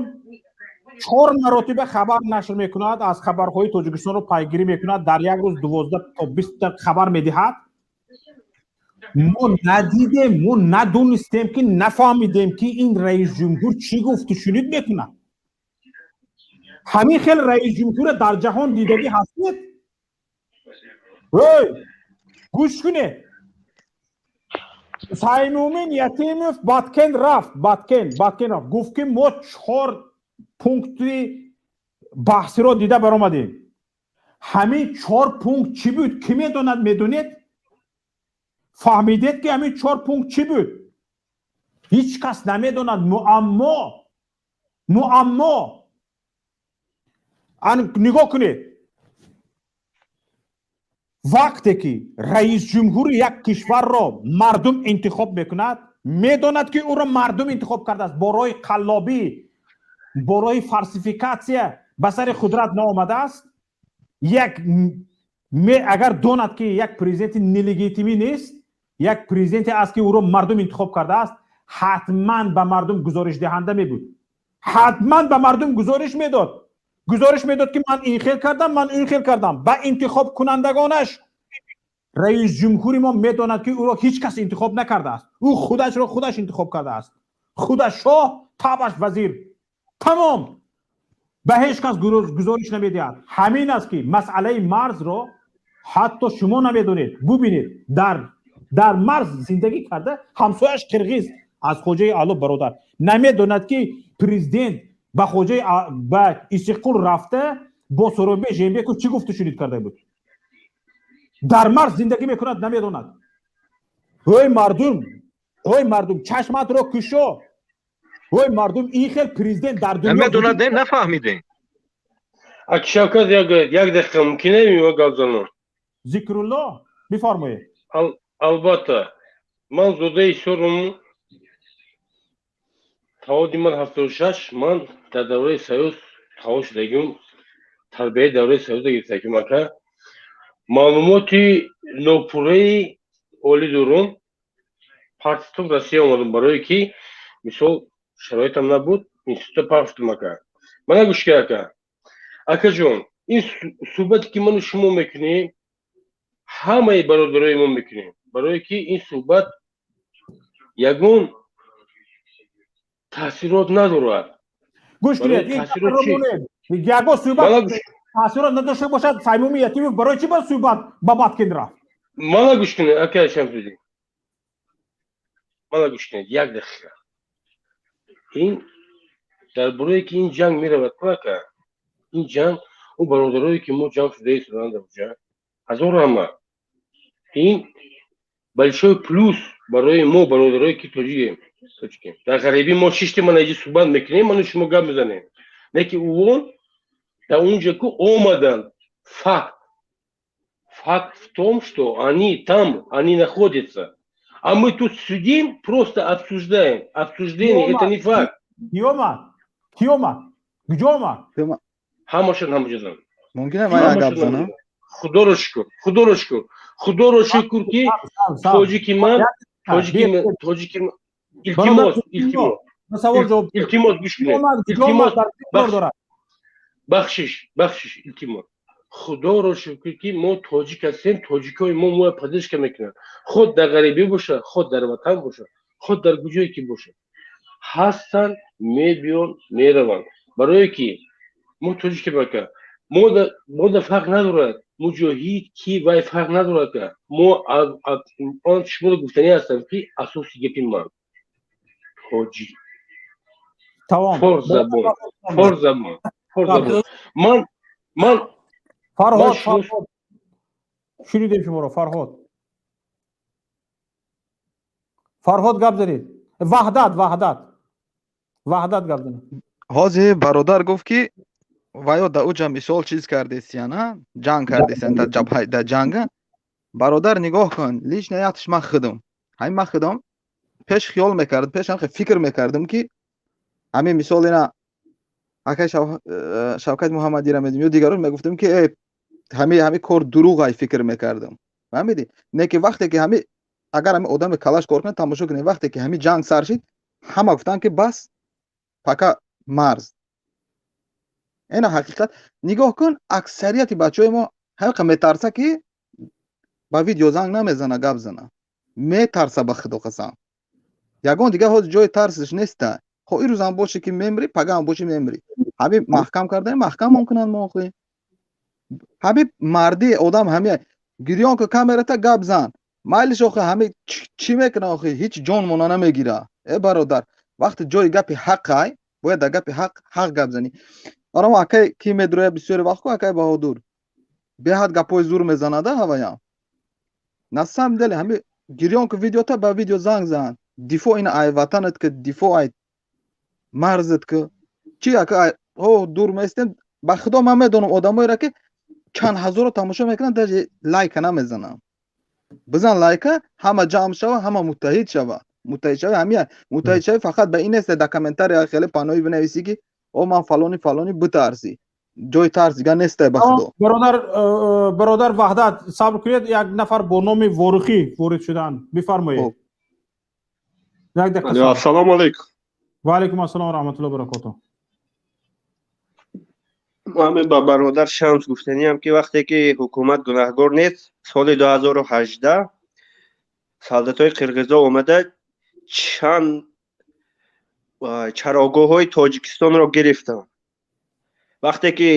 чор маротиба хабар нашр мекунад, аз хабарҳои Тоҷикистонро пайгирӣ мекунад, дар як рӯз 12 то 20 хабар медиҳад. Мо надидем, мо надонистем, ки нафаҳмидем, ки ин раисҷумҳур чӣ гуфту шунид мекунад. Ҳамин хел раисҷумҳурро дар ҷаҳон дидагӣ ҳастед? Ой, гӯш кунед. Саймумин Ятимов Баткен рафт, Баткен рафт, гуфт, ки мо чор пункти баҳсиро дида баромадем. Ҳамин чор пункт чӣ буд, кӣ медонад? Медонед, фаҳмидед, ки ҳамин чор пункт чӣ буд? Ҳеҷ кас намедонад. Муаммо, муаммо. Нигоҳ кунед, вақте ки раисҷумҳури як кишварро мардум интихоб мекунад, медонад, ки ӯро мардум интихоб кардааст, бо роҳи қаллобӣ, бо роҳи фальсификация ба сари қудрат наомадааст. Як агар донад, ки як президенти нелегитимӣ нест, як президенте аст, ки ӯро мардум интихоб кардааст, ҳатман ба мардум гузоришдиҳанда мебуд, ҳатман ба мардум гузориш медод, гузориш медод, ки ман ин хел кардам, ман ин хел кардам, ба интихобкунандагонаш. Раисҷумҳури мо медонад, ки ӯро ҳеҷ кас интихоб накардааст, ӯ худашро худаш интихоб кардааст. Худаш шоҳ, табаш вазир, тамом. Ба ҳеҷ кас гузориш намедиҳад. Ҳамин аст, ки масъалаи марзро ҳатто шумо намедонед. Бубинед, дар марз зиндагӣ карда, ҳамсояш қирғиз аз Хоҷаи Аъло бародар намедонад, ки президент ба Хоҷаи, ба Иссиққул рафта, бо Сооронбай Жээнбеков чӣ гуфту шунид карда буд. Дар марз зиндагӣ мекунад, намедонад. Ой мардум, ой мардум, чашматро кушо. Ой мардум, ин хел президент дар дунё Намедонад, нафаҳмидем. Аки Шавкат, як дақиқа мумкин е гап занам? Зикрулло, бифармоед. Албатта, ман зодаи Ҳисорум, таваллуди ман 76. Ман дар давраи Союз таваллуд шудагим, тарбияи давраи Союза гирифтагим. Ака, маълумоти нопурраи олӣ дорум. Партистон Россия омадам, барое ки мисол шароитам набуд, института пафтум. Ака, мана гӯш ки, ака, акаҷон, ин суҳбате ки ману шумо мекунем, ҳамаи бародарои мо мекунем, барое ки ин суҳбат ягон таъсирот надорад. Гӯш кунед, ягон суҳбат таъсирот надошта бошад, Саймуми Ятимов барои чӣ ба суҳбат ба Баткен рафт? Мана гӯш кунед, ака Шамсуддин, мана гӯш кунед як дақиқа. Ин дар борае ки ин ҷанг меравад ку, ака, ин ҷанг, ӯ бародарое ки мо ҷамъ шуда истоданд дар ҷа, ҳазор раҳмат. Ин большой плюс барои мо, бародарое ки тоҷикем, тоҷикем дар ғарибӣ. Мо шиштем, мана иҷи суҳбат мекунем, ману шумо гап мезанем, не ки он дар унҷа ку омаданд. Факт в том, что они там, они находятся, а мы тут сидим, просто обсуждаем. Обсуждение — это не факт. Ки омад, ки омад, куҷо омад? Ҳамашон ҳамаҷодан. Мумкин ман як гап занам? Худоро шукр, худоро шукр, худоро шукр, ки тоҷики ман, тоҷики, тоҷики. Илтимос, илтимос, илтимос, гӯш кунед, илтимос, бахшиш, бахшиш, илтимос. Худоро шукр, ки мо тоҷик ҳастем. Тоҷикои мо моя поддержка мекунанд, худ дар ғарибӣ бошад, худ дар ватан бошад, худ дар куҷое ки бошад, ҳастанд, мебиён, мераванд, барое ки мо тоҷики. Бака, мо да фарқ надорад муҷоҳид ки вай, фарқ надорад. Ка мо он шуморо гуфтанӣ ҳастам, ки асоси гапи ман тоҷик, форсзабон, форсзабон, форсзабон. Ман Фарҳод, шунидем шуморо, Фарҳод. Фарҳод, гап занед. Ваҳдат, Ваҳдат, Ваҳдат, гап занед. Ҳозир бародар гуфт, ки ваё да уҷа мисол чиз кардесиян, ҷанг кардесиян, дар ҷабҳа, дар ҷанга. Бародар, нигоҳ кун, лично якташ ман худам, ҳамин ман худам пеш хиёл мекардам, пеш ҳам фикр мекардам, ки ҳамин мисол ина акай Шавкат Муҳаммадира медим ё дигарон, мегуфтам, ки э ҳами кор дурӯғ, фикр мекардам, фаҳмидӣ? Не ки вақте ки ҳами агар ҳами одами калаш кор кунад, тамошо кунед, вақте ки ҳами ҷанг сар шид, ҳама гуфтанд, ки бас, пока марз. Ина ҳақиқат. Нигоҳ кун, аксарияти бачаҳои мо ҳамиқа метарса, ки ба видео занг намезана, гап зана метарса. Ба худо қасам, ягон дигар ҳозир ҷои тарсиш неста. Хо ирӯзам боше, ки мемрӣ, пагаам боши, мемрӣ. Ҳами маҳкам кардаем, маҳкамон кунанд мо. Охи, ҳами марди одам ҳами гирён ку, камерата гап зан, майлиш. Охи, ҳами чӣ мекуна? Охи, ҳеҷ ҷон мона намегира. Э бародар, вақте ҷои гапи ҳаққай, бояд дар гапи ҳақ ҳақ гап занӣ. Баромо акай ки медроя бисёри вақт ку, акай Баҳодур беҳад гапҳои зур мезанада. Ҳаваям на самом деле ҳами гирён ку видеота, ба видео занг зан, дифоъ ина ай ватанат ки, дифоъ ай марзат ки. Чи ака о дур местем? Ба худо, ман медонам одамоеро, ки чанд ҳазорро тамошо мекунанд, даже лайка намезананд. Бизан лайка, ҳама ҷамъ шава, ҳама муттаҳид шава. Муттаҳид шава, ҳамия муттаҳид шави фақат ба ин нест, дар комментария хеле паноӣ бинависӣ, ки о ман фалони фалони. Битарсӣ, ҷои тарс дигар нестай, ба худо. Бародар, бародар Ваҳдат, сабр кунед, як нафар бо номи Ворухӣ ворид шуданд. Бифармоед, як дақиқа. Ассалому алайкум. Ва алайкум ассалом ва раҳматуллоҳи баракотуҳ. Ҳамин ба бародар Шамс гуфтаниям, ки вақте ки ҳукумат гунаҳгор нест, соли 2018 солдатҳои қирғизо омада чанд чарогоҳҳои Тоҷикистонро гирифтанд. Вақте ки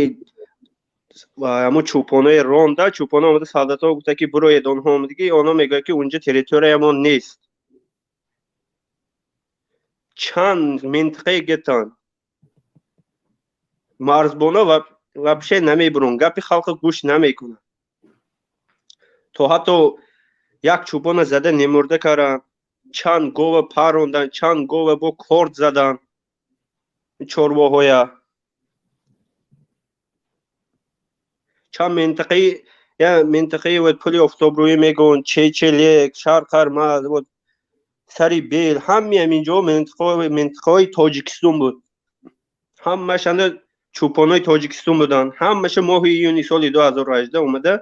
ҳамун чӯпонои ронда, чӯпоно омада, солдатҳо гуфта, ки бироед, онҳо омадагӣ, онҳо мегӯяд, ки унҷа территорияамон нест. Чанд минтақаи гирифтанд. Марзбоно вообще намебурон, гапи халқа гӯш намекунанд, то ҳатто як чӯпона зада немурда карданд, чанд гова паронданд, чанд гова бо корд заданд чорвоҳоя. Чанд минтақаи, я минтақаи вот Пули Офтобрӯӣ мегӯн, Чечелек, Шарқармаз, вот Сари Бел, ҳами ҳаминҷо минтақаҳои Тоҷикистон буд. Ҳамашанда чӯпонои Тоҷикистон буданд. Ҳамаша моҳи июни соли 2018 омада,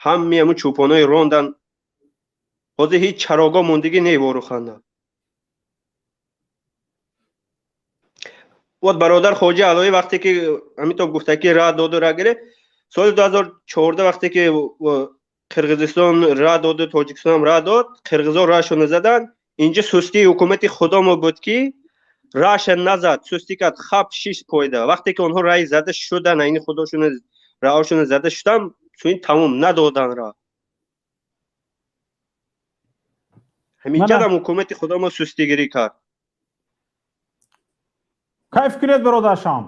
ҳами ҳамун чӯпонои рондан. Ҳозир ҳеҷ чарогоҳ мондагӣ не Воруханда. Вот бародар Хоҷи Алоӣ вақте ки ҳаминтоб гуфта, ки ра доду, ра гирифт, соли 2014 вақте ки Қирғизистон ра доду, Тоҷикистонам ра дод, қирғизо рашо назаданд. Инҷа сустии ҳукумати худомо буд, ки раша назад, сустӣ кард, хаб шиш пойда. Вақте ки онҳо раи зада шудан, айни худошуна раошуна зада шудан, суин тамом надодан ра. Ҳаминҷадам ҳукумати худомо сустигирӣ кард. Кайф кунед, бародар Шам.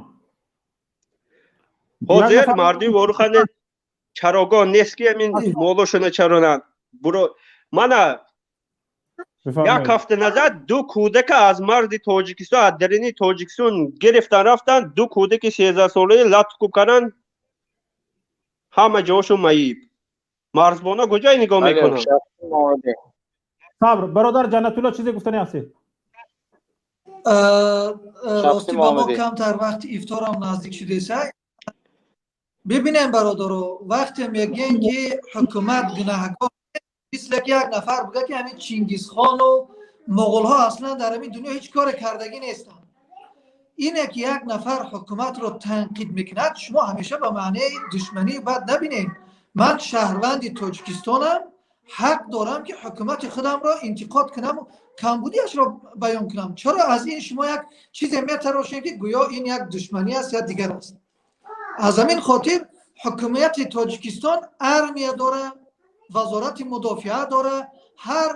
Ҳозир мардуми Воруханда чарогоҳ нест, ки ҳамин молошона чаронанд. Буро мана як ҳафта назад ду кӯдака аз марзи Тоҷикистон, аз дарини Тоҷикистон гирифтан, рафтанд. Ду кӯдаки 13-солаи латукуб карданд, ҳама ҷошон маиб. Марзбона куҷое нигоҳ мекунанд? Сабр, бародар Ҷаннатулло, чизе гуфтани ҳастед? Рости, ба мо камтар вақти ифторам наздик шудеса. Бибинем, бародаро, вақте мегӯем, ки ҳукумат гунаҳгор, мисле ки як нафар буга, ки ҳамин Чингизхону моғулҳо аслан дар ҳамин дунё ҳеҷ коре кардагӣ нестанд. Ине ки як нафар ҳукуматро танқид мекунад, шумо ҳамеша ба маънии душмании бад набинед. Ман шаҳрванди Тоҷикистонам, ҳақ дорам, ки ҳукумати худамро интиқод кунаму камбудиашро баён кунам. Чаро аз ин шумо як чизе метарошед, ки гӯё ин як душманӣ аст я дигар аст? Аз ҳамин хотир ҳукумати Тоҷикистон армия дора, вазорати мудофиа дора, ҳар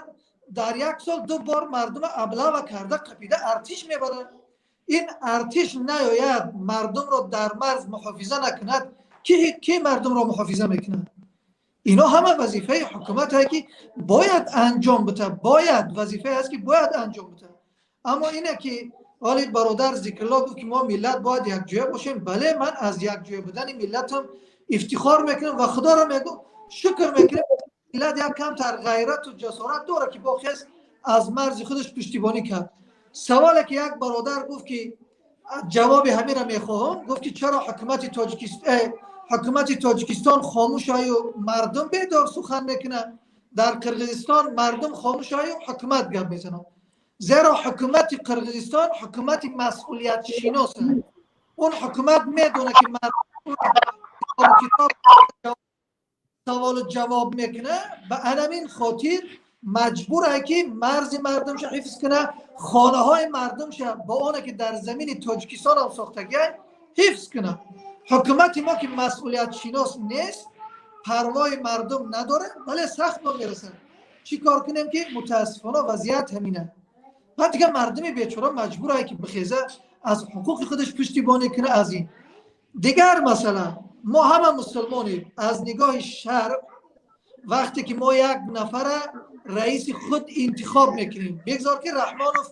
дар як сол ду бор мардума аблава карда, қапида артиш мебарад. Ин артиш наёяд, мардумро дар марз муҳофиза накунад, ки мардумро муҳофиза мекунад? Ино ҳама вазифаи ҳукумат ҳай ки бояд анҷом бита, бояд вазифае ҳаст ки бояд анҷом бита. Аммо ине ки вале бародар Зикрулло гуфт ки мо миллат бояд якҷоя бошем, бале, ман аз якҷоя будани миллатам ифтихор мекунам ва худоро мегӯм шукр мекунам, миллат як камтар ғайрату ҷасорат дорад ки бохез аз марзи худаш пуштибонӣ кард. Саволе ки як бародар гуфт ки ҷавоби ҳаминро мехоҳам, гуфт ки чаро ҳукумати Тоҷикистон хомӯш аю мардум бедор сухан мекунад, дар Қирғизистон мардум хомӯш аю ҳукумат гап мезанад. Зеро ҳукумати Қирғизистон ҳукумати масъулиятшинос аст. Он ҳукумат медонад ки мардум китоб саволу ҷавоб мекунад, ба анамин хотир маҷбур ай ки марзи мардумша ҳифз кунад, хонаҳои мардумша бо оне ки дар замини Тоҷикистон ҳам сохтагиай ҳифз кунад. Ҳукумати мо ки масъулиятшинос нест, парвои мардум надорад, вале сахт мо мерасад. Чӣ кор кунем ки мутаассифона вазъият ҳамин аст. Баъд дигар мардуми бечора маҷбур ай ки бихеза аз ҳуқуқи худаш пуштибонӣ кунад. Аз ин дигар масъала, мо ҳама мусулмонем. Аз нигоҳи шаръ вақте ки мо як нафара раиси худ интихоб мекунем, бигзор ки Раҳмонов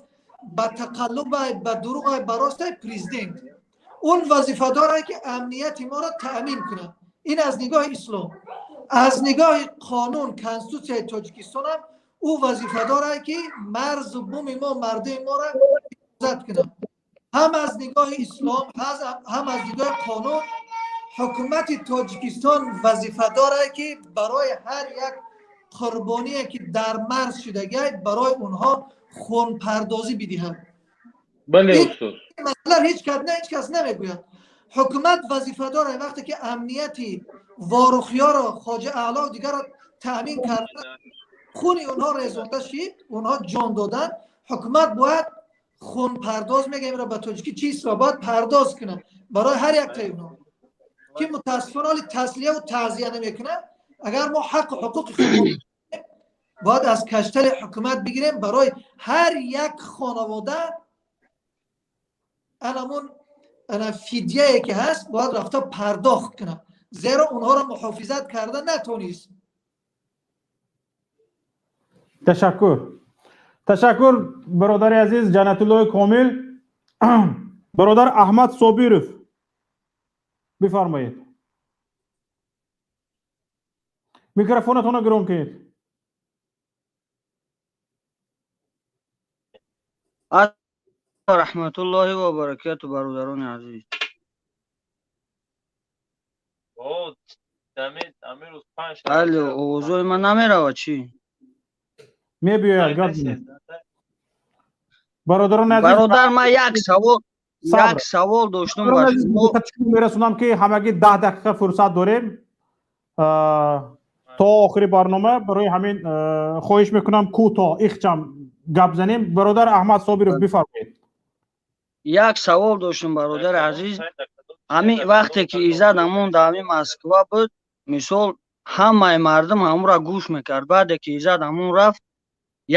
ба тақаллуб, ба дурӯғ, ба рост президент, он вазифа дорад ки амнияти моро таъмин кунад. Ин аз нигоҳи ислом. Аз нигоҳи қонун, конститутсияи Тоҷикистон ҳам ӯ вазифа дорад ки марзу буми мо, мардуми моро ҳифозат кунад. Ҳам аз нигоҳи ислом, ҳам аз нигоҳи қонун ҳукумати Тоҷикистон вазифа дорад ки барои ҳар як қурбоние ки дар марз шудагиай барои онҳо хунпардозӣ бидиҳад. Бале устод. Масъала ҳеҷ кас намегӯяд. Ҳукумат вазифа дорад вақте ки амнияти Ворухиёро, Хоҷа Аъло дигарро таъмин карда, хуни онҳо резонда шид, онҳо ҷон доданд, ҳукумат бояд хунпардоз, мегӯям инро ба тоҷикӣ чист, ва бояд пардоз кунад барои ҳар як таи онҳо ки мутаассифона ҳоли таслияву таъзия намекунад. Агар мо ҳаққу ҳуқуқи худ бояд аз каштали ҳукумат бигирем барои ҳар як хонавода, анамун ана фидияе ки ҳаст бояд рафта пардохт кунад, зеро онҳоро муҳофизат карда натонист. Ташаккур, ташаккур бародари азиз Ҷаннатуллои Комил. Бародар Аҳмад Собиров, бифармоед, микрофонатонро гирон кунед. Раҳматуллоҳи ва баракату, бародарони азиз. Алло, овозои ман намеравад чӣ? Мебиёяд, гап занед. Бародарони азиз, бародар, ман як савол доштам ба шумо. Мерасонам ки ҳамагӣ 10 дақиқа фурсат дорем то охири барнома. Барои ҳамин хоҳиш мекунам кӯтоҳ ихчам гап занем. Бародар Аҳмад Собиров, бифармоед. Як савол доштам бародари азиз. Ҳамин вақте ки Иззат ҳамон дар ҳамин Москва буд, мисол ҳамаи мардум ҳамонро гӯш мекард. Баъде ки Иззат ҳамон рафт,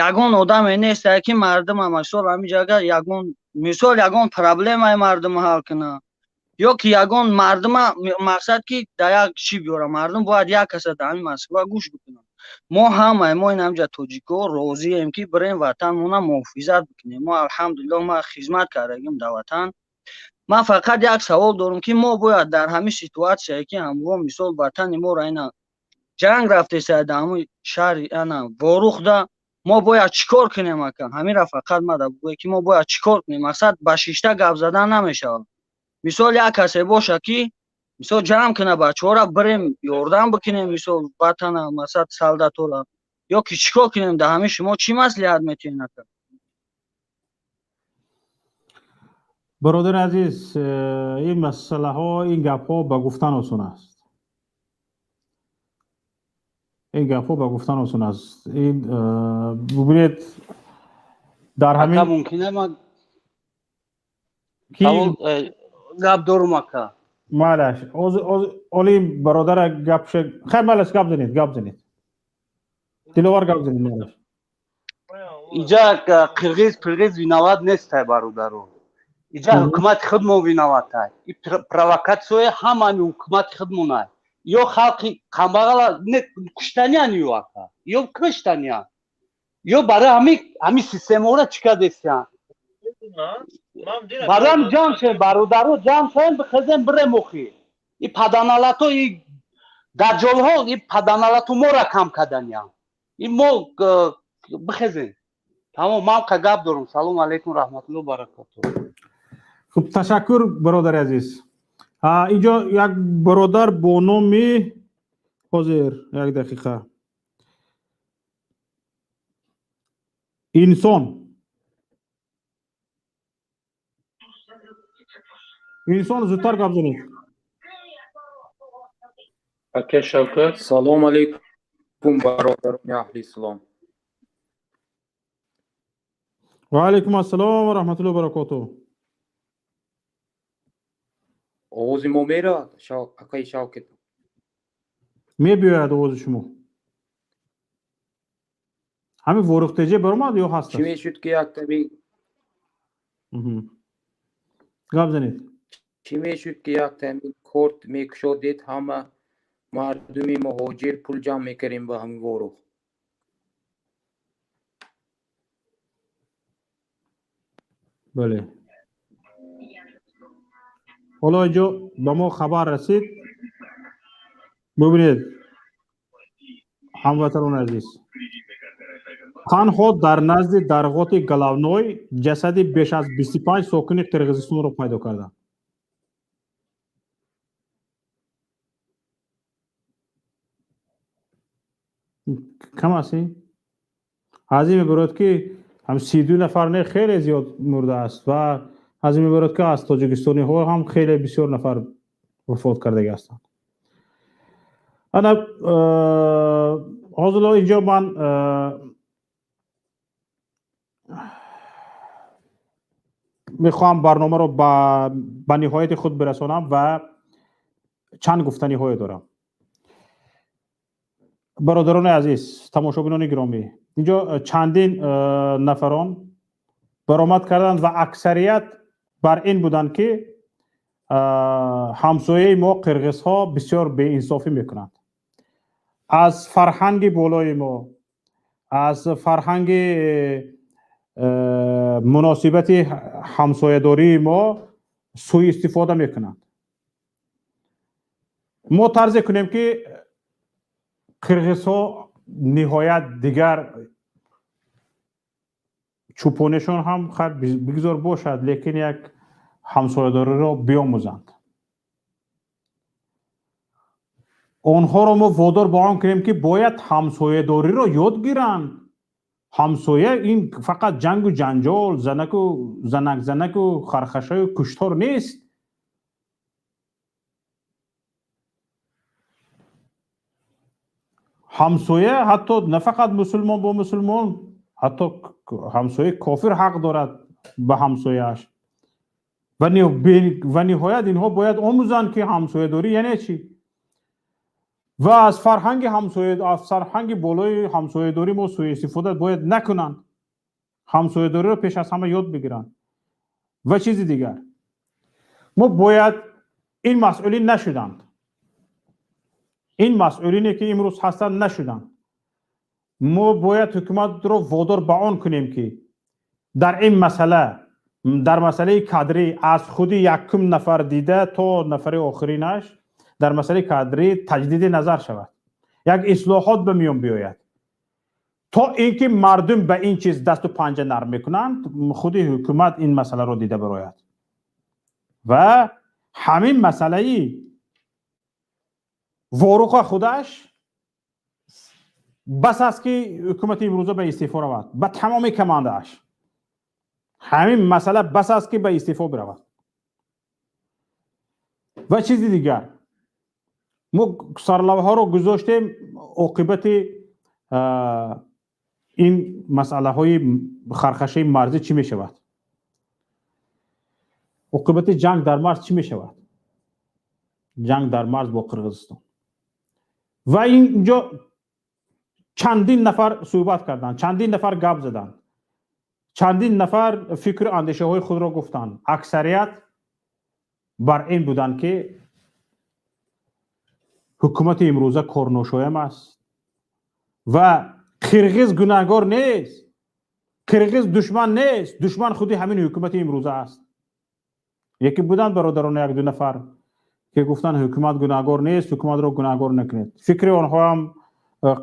ягон одаме нест ки мардум мисол ҳамин ҷага ягон мисол ягон проблемаи мардум ҳал кунад, ё ки ягон мардума мақсад ки дар як чӣ биёра. Мардум бояд як каса дар ҳамин Москва гӯш бикунад. Мо ҳамаи мо ин ҳамҷа тоҷико розием ки бирем ватанмона муҳофизат бикунем. Мо алҳамдулиллоҳ ма хизмат кардагим дар ватан. Ман фақат як савол дорам ки мо бояд дар ҳамин ситуатсияе ки ҳамво мисол ватани моро ина ҷанг рафтеса дар ҳамин шаҳри ана Ворухда, мо бояд чӣ кор кунем ака? Ҳаминра фақат мада бигӯед ки мо бояд чӣ кор кунем. Мақсад ба шишта гап задан намешавад. Мисол як касе боша ки мисол ҷамъ кунад бачаҳоро, бирем ёрдам бикунем мисол ватана, мақсад солдатора, ё ки чӣ кор кунем? Дар ҳамин шумо чӣ маслиҳат метиҳед ака? Бародари азиз, ин масъалаҳо, ин гапҳо ба гуфтан осон аст. Ин гапҳо ба гуфтан осон аст. Ин бубинед дар ҳамин мумкин ман гап дорум ака. Малаш, оли бародара гап хай, малаш гап занед, гап занед. Диловар гап занед, малаш. Иҷа қирғиз пирғиз виноват нестай бародаро. Иҷа ҳукумати худмон виноватай. И провокатсияи ҳамаи ҳукумати худмонай. Ё халқи камбағала не куштаниян, ё ака, ё куштаниян, ё барои ҳами системаро чӣ кардесиян? Барои ҳам ҷамъ шавем, бародаро, ҷамъ шавем, бихезем, бирем. Охи, и паданалато, и даҷолҳо, и паданалату моро кам карданиян. И мо бихезем. Тамом, ман ка гап дорам. Салому алайкум, раҳматулло баракату. Хуб, ташаккур, бародари азиз. Инҷо як бародар бо номи, ҳозир, як дақиқа, Инсон, Инсон, зудтар гап занед. Ака Шавкат. Салому алейкум, бародарони аҳли ислом. Ва алайкум ассалом ва раҳматуллоҳи ва баракотуҳ. Овози мо меравад, акаи Шавкат? Мебиёяд овози шумо. Ҳамин Ворух ТЖ баромад ё ҳаст? Чӣ мешуд, ки яктами Гап занед. Чӣ мешуд, ки яктами корт мекушодед, ҳама мардуми муҳоҷир пул ҷамъ мекардем ба ҳамин Ворух? Бале, ҳоло инҷо ба мо хабар расид. Бубинед, ҳамватанони азиз, танҳо дар назди дарғоти Головной ҷасади беш аз 25 сокини Қирғизистонро пайдо карданд. Кам аст ин? Аз ин мебарояд, ки ҳам 32 нафар не, хеле зиёд мурдааст, ва аз ин мебарояд, ки аз тоҷикистониҳо ҳам хеле бисёр нафар вафот кардаги ҳастанд. Ана ҳозир инҷо ман мехоҳам барномаро ба ниҳояти худ бирасонам ва чанд гуфтаниҳое дорам. Бародарони азиз, тамошобинони гиромӣ, инҷо чандин нафарон баромад карданд ва аксарият бар ин буданд, ки ҳамсояи мо қирғизҳо бисёр беинсофӣ мекунанд. Аз фарҳанги болои мо, аз фарҳанги муносибати ҳамсоядории мо сӯистифода мекунанд. Мо тарзе кунем, ки қирғизҳо ниҳоят дигар чӯпонешон ҳам хайр бигзор бошад, лекин як ҳамсоядориро биомӯзанд. Онҳоро мо водор ба он кунем, ки бояд ҳамсоядориро ёд гиранд. Ҳамсоя ин фақат ҷангу ҷанҷол, занаку занак, занаку хархашаю куштор нест. Ҳамсоя ҳатто на фақат мусулмон бо мусулмон, ҳатто ҳамсояи кофир ҳақ дорад ба ҳамсояаш. Ва ниҳоят инҳо бояд омӯзанд, ки ҳамсоядорӣ яъне чӣ, ва аз фарҳанги ҳамсоя, аз фарҳанги болои ҳамсоядорӣ мо сӯистифода бояд накунанд, ҳамсоядориро пеш аз ҳама ёд бигиранд. Ва чизи дигар, мо бояд ин масъулин нашуданд, ин масъулине, ки имрӯз ҳастанд, нашуданд. Мо бояд ҳукуматро водор ба он кунем, ки дар ин масъала, дар масъалаи кадрӣ, аз худи якум нафар дида то нафари охиринаш, дар масъалаи кадрӣ таҷдиди назар шавад, як ислоҳот ба миён биёяд, то ин ки мардум ба ин чиз дасту панҷа нарм мекунанд. Худи ҳукумат ин масъаларо дида барояд ва ҳамин масъалаи Воруха худаш бас аст, ки ҳукумати имрӯза ба истеъфо равад ба тамоми командааш. Ҳамин масъала бас аст, ки ба истеъфо биравад. Ва чизи дигар, мо сарлавҳаро гузоштем оқибати ин масъалаҳои хархашаи марзӣ чӣ мешавад, оқибати ҷанг дар марз чӣ мешавад, ҷанг дар марз бо Қирғизистон. Ва инҷо чандин нафар суҳбат карданд, чандин нафар гап заданд, чандин нафар фикру андешаҳои худро гуфтанд. Аксарият бар ин буданд, ки Ҳукумати имрӯза корношоям аст ва қирғиз гунаҳгор нест, қирғиз душман нест, душман худи ҳамин ҳукумати имрӯза аст. Яке буданд бародарон, як ду нафар, ки гуфтанд ҳукумат гунаҳгор нест, ҳукуматро гунаҳгор накунед. Фикри онҳо ҳам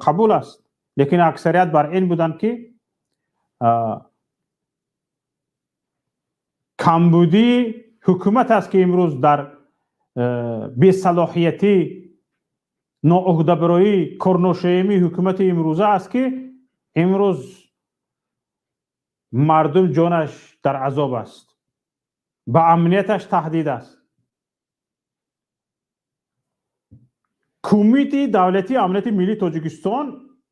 қабул аст, лекин аксарият бар ин буданд, ки камбудии ҳукумат аст, ки имрӯз дар бесалоҳиятӣ, ноуҳдабароӣ, корношоямии ҳукумати имрӯза аст, ки имрӯз мардум ҷонаш дар азоб аст, ба амнияташ таҳдид аст. Кумитаи давлатии амнияти миллии Тоҷикистон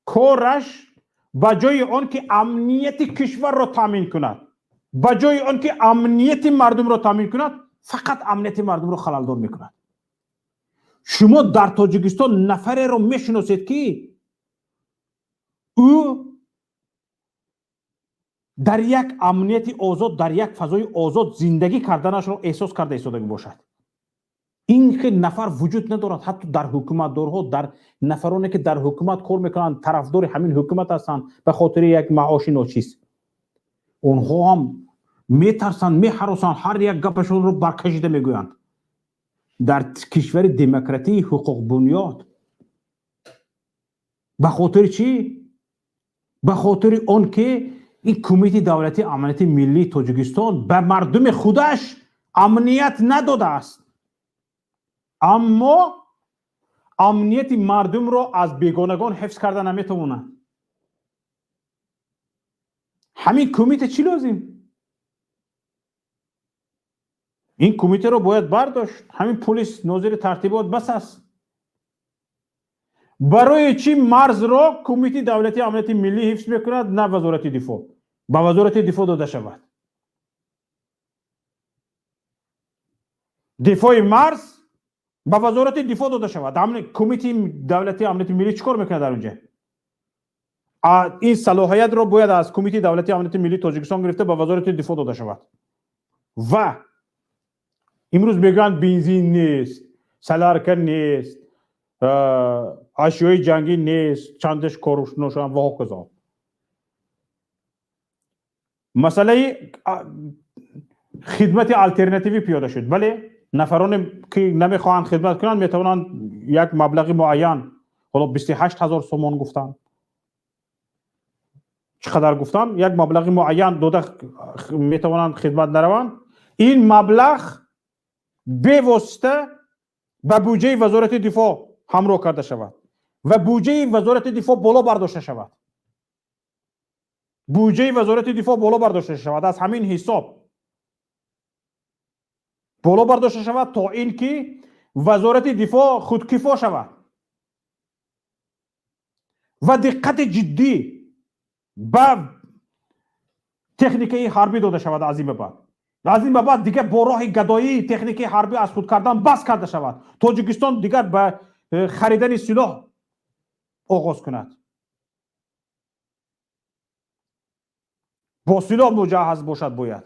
кораш ба ҷои он ки амнияти кишварро таъмин кунад, ба ҷои он ки амнияти мардумро таъмин кунад, фақат амнияти мардумро халалдор мекунад. Шумо дар Тоҷикистон нафареро мешиносед, ки ӯ дар як амнияти озод, дар як фазои озод зиндагӣ карданашро эҳсос карда истодагӣ бошад? Ин хел нафар вуҷуд надорад. Ҳатто дар ҳукуматдорҳо, дар нафароне ки дар ҳукумат кор мекунанд, тарафдори ҳамин ҳукумат ҳастанд, ба хотири як маоши ночиз онҳо ҳам метарсанд, меҳаросанд, ҳар як гапашонро баркашида мегӯянд. Дар кишвари демократии ҳуқуқбунёд ба хотири чӣ? Ба хотири он ки ин Кумитаи давлатии амнияти миллии Тоҷикистон ба мардуми худаш амният надодааст, аммо амнияти мардумро аз бегонагон ҳифз карда наметавонад. Ҳамин кумита чӣ лозим? Ин кумитаро бояд бардошт. Ҳамин полис, нозири тартибот бас аст. Барои чӣ марзро Кумитаи давлатии амнияти миллӣ ҳифз мекунад, на Вазорати дифоъ? Ба Вазорати дифоъ дода шавад. Дифои марз ба Вазорати дифоъ дода шавад. Кумитаи давлатии амнияти миллӣ чӣ кор мекунад дар онҷа? Ин салоҳиятро бояд аз Кумитаи давлатии амнияти миллии Тоҷикистон гирифта ба Вазорати дифоъ дода шавад. Ва имрӯз мегӯянд бензин нест, солярка нест, ашёи ҷангӣ нест, чандеш корушношам ва ҳоказо. Масъалаи хидмати алтернативӣ пиёда шуд. Бале, нафароне ки намехоҳанд хидмат кунанд, метавонанд як маблағи муайян, ҳоло 28 000 сомон гуфтанд, чӣ қадар гуфтанд, як маблағи муайян дода метавонанд хидмат нараванд. Ин маблағ бевосита ба буҷаи Вазорати дифоъ ҳамроҳ карда шавад ва буҷаи Вазорати дифоъ боло бардошта шавад. Буҷаи Вазорати дифоъ боло бардошта шавад, аз ҳамин ҳисоб боло бардошта шавад, то ин ки Вазорати дифоъ худкифо шавад ва диққати ҷиддӣ ба техникаи ҳарбӣ дода шавад. Аз ин ба баъд, аз ин ба баъд дигар бо роҳи гадоии техникаи ҳарбӣ аз худ кардан бас карда шавад. Тоҷикистон дигар ба харидани силоҳ оғоз кунад, бо силоҳ муҷаҳҳаз бошад бояд.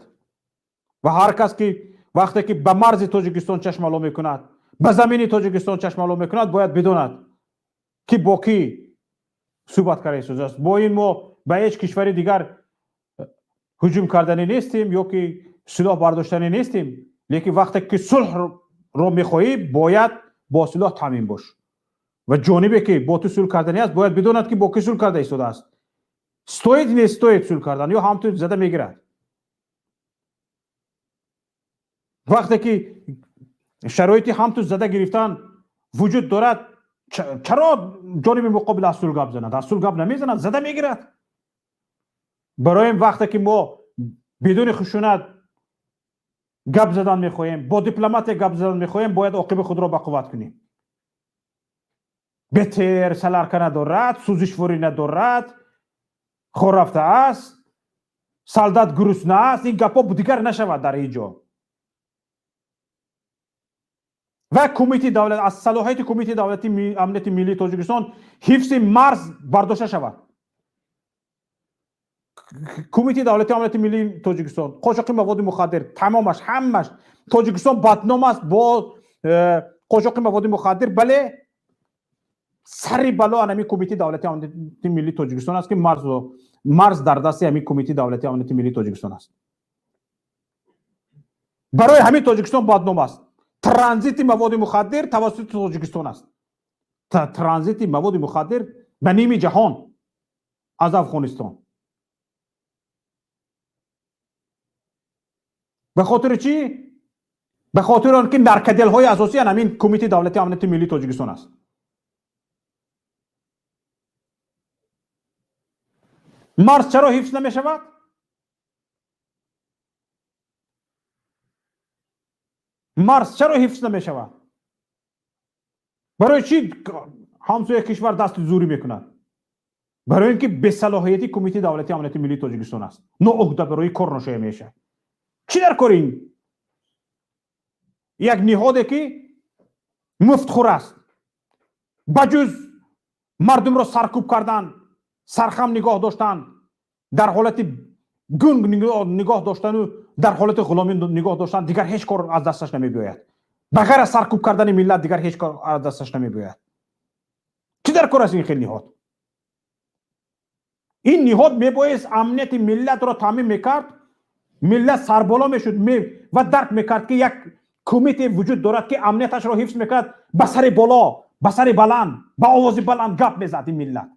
Ва ҳар кас ки вақте ки ба марзи Тоҷикистон чашмало мекунад, ба замини Тоҷикистон чашмало мекунад, бояд бидонад, ки бо кӣ суҳбат карда истодааст. Бо ин мо ба ҳеҷ кишвари дигар ҳуҷум карданӣ нестем ё ки силоҳ бардоштанӣ нестем, лекин вақте ки сулҳро мехоҳӣ, бояд бо силоҳ таъмин бош. Ва ҷонибе ки бо ту сулҳ карданӣ аст, бояд бидонад, ки бо кӣ сулҳ карда истодааст. Стоит, не стоит сулҳ кардан, ё ҳам ту зада мегирад. Вақте ки шароити ҳам ту зада гирифтан вуҷуд дорад, чаро ҷониби муқобил аз сулҳ гап занад? Аз сулҳ гап намезанад, зада мегирад. Барои ин вақте ки мо бидуни хушунат гап задан мехоҳем, бо дипломатия гап задан мехоҳем, бояд оқиби худро ба қувват кунем. Бетер солярка надорад, сӯзишворӣ надорад, хор рафтааст, солдат гурусна аст, ин гапҳо дигар нашавад дар ҳеҷ ҷо. Ва кумитаи давлат, аз салоҳияти Кумитаи давлатии амнияти миллии Тоҷикистон ҳифзи марз бардошта шавад. Кумитаи давлатии амнияти миллии Тоҷикистон қочоқи маводи мухаддир тамомаш, ҳамаш Тоҷикистон бадном аст бо қочоқи маводи мухаддир. Бале, Сари бало ҳамин Кумитаи давлатии амнияти миллии Тоҷикистон аст, ки марз дар дасти ҳамин Кумитаи давлатии амнияти миллии Тоҷикистон аст. Барои ҳамин Тоҷикистон бадном аст. Транзити маводи мухаддир тавассути Тоҷикистон аст. Транзити маводи мухаддир ба ними ҷаҳон аз Афғонистон. Ба хотири чӣ? Ба хотири он ки наркоделҳои асосӣ ҳамин Кумитаи давлатии амнияти миллии Тоҷикистон аст. Марз чаро ҳифз намешавад? Марз чаро ҳифз намешавад? Барои чӣ ҳамсоя кишвар дасти зӯрӣ мекунад? Барои ин ки бесалоҳияти Кумитаи давлатии амнияти миллии Тоҷикистон аст. Ноуҳда барои кор ношоя мешавад. Чӣ дар кори ин? Як ниҳоде ки муфтхӯр аст, ба ҷуз мардумро саркӯб кардан, сархам нигоҳ доштан, дар ҳолати гунг нигоҳ доштану дар ҳолати ғуломӣ нигоҳ доштан дигар ҳеҷ кор аз дасташ намебиёяд. Ба ғайр аз саркӯб кардани миллат дигар ҳеҷ кор аз дасташ намебиёяд. Чӣ дар кор аст ин хел ниҳод? Ин ниҳод мебоист амнияти миллатро таъмин мекард, миллат сарболо мешуд ва дарк мекард, ки як кумите вуҷуд дорад, ки амнияташро ҳифз мекард, ба сари боло, ба сари баланд, ба овози баланд гап мезад ин миллат.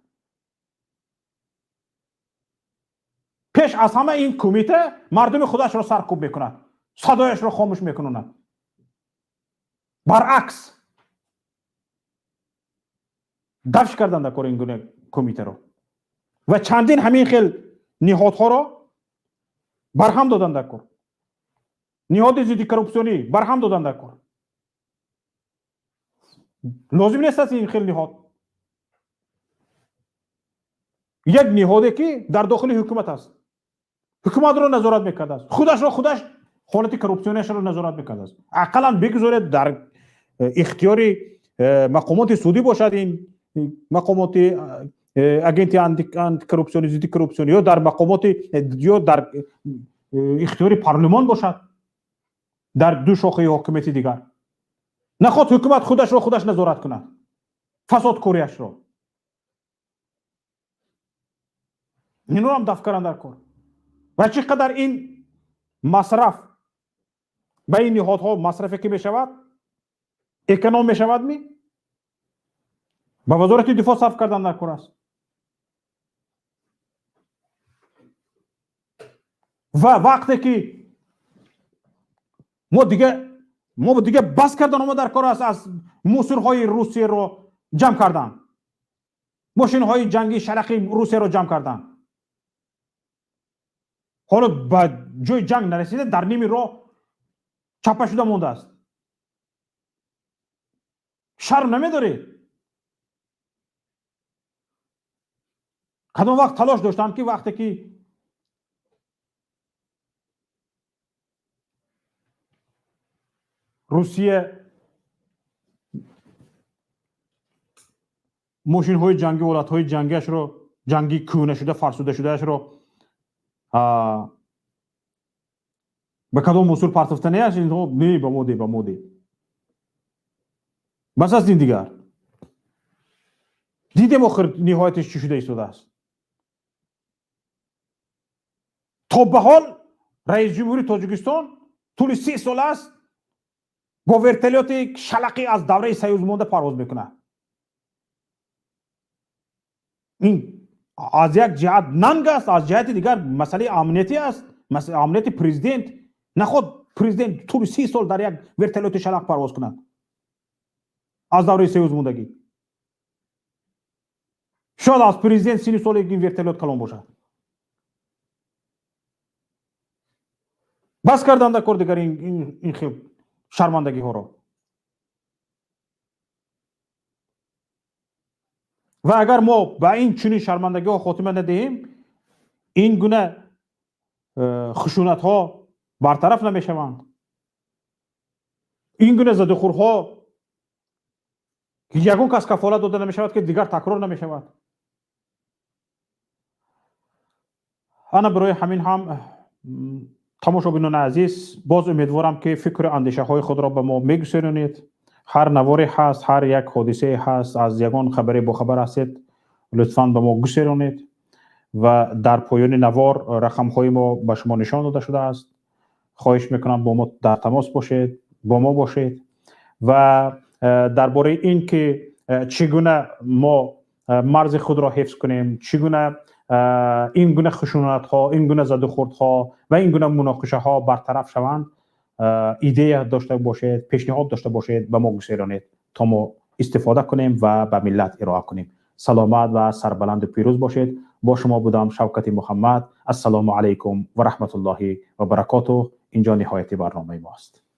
Пеш аз ҳама ин кумита мардуми худашро саркӯб мекунад, садояшро хомӯш мекунад. Баръакс дафш кардан дар кори ин гуна кумитаро ва чандин ҳамин хел ниҳодҳоро барҳам додан дар кор. Ниҳоди зидди коррупсионӣ барҳам додан дар кор. Лозим нест аст ин хел ниҳод. Як ниҳоде ки дар дохили ҳукумат аст, ҳукуматро назорат мекардааст, худашро худаш ҳолати коррупсионияшро назорат мекардааст. Ақаллан бигузоред дар ихтиёри мақомоти судӣ бошад, ин мақомоти агенти антикоррупсионӣ, зидди коррупсионӣ, ё дар мақомоти, ё дар ихтиёри парлумон бошад, дар ду шохаи ҳокимияти дигар. Наход ҳукумат худашро худаш назорат кунад, фасодкориашро. Инро ҳам дафт кардан дар кор. Ва чӣ қадар ин масраф ба ин ниҳодҳо масрафе ки мешавад, эконом мешавад ми? Ба Вазорати дифоъ сарф кардан дар кор аст. Ва вақте ки мо дига бас кардан ома дар кор аст аз мусирҳои Русияро ҷамъ кардан, мошинҳои ҷангии шарақи Русияро ҷамъ кардан. Ҳоло ба ҷои ҷанг нарасида дар ними роҳ чапа шуда мондааст. Шарм намедоред? Кадом вақт талош доштам ки вақте ки Русия мошинҳои ҷангӣ, олатҳои ҷангиашро, ҷангӣ кӯҳна шуда, фарсуда шудаашро ба кадом мусур партофтанияш, инҳо не, ба мо де, ба мо де. Бас аст ин дигар. Дидем охир ниҳоятиш чӣ шуда истодааст. То ба ҳол раис ҷумҳури Тоҷикистон тӯли 30 сол аст бо вертолёти шалақӣ аз давраи Союз монда парвоз мекунад. Ин аз як ҷиҳат нанг аст, аз ҷиҳати дигар масъалаи амниятӣ аст, амнияти президент. Наход президент тӯли 30 сол дар як вертолёти шалақ парвоз кунад аз давраи Союз мондагӣ. Шояд аз президент сини соли ин вертолёт калон бошад. Бас кардан дар кор дигар ин хел шармандагиҳоро. Ва агар мо ба ин чунин шармандагиҳо хотима надиҳем, ин гуна хушунатҳо бартараф намешаванд, ин гуна задухӯрҳо ягон кас кафолат дода намешавад, ки дигар такрор намешавад. Ана барои ҳамин ҳам тамошобинони азиз, боз умедворам ки фикру андешаҳои худро ба мо мегуселонед. Ҳар наворе ҳаст, ҳар як ҳодисае ҳаст, аз ягон хабаре бохабар ҳастед, лутфан ба мо гусеронед ва дар поёни навор рақамҳои мо ба шумо нишон дода шудааст. Хоҳиш мекунам, бо мо дар тамос бошед, бо мо бошед ва дар бораи ин ки чӣ гуна мо марзи худро ҳифз кунем, чӣ гуна ин гуна хушунатҳо, ин гуна задухӯрдҳо ва ин гуна муноқишаҳо бартараф шаванд, идея дошта бошед, пешниҳод дошта бошед, ба мо гусеронед, то мо истифода кунем ва ба миллат ироа кунем. Саломат ва сарбаланду пирӯз бошед. Бо шумо будам Шавкати Муҳаммад. Ассалому алайкум ва раҳматуллоҳи ва баракотуҳ. Инҷо ниҳояти барномаи мост.